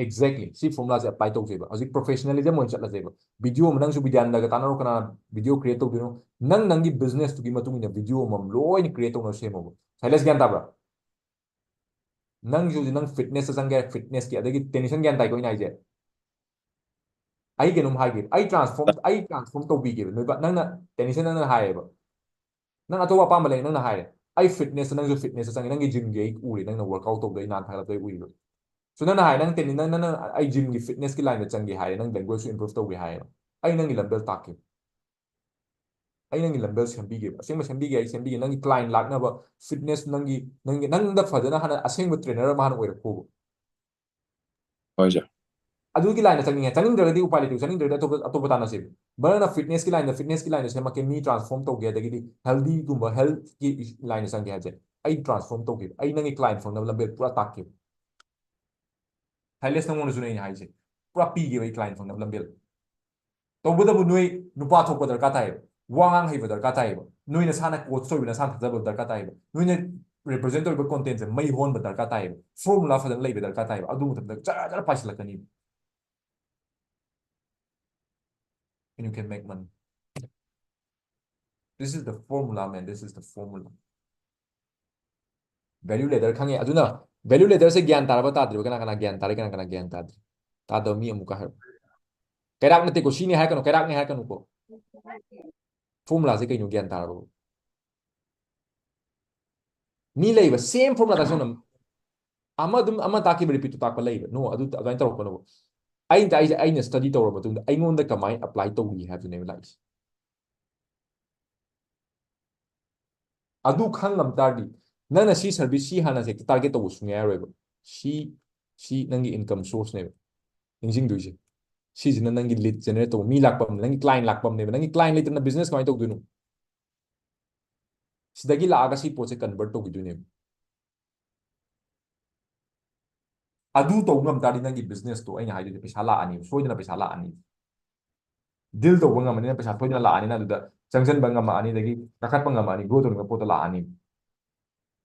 Exactly, ꯁꯤ formula ꯁꯦ apply ꯇꯧꯁꯦꯕ꯫ ꯍꯧꯖꯤꯛ professionalism ꯑꯣꯏꯅ ꯆꯠꯂꯁꯦꯕ꯫ Video ꯑꯃ, ꯅꯪꯁꯨ ꯕꯤꯗ꯭ꯌꯥꯅꯟꯗꯒ ꯇꯥꯟꯅꯔꯣ, ꯀꯅꯥ video create ꯇꯧꯗꯣꯏꯅꯣ? ꯅꯪ ꯅꯪꯒꯤ business ꯇꯨꯒꯤ ꯃꯇꯨꯡ ꯏꯟꯅ video ꯑꯃꯃꯝ ꯂꯣꯏꯅ create ꯇꯧꯅꯕ ꯁꯦꯝꯃꯣꯕ꯫ ꯁꯥꯏꯂꯦꯁ, ꯒ꯭ꯌꯥꯟ ꯇꯥꯕ꯭ꯔꯥ? ꯅꯪꯁꯨ ꯍꯧꯖꯤꯛ ꯅꯪ fitness ꯇ ꯆꯪꯒꯦ, fitness ꯀꯤ, ꯑꯗꯒꯤ ꯇꯦꯅꯤꯁꯟ, ꯒ꯭ꯌꯥꯟ ꯇꯥꯏꯀꯣ ꯑꯩꯅ ꯍꯥꯏꯁꯦ? ꯑꯩ ꯀꯩꯅꯣꯝ ꯍꯥꯏꯒꯦ, ꯑꯩ transform, ꯑꯩ transform ꯇꯧꯕꯤꯒꯦꯕ ꯅꯣꯏꯕ꯫ ꯅꯪꯅ ꯇꯦꯅꯤꯁꯟ, ꯅꯪꯅ ꯍꯥꯏꯌꯦꯕ, ꯅꯪ ꯑꯇꯣꯞꯄ ꯑꯄꯥꯝꯕ ꯂꯩ, ꯅꯪꯅ ꯍꯥꯏꯔꯦ, "ꯑꯩ fitness ꯇ, ꯅꯪꯁꯨ fitness ꯇ ꯆꯪꯉꯦ, ꯅꯪꯒꯤ gym ꯒꯤ ꯑꯩ ꯎꯔꯦ, ꯅꯪꯅ workout ꯇꯧꯕꯗꯣ ꯑꯩ ꯅꯍꯥꯟ ꯊꯥꯒꯠꯂꯛꯄꯗ ꯑꯩ ꯎꯏꯕ"꯫ So ꯅꯪꯅ ꯍꯥꯏ, "ꯅꯪ ꯇꯦꯅꯤ-, ꯅꯪ, ꯅꯪ, ꯅꯪ ꯑꯩ gym ꯒꯤ fitness ꯀꯤ line ꯗ ꯆꯪꯒꯦ" ꯍꯥꯏꯔꯦ, ꯅꯪ language ꯁꯨ improve ꯇꯧꯒꯦ ꯍꯥꯏꯔꯦꯕ꯫ ꯑꯩ ꯅꯪꯒꯤ ꯂꯝꯕꯦꯜ ꯇꯥꯛꯀꯦ꯫ ꯑꯩ ꯅꯪꯒꯤ ꯂꯝꯕꯦꯜ ꯁꯦꯝꯕꯤꯒꯦꯕ꯫ ꯑꯁꯦꯡꯕ ꯁꯦꯝꯕꯤꯒꯦ, ꯑꯩ ꯁꯦꯝꯕꯤꯒꯦ꯫ ꯅꯪꯒꯤ client ꯂꯥꯛꯅꯕ fitness, ꯅꯪꯒꯤ, ꯅꯪꯒꯤ, ꯅꯪꯗ ꯐꯖꯅ ꯍꯥꯟꯅ ꯑꯁꯦꯡꯕ trainer ꯑꯃ ꯍꯥꯟꯅ ꯑꯣꯏꯔꯛꯈꯣꯕ꯫ ꯍꯣꯏ, sir꯫ ꯑꯗꯨꯒꯤ line ꯗ ꯆꯪꯅꯤꯡꯉꯦ꯫ ꯆꯪꯅꯤꯡꯗ꯭ꯔꯒꯗꯤ ꯎꯄꯥꯏ ꯂꯩꯇꯦ, ꯆꯪꯅꯤꯡꯗ꯭ꯔꯒꯗꯤ ꯑꯇꯣꯞꯄ, ꯑꯇꯣꯞꯄ ꯇꯥꯟꯅꯁꯦꯕ꯫ But ꯅꯪꯅ fitness ꯀꯤ line ꯗ, fitness ꯀꯤ line ꯗ ꯁꯦꯝꯃꯛꯀꯦ, ꯃꯤ transform ꯇꯧꯒꯦ, ꯑꯗꯒꯤꯗꯤ healthy ꯒꯨꯝꯕ, health ꯀꯤ line ꯗ ꯆꯪꯒꯦ ꯍꯥꯏꯁꯦ, ꯑꯩ transform ꯇꯧꯒꯦꯕ꯫ ꯑꯩ ꯅꯪꯒꯤ client ꯐꯪꯅꯕ ꯂꯝꯕꯦꯜ ꯄꯨꯔꯥ ꯇꯥꯛꯀꯦꯕ꯫ ꯁꯥꯏꯂꯦꯁ, ꯅꯪꯉꯣꯟꯗꯁꯨꯅꯦ ꯑꯩꯅ ꯍꯥꯏꯁꯦ, ꯄꯨꯔꯥ ꯄꯤꯒꯦꯕ ꯑꯩ client ꯐꯪꯅꯕ ꯂꯝꯕꯦꯜ꯫ ꯇꯧꯕꯇꯕꯨ ꯅꯣꯏ ꯅꯨꯄꯥ ꯊꯣꯛꯄ ꯗꯔꯀꯥꯔ ꯇꯥꯏꯌꯦꯕ, ꯋꯥ ꯉꯥꯡ ꯍꯩꯕ ꯗꯔꯀꯥꯔ ꯇꯥꯏꯌꯦꯕ, ꯅꯣꯏ ꯅꯁꯥꯅ coach ꯇꯧꯔꯤꯕ ꯅꯁꯥꯅ ꯊꯥꯖꯕ ꯗꯔꯀꯥꯔ ꯇꯥꯏꯌꯦꯕ, ꯅꯣꯏꯅ represent ꯇꯧꯔꯤꯕ content ꯁꯦ ꯃꯩ ꯍꯧꯍꯟꯕ ꯗꯔꯀꯥꯔ ꯇꯥꯏꯌꯦꯕ, formula ꯐꯖꯅ ꯂꯩꯕ ꯗꯔꯀꯥꯔ ꯇꯥꯏꯌꯦꯕ꯫ ꯑꯗꯨ ꯃꯇꯝꯗ ꯖꯔ ꯖꯔ ꯄꯥꯏꯁꯤꯜꯂꯛꯀꯅꯤ꯫ And you can make money. This is the formula, man. This is the formula. Value ladder ꯈꯪꯉꯦ꯫ ꯑꯗꯨꯅ value ladder ꯁꯦ ꯒ꯭ꯌꯥꯟ ꯇꯥꯔꯕ ꯇꯥꯗ꯭ꯔꯤꯕ? ꯀꯅꯥ ꯀꯅꯥ ꯒ꯭ꯌꯥꯟ ꯇꯥꯔꯦ? ꯀꯅꯥ ꯀꯅꯥ ꯒ꯭ꯌꯥꯟ ꯇꯥꯗ꯭ꯔꯤ? ꯇꯥꯗꯕ ꯃꯤ ꯑꯃꯨꯛꯀ ꯍꯥꯏꯔꯣ꯫ ꯀꯩꯔꯥꯛ ꯅꯠꯇꯦꯀꯣ, ꯁꯤꯅꯤ ꯍꯥꯏꯔꯛꯀꯅꯨ, ꯀꯩꯔꯥꯛꯅꯤ ꯍꯥꯏꯔꯛꯀꯅꯨꯀꯣ꯫ ꯐꯣꯔꯃꯨꯂꯥꯁꯦ ꯀꯩꯅꯣ ꯒ꯭ꯌꯥꯟ ꯇꯥꯔꯕꯣ? ꯃꯤ ꯂꯩꯕ ꯁꯦꯝ ꯐꯣꯔꯃꯨꯂꯥ ꯇꯥꯁꯣꯅ ꯑꯃ ꯑꯗꯨꯝ ꯑꯃ ꯇꯥꯛꯈꯤꯕ ꯔꯤꯄꯤꯠꯇꯨ ꯇꯥꯛꯄ ꯂꯩꯕ꯫ ꯅꯣ, ꯑꯗꯨ ꯑꯗꯨꯃꯥꯏꯅ ꯇꯧꯔꯛꯄꯅꯣꯕ꯫ ꯑꯩꯅ ꯑꯩꯁꯦ ꯑꯩꯅ ꯁ꯭ꯇꯗꯤ ꯇꯧꯔ ꯃꯇꯨꯡꯗ ꯑꯩꯉꯣꯟꯗ ꯀꯃꯥꯏꯅ ꯑꯦꯄ꯭ꯂꯥꯏ ꯇꯧꯔꯤ ꯍꯥꯏꯕꯗꯨꯅꯦꯕ ꯂꯥꯛꯏꯁꯦ꯫ ꯑꯗꯨ ꯈꯪꯉꯝ ꯇꯥꯔꯗꯤ ꯅꯪꯅ ꯁꯤ ꯁꯔꯚꯤꯁ ꯁꯤ ꯍꯥꯟꯅ ꯍꯦꯛꯇ ꯇꯥꯔꯒꯦꯠ ꯇꯧꯕ ꯁꯨꯡꯌꯥ ꯌꯥꯔꯣꯏꯕ꯫ ꯁꯤ ꯁꯤ ꯅꯪꯒꯤ ꯏꯟꯀꯝ ꯁꯣꯔꯁꯅꯦꯕ ꯅꯤꯡꯁꯤꯡꯗꯣꯏꯁꯦ꯫ ꯁꯤꯁꯤꯅ ꯅꯪꯒꯤ ꯂꯤꯗ ꯖꯦꯅꯦꯔꯦꯠ ꯇꯧꯕ, ꯃꯤ ꯂꯥꯛꯄꯝ, ꯅꯪꯒꯤ ꯀ꯭ꯂꯥꯏꯟ ꯂꯥꯛꯄꯝꯅꯦꯕ꯫ ꯅꯪꯒꯤ ꯀ꯭ꯂꯥꯏꯟ ꯂꯩꯇꯅ ꯕꯤꯖꯤꯅꯦꯁ ꯀꯃꯥꯏꯅ ꯇꯧꯗꯣꯏꯅꯣ? ꯁꯤꯗꯒꯤ ꯂꯥꯛꯑꯒ ꯁꯤ ꯄꯣꯠꯁꯦ ꯀꯟꯚꯔꯠ ꯇꯧꯈꯤꯗꯣꯏꯅꯦꯕ꯫ ꯑꯗꯨ ꯇꯧꯕ ꯉꯝ ꯇꯥꯔꯗꯤ ꯅꯪꯒꯤ ꯕꯤꯖꯤꯅꯦꯁꯇꯣ, ꯑꯩꯅ ꯍꯥꯏꯗꯣꯏꯁꯦ, ꯄꯩꯁꯥ ꯂꯥꯛꯑꯅꯤ, ꯁꯣꯏꯗꯅ ꯄꯩꯁꯥ ꯂꯥꯛꯑꯅꯤ꯫ ꯗꯤꯜ ꯇꯧꯕ ꯉꯝꯃꯅꯤꯅ ꯄꯩꯁꯥ ꯁꯣꯏꯗꯅ ꯂꯥꯛꯑꯅꯤꯅ, ꯑꯗꯨꯗ ꯆꯪꯁꯤꯟꯕ ꯉꯝꯃꯛꯑꯅꯤ, ꯑꯗꯒꯤ ꯀꯥꯈꯠꯄ ꯉꯝꯃꯛꯑꯅꯤ, ꯒ꯭ꯔꯣ ꯇꯧꯅꯤꯡꯕ ꯄꯣꯠꯇꯣ ꯂꯥꯛꯑꯅꯤ꯫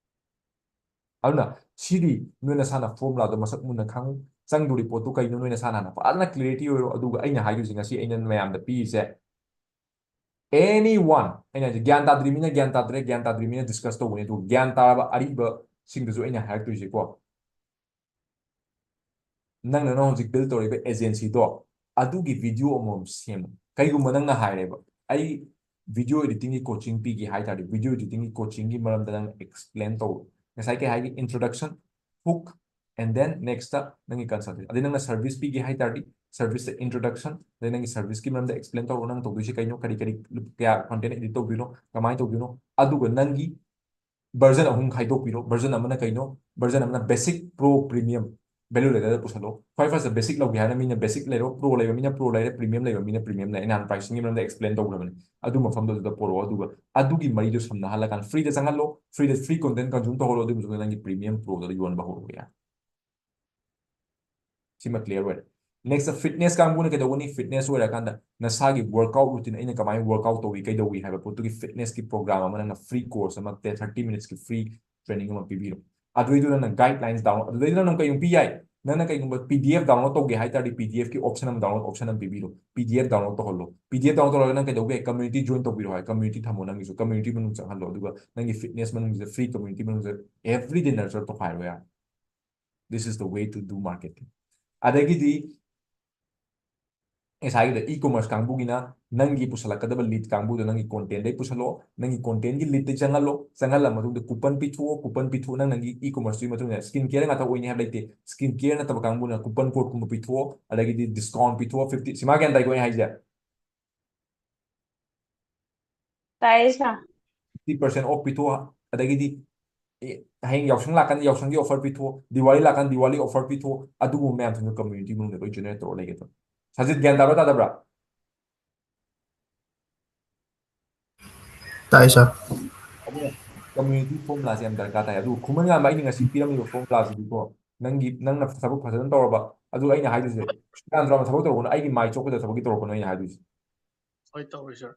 ꯑꯗꯨꯅ ꯁꯤꯗꯤ ꯅꯣꯏ ꯅꯁꯥꯅ ꯐꯣꯔꯃꯨꯂꯥꯗꯣ ꯃꯁꯛ ꯃꯨꯟꯅ ꯈꯪꯉꯨ, ꯆꯪꯗꯣꯔꯤ ꯄꯣꯠꯇꯣ ꯀꯩꯅꯣ ꯅꯣꯏ ꯅꯁꯥꯅ ꯍꯥꯟꯅ ꯐꯖꯅ ꯀ꯭ꯂꯦꯔꯤꯇꯤ ꯑꯣꯏꯔꯣ꯫ ꯑꯗꯨꯒ ꯑꯩꯅ ꯍꯥꯏꯗꯣꯏꯁꯦ, ꯉꯁꯤ ꯑꯩꯅ ꯃꯌꯥꯝꯗ ꯄꯤꯔꯤꯁꯦ, ꯑꯦꯅꯤ ꯋꯥꯟ, ꯑꯩꯅ ꯍꯥꯏꯁꯦ, ꯒ꯭ꯌꯥꯟ ꯇꯥꯗ꯭ꯔꯤ ꯃꯤꯅ ꯒ꯭ꯌꯥꯟ ꯇꯥꯗ꯭ꯔꯦ, ꯒ꯭ꯌꯥꯟ ꯇꯥꯗ꯭ꯔꯤ ꯃꯤꯅ ꯗꯤꯁꯀꯁ ꯇꯧꯕꯅꯦ꯫ ꯑꯗꯨꯒ ꯒ꯭ꯌꯥꯟ ꯇꯥꯔꯕ ꯑꯔꯤꯕꯁꯤꯡꯗꯁꯨ ꯑꯩꯅ ꯍꯥꯏꯔꯛꯇꯣꯏꯁꯦꯀꯣ, ꯅꯪꯅ ꯅꯪ ꯍꯧꯖꯤꯛ ꯕꯤꯜ ꯇꯧꯔꯤꯕ ꯑꯦꯖꯦꯟꯁꯤꯗꯣ, ꯑꯗꯨꯒꯤ ꯚꯤꯗꯤꯑꯣ ꯑꯃꯃꯝ ꯁꯦꯝꯃꯨ꯫ ꯀꯩꯒꯨꯝꯕ ꯅꯪꯅ ꯍꯥꯏꯔꯦꯕ, "ꯑꯩ ꯚꯤꯗꯤꯑꯣ ꯑꯦꯗꯤꯇꯤꯡꯒꯤ ꯀꯣꯆꯤꯡ ꯄꯤꯒꯦ" ꯍꯥꯏ ꯇꯥꯔꯗꯤ, ꯚꯤꯗꯤꯑꯣ ꯑꯦꯗꯤꯇꯤꯡꯒꯤ ꯀꯣꯆꯤꯡꯒꯤ ꯃꯔꯝꯗ ꯅꯪ ꯑꯦꯛꯁꯄ꯭ꯂꯦꯟ ꯇꯧꯔꯣ꯫ ꯉꯁꯥꯏ ꯀꯩ ꯍꯥꯏꯒꯦ? Introduction, hook, and then next ꯅꯪꯒꯤ ꯀꯟꯁꯜꯇꯦꯟ꯫ ꯑꯗꯩ ꯅꯪꯅ ꯁꯔꯚꯤꯁ ꯄꯤꯒꯦ ꯍꯥꯏ ꯇꯥꯔꯗꯤ, ꯁꯔꯚꯤꯁꯇ ꯏꯟꯇ꯭ꯔꯣꯗꯛꯁꯟ, ꯑꯗꯩ ꯅꯪꯒꯤ ꯁꯔꯚꯤꯁꯀꯤ ꯃꯔꯝꯗ ꯑꯦꯛꯁꯄ꯭ꯂꯦꯟ ꯇꯧꯔꯣ, ꯅꯪ ꯇꯧꯗꯣꯏꯁꯦ ꯀꯩꯅꯣ, ꯀꯔꯤ ꯀꯔꯤ, ꯀꯌꯥ ꯀꯟꯇꯦꯟ ꯑꯦꯗꯤꯠ ꯇꯧꯗꯣꯏꯅꯣ, ꯀꯃꯥꯏꯅ ꯇꯧꯗꯣꯏꯅꯣ, ꯑꯗꯨꯒ ꯅꯪꯒꯤ ꯚꯔꯖꯟ ꯑꯍꯨꯝ ꯈꯥꯏꯗꯣꯛꯄꯤꯔꯣ꯫ ꯚꯔꯖꯟ ꯑꯃꯅ ꯀꯩꯅꯣ? ꯚꯔꯖꯟ ꯑꯃꯅ ꯕꯦꯁꯤꯛ, ꯄ꯭ꯔꯣ, ꯄ꯭ꯔꯤꯃꯤꯌꯝ, ꯚꯦꯂꯨ ꯂꯦꯗꯔꯗ ꯄꯨꯁꯜꯂꯣ꯫ ꯈ꯭ꯋꯥꯏ ꯐꯥꯔꯁꯇ ꯕꯦꯁꯤꯛ ꯂꯧꯒꯦ ꯍꯥꯏꯅ ꯃꯤꯅ ꯕꯦꯁꯤꯛ ꯂꯩꯔꯣ, ꯄ꯭ꯔꯣ ꯂꯩꯕ ꯃꯤꯅ ꯄ꯭ꯔꯣ ꯂꯩꯔꯦ, ꯄ꯭ꯔꯤꯃꯤꯌꯝ ꯂꯩꯕ ꯃꯤꯅ ꯄ꯭ꯔꯤꯃꯤꯌꯝ ꯂꯩꯔꯦ꯫ ꯑꯩꯅ ꯍꯥꯟꯅ ꯄ꯭ꯔꯥꯏꯁꯤꯡꯒꯤ ꯃꯔꯝꯗ ꯑꯦꯛꯁꯄ꯭ꯂꯦꯟ ꯇꯧꯈ꯭ꯔꯕꯅꯤ꯫ ꯑꯗꯨ ꯃꯐꯝꯗꯨꯗ ꯄꯣꯔꯛꯑꯣ, ꯑꯗꯨꯒ ꯑꯗꯨꯒꯤ ꯃꯔꯤꯗꯨ ꯁꯝꯅꯍꯜꯂꯀꯥꯟꯗ ꯐ꯭ꯔꯤꯗ ꯆꯪꯍꯜꯂꯣ, ꯐ꯭ꯔꯤꯗ ꯐ꯭ꯔꯤ ꯀꯣꯟꯇꯦꯟ ꯀꯟꯖꯨꯝ ꯇꯧꯍꯜꯂꯣ, ꯑꯗꯨꯒꯤ ꯃꯇꯨꯡꯗ ꯅꯪꯒꯤ ꯄ꯭ꯔꯤꯃꯤꯌꯝ ꯄ꯭ꯔꯣꯗꯨꯗ ꯌꯣꯟꯕ ꯍꯧꯔꯛꯄ ꯌꯥꯏ꯫ ꯁꯤꯃ ꯀ꯭ꯂꯤꯌꯔ ꯑꯣꯏꯔꯦ꯫ ꯅꯦꯛꯁꯇ ꯐꯤꯠꯅꯦꯁ ꯀꯥꯡꯕꯨꯅ ꯀꯩꯗꯧꯒꯅꯤ? ꯐꯤꯠꯅꯦꯁ ꯑꯣꯏꯔꯀꯥꯟꯗ ꯅꯁꯥꯒꯤ ꯋꯔꯛꯑꯥꯎꯠ ꯔꯨꯇꯤꯟ, ꯑꯩꯅ ꯀꯃꯥꯏꯅ ꯋꯔꯛꯑꯥꯎꯠ ꯇꯧꯏ, ꯀꯩꯗꯧꯏ ꯍꯥꯏꯕ ꯄꯣꯠꯇꯨꯒꯤ ꯐꯤꯠꯅꯦꯁꯀꯤ ꯄ꯭ꯔꯣꯒ꯭ꯔꯥꯝ ꯑꯃ, ꯅꯪꯅ ꯐ꯭ꯔꯤ ꯀꯣꯔꯁ ꯑꯃ, ꯊꯥꯔꯇꯤ ꯃꯤꯅꯤꯠꯁꯀꯤ ꯐ꯭ꯔꯤ ꯇ꯭ꯔꯦꯅꯤꯡ ꯑꯃ ꯄꯤꯕꯤꯔꯣ꯫ ꯑꯗꯨꯏꯗꯨ ꯅꯪꯅ ꯒꯥꯏꯗꯂꯥꯏꯟꯁ ꯗꯥꯎꯟꯂꯣꯗ, ꯑꯗꯨꯗꯩꯗ ꯅꯪ ꯀꯩꯒꯨꯝꯕ ꯄꯤ ꯌꯥꯏ, ꯅꯪꯅ ꯀꯩꯒꯨꯝꯕ ꯄꯤ ꯗꯤ ꯑꯦꯐ ꯗꯥꯎꯟꯂꯣꯗ ꯇꯧꯒꯦ ꯍꯥꯏ ꯇꯥꯔꯗꯤ, ꯄꯤ ꯗꯤ ꯑꯦꯐꯀꯤ ꯑꯣꯞꯁꯟ ꯑꯃ, ꯗꯥꯎꯟꯂꯣꯗ ꯑꯣꯞꯁꯟ ꯑꯃ ꯄꯤꯕꯤꯔꯣ꯫ ꯄꯤ ꯗꯤ ꯑꯦꯐ ꯗꯥꯎꯟꯂꯣꯗ ꯇꯧꯍꯜꯂꯣ꯫ ꯄꯤ ꯗꯤ ꯑꯦꯐ ꯗꯥꯎꯟꯂꯣꯗ ꯇꯧꯔꯒ ꯅꯪ ꯀꯩꯗꯧꯕ ꯌꯥꯏ? ꯀꯝꯃ꯭ꯌꯨꯅꯤꯇꯤ ꯖꯣꯏꯟ ꯇꯧꯕꯤꯔꯣ ꯍꯥꯏ, ꯀꯝꯃ꯭ꯌꯨꯅꯤꯇꯤ ꯊꯝꯃꯣ ꯅꯪꯒꯤꯁꯨ, ꯀꯝꯃ꯭ꯌꯨꯅꯤꯇꯤ ꯃꯅꯨꯡ ꯆꯪꯍꯜꯂꯣ, ꯑꯗꯨꯒ ꯅꯪꯒꯤ ꯐꯤꯠꯅꯦꯁ ꯃꯅꯨꯡꯁꯤꯗ, ꯐ꯭ꯔꯤ ꯀꯝꯃ꯭ꯌꯨꯅꯤꯇꯤ ꯃꯅꯨꯡꯁꯤꯗ ꯑꯦꯚ꯭ꯔꯤꯗꯦ ꯅꯔꯆꯔ ꯇꯧꯈꯥꯏꯔꯣ ꯌꯥꯔꯦ꯫ This is the way to do marketing. ꯑꯗꯒꯤꯗꯤ ꯉꯁꯥꯏꯒꯤꯗ e-commerce ꯀꯥꯡꯕꯨꯒꯤꯅ ꯅꯪꯒꯤ ꯄꯨꯁꯜꯂꯛꯀꯗꯕ lead ꯀꯥꯡꯕꯨꯗꯣ ꯅꯪꯒꯤ content ꯗꯩ ꯄꯨꯁꯜꯂꯣ, ꯅꯪꯒꯤ content ꯒꯤ lead ꯇꯩ ꯆꯪꯍꯜꯂꯣ, ꯆꯪꯍꯜꯂ ꯃꯇꯨꯡꯗ coupon ꯄꯤꯊꯣꯛꯑꯣ, coupon ꯄꯤꯊꯣꯛꯑꯣ, ꯅꯪ ꯅꯪꯒꯤ e-commerce ꯇꯨꯒꯤ ꯃꯇꯨꯡ ꯏꯟꯅ skin care ꯉꯥꯛꯇ ꯑꯣꯏꯅꯤ ꯍꯥꯏꯕ ꯂꯩꯇꯦ, skin care ꯅꯠꯇꯕ ꯀꯥꯡꯕꯨꯅ coupon code ꯀꯨꯝꯕ ꯄꯤꯊꯣꯛꯑꯣ, ꯑꯗꯒꯤꯗꯤ discount ꯄꯤꯊꯣꯛꯑꯣ fifty, ꯁꯤꯃꯥ ꯒ꯭ꯌꯥꯟ ꯇꯥꯏꯀꯣ ꯑꯩ ꯍꯥꯏꯁꯦ? ꯇꯥꯏꯌꯦ sir꯫ fifty percent off ꯄꯤꯊꯣꯛꯑꯣ, ꯑꯗꯒꯤꯗꯤ ꯑꯦ, ꯍꯌꯦꯡ ꯌꯥꯎꯁꯪ ꯂꯥꯛꯀꯥꯟꯗ ꯌꯥꯎꯁꯪꯒꯤ offer ꯄꯤꯊꯣꯛꯑꯣ, ꯗꯤꯋꯥꯂꯤ ꯂꯥꯛꯀꯥꯟꯗ ꯗꯤꯋꯥꯂꯤ offer ꯄꯤꯊꯣꯛꯑꯣ, ꯑꯗꯨꯒꯨꯝꯕ ꯃꯌꯥꯝꯁꯤꯡꯗꯣ community ꯃꯅꯨꯡꯗ ꯂꯣꯏ generate ꯇꯧꯔ ꯂꯩꯒꯗꯕ꯫ ꯁꯖꯤꯠ ꯒ꯭ꯌꯥꯟ ꯇꯥꯕ꯭ꯔꯥ ꯇꯥꯗꯕ꯭ꯔꯥ? ꯇꯥꯏ sir꯫ ꯑꯗꯨꯅ community formula ꯁꯦ ꯌꯥꯝ ꯗꯔꯀꯥꯔ ꯇꯥꯏ꯫ ꯑꯗꯨꯒ ꯈꯨꯃꯟ ꯉꯥꯟꯕ ꯑꯩꯅ ꯉꯁꯤ ꯄꯤꯔꯝꯃꯤꯕ formula ꯁꯤꯗꯤꯀꯣ, ꯅꯪꯒꯤ, ꯅꯪꯅ ꯊꯕꯛ ꯐꯖꯅ ꯇꯧꯔꯕ, ꯑꯗꯨꯒ ꯑꯩꯅ ꯍꯥꯏꯗꯣꯏꯁꯦ, ꯁꯦꯔꯥꯟ ꯇꯨꯔꯥꯟ ꯊꯕꯛ ꯇꯧꯔꯛꯀꯅꯨ, ꯑꯩꯒꯤ ꯃꯥꯏ ꯆꯣꯞꯀꯗꯕ ꯊꯕꯛꯀꯤ ꯇꯧꯔꯛꯀꯅꯨ ꯑꯩꯅ ꯍꯥꯏꯗꯣꯏꯁꯦ꯫ ꯍꯣꯏ, ꯇꯧꯔꯣꯏ sir꯫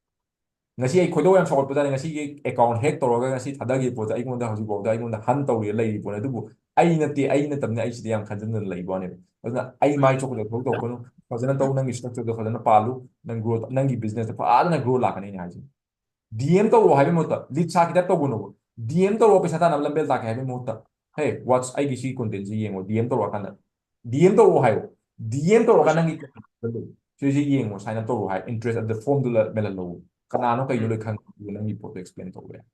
ꯉꯁꯤ ꯑꯩ ꯈꯣꯏꯗꯧ ꯌꯥꯝ ꯁꯥꯎꯒꯠꯄꯖꯥꯠꯅꯤ꯫ ꯉꯁꯤꯒꯤ account hack ꯇꯧꯔꯒ ꯉꯁꯤ ꯊꯥꯗꯈꯤꯕ ꯄꯣꯠꯇꯣ ꯑꯩꯉꯣꯟꯗ ꯍꯧꯖꯤꯛꯐꯥꯎꯗ ꯑꯩꯉꯣꯟꯗ hunt ꯇꯧꯔꯤꯕ ꯂꯩꯔꯤꯕ ꯄꯣꯠꯅꯤ꯫ ꯑꯗꯨꯕꯨ ꯑꯩ ꯅꯠꯇꯦ, ꯑꯩ ꯅꯠꯇꯕꯅꯤ, ꯑꯩ ꯁꯤꯗ ꯌꯥꯝ ꯈꯟꯖꯟꯗꯅ ꯂꯩꯕ ꯋꯥꯅꯦꯕ꯫ ꯑꯗꯨꯅ ꯑꯩ ꯃꯥꯏ ꯆꯣꯞꯀꯗꯕ ꯊꯕꯛ ꯇꯧꯔꯛꯀꯅꯨ, ꯐꯖꯅ ꯇꯧ, ꯅꯪꯒꯤ structure ꯗꯣ ꯐꯖꯅ ꯄꯥꯜꯂꯨ, ꯅꯪ growth, ꯅꯪꯒꯤ business ꯇ ꯐꯖꯅ growth ꯂꯥꯛꯀꯅꯤ ꯑꯩꯅ ꯍꯥꯏꯁꯦ꯫ DM ꯇꯧꯔꯣ ꯍꯥꯏꯕꯒꯤ ꯃꯍꯨꯠꯇ, lead ꯁꯥꯈꯤꯗ ꯇꯧꯒꯅꯨꯕ꯫ DM ꯇꯧꯔꯣ, ꯄꯩꯁꯥ ꯇꯥꯟꯅꯕ ꯂꯝꯕꯦꯜ ꯇꯥꯛꯀꯦ ꯍꯥꯏꯕꯒꯤ ꯃꯍꯨꯠꯇ, hey, what's, ꯑꯩꯒꯤ ꯁꯤ content ꯁꯤ ꯌꯦꯡꯉꯣ, DM ꯇꯧꯔꯛꯑꯀꯥꯟꯗ꯫ DM ꯇꯧꯔꯛꯑꯣ ꯍꯥꯏꯌꯣ꯫ DM ꯇꯧꯔꯒ ꯅꯪꯒꯤ ꯁꯤꯁꯦ ꯌꯦꯡꯉꯣ, sign up ꯇꯧꯔꯣ ꯍꯥꯏ, interest ꯑꯗ form ꯗꯨ ꯃꯦꯜꯍꯜꯂꯣ꯫ ꯀꯅꯥꯅꯣ ꯀꯩꯅꯣ ꯂꯣꯏ ꯈꯪꯉꯤ, ꯅꯪꯒꯤ ꯄꯣꯠꯇꯣ explain ꯇꯧꯕ ꯌꯥꯏ꯫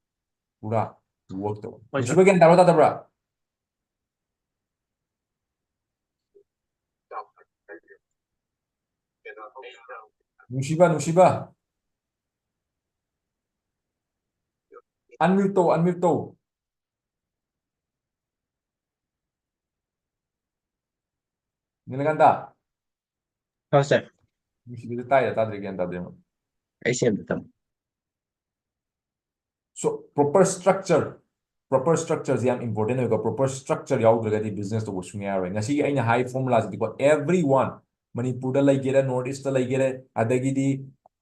ꯄꯨꯔꯥ work ꯇꯧ꯫ ꯍꯣꯏ, sir꯫ ꯅꯨꯡꯁꯤꯕ ꯒ꯭ꯌꯥꯟ ꯇꯥꯕ꯭ꯔꯥ ꯇꯥꯗꯕ꯭ꯔꯥ? ꯅꯨꯡꯁꯤꯕ, ꯅꯨꯡꯁꯤꯕ꯫ Unmute ꯇꯧ, unmute ꯇꯧ꯫ ꯅꯤꯂꯀꯥꯟꯇ꯫ ꯍꯥꯎ sir꯫ ꯅꯨꯡꯁꯤꯕꯤꯗ ꯇꯥꯏꯔ ꯇꯥꯗ꯭ꯔꯦ ꯒ꯭ꯌꯥꯟ ꯇꯥꯗꯦ ꯑꯃ꯫ ꯑꯩ ꯁꯦꯝꯗ ꯇꯝ꯫ So, proper structure, proper structure ꯁꯦ ꯌꯥꯝ important ꯑꯣꯏꯀꯣ꯫ Proper structure ꯌꯥꯎꯗ꯭ꯔꯒꯗꯤ business ꯇꯧꯕ ꯁꯨꯡꯌꯥ ꯌꯥꯔꯣꯏ꯫ ꯉꯁꯤꯒꯤ ꯑꯩꯅ ꯍꯥꯏ formula ꯁꯤꯗꯤꯀꯣ, everyone, ꯃꯅꯤꯄꯨꯔꯗ ꯂꯩꯒꯦꯔꯥ, North East ꯇ ꯂꯩꯒꯦꯔꯥ, ꯑꯗꯒꯤꯗꯤ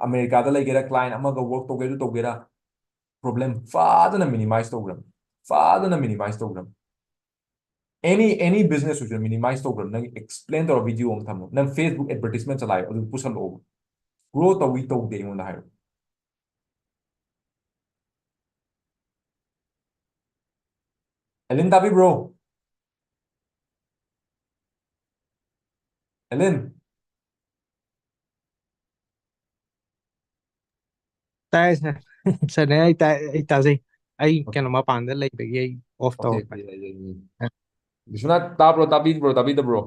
ꯑꯃꯦꯔꯤꯀꯥꯗ ꯂꯩꯒꯦꯔꯥ, client ꯑꯃꯒ work ꯇꯧꯒꯦ, ꯑꯗꯨ ꯇꯧꯒꯦꯔꯥ, problem ꯐꯖꯅ minimize ꯇꯧꯈ꯭ꯔꯕꯅꯤ, ꯐꯖꯅ minimize ꯇꯧꯈ꯭ꯔꯕꯅꯤ꯫ Any, any business ꯑꯣꯏꯁꯨ minimize ꯇꯧꯈ꯭ꯔꯕꯅꯤ꯫ ꯅꯪ explain ꯇꯧꯔ video ꯑꯃ ꯊꯝꯃꯣ, ꯅꯪ Facebook advertisement ꯆꯂꯥꯏꯌꯣ, ꯑꯗꯨ ꯄꯨꯁꯜꯂꯛꯑꯣꯕ꯫ Grow ꯇꯧꯏ ꯇꯧꯗꯦ ꯑꯩꯉꯣꯟꯗ ꯍꯥꯏꯔꯣ꯫ ꯑꯦꯂꯤꯟ ꯇꯥꯕꯤꯕ꯭ꯔꯣ? ꯑꯦꯂꯤꯟ? ꯇꯥꯏ ꯁꯥꯔ꯫ ꯁꯥꯔꯅꯦ, ꯑꯩ ꯇꯥꯏ, ꯑꯩ ꯇꯥꯖꯩ꯫ ꯑꯩ ꯀꯩꯅꯣ ꯃꯄꯥꯟꯗ ꯂꯩꯕꯒꯤ ꯑꯩ ꯑꯣꯐ ꯇꯧꯔꯛꯄꯅꯦ꯫ ꯕꯤꯁ꯭ꯋꯅꯥꯊ ꯇꯥꯕ꯭ꯔꯣ? ꯇꯥꯕꯤꯕ꯭ꯔꯣ? ꯇꯥꯕꯤꯗꯕ꯭ꯔꯣ?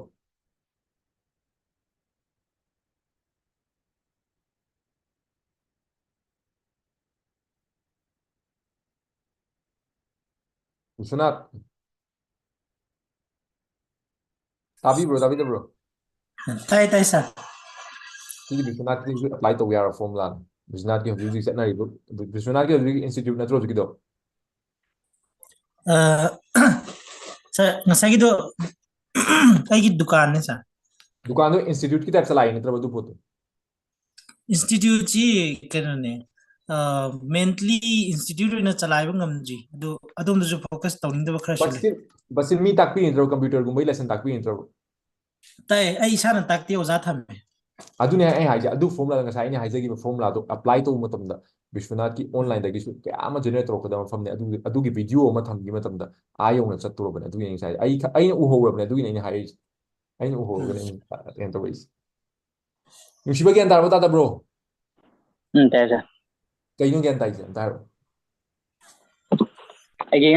ꯕꯤꯁ꯭ꯋꯅꯥꯊ, ꯇꯥꯕꯤꯕ꯭ꯔꯣ? ꯇꯥꯕꯤꯗꯕ꯭ꯔꯣ? ꯇꯥꯏ, ꯇꯥꯏ, ꯁꯥꯔ꯫ ꯁꯤꯒꯤ ꯕꯤꯁ꯭ꯋꯅꯥꯊꯀꯤꯁꯨ ꯑꯦꯄ꯭ꯂꯥꯏ ꯇꯧꯕ ꯌꯥꯔꯕ ꯐꯣꯔꯃꯨꯂꯥꯅꯤ? ꯕꯤꯁ꯭ꯋꯅꯥꯊꯀꯤ ꯍꯧꯖꯤꯛ ꯍꯧꯖꯤꯛ ꯆꯠꯅꯔꯤꯕ, ꯕꯤꯁ꯭ꯋꯅꯥꯊꯀꯤ ꯍꯧꯖꯤꯛ ꯏꯟꯁꯇꯤꯇ꯭ꯌꯨꯠ ꯅꯠꯇ꯭ꯔꯣ ꯍꯧꯖꯤꯛꯀꯤꯗꯣ? ꯑ, ꯁꯥꯔ, ꯉꯁꯥꯏꯒꯤꯗꯣ ꯑꯩꯒꯤ ꯗꯨꯀꯥꯟꯅꯦ, ꯁꯥꯔ꯫ ꯗꯨꯀꯥꯟꯗꯣ ꯏꯟꯁꯇꯤꯇ꯭ꯌꯨꯠꯀꯤ ꯇꯥꯏꯞ ꯆꯂꯥꯏ ꯅꯠꯇ꯭ꯔꯕ ꯑꯗꯨ ꯄꯣꯠꯇꯣ? ꯏꯟꯁꯇꯤꯇ꯭ꯌꯨꯠꯁꯤ ꯀꯩꯅꯣꯅꯦ, ꯑ, ꯃꯦꯟꯇꯂꯤ ꯏꯟꯁꯇꯤꯇ꯭ꯌꯨꯠ ꯑꯣꯏꯅ ꯆꯂꯥꯏꯕ ꯉꯝꯗ꯭ꯔꯤ꯫ ꯑꯗꯨ ꯑꯗꯣꯝꯗꯁꯨ ꯐꯣꯀꯁ ꯇꯧꯅꯤꯡꯗꯕ ꯈꯔꯁꯨ ꯂꯩ꯫ ꯕꯁꯁꯤ, ꯕꯁꯁꯤ ꯃꯤ ꯇꯥꯛꯄꯤ ꯅꯠꯇ꯭ꯔꯣ? ꯀꯝꯄ꯭ꯌꯨꯇꯔꯒꯨꯝꯕꯒꯤ ꯂꯦꯁꯟ ꯇꯥꯛꯄꯤ ꯅꯠꯇ꯭ꯔꯣ? ꯇꯥꯏ, ꯑꯩ ꯏꯁꯥꯅ ꯇꯥꯛꯇꯦ, ꯑꯣꯖꯥ ꯊꯝꯃꯦ꯫ ꯑꯗꯨꯅꯦ ꯑꯩ ꯍꯥꯏꯁꯦ, ꯑꯗꯨ ꯐꯣꯔꯃꯨꯂꯥꯗ ꯉꯁꯥꯏ ꯑꯩꯅ ꯍꯥꯏꯖꯈꯤꯕ ꯐꯣꯔꯃꯨꯂꯥꯗꯣ ꯑꯦꯄ꯭ꯂꯥꯏ ꯇꯧꯕ ꯃꯇꯝꯗ ꯕꯤꯁ꯭ꯋꯅꯥꯊꯀꯤ ꯑꯣꯟꯂꯥꯏꯟꯗꯒꯤꯁꯨ ꯀꯌꯥ ꯑꯃ ꯖꯦꯅꯦꯔꯦꯠ ꯇꯧꯔꯛꯀꯗꯕ ꯃꯐꯝꯅꯦ꯫ ꯑꯗꯨꯒꯤ, ꯑꯗꯨꯒꯤ ꯚꯤꯗꯤꯑꯣ ꯑꯃ ꯊꯝꯈꯤꯕ ꯃꯇꯝꯗ ꯑꯥ ꯌꯧꯅ ꯆꯠꯇꯣꯔꯕꯅꯦ꯫ ꯑꯗꯨꯒꯤꯅꯦ ꯉꯁꯥꯏ ꯑꯩ, ꯑꯩꯅ ꯎꯍꯧꯔꯕꯅꯦ, ꯑꯗꯨꯒꯤꯅꯦ ꯑꯩꯅ ꯍꯥꯏꯔꯛꯏꯁꯦ꯫ ꯑꯩꯅ ꯎꯍꯧꯔꯒꯅꯦ ꯎꯝ꯫ ꯑꯩꯅ ꯀꯩꯅꯣ ꯇꯧꯔꯛꯏꯁꯦ꯫ ꯅꯨꯡꯁꯤꯕ ꯒ꯭ꯌꯥꯟ ꯇꯥꯔꯕ ꯇꯥꯗꯕ꯭ꯔꯣ? ꯎꯝ, ꯇꯥꯏ, ꯁꯥꯔ꯫ ꯀꯩꯅꯣ ꯒ꯭ꯌꯥꯟ ꯇꯥꯏꯁꯦ? ꯑꯝꯇ ꯍꯥꯏꯔꯣ꯫ ꯑꯩꯒꯤ,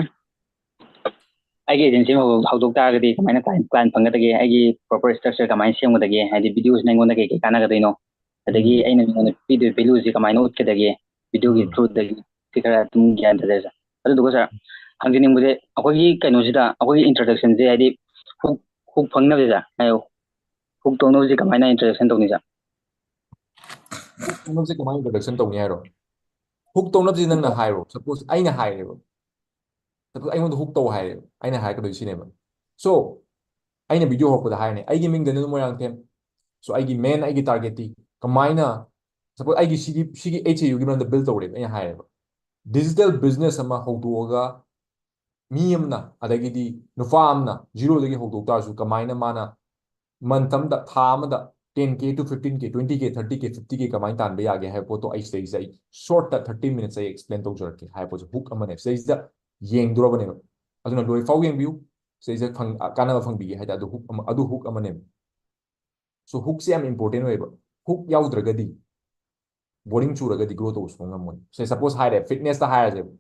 ꯑꯩꯒꯤ ꯑꯦꯖꯦꯟꯁꯤ ꯑꯃ ꯍꯧꯗꯣꯛ, ꯍꯧꯗꯣꯛ ꯇꯥꯔꯒꯗꯤ ꯀꯃꯥꯏꯅ ꯀ꯭ꯂꯥꯏꯟ, ꯀ꯭ꯂꯥꯏꯟ ꯐꯪꯒꯗꯒꯦ? ꯑꯩꯒꯤ ꯄ꯭ꯔꯣꯄꯔ ꯁ꯭ꯇ꯭ꯔꯛꯆꯔ ꯀꯃꯥꯏꯅ ꯁꯦꯝꯒꯗꯒꯦ? ꯍꯥꯏꯗꯤ ꯚꯤꯗꯤꯑꯣꯁꯤꯅ ꯑꯩꯉꯣꯟꯗ ꯀꯩ ꯀꯩ ꯀꯥꯟꯅꯒꯗꯣꯏꯅꯣ? ꯑꯗꯒꯤ ꯎꯝ꯫ ꯑꯩꯅ ꯃꯤꯉꯣꯟꯗ ꯄꯤꯗꯣꯏ ꯚꯦꯂꯨꯁꯤ ꯀꯃꯥꯏꯅ ꯎꯠꯀꯗꯒꯦ? ꯚꯤꯗꯤꯑꯣꯒꯤ ꯎꯝ꯫ ꯊ꯭ꯔꯨꯗꯒꯤ ꯁꯤ ꯈꯔ ꯑꯗꯨꯝ ꯒ꯭ꯌꯥꯟ ꯇꯥꯖꯩ, ꯁꯥꯔ꯫ ꯑꯗꯨꯗꯨꯒ, ꯁꯥꯔ, ꯍꯪꯖꯅꯤꯡꯕꯁꯦ, ꯑꯩꯈꯣꯏꯒꯤ ꯀꯩꯅꯣꯁꯤꯗ, ꯑꯩꯈꯣꯏꯒꯤ ꯏꯟꯇ꯭ꯔꯗꯛꯁꯟꯁꯦ, ꯍꯥꯏꯗꯤ ꯍꯨꯛ, ꯍꯨꯛ ꯐꯪꯅꯕꯁꯦ, ꯁꯥꯔ, ꯍꯨꯛ ꯇꯧꯅꯕꯁꯦ ꯀꯃꯥꯏꯅ ꯏꯟꯇ꯭ꯔꯗꯛꯁꯟ ꯇꯧꯅꯤ, ꯁꯥꯔ? ꯍꯨꯛ ꯇꯧꯅꯕꯁꯦ ꯀꯃꯥꯏꯅ ꯏꯟꯇ꯭ꯔꯗꯛꯁꯟ ꯇꯧꯅꯤ ꯍꯥꯏꯔꯣ? ꯍꯨꯛ ꯇꯧꯅꯕꯁꯦ ꯅꯪꯅ ꯍꯥꯏꯔꯣ꯫ ꯁꯄꯣꯁ ꯑꯩꯅ ꯍꯥꯏꯔꯦꯕ꯫ ꯁꯄꯣꯁ ꯑꯩꯉꯣꯟꯗ ꯍꯨꯛ ꯇꯧ ꯍꯥꯏꯔꯦꯕ꯫ ꯑꯩꯅ ꯍꯥꯏꯔꯛꯀꯗꯣꯏꯁꯦ ꯁꯤꯅꯦꯕ꯫ So, ꯑꯩꯅ ꯚꯤꯗꯤꯑꯣ ꯍꯧꯔꯛꯄꯗ ꯍꯥꯏꯔꯅꯤ, "ꯑꯩꯒꯤ ꯃꯤꯡ ꯗꯦꯅꯤꯜ ꯃꯣꯏꯔꯥꯡꯊꯦꯝ꯫ So, ꯑꯩꯒꯤ ꯃꯦꯟ, ꯑꯩꯒꯤ ꯇꯥꯔꯒꯦꯠꯇꯤ ꯀꯃꯥꯏꯅ," ꯁꯄꯣꯁ ꯑꯩꯒꯤ ꯁꯤꯒꯤ, ꯁꯤꯒꯤ ꯑꯩꯆ ꯑꯦ ꯌꯨꯒꯤ ꯃꯔꯝꯗ ꯕꯤꯜ ꯇꯧꯔꯦꯕ꯫ ꯑꯩꯅ ꯍꯥꯏꯔꯦꯕ, ꯗꯤꯖꯤꯇꯦꯜ ꯕꯤꯖꯤꯅꯦꯁ ꯑꯃ ꯍꯧꯗꯣꯛꯑꯒ ꯃꯤ ꯑꯃꯅ, ꯑꯗꯒꯤꯗꯤ ꯅꯨꯄꯥ ꯑꯃꯅ ꯖꯤꯔꯣꯗꯒꯤ ꯍꯧꯗꯣꯛ ꯇꯥꯔꯁꯨ ꯀꯃꯥꯏꯅ ꯃꯥꯅ ꯃꯟꯊ ꯑꯃꯗ, ꯊꯥ ꯑꯃꯗ ten K to fifteen K, twenty K, thirty K, fifty K ꯀꯃꯥꯏꯅ ꯇꯥꯟꯕ ꯌꯥꯒꯦ ꯍꯥꯏꯕ ꯄꯣꯠꯇꯣ ꯑꯩ ꯁꯤꯗꯩꯁꯤꯗ ꯑꯩ ꯁꯣꯔꯠꯇ thirty minutes ꯑꯩ ꯑꯦꯛꯁꯄ꯭ꯂꯦꯟ ꯇꯧꯖꯔꯛꯀꯦ ꯍꯥꯏꯕ ꯄꯣꯠꯁꯦ ꯍꯨꯛ ꯑꯃꯅꯦ꯫ ꯁꯤꯗꯩꯁꯤꯗ ꯌꯦꯡꯗꯣꯔꯕꯅꯦꯕ꯫ ꯑꯗꯨꯅ ꯂꯣꯏꯐꯥꯎ ꯌꯦꯡꯕꯤꯌꯨ꯫ ꯁꯤꯗꯩꯁꯤꯗ ꯐꯪ-, ꯀꯥꯟꯅꯕ ꯐꯪꯕꯤꯒꯦ ꯍꯥꯏ ꯇꯥꯔꯗꯤ ꯍꯨꯛ ꯑꯃ, ꯑꯗꯨ ꯍꯨꯛ ꯑꯃꯅꯦꯕ꯫ So ꯍꯨꯛꯁꯦ ꯌꯥꯝ ꯏꯝꯄꯣꯔꯇꯦꯟ ꯑꯣꯏꯌꯦꯕ꯫ ꯍꯨꯛ ꯌꯥꯎꯗ꯭ꯔꯒꯗꯤ ꯕꯣꯔꯤꯡ ꯆꯨꯔꯒꯗꯤ ꯒ꯭ꯔꯣ ꯇꯧꯕ ꯁꯨꯡꯉꯝ ꯉꯝꯃꯣꯏ꯫ ꯁꯦ ꯁꯄꯣꯁ ꯍꯥꯏꯔꯦ, ꯐꯤꯠꯅꯦꯁꯇ ꯍꯥꯏꯔꯁꯦꯕ,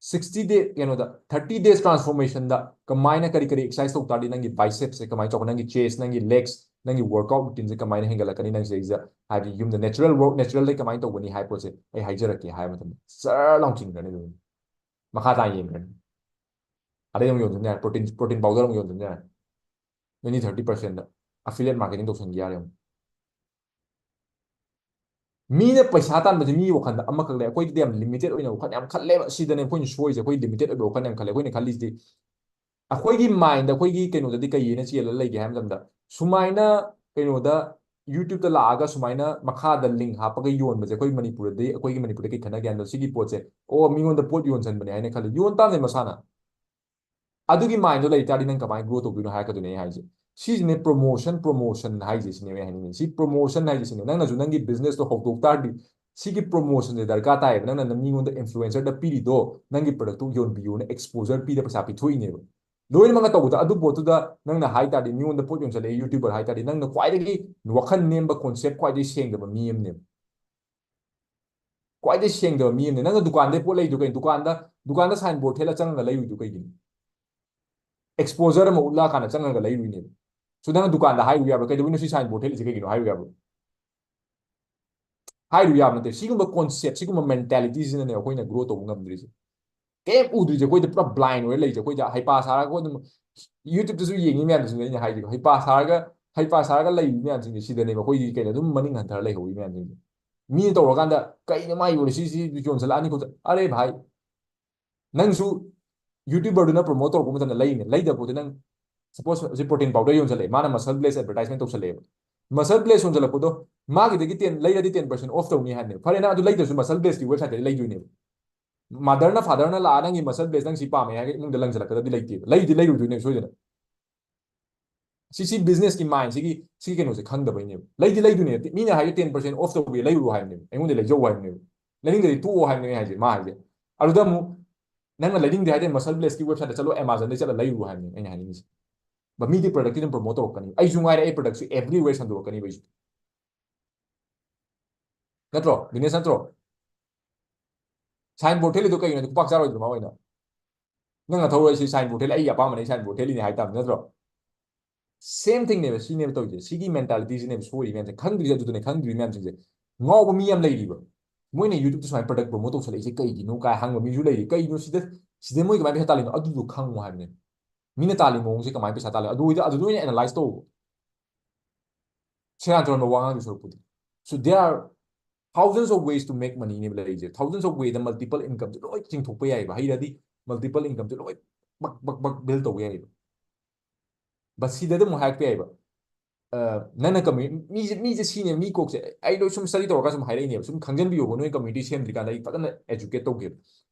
ꯁꯤꯛꯁꯇꯤ ꯗꯦ ꯀꯩꯅꯣꯗ, ꯊꯥꯔꯇꯤ ꯗꯦꯖ ꯇ꯭ꯔꯥꯟꯁꯐꯣꯔꯃꯦꯁꯟꯗ ꯀꯃꯥꯏꯅ ꯀꯔꯤ ꯀꯔꯤ ꯑꯦꯛꯁꯔꯁꯥꯏꯁ ꯇꯧ ꯇꯥꯔꯗꯤ ꯅꯪꯒꯤ ꯕꯥꯏꯁꯦꯞꯁꯦ ꯀꯃꯥꯏꯅ ꯇꯧꯕ, ꯅꯪꯒꯤ ꯆꯦꯁ, ꯅꯪꯒꯤ ꯂꯦꯒꯁ, ꯅꯪꯒꯤ ꯋꯔꯛꯑꯥꯎꯠ ꯔꯨꯇꯤꯟꯁꯦ ꯀꯃꯥꯏꯅ ꯍꯦꯟꯒꯠꯂꯛꯀꯅꯤ, ꯅꯪ ꯁꯤꯗꯩꯁꯤꯗ ꯍꯥꯏꯕꯗꯤ ꯌꯨꯝꯗ ꯅꯦꯆꯔꯦꯜ ꯋꯔꯛ ꯅꯦꯆꯔꯦꯜꯗꯩ ꯀꯃꯥꯏꯅ ꯇꯧꯒꯅꯤ ꯍꯥꯏꯕ ꯄꯣꯠꯁꯦ ꯑꯩ ꯍꯥꯏꯖꯔꯛꯀꯦ ꯍꯥꯏꯕ ꯃꯇꯝꯗ ꯆꯔ ꯂꯥꯎ ꯆꯤꯡꯈ꯭ꯔꯅꯤ꯫ ꯑꯗꯨꯝ ꯃꯈꯥ ꯇꯥꯅ ꯌꯦꯡꯈ꯭ꯔꯅꯤ꯫ ꯑꯗꯩ ꯑꯃꯨꯛ ꯌꯣꯟꯁꯤꯟ ꯌꯥꯔꯦ, ꯄ꯭ꯔꯣꯇꯤꯟ ꯄ꯭ꯔꯣꯇꯤꯟ ꯄꯥꯎꯗꯔ ꯑꯃꯨꯛ ꯌꯣꯟꯁꯤꯟ ꯌꯥꯔꯦ꯫ ꯅꯣꯏꯅꯤ ꯊꯥꯔꯇꯤ ꯄꯥꯔꯁꯦꯟꯗ ꯑꯦꯐꯤꯂꯤꯌꯦꯠ ꯃꯥꯔꯀꯦꯇꯤꯡ ꯇꯧꯁꯟꯈꯤ ꯌꯥꯔꯦ ꯑꯃꯨꯛ꯫ ꯃꯤꯅ ꯄꯩꯁꯥ ꯇꯥꯟꯕꯁꯦ ꯃꯤ ꯋꯥꯈꯜꯗ ꯑꯃꯈꯛ ꯂꯩ, ꯑꯩꯈꯣꯏꯗꯤ ꯌꯥꯝ ꯂꯤꯃꯤꯇꯦꯠ ꯑꯣꯏꯅ ꯋꯥꯈꯜ ꯌꯥꯝ ꯈꯜꯂꯦꯕ꯫ ꯁꯤꯗꯅꯦ ꯑꯩꯈꯣꯏꯅ ꯁꯣꯏꯁꯦ, ꯑꯩꯈꯣꯏ ꯂꯤꯃꯤꯇꯦꯠ ꯑꯣꯏꯕ ꯋꯥꯈꯜ ꯌꯥꯝ ꯈꯜꯂꯦ꯫ ꯑꯩꯈꯣꯏꯅ ꯈꯜꯂꯤꯁꯤꯗꯤ ꯑꯩꯈꯣꯏꯒꯤ ꯃꯥꯏꯟꯗ, ꯑꯩꯈꯣꯏꯒꯤ ꯀꯩꯅꯣꯗꯗꯤ ꯀꯩ ꯍꯥꯏꯅ ꯆꯦꯜꯂ ꯂꯩꯒꯦ ꯍꯥꯏꯕ ꯃꯇꯝꯗ, ꯁꯨꯃꯥꯏꯅ ꯀꯩꯅꯣꯗ YouTube ꯇ ꯂꯥꯛꯑꯒ ꯁꯨꯃꯥꯏꯅ ꯃꯈꯥꯗ ꯂꯤꯡ ꯍꯥꯞꯄꯒ ꯌꯣꯟꯕꯁꯦ ꯑꯩꯈꯣꯏ ꯃꯅꯤꯄꯨꯔꯗꯗꯤ, ꯑꯩꯈꯣꯏꯒꯤ ꯃꯅꯤꯄꯨꯔꯗ ꯀꯩ ꯈꯟꯅꯒꯦ ꯍꯥꯏꯕꯗ ꯁꯤꯒꯤ ꯄꯣꯠꯁꯦ, ꯑꯣ, ꯃꯤꯉꯣꯟꯗ ꯄꯣꯠ ꯌꯣꯟꯁꯤꯟꯕꯅꯦ ꯍꯥꯏꯅ ꯈꯜꯂꯤ꯫ ꯌꯣꯟ ꯇꯥꯕꯅꯦ ꯃꯁꯥꯅ꯫ ꯑꯗꯨꯒꯤ ꯃꯥꯏꯟꯗꯣ ꯂꯩ ꯇꯥꯔꯗꯤ ꯅꯪ ꯀꯃꯥꯏꯅ ꯒ꯭ꯔꯣ ꯇꯧꯗꯣꯏꯅꯣ ꯍꯥꯏꯔꯛꯀꯗꯣꯏꯅꯦ ꯑꯩ ꯍꯥꯏꯁꯦ꯫ ꯁꯤꯁꯤꯅꯦ ꯄ꯭ꯔꯣꯃꯣꯁꯟ, ꯄ꯭ꯔꯣꯃꯣꯁꯟ ꯍꯥꯏꯁꯦ ꯁꯤꯅꯦꯕ ꯑꯩ ꯍꯥꯏꯅꯤꯡꯉꯤꯁꯦ꯫ ꯁꯤ ꯄ꯭ꯔꯣꯃꯣꯁꯟ ꯍꯥꯏꯁꯦ ꯁꯤꯅꯦ꯫ ꯅꯪꯅꯁꯨ ꯅꯪꯒꯤ ꯕꯤꯖꯤꯅꯦꯁꯇꯣ ꯍꯧꯗꯣꯛ ꯇꯥꯔꯗꯤ ꯁꯤꯒꯤ ꯄ꯭ꯔꯣꯃꯣꯁꯟꯁꯦ ꯗꯔꯀꯥꯔ ꯇꯥꯏꯌꯦꯕ꯫ ꯅꯪꯅ ꯃꯤꯉꯣꯟꯗ ꯏꯟꯐ꯭ꯂꯨꯑꯦꯟꯁꯔꯗ ꯄꯤꯔꯤꯗꯣ ꯅꯪꯒꯤ ꯄ꯭ꯔꯗꯛꯇꯨ ꯌꯣꯟꯕꯤꯌꯣꯅ ꯑꯦꯛꯁꯄꯣꯖꯔ ꯄꯤꯗ ꯄꯩꯁꯥ ꯄꯤꯊꯣꯛꯏꯅꯦꯕ꯫ ꯂꯣꯏꯅꯃꯛꯅ ꯇꯧꯕꯗ ꯑꯗꯨ ꯄꯣꯠꯇꯨꯗ ꯅꯪꯅ ꯍꯥꯏ ꯇꯥꯔꯗꯤ, ꯃꯤꯉꯣꯟꯗ ꯄꯣꯠ ꯌꯣꯟꯁꯤꯜꯂꯛꯑꯦ ꯌꯨꯇ꯭ꯌꯨꯕꯔ ꯍꯥꯏ ꯇꯥꯔꯗꯤ, ꯅꯪꯅ ꯈ꯭ꯋꯥꯏꯗꯒꯤ ꯋꯥꯈꯜ ꯅꯦꯝꯕ ꯀꯣꯟꯁꯦꯞ ꯈ꯭ꯋꯥꯏꯗꯒꯤ ꯁꯦꯡꯗꯕ ꯃꯤ ꯑꯃꯅꯦꯕ꯫ ꯈ꯭ꯋꯥꯏꯗꯒꯤ ꯁꯦꯡꯗꯕ ꯃꯤ ꯑꯃꯅꯦ꯫ ꯅꯪꯅ ꯗꯨꯀꯥꯟꯗꯩ ꯄꯣꯠ ꯂꯩꯗꯨ ꯀꯩꯅꯣ? ꯗꯨꯀꯥꯟꯗ, ꯗꯨꯀꯥꯟꯗ ꯁꯥꯏꯟ ꯕꯣꯔꯗ ꯊꯦꯠꯂ ꯆꯪꯉꯒ ꯂꯩꯔꯨꯏꯗꯨ ꯀꯩꯒꯤꯅꯣ? ꯑꯦꯛꯁꯄꯣꯖꯔ ꯑꯃ ꯎꯠꯂꯛꯑꯀꯥꯟꯗ ꯆꯪꯉꯒ ꯂꯩꯔꯨꯏꯅꯦꯕ꯫ ꯁꯨ ꯅꯪ ꯗꯨꯀꯥꯟꯗ ꯍꯥꯏꯔꯨ ꯌꯥꯕ꯭ꯔꯥ? "ꯀꯩꯗꯧꯕꯩꯅꯣ ꯁꯤ ꯁꯥꯏꯟ ꯕꯣꯔꯗ ꯊꯦꯠꯂꯤꯁꯦ ꯀꯩꯒꯤꯅꯣ?" ꯍꯥꯏꯔꯨ ꯌꯥꯕ꯭ꯔꯥ? ꯍꯥꯏꯔꯨ ꯌꯥꯕ ꯅꯠꯇꯦ꯫ ꯁꯤꯒꯨꯝꯕ ꯀꯣꯟꯁꯦꯞ, ꯁꯤꯒꯨꯝꯕ ꯃꯦꯟꯇꯥꯂꯤꯇꯤꯁꯤꯅꯅꯦ ꯑꯩꯈꯣꯏꯅ ꯒ꯭ꯔꯣ ꯇꯧꯕ ꯉꯝꯗ꯭ꯔꯤꯁꯦ꯫ ꯀꯩꯝ ꯎꯗ꯭ꯔꯤꯁꯦ, ꯑꯩꯈꯣꯏꯗ ꯄꯨꯔꯥ ꯕ꯭ꯂꯥꯏꯟ ꯑꯣꯏꯔ ꯂꯩꯁꯦ꯫ ꯑꯩꯈꯣꯏꯗ ꯍꯩꯄꯥ ꯁꯥꯔꯒ ꯑꯗꯨꯝ YouTubeꯇꯁꯨ ꯌꯦꯡꯉꯤ ꯃꯌꯥꯝꯁꯤꯅꯦ ꯑꯩꯅ ꯍꯥꯏꯗꯤꯀꯣ, ꯍꯩꯄꯥ ꯁꯥꯔꯒ, ꯍꯩꯄꯥ ꯁꯥꯔꯒ ꯂꯩꯔꯤ ꯃꯌꯥꯝꯁꯤꯡꯁꯦ ꯁꯤꯗꯅꯦꯕ ꯑꯩꯈꯣꯏꯒꯤ ꯀꯩꯅꯣ ꯑꯗꯨꯝ ꯃꯅꯤꯡ ꯍꯟꯊꯔ ꯂꯩꯍꯧꯔꯤ ꯃꯌꯥꯝꯁꯤꯡꯁꯦ꯫ ꯃꯤꯅ ꯇꯧꯔꯀꯥꯟꯗ ꯀꯩꯅꯣ ꯃꯥ ꯌꯣꯜꯂꯤꯁꯤ, ꯁꯤ ꯌꯣꯟꯁꯤꯜꯂꯛꯑꯅꯤ ꯈꯣꯠꯆ-, ꯑꯔꯦ ꯚꯥꯏ, ꯅꯪꯁꯨ YouTuberꯗꯨꯅ ꯄ꯭ꯔꯣꯃꯣꯠ ꯇꯧꯔꯛꯄ ꯃꯇꯝꯗ ꯂꯩꯅꯦ, ꯂꯩꯗꯕ ꯄꯣꯠꯇꯨ ꯅꯪ, ꯁꯄꯣꯁ ꯍꯧꯖꯤꯛ ꯄ꯭ꯔꯣꯇꯤꯟ ꯄꯥꯎꯗꯔ ꯌꯣꯟꯁꯤꯜꯂꯛꯑꯦ, ꯃꯥꯅ ꯃꯁꯜ ꯕ꯭ꯂꯦꯁ ꯑꯦꯗꯚꯔꯇꯥꯏꯁꯃꯦꯟ ꯇꯧꯁꯜꯂꯛꯑꯦꯕ꯫ ꯃꯁꯜ ꯕ꯭ꯂꯦꯁ ꯌꯣꯟꯁꯤꯜꯂꯛꯄꯗꯣ ꯃꯥꯒꯤꯗꯒꯤ ꯇꯦꯟ ꯂꯩꯔꯗꯤ ꯇꯦꯟ ꯄꯥꯔꯁꯦꯟ ꯑꯣꯐ ꯇꯧꯅꯤ ꯍꯥꯏꯕꯅꯦꯕ꯫ ꯐꯔꯦ, ꯅꯪ ꯑꯗꯨ ꯂꯩꯗ꯭ꯔꯁꯨ ꯃꯁꯜ ꯕ꯭ꯂꯦꯁꯀꯤ ꯋꯦꯕꯁꯥꯏꯠꯇꯗꯤ ꯂꯩꯗꯣꯏꯅꯦꯕ꯫ ꯃꯥꯗꯔꯅ ꯐꯥꯗꯔꯅ ꯂꯥꯛꯑ ꯅꯪꯒꯤ ꯃꯁꯜ ꯕ꯭ꯂꯦꯁ ꯅꯪ ꯁꯤ ꯄꯥꯝꯃꯦ ꯍꯥꯏꯔꯒ ꯏꯃꯨꯡꯗ ꯂꯪꯁꯤꯜꯂꯛꯀꯗꯕꯗꯤ ꯂꯩꯇꯦꯕ꯫ ꯂꯩꯗꯤ ꯂꯩꯔꯨꯗꯣꯏꯅꯦꯕ ꯁꯣꯏꯗꯅ꯫ ꯁꯤ, ꯁꯤ ꯕꯤꯖꯤꯅꯦꯁꯀꯤ ꯃꯥꯏꯟꯁꯤꯒꯤ, ꯁꯤꯒꯤ ꯀꯩꯅꯣꯁꯦ ꯈꯪꯗꯕꯩꯅꯦꯕ꯫ ꯂꯩꯗꯤ ꯂꯩꯗꯣꯏꯅꯦ꯫ ꯃꯤꯅ ꯍꯥꯏꯁꯦ ꯇꯦꯟ ꯄꯥꯔꯁꯦꯟ ꯑꯣꯐ ꯇꯧꯕꯤ ꯂꯩꯔꯨꯔꯣ ꯍꯥꯏꯕꯅꯦꯕ꯫ ꯑꯩꯉꯣꯟꯗ ꯂꯩꯖꯧ ꯍꯥꯏꯕꯅꯦꯕ꯫ ꯂꯩꯅꯤꯡꯗ꯭ꯔꯗꯤ ꯇꯣꯛꯑꯣ ꯍꯥꯏꯕꯅꯦ ꯑꯩ ꯍꯥꯏꯁꯦ, ꯃꯥ ꯍꯥꯏꯁꯦ꯫ ꯑꯗꯨꯗ ꯑꯃꯨꯛ ꯅꯪꯅ ꯂꯩꯅꯤꯡꯗꯦ ꯍꯥꯏꯔꯗꯤ ꯃꯁꯜ ꯕ꯭ꯂꯦꯁꯀꯤ ꯋꯦꯕꯁꯥꯏꯠꯇ ꯆꯠꯂꯣ, ꯑꯦꯃꯥꯖꯣꯟꯗꯩ ꯆꯠꯂ ꯂꯩꯔꯨꯔꯣ ꯍꯥꯏꯕꯅꯦ ꯑꯩꯅ ꯍꯥꯏꯅꯤꯡꯉꯤꯁꯦ꯫ ꯕꯠ ꯃꯤꯗꯤ ꯄ꯭ꯔꯗꯛꯇꯤ ꯑꯗꯨꯝ ꯄ꯭ꯔꯣꯃꯣꯠ ꯇꯧꯔꯛꯀꯅꯤ꯫ ꯑꯩꯁꯨ ꯉꯥꯏꯔꯦ, ꯑꯩ ꯄ꯭ꯔꯗꯛꯁꯨ ꯑꯦꯕ꯭ꯔꯤꯋꯦꯌꯔ ꯁꯟꯗꯣꯔꯛꯀꯅꯤꯕ ꯑꯩꯁꯨ꯫ ꯅꯠꯇ꯭ꯔꯣ? Business ꯅꯠꯇ꯭ꯔꯣ? Signboard ꯊꯦꯠꯂꯤꯗꯣ ꯀꯩꯒꯤꯅꯣ? ꯈꯨꯄꯥꯛ ꯆꯥꯔꯣꯏꯗ꯭ꯔꯣ ꯃꯥ ꯑꯣꯏꯅ? ꯅꯪꯅ ꯊꯧꯔꯣꯏ ꯁꯤ signboard ꯊꯦꯠꯂꯤ, ꯑꯩꯒꯤ ꯑꯄꯥꯝꯕꯅꯦ, signboard ꯊꯦꯠꯂꯤꯅꯦ ꯍꯥꯏ ꯇꯥꯕꯅꯤ, ꯅꯠꯇ꯭ꯔꯣ? Same thing ꯅꯦꯕ, ꯁꯤꯅꯦꯕ ꯇꯧꯔꯤꯁꯦ꯫ ꯁꯤꯒꯤ mentality ꯁꯤꯅꯦꯕ ꯁꯣꯏꯔꯤ ꯃꯌꯥꯝꯁꯦ꯫ ꯈꯪꯗ꯭ꯔꯤꯁꯦ ꯑꯗꯨꯗꯨꯅꯦ, ꯈꯪꯗ꯭ꯔꯤ ꯃꯌꯥꯝꯁꯤꯡꯁꯦ꯫ ꯉꯥꯎꯕ ꯃꯤ ꯌꯥꯝ ꯂꯩꯔꯤꯕ꯫ ꯃꯣꯏꯅ YouTube ꯇ ꯁꯨꯃꯥꯏꯅ product promote ꯇꯧꯁꯜꯂꯛꯏꯁꯦ ꯀꯩꯒꯤꯅꯣ ꯀꯥꯏ ꯍꯪꯕ ꯃꯤꯁꯨ ꯂꯩꯔꯤ꯫ ꯀꯩꯅꯣ ꯁꯤꯗ, ꯁꯤꯗ ꯃꯣꯏ ꯀꯃꯥꯏꯅ ꯄꯩꯁꯥ ꯇꯥꯜꯂꯤꯅꯣ? ꯑꯗꯨꯗꯣ ꯈꯪꯉꯣ ꯍꯥꯏꯕꯅꯦ꯫ ꯃꯤꯅ ꯇꯥꯜꯂꯤ ꯃꯑꯣꯡꯁꯦ ꯀꯃꯥꯏꯅ ꯄꯩꯁꯥ ꯇꯥꯜꯂꯤ? ꯑꯗꯨ ꯑꯣꯏꯗ-, ꯑꯗꯨꯗ ꯑꯣꯏꯅ analyze ꯇꯧꯕ꯫ ꯁꯦꯔꯥꯟ ꯇꯨꯔꯥꯟꯕ ꯋꯥ ꯉꯥꯡꯗꯣꯏ ꯁꯔꯨꯛꯄꯨꯗꯤ꯫ So there are thousands of ways to make money ꯅꯦꯕ ꯂꯩꯔꯤꯁꯦ꯫ Thousands of way the multiple income ꯁꯦ ꯂꯣꯏ ꯆꯤꯡꯊꯣꯛꯄ ꯌꯥꯏꯕ꯫ ꯍꯩꯔꯗꯤ multiple income ꯁꯦ ꯂꯣꯏ ꯕꯛ, ꯕꯛ, ꯕꯛ build ꯇꯧꯕ ꯌꯥꯏꯕ꯫ But ꯁꯤꯗ ꯑꯗꯨꯝ ꯍꯥꯏꯔꯛꯄ ꯌꯥꯏꯕ꯫ ꯑ, ꯅꯪꯅ commu-, ꯃꯤꯁꯦ, ꯃꯤꯁꯦ ꯁꯤꯅꯦ, ꯃꯤ ꯀꯣꯛꯁꯦ꯫ ꯑꯩ ꯂꯣꯏ ꯁꯨꯝ study ꯇꯧꯔꯒ ꯁꯨꯝ ꯍꯥꯏꯔꯛꯏꯅꯦꯕ꯫ ꯁꯨꯝ ꯈꯪꯖꯟꯕꯤꯌꯣꯕ, ꯅꯣꯏ community ꯁꯦꯝꯗ꯭ꯔꯤꯀꯥꯟꯗ ꯑꯩ ꯐꯖꯅ educate ꯇꯧꯒꯦꯕ꯫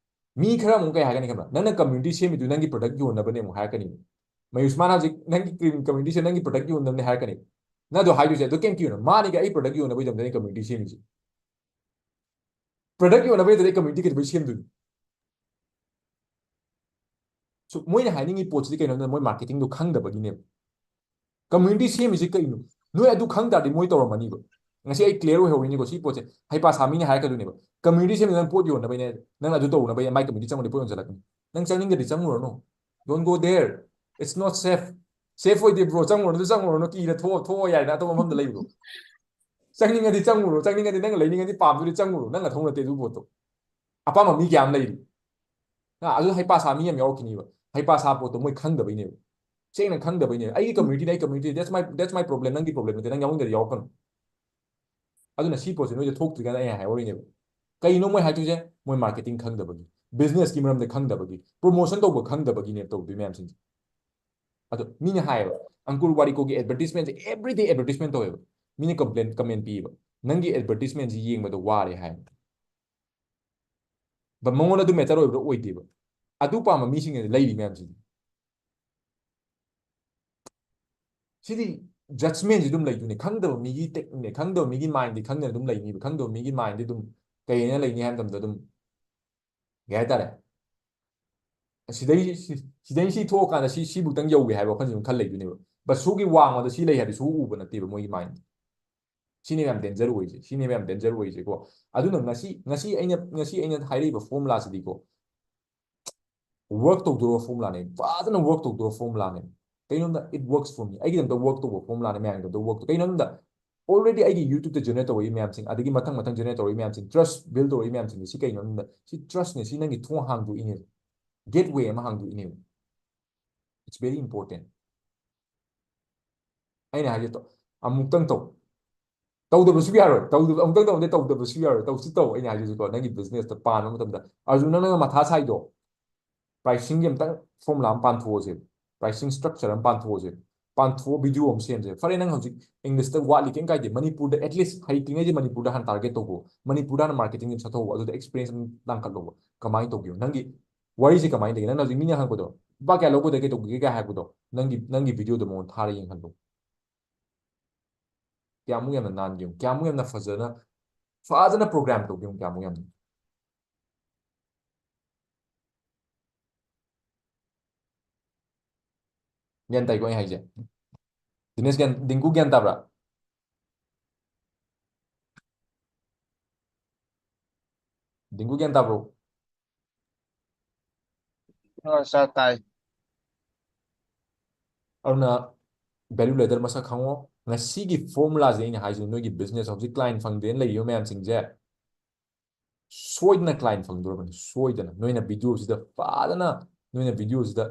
ꯃꯤ ꯈꯔ ꯑꯃꯨꯛ ꯀꯩ ꯍꯥꯏꯒꯅꯤ ꯈꯪꯕ꯭ꯔꯥ? "ꯅꯪꯅ community ꯁꯦꯝꯃꯤꯗꯨ ꯅꯪꯒꯤ product ꯌꯣꯟꯅꯕꯅꯦ" ꯑꯃꯨꯛ ꯍꯥꯏꯔꯛꯀꯅꯤ꯫ "ꯃꯌꯨꯁꯃꯥꯟ ꯍꯧꯖꯤꯛ ꯅꯪꯒꯤ cream community ꯁꯦꯝ, ꯅꯪꯒꯤ product ꯌꯣꯟꯅꯕꯅꯦ" ꯍꯥꯏꯔꯛꯀꯅꯤ꯫ ꯅꯪ ꯑꯗꯨ ꯍꯥꯏꯗꯣꯏꯁꯦ ꯑꯗꯨ ꯀꯩꯝ ꯀꯤꯌꯨꯅꯣ? ꯃꯥꯅꯤꯒ ꯑꯩ product ꯌꯣꯟꯅꯕꯒꯤꯗꯃꯛꯇ ꯑꯩ community ꯁꯦꯝꯃꯤꯁꯦ꯫ Product ꯌꯣꯟꯅꯕꯒꯤꯗꯃꯛꯇ ꯑꯩ community ꯀꯩꯗꯧꯕꯩ ꯁꯦꯝꯗꯣꯏꯅꯣ? So, ꯃꯣꯏꯅ ꯍꯥꯏꯅꯤꯡꯉꯤ ꯄꯣꯠꯁꯤꯗꯤ ꯀꯩꯅꯣ ꯍꯥꯏꯕꯗ ꯃꯣꯏ marketing ꯗꯣ ꯈꯪꯗꯕꯒꯤꯅꯦꯕ꯫ Community ꯁꯦꯝꯃꯤꯁꯤ ꯀꯩꯅꯣ? ꯅꯣꯏ ꯑꯗꯨ ꯈꯪ ꯇꯥꯔꯗꯤ ꯃꯣꯏ ꯇꯧꯔꯝꯃꯅꯤꯕ꯫ ꯉꯁꯤ ꯑꯩ clear ꯑꯣꯏꯍꯧꯔꯤꯅꯤꯀꯣ ꯁꯤ ꯄꯣꯠꯁꯦ꯫ ꯍꯩꯄꯥ ꯁꯥ ꯃꯤꯅ ꯍꯥꯏꯔꯛꯀꯗꯣꯏꯅꯦꯕ, "Community ꯁꯦꯝꯃꯤꯗꯣ ꯅꯪ ꯄꯣꯠ ꯌꯣꯟꯅꯕꯩꯅꯦ, ꯅꯪ ꯑꯗꯨ ꯇꯧꯅꯕꯩꯅꯦ, ꯃꯥꯏ community ꯆꯪꯉꯗꯤ ꯄꯣꯠ ꯌꯣꯟꯁꯤꯜꯂꯛꯀꯅꯤ"꯫ ꯅꯪ ꯆꯪꯅꯤꯡꯗ꯭ꯔꯗꯤ ꯆꯪꯉꯨꯔꯅꯨ꯫ Don't go there. It's not safe. Safe ꯑꯣꯏꯗꯦ bro, ꯆꯪꯉꯨꯔꯅꯨ, ꯆꯪꯉꯨꯔꯅꯨ, ꯀꯤꯔ ꯊꯣꯛꯑꯣ, ꯊꯣꯛꯑꯣ ꯌꯥꯏꯅ ꯑꯇꯣꯞꯄ ꯃꯐꯝꯗ ꯂꯩꯕꯗꯣ꯫ ꯆꯪꯅꯤꯡꯉꯗꯤ ꯆꯪꯉꯨꯔꯣ, ꯆꯪꯅꯤꯡꯉꯗꯤ ꯅꯪ ꯂꯩꯅꯤꯡꯉꯗꯤ ꯄꯥꯝꯗꯨꯗꯤ ꯆꯪꯉꯨꯔꯣ, ꯅꯪ ꯅꯊꯧ ꯅꯠꯇꯦ ꯑꯗꯨ ꯄꯣꯠꯇꯣ꯫ ꯑꯄꯥꯝꯕ ꯃꯤ ꯀꯌꯥꯝ ꯂꯩꯔꯤ? ꯑ, ꯑꯗꯨ ꯍꯩꯄꯥ ꯁꯥ ꯃꯤ ꯌꯥꯝ ꯌꯥꯎꯔꯛꯈꯤꯅꯤꯕ꯫ ꯍꯩꯄꯥ ꯁꯥ ꯄꯣꯠꯇꯣ ꯃꯣꯏ ꯈꯪꯗꯕꯩꯅꯦꯕ꯫ ꯁꯦꯡꯅ ꯈꯪꯗꯕꯩꯅꯦꯕ꯫ "ꯑꯩꯒꯤ community ꯅ ꯑꯩ community, that's my, that's my problem, ꯅꯪꯒꯤ problem ꯅꯠꯇꯦ", ꯅꯪ ꯌꯥꯎꯅꯤꯡꯗ꯭ꯔꯗꯤ ꯌꯥꯎꯔꯛꯀꯅꯨ꯫ ꯑꯗꯨꯅ ꯁꯤ ꯄꯣꯠꯁꯦ ꯅꯣꯏꯗ ꯊꯣꯛꯇ꯭ꯔꯤꯀꯥꯟꯗ ꯑꯩ ꯍꯥꯏꯍꯧꯔꯤꯅꯦꯕ꯫ ꯀꯩꯅꯣ ꯃꯣꯏ ꯍꯥꯏꯗꯣꯏꯁꯦ? ꯃꯣꯏ marketing ꯈꯪꯗꯕꯒꯤ, business ꯀꯤ ꯃꯔꯝꯗ ꯈꯪꯗꯕꯒꯤ, promotion ꯇꯧꯕ ꯈꯪꯗꯕꯒꯤꯅꯦꯕ ꯇꯧꯗꯣꯏ ꯃꯌꯥꯝꯁꯤꯡꯁꯦ꯫ ꯑꯗꯣ ꯃꯤꯅ ꯍꯥꯏꯌꯦꯕ, "ꯑꯪꯀꯨꯔ ꯋꯥꯔꯤꯀꯣꯒꯤ advertisement ꯁꯦ everyday advertisement ꯇꯧꯋꯦꯕ"꯫ ꯃꯤꯅ complain, comment ꯄꯤꯌꯦꯕ, "ꯅꯪꯒꯤ advertisement ꯁꯤ ꯌꯦꯡꯕꯗ ꯋꯥꯔꯦ" ꯍꯥꯏꯌꯦꯕ꯫ But ꯃꯉꯣꯟꯗ ꯑꯗꯨ matter ꯑꯣꯏꯕ꯭ꯔꯥ? ꯑꯣꯏꯗꯦꯕ꯫ ꯑꯗꯨ ꯄꯥꯝꯕ ꯃꯤꯁꯤꯡꯅꯗꯤ ꯂꯩꯔꯤ ꯃꯌꯥꯝꯁꯤꯗꯤ꯫ ꯁꯤꯗꯤ judgment ꯁꯤ ꯑꯗꯨꯝ ꯂꯩꯗꯣꯏꯅꯤ꯫ ꯈꯪꯗꯕ ꯃꯤꯒꯤ technique ꯅꯦ, ꯈꯪꯗꯕ ꯃꯤꯒꯤ mind ꯗꯤ ꯈꯪꯗꯅ ꯑꯗꯨꯝ ꯂꯩꯅꯤꯕ꯫ ꯈꯪꯗꯕ ꯃꯤꯒꯤ mind ꯗꯤ ꯑꯗꯨꯝ ꯀꯩ ꯍꯥꯏꯅ ꯂꯩꯅꯤ ꯍꯥꯏꯕ ꯃꯇꯝꯗ ꯑꯗꯨꯝ ꯀꯩ ꯍꯥꯏꯇꯥꯔꯦ? ꯁꯤꯗꯩ, ꯁꯤ-, ꯁꯤꯗꯩ ꯁꯤ ꯊꯣꯛꯑꯀꯥꯟꯗ ꯁꯤ, ꯁꯤꯕꯨꯛꯇꯪ ꯌꯧꯒꯦ ꯍꯥꯏꯕ ꯋꯥꯈꯜꯁꯦ ꯑꯗꯨꯝ ꯈꯜ ꯂꯩꯗꯣꯏꯅꯦꯕ꯫ But ꯁꯨꯒꯤ ꯋꯥꯡꯃꯗ ꯁꯤ ꯂꯩ ꯍꯥꯏꯕꯗꯤ ꯁꯨ ꯎꯕ ꯅꯠꯇꯦꯕ ꯃꯣꯏꯒꯤ mind꯫ ꯁꯤꯅꯦꯕ ꯌꯥꯝ danger ꯑꯣꯏꯔꯤꯁꯦ, ꯁꯤꯅꯦꯕ ꯌꯥꯝ danger ꯑꯣꯏꯔꯤꯁꯦꯀꯣ꯫ ꯑꯗꯨꯅ ꯉꯁꯤ, ꯉꯁꯤ ꯑꯩꯅ, ꯉꯁꯤ ꯑꯩꯅ ꯍꯥꯏꯔꯛꯏꯕ formula ꯁꯤꯗꯤꯀꯣ, work ꯇꯧꯗꯣꯔꯕ formula ꯅꯦ, ꯐꯖꯅ work ꯇꯧꯗꯣꯔꯕ formula ꯅꯦ꯫ ꯀꯩꯅꯣꯝꯗ it works for me, ꯑꯩꯒꯤꯗꯃꯛꯇ work ꯇꯧꯕ formula ꯅꯦ ꯃꯌꯥꯝꯒꯤꯗꯃꯛꯇ work ꯇꯧ-, ꯀꯩꯅꯣꯝꯗ already ꯑꯩꯒꯤ YouTube ꯇ generate ꯇꯧꯔꯛꯏ ꯃꯌꯥꯝꯁꯤꯡ, ꯑꯗꯒꯤ ꯃꯊꯪ ꯃꯊꯪ generate ꯇꯧꯔꯛꯏ ꯃꯌꯥꯝꯁꯤꯡ, trust build ꯇꯧꯔꯛꯏ ꯃꯌꯥꯝꯁꯤꯡꯁꯦ, ꯁꯤ ꯀꯩꯅꯣꯝꯗ, ꯁꯤ trust ꯅꯦ, ꯁꯤ ꯅꯪꯒꯤ ꯊꯣꯡ ꯍꯥꯡꯗꯣꯛꯏꯅꯦ, gateway ꯑꯃ ꯍꯥꯡꯗꯣꯛꯏꯅꯦꯕ꯫ It's very important. ꯑꯩꯅ ꯍꯥꯏꯁꯦ ꯇꯧ-, ꯑꯃꯨꯛꯇꯪ ꯇꯧ꯫ ꯇꯧꯗꯕꯁꯨ ꯌꯥꯔꯣꯏ꯫ ꯇꯧꯗꯕ, ꯑꯃꯨꯛꯇꯪ ꯇꯧꯕꯗꯤ ꯇꯧꯗꯕꯁꯨ ꯌꯥꯔꯣꯏ꯫ ꯇꯧꯁꯨ ꯇꯧ꯫ ꯑꯩꯅ ꯍꯥꯏꯁꯤꯁꯨꯀꯣ, ꯅꯪꯒꯤ business ꯇ ꯄꯥꯟꯕ ꯃꯇꯝꯗ, ꯑꯥꯔꯖꯨꯟ, ꯅꯪꯅ ꯃꯊꯥ ꯁꯥꯏꯗꯣ, pricing ꯒꯤ ꯑꯝꯇꯪ formula ꯑꯃ ꯄꯥꯟꯊꯣꯛꯑꯁꯦ, pricing structure ꯑꯃ ꯄꯥꯟꯊꯣꯛꯑꯁꯦ, ꯄꯥꯟꯊꯣꯛꯑ video ꯑꯃ ꯁꯦꯝꯁꯦ꯫ ꯐꯔꯦ, ꯅꯪ ꯍꯧꯖꯤꯛ English ꯇ ꯋꯥꯠꯂꯤ, ꯀꯩꯝ ꯀꯥꯏꯗꯦ꯫ ꯃꯅꯤꯄꯨꯔꯗ, at least ꯍꯩꯇ꯭ꯔꯤꯉꯩꯁꯦ ꯃꯅꯤꯄꯨꯔꯗ ꯍꯥꯟꯅ target ꯇꯧꯀꯣ꯫ ꯃꯅꯤꯄꯨꯔꯗ ꯍꯥꯟꯅ marketing ꯁꯦꯝ ꯁꯠꯊꯧꯕ, ꯑꯗꯨꯗ experience ꯑꯃ ꯇꯥꯟꯈꯠꯂꯣꯕ꯫ ꯀꯃꯥꯏꯅ ꯇꯧꯒꯦ? ꯅꯪꯒꯤ ꯋꯥꯔꯤꯁꯦ ꯀꯃꯥꯏꯅ ꯂꯩꯒꯦ? ꯅꯪꯅ ꯍꯧꯖꯤꯛ ꯃꯤꯅ ꯍꯪꯉꯛꯄꯗꯣ, "ꯂꯨꯄꯥ ꯀꯌꯥ ꯂꯧꯒꯗꯒꯦ, ꯀꯩꯗꯧꯒꯦ?" ꯀꯥꯏ ꯍꯥꯏꯔꯛꯄꯗꯣ, ꯅꯪꯒꯤ, ꯅꯪꯒꯤ video ꯗꯣ ꯃꯉꯣꯟꯗ ꯊꯥꯔ ꯌꯦꯡꯍꯜꯂꯣ꯫ ꯀꯌꯥꯃꯨꯛ ꯌꯥꯝꯅ ꯅꯥꯟꯒꯦ ꯌꯦꯡꯉꯨ, ꯀꯌꯥꯃꯨꯛ ꯌꯥꯝꯅ ꯐꯖꯅ, ꯐꯖꯅ program ꯇꯧꯒꯦ ꯌꯦꯡꯉꯨ, ꯀꯌꯥꯃꯨꯛ ꯌꯥꯝꯅ꯫ ꯒ꯭ꯌꯥꯟ ꯇꯥꯏꯀꯣ ꯑꯩ ꯍꯥꯏꯁꯦ? ꯗꯤꯅꯦꯁ ꯒ꯭ꯌꯥꯟ, ꯗꯤꯡꯀꯨ ꯒ꯭ꯌꯥꯟ ꯇꯥꯕ꯭ꯔꯥ? ꯗꯤꯡꯀꯨ ꯒ꯭ꯌꯥꯟ ꯇꯥꯕ꯭ꯔꯣ? ꯑ, ꯁꯥꯔ, ꯇꯥꯏ꯫ ꯑꯗꯨꯅ value ladder ꯃꯁꯛ ꯈꯪꯉꯣ꯫ ꯉꯁꯤꯒꯤ formula ꯁꯦ ꯑꯩꯅ ꯍꯥꯏꯁꯤꯅꯤ, ꯅꯣꯏꯒꯤ business ꯍꯧꯖꯤꯛ client ꯐꯪꯗꯦꯅ ꯂꯩꯔꯤꯕ ꯃꯌꯥꯝꯁꯤꯡꯁꯦ, ꯁꯣꯏꯗꯅ client ꯐꯪꯗꯣꯔꯕꯅꯤ, ꯁꯣꯏꯗꯅ꯫ ꯅꯣꯏꯅ video ꯁꯤꯗ ꯐꯖꯅ, ꯅꯣꯏꯅ video ꯁꯤꯗ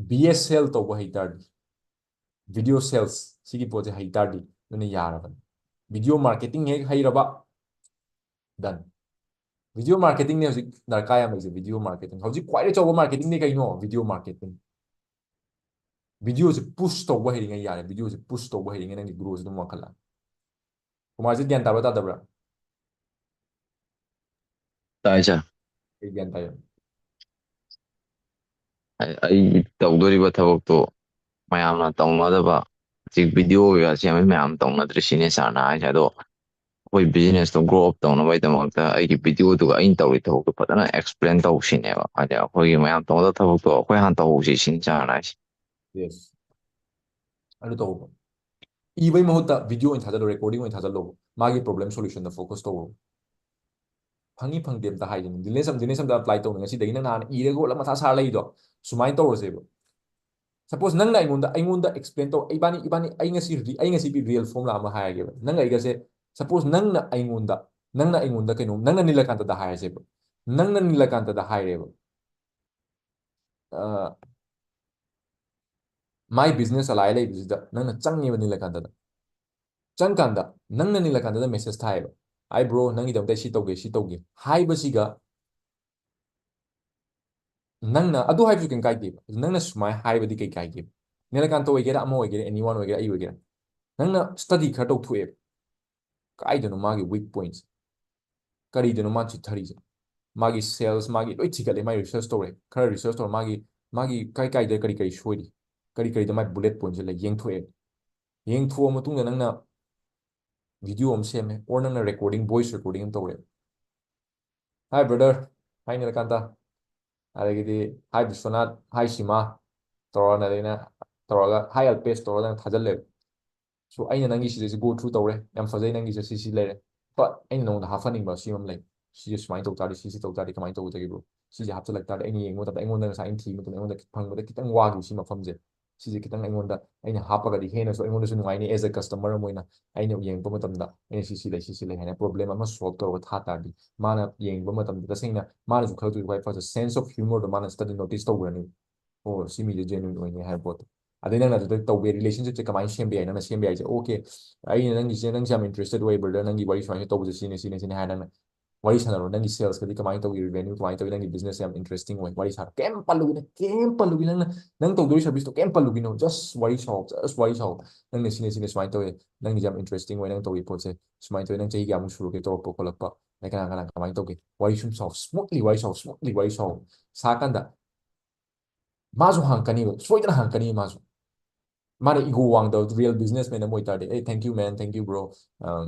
B S L ꯇꯧꯕ ꯍꯩ ꯇꯥꯔꯗꯤ, video sales ꯁꯤꯒꯤ ꯄꯣꯠꯁꯦ ꯍꯩ ꯇꯥꯔꯗꯤ, ꯅꯣꯏꯅ ꯌꯥꯔꯕꯅꯤ꯫ Video marketing ꯍꯦꯛ ꯍꯩꯔꯕ, done꯫ Video marketing ꯅꯦ ꯍꯧꯖꯤꯛ ꯗꯔꯀꯥꯔ ꯌꯥꯝ ꯂꯩꯁꯦ, video marketing꯫ ꯍꯧꯖꯤꯛ ꯈ꯭ꯋꯥꯏꯗꯒꯤ ꯆꯥꯎꯕ marketing ꯗꯤ ꯀꯩꯅꯣ? Video marketing꯫ Video ꯁꯦ push ꯇꯧꯕ ꯍꯩꯔꯤꯉꯩ ꯌꯥꯔꯦ, video ꯁꯦ push ꯇꯧꯕ ꯍꯩꯔꯤꯉꯩ ꯅꯪꯒꯤ growth ꯁꯦ ꯑꯗꯨꯝ ꯋꯥꯡꯈꯠꯂꯛꯑꯅꯤ꯫ ꯀꯨꯃꯥꯔꯖꯤꯠ, ꯒ꯭ꯌꯥꯟ ꯇꯥꯕ꯭ꯔꯥ ꯇꯥꯗꯕ꯭ꯔꯥ? ꯇꯥꯏ, ꯁꯥꯔ꯫ ꯑꯩ ꯒ꯭ꯌꯥꯟ ꯇꯥꯏ꯫ ꯑꯩ, ꯑꯩ ꯇꯧꯗꯣꯔꯤꯕ ꯊꯕꯛꯇꯣ ꯃꯌꯥꯝꯅ ꯇꯧꯅꯗꯕ, ꯍꯧꯖꯤꯛ video ꯀꯩꯀꯥ ꯁꯦꯝꯕ ꯃꯌꯥꯝ ꯇꯧꯅꯗ꯭ꯔꯤꯁꯤꯅꯦ ꯁꯥꯔꯅ ꯍꯥꯏꯁꯦ꯫ ꯑꯗꯣ ꯑꯩꯈꯣꯏ business ꯇꯣ grow up ꯇꯧꯅꯕꯒꯤꯗꯃꯛꯇ ꯑꯩꯒꯤ video ꯗꯨꯒ ꯑꯩꯅ ꯇꯧꯔꯤ ꯊꯕꯛꯇꯣ ꯐꯖꯅ explain ꯇꯧꯁꯤꯅꯦꯕ꯫ ꯍꯥꯏꯗꯤ ꯑꯩꯈꯣꯏꯒꯤ ꯃꯌꯥꯝ ꯇꯧꯅꯗꯕ ꯊꯕꯛꯇꯣ ꯑꯩꯈꯣꯏ ꯍꯥꯟꯅ ꯇꯧꯍꯧꯁꯤ ꯁꯤꯅꯤ ꯁꯥꯔꯅ ꯍꯥꯏꯁꯦ꯫ Yes꯫ ꯑꯗꯨ ꯇꯧꯕ꯫ ꯏꯕꯩ ꯃꯍꯨꯠꯇ video ꯑꯣꯏꯅ ꯊꯥꯖꯜꯂꯣ, recording ꯑꯣꯏꯅ ꯊꯥꯖꯜꯂꯣ, ꯃꯥꯒꯤ problem solutionꯗ focus ꯇꯧꯔꯣ꯫ ꯐꯪꯉꯤ ꯐꯪꯗꯦ ꯑꯝꯇ ꯍꯥꯏꯗꯅ, ꯗꯤꯅꯦꯁ ꯑꯝ-, ꯗꯤꯅꯦꯁ ꯑꯝꯇ apply ꯇꯧꯅ꯫ ꯉꯁꯤꯗꯒꯤ ꯅꯪ ꯅꯍꯥꯟ ꯏꯔꯒ ꯒꯣꯜ ꯃꯊꯥ ꯁꯥꯔ ꯂꯩꯗꯣ, ꯁꯨꯃꯥꯏꯅ ꯇꯧꯔꯁꯦꯕ꯫ Suppose ꯅꯪꯅ ꯑꯩꯉꯣꯟꯗ, ꯑꯩꯉꯣꯟꯗ explain ꯇꯧ, ꯏꯕꯥꯅꯤ, ꯏꯕꯥꯅꯤ, ꯑꯩ ꯉꯁꯤ ꯔꯤ-, ꯑꯩ ꯉꯁꯤ real formula ꯑꯃ ꯍꯥꯏꯔꯒꯦꯕ꯫ ꯅꯪ ꯑꯩꯒꯁꯦ, suppose ꯅꯪꯅ ꯑꯩꯉꯣꯟꯗ, ꯅꯪꯅ ꯑꯩꯉꯣꯟꯗ ꯀꯩꯅꯣ, ꯅꯪꯅ ꯅꯤꯂꯀꯥꯟꯇꯗ ꯍꯥꯏꯔꯁꯦꯕ꯫ ꯅꯪꯅ ꯅꯤꯂꯀꯥꯟꯇꯗ ꯍꯥꯏꯔꯦꯕ꯫ ꯑ, my business ꯑꯂꯥꯏ ꯂꯩꯕꯁꯤꯗ ꯅꯪꯅ ꯆꯪꯉꯦꯕ ꯅꯤꯂꯀꯥꯟꯇꯗ꯫ ꯆꯪꯀꯥꯟꯗ ꯅꯪꯅ ꯅꯤꯂꯀꯥꯟꯇꯗ message ꯊꯥꯏꯌꯦꯕ, "ꯑꯩ bro, ꯅꯪꯒꯤꯗꯃꯛꯇ ꯑꯩ ꯁꯤ ꯇꯧꯒꯦ, ꯁꯤ ꯇꯧꯒꯦ" ꯍꯥꯏꯕꯁꯤꯒ, ꯅꯪꯅ ꯑꯗꯨ ꯍꯥꯏꯕꯁꯨ ꯀꯩꯝ ꯀꯥꯏꯗꯦꯕ꯫ ꯅꯪꯅ ꯁꯨꯃꯥꯏꯅ ꯍꯥꯏꯕꯗꯤ ꯀꯩ ꯀꯥꯏꯒꯦꯕ? ꯅꯤꯂꯀꯥꯟꯇ ꯑꯣꯏꯒꯦꯔꯥ, ꯑꯃ ꯑꯣꯏꯒꯦꯔꯥ, anyone ꯑꯣꯏꯒꯦꯔꯥ, ꯑꯩ ꯑꯣꯏꯒꯦꯔꯥ, ꯅꯪꯅ study ꯈꯔ ꯇꯧꯊꯣꯛꯑꯦꯕ꯫ ꯀꯥꯏꯗꯅꯣ ꯃꯥꯒꯤ weak points? ꯀꯔꯤꯗꯅꯣ ꯃꯥ ꯆꯤꯠꯊꯔꯤꯁꯦ? ꯃꯥꯒꯤ sales, ꯃꯥꯒꯤ ꯂꯣꯏ ꯊꯤꯒꯠꯂꯦ, ꯃꯥꯒꯤ research ꯇꯧꯔꯦ, ꯈꯔ research ꯇꯧꯔ ꯃꯥꯒꯤ, ꯃꯥꯒꯤ ꯀꯥꯏ ꯀꯥꯏꯗ ꯀꯔꯤ ꯀꯔꯤ ꯁꯣꯏꯔꯤ, ꯀꯔꯤ ꯀꯔꯤꯗ ꯃꯥꯒꯤ bullet pointꯁꯦ ꯂꯩ ꯌꯦꯡꯊꯣꯛꯑꯦ꯫ ꯌꯦꯡꯊꯣꯛꯑ ꯃꯇꯨꯡꯗ ꯅꯪꯅ video ꯑꯃ ꯁꯦꯝꯃꯦ, or ꯅꯪꯅ recording, voice recording ꯑꯃ ꯇꯧꯔꯦ꯫ "Hi brother, hi ꯅꯤꯂꯀꯥꯟꯇ", ꯑꯗꯒꯤꯗꯤ "Hi ꯕꯤꯁ꯭ꯋꯅꯥꯊ, hi ꯁꯤꯃꯥ" ꯇꯧꯔꯒ, ꯑꯗꯩꯅ ꯇꯧꯔꯒ "Hi ꯑꯜꯄꯦꯁ" ꯇꯧꯔꯒ ꯅꯪ ꯊꯥꯖꯤꯜꯂꯦꯕ꯫ "So ꯑꯩꯅ ꯅꯪꯒꯤ ꯁꯤꯗꯩꯁꯤ go through ꯇꯧꯔꯦ, ꯌꯥꯝ ꯐꯖꯩ, ꯅꯪꯒꯤꯁꯦ ꯁꯤ ꯁꯤ ꯂꯩꯔꯦ, but ꯑꯩꯅ ꯅꯉꯣꯟꯗ ꯍꯥꯞꯍꯟꯅꯤꯡꯕ ꯁꯤ ꯑꯃ ꯂꯩ, ꯁꯤꯁꯦ ꯁꯨꯃꯥꯏꯅ ꯇꯧ ꯇꯥꯔꯗꯤ, ꯁꯤꯁꯦ ꯇꯧ ꯇꯥꯔꯗꯤ ꯀꯃꯥꯏꯅ ꯇꯧꯒꯗꯒꯦ bro? ꯁꯤꯁꯦ ꯍꯥꯞꯆꯤꯜꯂꯛ ꯇꯥꯔꯗꯤ ꯑꯩꯅ ꯌꯦꯡꯕ ꯃꯇꯝꯗ ꯑꯩꯉꯣꯟꯗ ꯉꯁꯥꯏ ꯑꯩꯅ ꯊꯤꯕ ꯃꯇꯝꯗ ꯑꯩꯉꯣꯟꯗ ꯐꯪꯕꯗ ꯈꯤꯇꯪ ꯋꯥꯈꯤꯕ ꯁꯤ ꯃꯐꯝꯁꯦ, ꯁꯤꯁꯦ ꯈꯤꯇꯪ ꯑꯩꯉꯣꯟꯗ, ꯑꯩꯅ ꯍꯥꯞꯄꯒꯗꯤ ꯍꯦꯟꯅꯁꯨ ꯑꯩꯉꯣꯟꯗꯁꯨ ꯅꯨꯡꯉꯥꯏꯅꯤ, as a customer ꯑꯃ ꯑꯣꯏꯅ ꯑꯩꯅ ꯌꯦꯡꯉꯛꯄ ꯃꯇꯝꯗ ꯑꯩꯅ ꯁꯤ ꯁꯤ ꯂꯩ, ꯁꯤ ꯁꯤ ꯂꯩ" ꯍꯥꯏꯅ problem ꯑꯃ solve ꯇꯧꯔꯒ ꯊꯥ ꯇꯥꯔꯗꯤ, ꯃꯥꯅ ꯌꯦꯡꯕ ꯃꯇꯝꯗ ꯇꯁꯦꯡꯅ ꯃꯥꯅꯁꯨ ꯈꯜꯂꯛꯇꯣꯏꯁꯦ ꯈ꯭ꯋꯥꯏ first sense of humorꯗꯣ ꯃꯥꯅ study notice ꯇꯧꯈ꯭ꯔꯅꯤ꯫ "ꯑꯣ, ꯁꯤ ꯃꯤꯁꯦ genuine ꯑꯣꯏꯅꯤ" ꯍꯥꯏꯕ ꯄꯣꯠꯇꯣ꯫ ꯑꯗꯩ ꯅꯪꯅ ꯑꯗꯨꯗ ꯇꯧꯕ ꯌꯥꯏ, relationshipꯁꯦ ꯀꯃꯥꯏꯅ ꯁꯦꯝꯕ ꯌꯥꯏ? ꯅꯪꯅ ꯁꯦꯝꯕ ꯌꯥꯏꯁꯦ, "Okay, ꯑꯩꯅ ꯅꯪꯒꯤꯁꯦ, ꯅꯪꯁꯦ ꯌꯥꯝ interested ꯑꯣꯏ brother, ꯅꯪꯒꯤ ꯋꯥꯔꯤ ꯁꯨꯃꯥꯏꯅ ꯇꯧꯕꯁꯦ ꯁꯤꯅꯦ, ꯁꯤꯅꯦ, ꯁꯤꯅꯦ" ꯍꯥꯏꯔ ꯅꯪꯅ ꯋꯥꯔꯤ ꯁꯥꯟꯅꯔꯣ꯫ "ꯅꯪꯒꯤ salesꯀꯗꯤ ꯀꯃꯥꯏꯅ ꯇꯧꯏ, revenue ꯀꯃꯥꯏꯅ ꯇꯧꯏ, ꯅꯪꯒꯤ business ꯌꯥꯝ interesting ꯑꯣꯏ", ꯋꯥꯔꯤ ꯁꯥꯔꯣ꯫ ꯀꯩꯝ ꯄꯜꯂꯨꯒꯤꯅꯣ, ꯀꯩꯝ ꯄꯜꯂꯨꯒꯤꯅꯣ, ꯅꯪꯅ, ꯅꯪ ꯇꯧꯗꯣꯔꯤ serviceꯇꯣ ꯀꯩꯝ ꯄꯜꯂꯨꯒꯤꯅꯣ, just ꯋꯥꯔꯤ ꯁꯥꯎ, just ꯋꯥꯔꯤ ꯁꯥꯎ꯫ "ꯅꯪꯅ ꯁꯤꯅꯦ, ꯁꯤꯅꯦ ꯁꯨꯃꯥꯏꯅ ꯇꯧꯋꯦ, ꯅꯪꯒꯤꯁꯦ ꯌꯥꯝ interesting ꯑꯣꯏ, ꯅꯪ ꯇꯧꯔꯤ ꯄꯣꯠꯁꯦ ꯁꯨꯃꯥꯏꯅ ꯇꯧꯋꯦ, ꯅꯪ ꯆꯍꯤ ꯀꯌꯥꯃꯨꯛ ꯁꯨꯔꯒꯦ ꯇꯧꯔꯛꯄ ꯈꯣꯠꯂꯛꯄ, ꯅꯪ ꯀꯅꯥ ꯀꯅꯥ ꯀꯃꯥꯏꯅ ꯇꯧꯒꯦ?" ꯋꯥꯔꯤ ꯁꯨꯝ ꯁꯥꯎ, smoothly ꯋꯥꯔꯤ ꯁꯥꯎ, smoothly ꯋꯥꯔꯤ ꯁꯥꯎ꯫ ꯁꯥꯀꯥꯟꯗ ꯃꯥꯁꯨ ꯍꯪꯉꯛꯀꯅꯤꯕ, ꯁꯣꯏꯗꯅ ꯍꯪꯉꯛꯀꯅꯤꯕ ꯃꯥꯁꯨ꯫ ꯃꯥꯅ ego ꯋꯥꯡꯗꯕ real businessman ꯑꯃ ꯑꯣꯏꯇꯥꯔꯗꯤ, "ꯑꯦ, thank you man, thank you bro, um,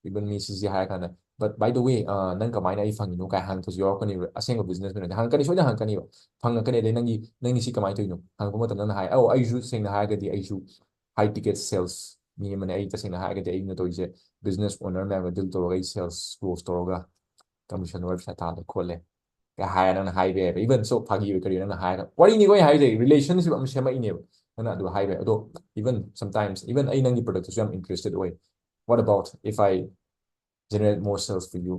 even ꯃꯤ ꯁꯤꯁꯤ" ꯍꯥꯏꯔ ꯀꯥꯟꯗ, "But by the way, uh, ꯅꯪ ꯀꯃꯥꯏꯅ ꯑꯩ ꯐꯪꯉꯤꯅꯣ?" ꯀꯥꯏ ꯍꯪꯉꯛꯄꯁꯨ ꯌꯥꯎꯔꯛꯀꯅꯤꯕ꯫ ꯑꯁꯦꯡꯕ businessman ꯑꯣꯏꯔꯗꯤ ꯍꯪꯉꯛꯀꯅꯤ, ꯁꯣꯏꯗꯅ ꯍꯪꯉꯛꯀꯅꯤꯕ꯫ ꯍꯪꯉꯛꯀꯅꯤ, ꯑꯗꯩ ꯅꯪꯒꯤ, "ꯅꯪꯒꯤ ꯁꯤ ꯀꯃꯥꯏꯅ ꯇꯧꯔꯤꯅꯣ?" ꯍꯪꯉꯛꯄ ꯃꯇꯝꯗ ꯅꯪꯅ ꯍꯥꯏ, "ꯑꯧ, ꯑꯩꯁꯨ ꯁꯦꯡꯅ ꯍꯥꯏꯔꯒꯗꯤ ꯑꯩꯁꯨ high ticket sales ꯃꯤ ꯑꯃꯅꯦ꯫ ꯑꯩ ꯇꯁꯦꯡꯅ ꯍꯥꯏꯔꯒꯗꯤ ꯑꯩꯅ ꯇꯧꯔꯤꯁꯦ business owner ꯃꯌꯥꯝꯒ deal ꯇꯧꯔꯒ ꯑꯩ sales close ꯇꯧꯔꯒ commission ꯋꯥꯔꯤ ꯄꯩꯁꯥ ꯇꯥꯜꯂꯦ ꯈꯣꯠꯂꯦ ꯀꯩ ꯍꯥꯏꯔ ꯅꯪꯅ ꯍꯥꯏꯕ ꯌꯥꯏꯕ꯫ Even so ꯐꯥꯒꯤ ꯑꯣꯏ ꯀꯔꯤ ꯅꯪꯅ ꯍꯥꯏꯔꯒ ꯋꯥꯔꯤꯅꯤꯀꯣ ꯑꯩ ꯍꯥꯏꯁꯦ, relationship ꯑꯃ ꯁꯦꯝꯃꯛꯏꯅꯦꯕ꯫ ꯅꯪꯅ ꯑꯗꯨ ꯍꯥꯏꯕ ꯌꯥꯏ꯫ ꯑꯗꯣ even sometimes even ꯑꯩ ꯅꯪꯒꯤ productꯇꯁꯨ ꯌꯥꯝ interested ꯑꯣꯏ꯫ What about if I generate more sales for you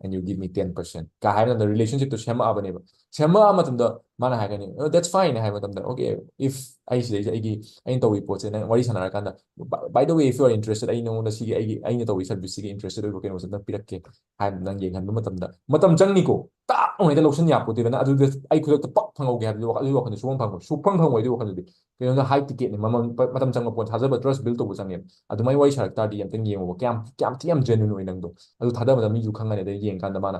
and you give me ten percent ꯀ ꯍꯥꯏꯕ ꯃꯇꯝꯗ relationshipꯇꯣ ꯁꯦꯝꯃꯛꯑꯕꯅꯦꯕ꯫ ꯁꯦꯝꯃꯛꯑ ꯃꯇꯝꯗ ꯃꯥꯅ ꯍꯥꯏꯒꯅꯤ, "Oh, that's fine" ꯍꯥꯏꯕ ꯃꯇꯝꯗ, "Okay, if ꯑꯩ ꯁꯤꯗꯩꯁꯤꯗ ꯑꯩꯒꯤ ꯑꯩꯅ ꯇꯧꯔꯤ ꯄꯣꯠꯁꯦ ꯅꯪ ꯋꯥꯔꯤ ꯁꯥꯟꯅꯔꯀꯥꯟꯗ, by the way, if you are interested, ꯑꯩ ꯅꯉꯣꯟꯗ ꯁꯤꯒꯤ ꯑꯩꯒꯤ ꯑꯩꯅ ꯇꯧꯔꯤ serviceꯁꯤꯒꯤ interested ꯑꯣꯏꯕ ꯀꯩꯅꯣꯁꯦ ꯑꯝꯇ ꯄꯤꯔꯛꯀꯦ" ꯍꯥꯏꯕ ꯅꯪ ꯌꯦꯡꯍꯟꯕ ꯃꯇꯝꯗ ꯃꯇꯝ ꯆꯪꯅꯤꯀꯣ꯫ ꯇꯥꯛ ꯑꯃ ꯍꯦꯛꯇ ꯂꯧꯁꯤꯟ ꯌꯥꯄꯣꯠꯇꯦꯕ꯫ ꯅꯪ ꯑꯗꯨꯗ ꯑꯩ ꯈꯨꯗꯛꯇ ꯄꯛ ꯐꯪꯍꯧꯒꯦ ꯍꯥꯏꯕꯗꯨꯗꯤ ꯋꯥꯈꯜ, ꯑꯗꯨꯒꯤ ꯋꯥꯈꯜꯗꯨ ꯁꯨꯡꯐꯪ ꯐꯪꯉꯣꯏ꯫ ꯁꯨꯡꯐꯪ ꯐꯪꯉꯣꯏ ꯑꯗꯨꯒꯤ ꯋꯥꯈꯜꯗꯨꯗꯤ꯫ ꯀꯩꯅꯣꯗ high ticketꯅꯤ, ꯃꯃꯜ ꯃꯇꯝ ꯆꯪꯕ ꯄꯣꯠ, ꯊꯥꯖꯕ, trust build ꯇꯧꯕ ꯆꯪꯉꯦꯕ꯫ ꯑꯗꯨꯃꯥꯏꯅ ꯋꯥꯔꯤ ꯁꯥꯔꯛ ꯇꯥꯔꯗꯤ ꯑꯝꯇꯪ ꯌꯦꯡꯉꯣꯕ, ꯀꯌꯥꯝ ꯀꯌꯥꯝ ꯊꯤ ꯌꯥꯝ genuine ꯑꯣꯏ ꯅꯪꯗꯣ꯫ ꯑꯗꯨ ꯊꯥꯗꯕꯗ ꯃꯤꯁꯨ ꯈꯪꯉꯅꯤ, ꯑꯗꯩ ꯌꯦꯡꯀꯥꯟꯗ ꯃꯥꯅ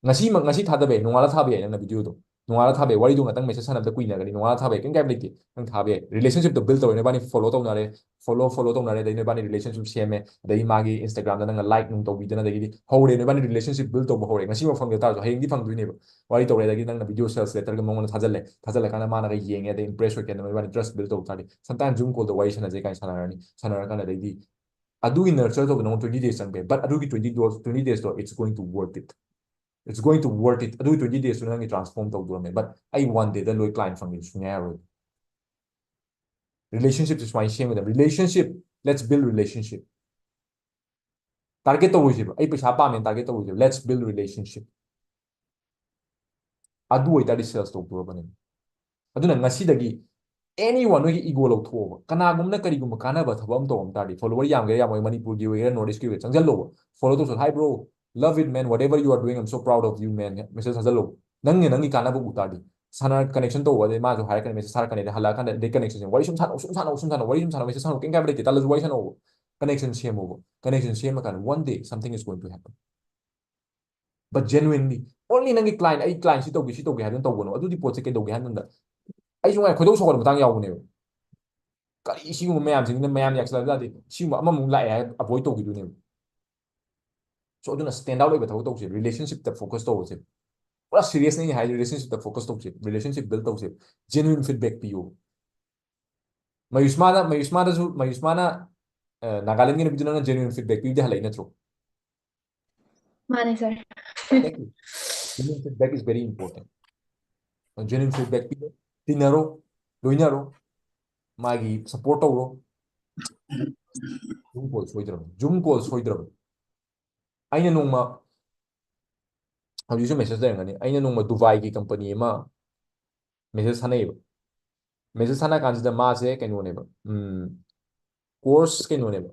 ꯉꯁꯤꯃꯛ, ꯉꯁꯤ ꯊꯥꯗꯕ ꯌꯥꯏ, ꯅꯣꯡꯉꯥꯜꯂ ꯊꯥꯕ ꯌꯥꯏ ꯅꯪꯅ videoꯗꯣ꯫ ꯅꯣꯡꯉꯥꯜꯂ ꯊꯥꯕ ꯌꯥꯏ, ꯋꯥꯔꯤꯗꯣ ꯉꯥꯛꯇꯪ message ꯁꯥꯟꯅꯕꯗ ꯀꯨꯏꯅꯒꯅꯤ, ꯅꯣꯡꯉꯥꯜꯂ ꯊꯥꯕ ꯌꯥꯏ, ꯀꯩꯝ ꯀꯥꯏꯕ ꯂꯩꯇꯦ꯫ ꯅꯪ ꯊꯥꯕ ꯌꯥꯏ, relationshipꯇꯣ build ꯇꯧꯔꯦ, ꯅꯣꯏꯕꯥꯅꯤ follow ꯇꯧꯅꯔꯦ, follow follow ꯇꯧꯅꯔꯦ, ꯑꯗꯩ ꯅꯣꯏꯕꯥꯅꯤ relationship ꯁꯦꯝꯃꯦ, ꯑꯗꯩ ꯃꯥꯒꯤ Instagramꯗ ꯅꯪꯅ like ꯅꯨꯡ ꯇꯧꯕꯤꯗꯅ, ꯑꯗꯩꯗꯤ ꯍꯧꯔꯦ, ꯅꯣꯏꯕꯥꯅꯤ relationship build ꯇꯧꯕ ꯍꯧꯔꯦ꯫ ꯉꯁꯤꯃꯛ ꯐꯪꯗ ꯇꯥꯔꯁꯨ ꯍꯌꯦꯡꯗꯤ ꯐꯪꯗꯣꯏꯅꯦꯕ꯫ ꯋꯥꯔꯤ ꯇꯧꯔꯦ, ꯑꯗꯒꯤ ꯅꯪꯅ video sales letterꯒ ꯃꯉꯣꯟꯗ ꯊꯥꯖꯜꯂꯦ, ꯊꯥꯖꯜꯂꯀꯥꯟꯗ ꯃꯥꯅꯒ ꯌꯦꯡꯉꯦ, ꯑꯗꯩ impress ꯑꯣꯏꯔꯀꯥꯟꯗ ꯅꯣꯏꯕꯥꯅꯤ trust build ꯇꯧꯕ ꯇꯥꯔꯗꯤ, sometime Zoom callꯗ ꯋꯥꯔꯤ ꯁꯥꯟꯅꯁꯦ ꯀꯥꯏꯅ ꯁꯥꯟꯅꯔꯅꯤ, ꯁꯥꯟꯅꯔꯀꯥꯟꯗ ꯑꯗꯩꯗꯤ ꯑꯗꯨꯒꯤ nurture ꯇꯧꯕ ꯅꯉꯣꯟꯗ twenty days ꯆꯪꯕ ꯌꯥꯏ, but ꯑꯗꯨꯒꯤ twenty days, twenty daysꯇꯣ it's going to worth it, it's going to worth it꯫ ꯑꯗꯨꯒꯤ twenty daysꯇꯨꯅ ꯅꯪꯒꯤ transform ꯇꯧꯗꯣꯔꯝꯃꯦ꯫ But ꯑꯩ one dayꯗ ꯂꯣꯏ client ꯐꯪꯒꯦ ꯁꯨꯡꯌꯥ ꯌꯥꯔꯣꯏ꯫ Relationshipꯁꯦ ꯁꯨꯃꯥꯏꯅ ꯁꯦꯝꯒꯗꯕ, relationship, let's build relationship꯫ Target ꯇꯧꯔꯣꯏꯁꯦꯕ, ꯑꯩ ꯄꯩꯁꯥ ꯄꯥꯝꯃꯦꯅ target ꯇꯧꯔꯣꯏꯁꯦꯕ, let's build relationship꯫ ꯑꯗꯨ ꯑꯣꯏꯇꯥꯔꯗꯤ sales ꯇꯧꯗꯣꯔꯕꯅꯦ꯫ ꯑꯗꯨꯅ ꯉꯁꯤꯗꯒꯤ anyone ꯅꯣꯏꯒꯤ ego ꯂꯧꯊꯣꯛꯑꯣꯕ꯫ ꯀꯅꯥꯒꯨꯝꯕꯅ ꯀꯔꯤꯒꯨꯝꯕ ꯀꯥꯟꯅꯕ ꯊꯕꯛ ꯑꯃ ꯇꯧꯔꯝ ꯇꯥꯔꯗꯤ, follower ꯌꯥꯝꯒꯦꯔꯥ ꯌꯥꯝꯃꯣꯏ, ꯃꯅꯤꯄꯨꯔꯒꯤ ꯑꯣꯏꯒꯦꯔꯥ north eastꯀꯤ ꯑꯣꯏꯒꯦꯔꯥ, ꯆꯪꯁꯤꯜꯂꯣꯕ, follow ꯇꯧꯁꯜꯂꯣ꯫ "Hi bro, love it man, whatever you are doing, I'm so proud of you man" message ꯊꯥꯖꯜꯂꯣ꯫ ꯅꯪꯅ ꯅꯪꯒꯤ ꯀꯥꯟꯅꯕ ꯎ ꯇꯥꯔꯗꯤ꯫ ꯁꯥꯟꯅ connection ꯇꯧꯕ, ꯑꯗꯩ ꯃꯥꯁꯨ ꯍꯥꯏꯔꯛꯀꯅꯤ, message ꯊꯥꯔꯛꯀꯅꯤ, ꯑꯗꯩ ꯍꯜꯂꯛꯑꯀꯥꯟꯗ ꯑꯗꯩ connection ꯁꯦꯝ, ꯋꯥꯔꯤ ꯁꯨꯝ ꯁꯥꯟꯅꯧ, ꯁꯨꯝ ꯁꯥꯟꯅꯧ, ꯁꯨꯝ ꯁꯥꯟꯅꯧ, ꯋꯥꯔꯤ ꯁꯨꯝ ꯁꯥꯟꯅꯧ, message ꯁꯥꯟꯅꯧ, ꯀꯩꯝ ꯀꯥꯏꯕ ꯂꯩꯇꯦ, ꯇꯜꯂꯁꯨ ꯋꯥꯔꯤ ꯁꯥꯟꯅꯧꯕ꯫ Connection ꯁꯦꯝꯃꯣꯕ꯫ Connection ꯁꯦꯝꯃꯀꯥꯟꯗ one day something is going to happen꯫ But genuinely, only ꯅꯪꯒꯤ client, "ꯑꯩ client ꯁꯤ ꯇꯧꯒꯦ, ꯁꯤ ꯇꯧꯒꯦ" ꯍꯥꯏꯗꯨꯅ ꯇꯧꯒꯅꯨ꯫ ꯑꯗꯨꯗꯤ ꯄꯣꯠꯁꯦ ꯀꯩꯗꯧꯒꯦ ꯍꯥꯏꯕ ꯃꯇꯝꯗ, ꯑꯩꯁꯨ ꯉꯥꯏ ꯈꯣꯏꯗꯧ ꯁꯥꯎꯒꯠꯄ ꯃꯇꯥꯡ ꯌꯥꯎꯕꯅꯦꯕ꯫ ꯀꯔꯤ ꯁꯤꯒꯨꯝꯕ ꯃꯌꯥꯝꯁꯤꯡꯁꯤꯅ ꯃꯌꯥꯝ ꯌꯥꯛꯁꯤꯜꯂꯛꯑꯗꯤ ꯁꯤꯒꯨꯝꯕ ꯑꯃꯃꯨꯛ ꯂꯥꯛꯑꯦ ꯍꯥꯏꯔ avoid ꯇꯧꯈꯤꯗꯣꯏꯅꯦꯕ꯫ So ꯑꯗꯨꯅ stand out ꯑꯣꯏꯕ ꯊꯕꯛ ꯇꯧꯁꯦ, relationshipꯇ focus ꯇꯧꯕꯁꯦ꯫ ꯄꯨꯔꯥ seriousꯅꯦ ꯑꯩꯅ ꯍꯥꯏꯁꯦ, relationshipꯇ focus ꯇꯧꯁꯦ, relationship build ꯇꯧꯁꯦ, genuine feedback ꯄꯤꯌꯨ꯫ ꯃꯌꯨꯁꯃꯥꯗ, ꯃꯌꯨꯁꯃꯥꯗꯁꯨ, ꯃꯌꯨꯁꯃꯥꯅ ꯅꯥꯒꯥꯂꯦꯟꯒꯤ ꯅꯨꯄꯤꯗꯨ ꯅꯪꯅ genuine feedback ꯄꯤꯕꯗꯤ ꯍꯜꯂꯛꯏ ꯅꯠꯇ꯭ꯔꯣ? ꯃꯥꯅꯦ ꯁꯥꯔ꯫ Genuine feedback is very important. Genuine feedback ꯄꯤꯔꯣ, ꯇꯤꯟꯅꯔꯣ, ꯂꯣꯏꯅꯔꯣ, ꯃꯥꯒꯤ support ꯇꯧꯔꯣ꯫ Zoom call ꯁꯣꯏꯗ꯭ꯔꯕꯅꯤ, Zoom call ꯁꯣꯏꯗ꯭ꯔꯕꯅꯤ꯫ ꯑꯩꯅ ꯅꯣꯡꯃ, ꯍꯧꯖꯤꯛꯁꯨ message ꯂꯩꯔꯝꯒꯅꯤ, ꯑꯩꯅ ꯅꯣꯡꯃ ꯗꯨꯕꯥꯏꯒꯤ company ꯑꯃ message ꯊꯥꯅꯩꯌꯦꯕ꯫ Message ꯊꯥꯅ ꯀꯥꯟꯁꯤꯗ ꯃꯥꯁꯦ ꯀꯩꯅꯣꯅꯦꯕ, course ꯀꯩꯅꯣꯅꯦꯕ,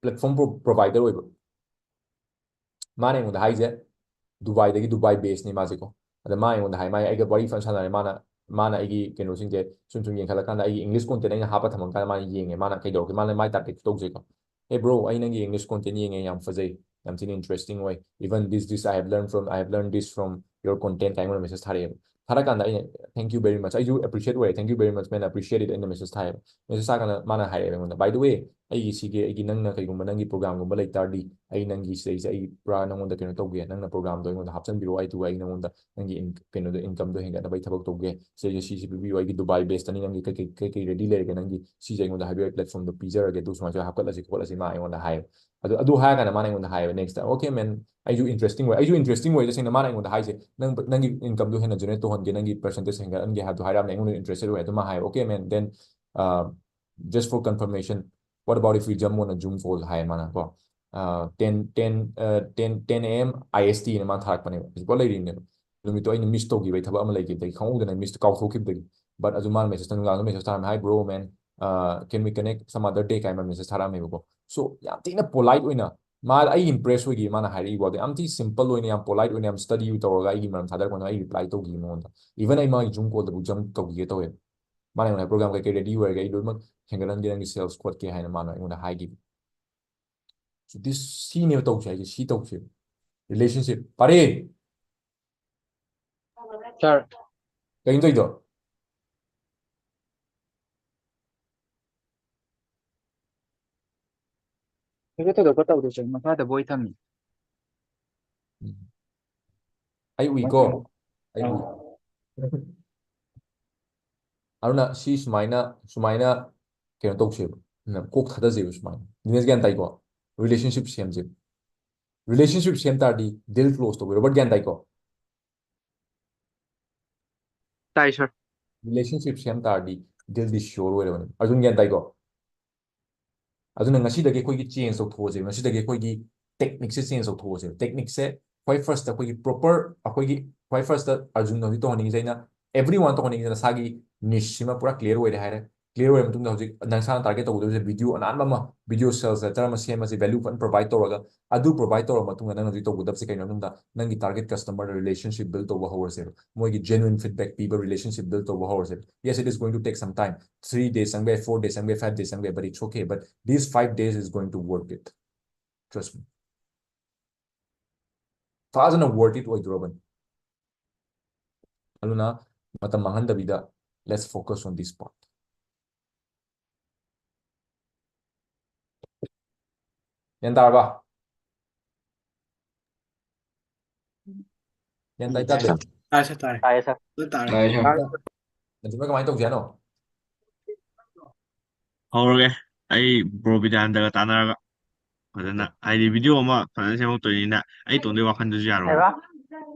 platform provider ꯑꯣꯏꯕ꯫ ꯃꯥꯅ ꯑꯩꯉꯣꯟꯗ ꯍꯥꯏꯁꯦ, ꯗꯨꯕꯥꯏꯗꯒꯤ, ꯗꯨꯕꯥꯏ base ꯅꯤ ꯃꯥꯁꯦꯀꯣ꯫ ꯑꯗ ꯃꯥ ꯑꯩꯉꯣꯟꯗ ꯍꯥꯏ, ꯃꯥ ꯑꯩꯒ ꯋꯥꯔꯤ ꯐꯖꯅ ꯁꯥꯟꯅꯔꯦ꯫ ꯃꯥꯅ ꯃꯥꯅ ꯑꯩꯒꯤ ꯀꯩꯅꯣꯁꯤꯡꯁꯦ ꯁꯨꯝ ꯁꯨꯝ ꯌꯦꯡꯈꯠꯂꯀꯥꯟꯗ, ꯑꯩꯒꯤ English content ꯑꯩꯅ ꯍꯥꯞꯄ ꯊꯝꯃꯀꯥꯟꯗ ꯃꯥꯅ ꯌꯦꯡꯉꯦ꯫ ꯃꯥꯅ ꯀꯩꯗꯧꯔꯒꯦ? ꯃꯥꯅ ꯃꯥꯏ target ꯇꯧꯖꯩꯀꯣ꯫ "Hey bro, ꯑꯩ ꯅꯪꯒꯤ English content ꯌꯦꯡꯉꯦ, ꯌꯥꯝ ꯐꯖꯩ, ꯌꯥꯝ ꯊꯤꯅ interesting ꯑꯣꯏ꯫ Even this, this I have learned from, I have learned this from your content" ꯀꯥꯏꯅ ꯑꯩꯉꯣꯟꯗ message ꯊꯥꯔꯛꯑꯦꯕ꯫ ꯊꯥꯔꯀꯥꯟꯗ ꯑꯩꯅ "Thank you very much, ꯑꯩꯁꯨ appreciate ꯑꯣꯏꯌꯦ, thank you very much man, appreciate it" ꯑꯩꯅ message ꯊꯥꯏꯌꯦꯕ꯫ Message ꯊꯥꯀꯥꯟꯗ ꯃꯥꯅ ꯍꯥꯏꯔꯛꯑꯦꯕ ꯑꯩꯉꯣꯟꯗ, "By the way, ꯑꯩꯒꯤ ꯁꯤꯒꯤ, ꯑꯩꯒꯤ, ꯅꯪꯅ ꯀꯩꯒꯨꯝꯕ ꯅꯪꯒꯤ program ꯒꯨꯝꯕ ꯂꯩ ꯇꯥꯔꯗꯤ, ꯑꯩ ꯅꯪꯒꯤ ꯁꯤꯗꯩꯁꯦ ꯑꯩ ꯄꯨꯔꯥ ꯅꯪꯉꯣꯟꯗ ꯀꯩꯅꯣ ꯇꯧꯒꯦ, ꯅꯪꯅ program ꯗꯣ ꯑꯩꯉꯣꯟꯗ ꯍꯥꯞꯆꯤꯟꯕꯤꯔꯛꯑꯣ, ꯑꯗꯨꯒ ꯑꯩ ꯅꯪꯉꯣꯟꯗ ꯅꯪꯒꯤ in-, ꯀꯩꯅꯣꯗꯣ, income ꯗꯣ ꯍꯦꯟꯒꯠꯅꯕ ꯑꯩ ꯊꯕꯛ ꯇꯧꯒꯦ, ꯁꯤꯁꯦ ꯁꯤꯁꯦ ꯄꯤꯕꯤꯌꯨ, ꯑꯩꯒꯤ ꯗꯨꯕꯥꯏ base ꯇꯅꯤ, ꯅꯪꯒꯤ ꯀꯩ ꯀꯩ, ꯀꯩ ꯀꯩ ready ꯂꯩꯔꯒꯦ, ꯅꯪꯒꯤ ꯁꯤꯁꯦ ꯑꯩꯉꯣꯟꯗ ꯍꯥꯏꯕꯤꯌꯨ, ꯑꯩ platform ꯗꯣ ꯄꯤꯖꯔꯒꯦ, ꯑꯗꯨ ꯁꯨꯃꯥꯏꯅ ꯁꯨꯃꯥꯏꯅ ꯍꯥꯞꯀꯠꯂꯁꯤ ꯈꯣꯠꯂꯁꯤ" ꯃꯥ ꯑꯩꯉꯣꯟꯗ ꯍꯥꯏꯌꯦꯕ꯫ ꯑꯗꯨ, ꯑꯗꯨ ꯍꯥꯏꯔꯀꯥꯟꯗ ꯃꯥꯅ ꯑꯩꯉꯣꯟꯗ ꯍꯥꯏꯌꯦꯕ next time, "Okay man, ꯑꯩꯁꯨ interesting ꯑꯣꯏ, ꯑꯩꯁꯨ interesting ꯑꯣꯏ", ꯇꯁꯦꯡꯅ ꯃꯥꯅ ꯑꯩꯉꯣꯟꯗ ꯍꯥꯏꯁꯦ, "ꯅꯪ, ꯅꯪꯒꯤ income ꯗꯣ ꯍꯦꯟꯅ generate ꯇꯧꯍꯟꯒꯦ, ꯅꯪꯒꯤ percentage ꯍꯦꯟꯒꯠꯍꯟꯒꯦ" ꯍꯥꯏꯕꯗꯣ ꯍꯥꯏꯔꯛꯑꯕꯅꯦ, ꯑꯩꯉꯣꯟꯗ interested ꯑꯣꯏ꯫ ꯑꯗꯨ ꯃꯥ ꯍꯥꯏꯌꯦꯕ, "Okay man, then, uh, just for confirmation, what about if we jump on a Zoom call?" ꯍꯥꯏꯌꯦ ꯃꯥꯅ ꯀꯣ꯫ ꯑ, ten, ten, ꯑ, ten, ten A M I S T ꯅ ꯃꯥꯅ ꯊꯥꯔꯛꯄꯅꯦꯕ꯫ ꯍꯧꯖꯤꯛꯐꯥꯎ ꯂꯩꯔꯤꯕꯅꯦꯕ꯫ ꯅꯨꯃꯤꯠꯇꯣ ꯑꯩꯅ miss ꯇꯧꯈꯤꯕꯩ ꯊꯕꯛ ꯑꯃ ꯂꯩꯈꯤꯕꯗꯒꯤ ꯈꯪꯍꯧꯗꯅ miss, ꯀꯥꯎꯊꯣꯛꯈꯤꯕꯗꯒꯤ꯫ But ꯑꯗꯨ ꯃꯥꯅ message ꯇ, ꯅꯨꯡꯗꯥꯡꯗ message ꯊꯥꯔꯝꯃꯦ, "Hi bro, man, uh, can we connect some other day?" ꯀꯥꯏꯅ message ꯊꯥꯔꯛꯑꯝꯃꯦꯕꯀꯣ꯫ So, ꯌꯥꯝ ꯊꯤꯅ polite ꯑꯣꯏꯅ, ꯃꯥ, ꯑꯩ impress ꯑꯣꯏꯈꯤ ꯃꯥꯅ ꯍꯥꯏꯔꯛꯏ ꯋꯥꯗꯣ꯫ ꯌꯥꯝ ꯊꯤ simple ꯑꯣꯏꯅ, ꯌꯥꯝ polite ꯑꯣꯏꯅ, ꯌꯥꯝ study ꯇꯧꯔꯒ ꯑꯩꯒꯤ ꯃꯔꯝ ꯊꯥꯗꯔꯛꯄꯗꯣ ꯑꯩ reply ꯇꯧꯈꯤ ꯃꯉꯣꯟꯗ꯫ Even ꯑꯩ ꯃꯥꯒꯤ Zoom call ꯗꯕꯨ jump ꯇꯧꯈꯤꯒꯦ ꯇꯧꯋꯦꯕ꯫ ꯃꯥꯅ ꯑꯩꯉꯣꯟꯗ, "Program ꯀꯩꯀꯩ ready ꯑꯣꯏꯔꯒꯦ, ꯑꯩ ꯂꯣꯏꯅꯃꯛ ꯍꯦꯟꯒꯠꯍꯟꯒꯦ, ꯅꯪꯒꯤ sales ꯈꯣꯠꯀꯦ" ꯍꯥꯏꯅ ꯃꯥꯅ ꯑꯩꯉꯣꯟꯗ ꯍꯥꯏꯈꯤꯕ꯫ So this, ꯁꯤꯅꯦꯕ ꯇꯧꯁꯦ ꯍꯥꯏꯁꯦ, ꯁꯤ ꯇꯧꯁꯦꯕ꯫ Relationship꯫ ꯄꯥꯔꯦ! ꯁꯥꯔ, ꯀꯩꯅꯣ ꯇꯧꯔꯤꯗꯣ? ꯀꯩꯁꯨ ꯊꯣꯏꯗꯣꯛꯄ ꯇꯧꯗꯦ ꯁꯥꯔ, ꯃꯈꯥꯗ ꯕꯣꯏ ꯊꯝꯃꯤ꯫ ꯎꯝ꯫ ꯑꯩ ꯎꯏꯀꯣ? ꯑꯩ ꯎꯏ꯫ ꯑꯗꯨꯅ ꯁꯤ ꯁꯨꯃꯥꯏꯅ, ꯁꯨꯃꯥꯏꯅ ꯀꯩꯅꯣ ꯇꯧꯁꯦꯕ꯫ ꯀꯣꯛ ꯊꯥꯗꯖꯩꯕ ꯁꯨꯃꯥꯏꯅ꯫ ꯅꯤꯔꯖ ꯒ꯭ꯌꯥꯟ ꯇꯥꯏꯀꯣ? ꯔꯤꯂꯦꯁꯟꯁꯤꯞ ꯁꯦꯝꯁꯦ꯫ ꯔꯤꯂꯦꯁꯟꯁꯤꯞ ꯁꯦꯝ ꯇꯥꯔꯗꯤ ꯗꯤꯜ ꯀ꯭ꯂꯣꯖ ꯇꯧꯕ꯫ ꯔꯣꯕꯔꯠ ꯒ꯭ꯌꯥꯟ ꯇꯥꯏꯀꯣ? ꯇꯥꯏ ꯁꯥꯔ꯫ ꯔꯤꯂꯦꯁꯟꯁꯤꯞ ꯁꯦꯝ ꯇꯥꯔꯗꯤ ꯗꯤꯜꯗꯤ ꯁꯤꯌꯣꯔ ꯑꯣꯏꯔꯕꯅꯦ꯫ ꯑꯔꯖꯨꯟ ꯒ꯭ꯌꯥꯟ ꯇꯥꯏꯀꯣ? ꯑꯗꯨꯅ ꯉꯁꯤꯗꯒꯤ ꯑꯩꯈꯣꯏꯒꯤ ꯆꯦꯟꯖ ꯇꯧꯊꯣꯛꯑꯁꯦ꯫ ꯉꯁꯤꯗꯒꯤ ꯑꯩꯈꯣꯏꯒꯤ ꯇꯦꯛꯅꯤꯛꯁꯦ ꯆꯦꯟꯖ ꯇꯧꯊꯣꯛꯑꯁꯦ꯫ ꯇꯦꯛꯅꯤꯛꯁꯦ ꯈ꯭ꯋꯥꯏ ꯐꯥꯔꯁꯇ ꯑꯩꯈꯣꯏꯒꯤ ꯄ꯭ꯔꯣꯄꯔ, ꯑꯩꯈꯣꯏꯒꯤ ꯈ꯭ꯋꯥꯏ ꯐꯥꯔꯁꯇ ꯑꯔꯖꯨꯟꯅ ꯍꯧꯖꯤꯛ ꯇꯧꯍꯟꯅꯤꯡꯉꯤꯁꯦ, ꯑꯩꯅ ꯑꯦꯚ꯭ꯔꯤ ꯋꯥꯟ ꯇꯧꯍꯟꯅꯤꯡꯉꯤꯁꯦ, ꯅꯁꯥꯒꯤ ꯅꯤꯁꯁꯤꯃ ꯄꯨꯔꯥ ꯀ꯭ꯂꯤꯌꯥꯔ ꯑꯣꯏꯔꯦ ꯍꯥꯏꯔꯦ꯫ ꯀ꯭ꯂꯤꯌꯥꯔ ꯑꯣꯏꯔ ꯃꯇꯨꯡꯗ ꯍꯧꯖꯤꯛ ꯅꯁꯥꯅ ꯇꯥꯔꯒꯦꯠ ꯇꯧꯒꯗꯕꯁꯦ ꯚꯤꯗꯤꯑꯣ ꯑꯅꯥꯟꯕ ꯑꯃ, ꯚꯤꯗꯤꯑꯣ ꯁꯦꯜꯁ ꯂꯦꯇꯔ ꯑꯃ ꯁꯦꯝꯃꯁꯦ, ꯚꯦꯂ꯭ꯌꯨ ꯐꯖꯅ ꯄ꯭ꯔꯣꯚꯥꯏꯗ ꯇꯧꯔꯒ꯫ ꯑꯗꯨ ꯄ꯭ꯔꯣꯚꯥꯏꯗ ꯇꯧꯔ ꯃꯇꯨꯡꯗ ꯅꯪ ꯍꯧꯖꯤꯛ ꯇꯧꯒꯗꯕꯁꯦ ꯀꯩꯅꯣ ꯍꯥꯏꯕꯗ, ꯅꯪꯒꯤ ꯇꯥꯔꯒꯦꯠ ꯀꯁꯇꯃꯔ ꯔꯤꯂꯦꯁꯟꯁꯤꯞ ꯕꯤꯜ ꯇꯧꯕ ꯍꯧꯔꯁꯦꯕ꯫ ꯃꯣꯏꯒꯤ ꯖꯦꯅꯨꯏꯟ ꯐꯤꯗꯕꯦꯛ ꯄꯤꯕ ꯔꯤꯂꯦꯁꯟꯁꯤꯞ ꯕꯤꯜ ꯇꯧꯕ ꯍꯧꯔꯁꯦ꯫ Yes, it is going to take some time. Three days ꯆꯪꯕ ꯌꯥꯏ, four days ꯆꯪꯕ ꯌꯥꯏ, five days ꯆꯪꯕ ꯌꯥꯏ, but it's okay. But these five days is going to worth it. Trust me. ꯐꯖꯅ worth it ꯑꯣꯏꯗꯣꯔꯕꯅꯤ꯫ ꯑꯗꯨꯅ ꯃꯇꯝ ꯃꯥꯡꯍꯟꯗꯕꯤꯗ, let's focus on this part. ꯒ꯭ꯌꯥꯟ ꯇꯥꯔꯕ? ꯒ꯭ꯌꯥꯟ ꯇꯥꯏ ꯇꯥꯗꯦ? ꯇꯥꯏ ꯁꯥꯔ, ꯇꯥꯔꯦ꯫ ꯇꯥꯏꯌꯦ ꯁꯥꯔ꯫ ꯂꯣꯏ ꯇꯥꯔꯦ꯫ ꯇꯥꯏꯌꯦ ꯁꯥꯔ꯫ ꯑꯗꯨꯅ ꯀꯃꯥꯏꯅ ꯇꯧꯁꯦ ꯍꯥꯏꯅꯣ? ꯍꯧꯔꯒꯦ꯫ ꯑꯩ ꯕ꯭ꯔꯣ ꯕꯤꯗ꯭ꯌꯥꯅꯟꯗꯒ ꯇꯥꯟꯅꯔꯒ ꯐꯖꯅ, ꯍꯥꯏꯗꯤ ꯚꯤꯗꯤꯑꯣ ꯑꯃ ꯐꯖꯅ ꯁꯦꯝꯃꯛꯇꯣꯏꯅꯤꯅ ꯑꯩ ꯏꯇꯣꯝꯗꯩ ꯋꯥꯈꯟꯗꯁꯨ ꯌꯥꯔꯣꯏ꯫ ꯀꯩꯕ?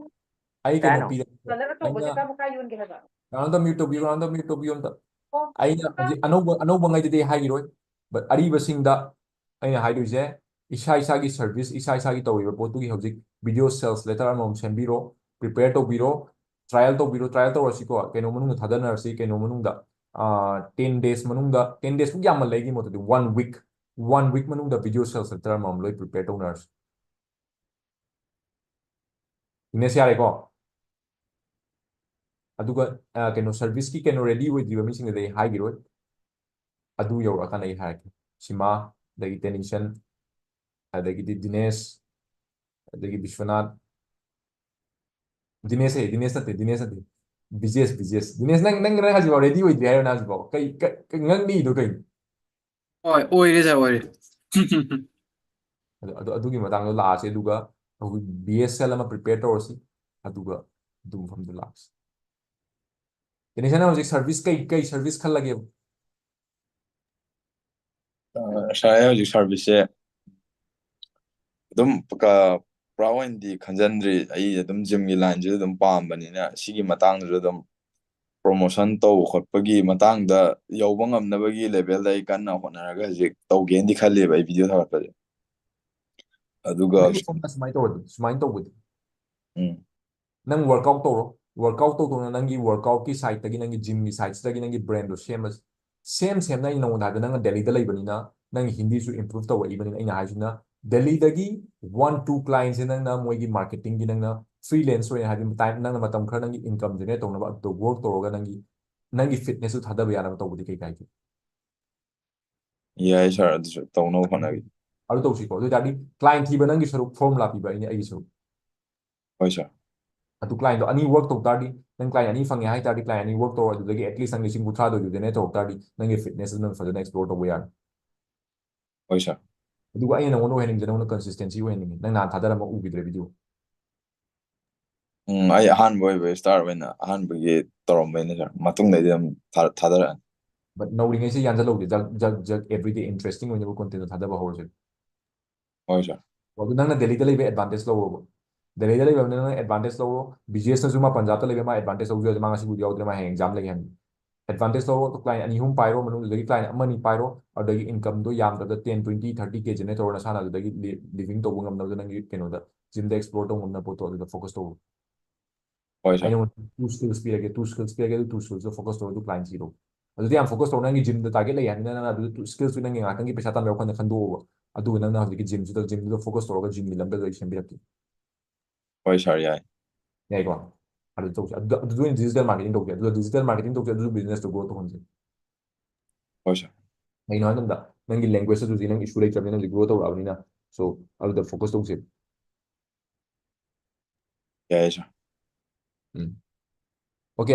ꯑꯩ ꯀꯩ ꯀꯩꯅꯣ ꯍꯥꯏꯅꯣ? ꯄꯤꯔꯦ꯫ ꯀꯂꯔ ꯑꯆꯧꯕꯁꯦ ꯑꯩꯅ ꯀꯥꯏ ꯃꯈꯥ ꯌꯣꯟꯒꯦ ꯍꯥꯏꯕ? Round up mute ꯇꯧꯕꯤꯌꯨ, round up mute ꯇꯧꯕꯤꯌꯨ ꯑꯝꯇ꯫ ꯑꯩꯅ ꯍꯧꯖꯤꯛ ꯑꯅꯧꯕ, ꯑꯅꯧꯕ ꯉꯩꯗꯗꯤ ꯑꯩ ꯍꯥꯏꯈꯤꯔꯣꯏ, but ꯑꯔꯤꯕꯁꯤꯡꯗ ꯑꯩꯅ ꯍꯥꯏꯗꯣꯏꯁꯦ, ꯏꯁꯥ ꯏꯁꯥꯒꯤ ꯁꯔꯚꯤꯁ, ꯏꯁꯥ ꯏꯁꯥꯒꯤ ꯇꯧꯔꯤꯕ ꯄꯣꯠꯇꯨꯒꯤ ꯍꯧꯖꯤꯛ ꯚꯤꯗꯤꯑꯣ ꯁꯦꯜꯁ ꯂꯦꯇꯔ ꯑꯃꯃꯝ ꯁꯦꯝꯕꯤꯔꯣ, ꯄ꯭ꯔꯤꯄꯦꯌꯔ ꯇꯧꯕꯤꯔꯣ, ꯇ꯭ꯔꯥꯏꯌꯦꯜ ꯇꯧꯕꯤꯔꯣ, ꯇ꯭ꯔꯥꯏꯌꯦꯜ ꯇꯧꯔꯁꯤꯀꯣ, ꯀꯩꯅꯣ ꯃꯅꯨꯡꯗ ꯊꯥꯗꯅꯔꯁꯤ, ꯀꯩꯅꯣ ꯃꯅꯨꯡꯗ, ꯇꯦꯟ ꯗꯦꯖ ꯃꯅꯨꯡꯗ, ꯇꯦꯟ ꯗꯦꯖ ꯌꯥꯝꯃꯜꯂꯦ ꯑꯩꯒꯤ ꯃꯣꯠꯇꯗꯤ, ꯋꯥꯟ ꯋꯤꯛ, ꯋꯥꯟ ꯋꯤꯛ ꯃꯅꯨꯡꯗ ꯚꯤꯗꯤꯑꯣ ꯁꯦꯜꯁ ꯂꯦꯇꯔ ꯑꯃꯃꯝ ꯂꯣꯏ ꯄ꯭ꯔꯤꯄꯦꯌꯔ ꯇꯧꯅꯔꯁꯤ꯫ ꯕꯤꯖꯤꯅꯦꯁ ꯌꯥꯔꯦꯀꯣ? ꯑꯗꯨꯒ, ꯑ, ꯀꯩꯅꯣ, ꯁꯔꯚꯤꯁꯀꯤ ꯀꯩꯅꯣ ꯔꯦꯗꯤ ꯑꯣꯏꯗ꯭ꯔꯤꯕ ꯃꯤꯁꯤꯡꯗꯗꯤ ꯑꯩ ꯍꯥꯏꯈꯤꯔꯣꯏ, ꯑꯗꯨ ꯌꯧꯔꯛꯑꯀꯥꯟꯗ ꯑꯩ ꯍꯥꯏꯔꯛꯀꯦ꯫ ꯁꯤꯃꯥ, ꯑꯗꯒꯤ ꯇꯦꯅꯤꯁꯟ, ꯑꯗꯒꯤꯗꯤ ꯗꯤꯅꯦꯁ, ꯑꯗꯒꯤ ꯕꯤꯁ꯭ꯋꯅꯥꯊ, ꯗꯤꯅꯦꯁ ꯍꯦ, ꯗꯤꯅꯦꯁ ꯅꯠꯇꯦ, ꯗꯤꯅꯦꯁ ꯅꯠꯇꯦ, ꯕꯤꯖꯦꯁ, ꯕꯤꯖꯦꯁ꯫ ꯗꯤꯅꯦꯁ, ꯅꯪ, ꯅꯪ, ꯅꯪ ꯍꯧꯖꯤꯛꯐꯥꯎ ꯔꯦꯗꯤ ꯑꯣꯏꯗ꯭ꯔꯤ ꯍꯥꯏꯔꯣ? ꯅꯪ ꯍꯧꯖꯤꯛꯐꯥꯎ ꯀꯩ, ꯀꯩ, ꯀꯩ ꯉꯛꯂꯤꯗꯣ ꯀꯩꯅꯣ? ꯍꯣꯏ, ꯑꯣꯏꯔꯦ ꯁꯥꯔ, ꯑꯣꯏꯔꯦ꯫ ꯑꯗꯨ, ꯑꯗꯨ, ꯑꯗꯨꯒꯤ ꯃꯇꯥꯡꯗꯣ ꯂꯥꯛꯑꯁꯦ, ꯑꯗꯨꯒ ꯑꯩꯈꯣꯏ ꯕꯤ ꯑꯦꯁ ꯑꯦꯜ ꯑꯃ ꯄ꯭ꯔꯤꯄꯦꯌꯔ ꯇꯧꯔꯁꯤ, ꯑꯗꯨꯒ ꯑꯗꯨ ꯃꯐꯝꯗ ꯂꯥꯛꯑꯁꯤ꯫ ꯇꯦꯅꯤꯁꯟ, ꯍꯧꯖꯤꯛ ꯁꯔꯚꯤꯁ ꯀꯩ, ꯀꯩ ꯁꯔꯚꯤꯁ ꯈꯜꯂꯒꯦꯕ? ꯁꯥꯔ, ꯑꯩ ꯍꯧꯖꯤꯛ ꯁꯥꯔꯚꯤꯁꯁꯦ ꯑꯗꯨꯝ ꯄꯨꯔꯥ ꯑꯣꯏꯅꯗꯤ ꯈꯟꯖꯟꯗ꯭ꯔꯤ꯫ ꯑꯩ ꯑꯗꯨꯝ ꯖꯤꯝꯒꯤ ꯂꯥꯏꯟꯁꯤꯗ ꯑꯗꯨꯝ ꯄꯥꯝꯕꯅꯤꯅ, ꯁꯤꯒꯤ ꯃꯇꯥꯡꯗꯁꯨ ꯑꯗꯨꯝ ꯄ꯭ꯔꯣꯃꯣꯁꯟ ꯇꯧꯕ ꯈꯣꯠꯄꯒꯤ ꯃꯇꯥꯡꯗ ꯌꯧꯕ ꯉꯝꯅꯕꯒꯤ ꯂꯦꯚꯦꯜꯗ ꯑꯩ ꯀꯟꯅ ꯍꯣꯠꯅꯔꯒ ꯍꯧꯖꯤꯛ ꯇꯧꯒꯦꯅꯗꯤ ꯈꯜꯂꯤꯕ, ꯑꯩ ꯚꯤꯗꯤꯑꯣ ꯊꯥꯒꯠꯄꯁꯦ꯫ ꯑꯗꯨꯒ ꯅꯪꯒꯤ ꯁꯣꯝꯅ ꯁꯨꯃꯥꯏꯅ ꯇꯧꯔꯗꯤ, ꯁꯨꯃꯥꯏꯅ ꯇꯧꯕꯗꯤ, ꯎꯝ ꯅꯪ ꯋꯥꯔꯛꯑꯥꯎꯠ ꯇꯧꯔꯣ꯫ ꯋꯥꯔꯛꯑꯥꯎꯠ ꯇꯧꯗꯧꯅ ꯅꯪꯒꯤ ꯋꯥꯔꯛꯑꯥꯎꯠꯀꯤ ꯁꯥꯏꯠꯇꯒꯤ, ꯅꯪꯒꯤ ꯖꯤꯝꯒꯤ ꯁꯥꯏꯠꯁꯤꯗꯒꯤ ꯅꯪꯒꯤ ꯕ꯭ꯔꯦꯟꯗꯣ ꯁꯦꯝꯃꯁꯤ꯫ ꯁꯦꯝ ꯁꯦꯝꯅ ꯑꯩꯅ ꯅꯉꯣꯟꯗ ꯍꯥꯏꯕꯗ, ꯅꯪꯅ ꯗꯦꯜꯂꯤꯗ ꯂꯩꯕꯅꯤꯅ ꯅꯪꯒꯤ ꯍꯤꯟꯗꯤꯁꯨ ꯏꯝꯄ꯭ꯔꯨꯚ ꯇꯧꯔꯛꯏꯕꯅꯤꯅ, ꯑꯩꯅ ꯍꯥꯏꯁꯤꯅ ꯗꯦꯜꯂꯤꯗꯒꯤ ꯋꯥꯟ ꯇꯨ ꯀ꯭ꯂꯥꯏꯟꯁꯦ ꯅꯪꯅ ꯃꯣꯏꯒꯤ ꯃꯥꯔꯀꯦꯇꯤꯡꯒꯤ, ꯅꯪꯅ ꯐ꯭ꯔꯤꯂꯦꯟꯁ ꯑꯣꯏꯅ ꯍꯥꯏꯗꯤ ꯇꯥꯏꯝ, ꯅꯪꯅ ꯃꯇꯝ ꯈꯔ ꯅꯪꯒꯤ ꯏꯟꯀꯝ ꯖꯦꯅꯦꯔꯦꯠ ꯇꯧꯅꯕ ꯑꯗꯨꯗ ꯋꯥꯔꯛ ꯇꯧꯔꯒ ꯅꯪꯒꯤ ꯅꯪꯒꯤ ꯐꯤꯠꯅꯦꯁꯁꯨ ꯊꯥꯗꯕ ꯌꯥꯅꯕ ꯇꯧꯕꯗꯤ ꯀꯩ ꯀꯥꯏꯒꯦ? ꯌꯥꯏ ꯁꯥꯔ, ꯑꯗꯨꯁꯨ ꯇꯧꯅꯕ ꯍꯣꯠꯅꯒꯦ꯫ ꯑꯗꯨ ꯇꯧꯁꯤꯀꯣ꯫ ꯑꯗꯨ ꯑꯣꯏꯇꯥꯔꯗꯤ ꯀ꯭ꯂꯥꯏꯟ ꯊꯤꯕ ꯅꯪꯒꯤ ꯁꯔꯨꯛ, ꯐꯣꯔꯃꯨꯂꯥ ꯄꯤꯕ ꯑꯩꯅ ꯑꯩꯒꯤ ꯁꯔꯨꯛ꯫ ꯍꯣꯏ ꯁꯥꯔ꯫ ꯑꯗꯨ ꯀ꯭ꯂꯥꯏꯟꯗꯣ ꯑꯅꯤ ꯋꯥꯔꯛ ꯇꯧ ꯇꯥꯔꯗꯤ, ꯅꯪ ꯀ꯭ꯂꯥꯏꯟ ꯑꯅꯤ ꯐꯪꯉꯦ ꯍꯥꯏ ꯇꯥꯔꯗꯤ, ꯀ꯭ꯂꯥꯏꯟ ꯑꯅꯤ ꯋꯥꯔꯛ ꯇꯧꯔꯣ, ꯑꯗꯨꯗꯒꯤ ꯑꯦꯠꯂꯤꯁ ꯅꯪ ꯂꯤꯁꯤꯡ ꯀꯨꯟꯊ꯭ꯔꯥꯗꯣ ꯖꯦꯅꯦꯔꯦꯠ ꯇꯧꯔꯛ ꯇꯥꯔꯗꯤ, ꯅꯪꯒꯤ ꯐꯤꯠꯅꯦꯁꯇꯨ ꯅꯪ ꯐꯖꯅ ꯑꯦꯛꯁꯄ꯭ꯂꯣꯔ ꯇꯧꯕ ꯌꯥꯔꯅꯤ꯫ ꯍꯣꯏ ꯁꯥꯔ꯫ ꯑꯗꯨꯒ ꯑꯩꯅ ꯅꯉꯣꯟꯗ ꯑꯣꯏꯍꯟꯅꯤꯡꯕꯁꯦ, ꯅꯉꯣꯟꯗ ꯀꯟꯁꯤꯁꯇꯦꯟꯁꯤ ꯑꯣꯏꯍꯟꯅꯤꯡꯉꯤ꯫ ꯅꯪ ꯅꯍꯥꯟ ꯊꯥꯗꯔꯝꯃ ꯎꯈꯤꯗ꯭ꯔꯦ ꯚꯤꯗꯤꯑꯣ꯫ ꯎꯝ, ꯑꯩ ꯑꯍꯥꯟꯕ ꯑꯣꯏꯕ ꯁ꯭ꯇꯥꯔꯠ ꯑꯣꯏꯅ ꯑꯍꯥꯟꯕꯒꯤ ꯇꯧꯔꯝꯕꯩꯅꯦ ꯁꯥꯔ, ꯃꯇꯨꯡꯗꯩꯗꯤ ꯑꯗꯨꯝ ꯊꯥ- ꯊꯥꯗꯔꯛꯑꯅꯤ꯫ ꯕꯠ ꯅꯧꯔꯤꯉꯩꯁꯦ ꯌꯥꯟꯁꯤꯜꯍꯧꯗꯦ, ꯖꯛ ꯖꯛ ꯖꯛ ꯑꯦꯚ꯭ꯔꯤꯗꯦ ꯏꯟꯇꯔꯦꯁꯇꯤꯡ ꯑꯣꯏꯅꯕ ꯀꯣꯟꯇꯦꯟꯗꯣ ꯊꯥꯗꯕ ꯍꯧꯔꯁꯦ꯫ ꯍꯣꯏ ꯁꯥꯔ꯫ ꯑꯗꯨ ꯅꯪꯅ ꯗꯦꯜꯂꯤꯗ ꯂꯩꯕ ꯑꯦꯗꯚꯥꯟꯇꯦꯖ ꯂꯧꯔꯣꯕ꯫ ꯗꯦꯜꯂꯤꯗ ꯂꯩꯕꯅꯤꯅ ꯅꯪ ꯑꯦꯗꯚꯥꯟꯇꯦꯖ ꯂꯧꯔꯣ꯫ ꯕꯤ ꯖꯤ ꯑꯦꯁꯅꯁꯨ ꯃꯥ ꯄꯟꯖꯥꯕꯇ ꯂꯩꯕ, ꯃꯥ ꯑꯦꯗꯚꯥꯟꯇꯦꯖ ꯂꯧꯖꯔꯁꯦ, ꯃꯥ ꯉꯁꯤꯕꯨꯗꯤ ꯌꯥꯎꯗ꯭ꯔꯦ, ꯃꯥ ꯍꯌꯦꯡ ꯑꯦꯛꯖꯥꯝ ꯂꯩ ꯍꯥꯏꯕꯅꯤ꯫ ꯑꯦꯗꯚꯥꯟꯇꯦꯖ ꯂꯧꯔꯣ, ꯀ꯭ꯂꯥꯏꯟ ꯑꯅꯤ ꯑꯍꯨꯝ ꯄꯥꯏꯔꯣ, ꯃꯅꯨꯡꯗꯨꯗꯒꯤ ꯀ꯭ꯂꯥꯏꯟ ꯑꯃꯅꯤ ꯄꯥꯏꯔꯣ, ꯑꯗꯨꯗꯒꯤ ꯏꯟꯀꯝꯗꯣ ꯌꯥꯝꯗ꯭ꯔꯕꯗ ꯇꯦꯟ, ꯇ꯭ꯋꯦꯟꯇꯤ, ꯊꯥꯔꯇꯤ ꯀꯦ ꯖꯦꯅꯦꯔꯦꯠ ꯇꯧꯔꯣ, ꯅꯁꯥꯅ ꯑꯗꯨꯗꯒꯤ ꯂꯤꯚꯤꯡ ꯇꯧꯕ ꯉꯝꯅꯕꯗ ꯅꯪꯒꯤ ꯀꯩꯅꯣꯗ ꯖꯤꯝꯗ ꯑꯦꯛꯁꯄ꯭ꯂꯣꯔ ꯇꯧꯕ ꯉꯝꯅꯕ ꯄꯣꯠꯇꯣ ꯑꯗꯨꯗ ꯐꯣꯀꯁ ꯇꯧꯔꯣ꯫ ꯍꯣꯏ ꯑꯩꯅ ꯁꯥꯔ꯫ ꯅꯉꯣꯟꯗ ꯇꯨ ꯁ꯭ꯀꯤꯜꯁ ꯄꯤꯔꯒꯦ, ꯇꯨ ꯁ꯭ꯀꯤꯜꯁ ꯄꯤꯔꯒꯦ, ꯑꯗꯨ ꯇꯨ ꯁ꯭ꯀꯤꯜꯁꯇꯣ ꯐꯣꯀꯁ ꯇꯧꯔꯒ ꯑꯗꯨ ꯀ꯭ꯂꯥꯏꯟ ꯊꯤꯔꯣ꯫ ꯑꯗꯨꯗꯤ ꯌꯥꯝ ꯐꯣꯀꯁ ꯇꯧꯔꯣ, ꯅꯪꯒꯤ ꯖꯤꯝꯗ ꯇꯥꯔꯒꯦꯠ ꯂꯩ ꯍꯥꯏꯕꯅꯤꯅ ꯅꯪ ꯑꯗꯨꯗ ꯇꯨ ꯁ꯭ꯀꯤꯜꯁꯇꯨ ꯅꯪꯒꯤ ꯉꯥꯛꯇꯪꯒꯤ ꯄꯩꯁꯥ ꯇꯥꯟꯕꯒꯤ ꯋꯥꯈꯜꯗ ꯈꯟꯗꯣꯛꯑꯣꯕ꯫ ꯑꯗꯨꯒ ꯅꯪꯅ ꯍꯧꯖꯤꯛꯀꯤ ꯖꯤꯝꯁꯤꯗ, ꯖꯤꯝꯗꯨꯗ ꯐꯣꯀꯁ ꯇꯧꯔꯒ ꯖꯤꯝꯒꯤ ꯂꯝꯗ ꯑꯩ ꯁꯦꯝꯕꯤꯔꯛꯀꯦ꯫ ꯍꯣꯏ ꯁꯥꯔ, ꯌꯥꯏ꯫ ꯌꯥꯏꯀꯣ? ꯑꯗꯨ ꯇꯧꯁꯦ꯫ ꯑꯗꯨꯗ, ꯑꯗꯨꯗ ꯑꯣꯏꯅ ꯗꯤꯖꯤꯇꯦꯜ ꯃꯥꯔꯀꯦꯇꯤꯡ ꯇꯧꯁꯦ꯫ ꯑꯗꯨꯗ ꯗꯤꯖꯤꯇꯦꯜ ꯃꯥꯔꯀꯦꯇꯤꯡ ꯇꯧꯁꯦ, ꯑꯗꯨꯁꯨ ꯕꯤꯖꯤꯅꯦꯁꯇ ꯒ꯭ꯔꯣ ꯇꯧꯍꯟꯁꯦ꯫ ꯍꯣꯏ ꯁꯥꯔ꯫ ꯀꯩꯒꯤꯅꯣ ꯍꯥꯏ ꯃꯇꯝꯗ ꯅꯪꯒꯤ ꯂꯦꯡꯒ꯭ꯋꯦꯖꯇꯁꯨ ꯍꯧꯖꯤꯛ ꯅꯪ ꯏꯁꯨ ꯂꯩꯇ꯭ꯔꯕꯅꯤꯅ, ꯍꯧꯖꯤꯛ ꯒ꯭ꯔꯣ ꯇꯧꯔꯛꯑꯕꯅꯤꯅ, ꯁꯣ ꯑꯗꯨꯗ ꯐꯣꯀꯁ ꯇꯧꯁꯦ꯫ ꯌꯥꯏ ꯁꯥꯔ꯫ ꯎꯝ꯫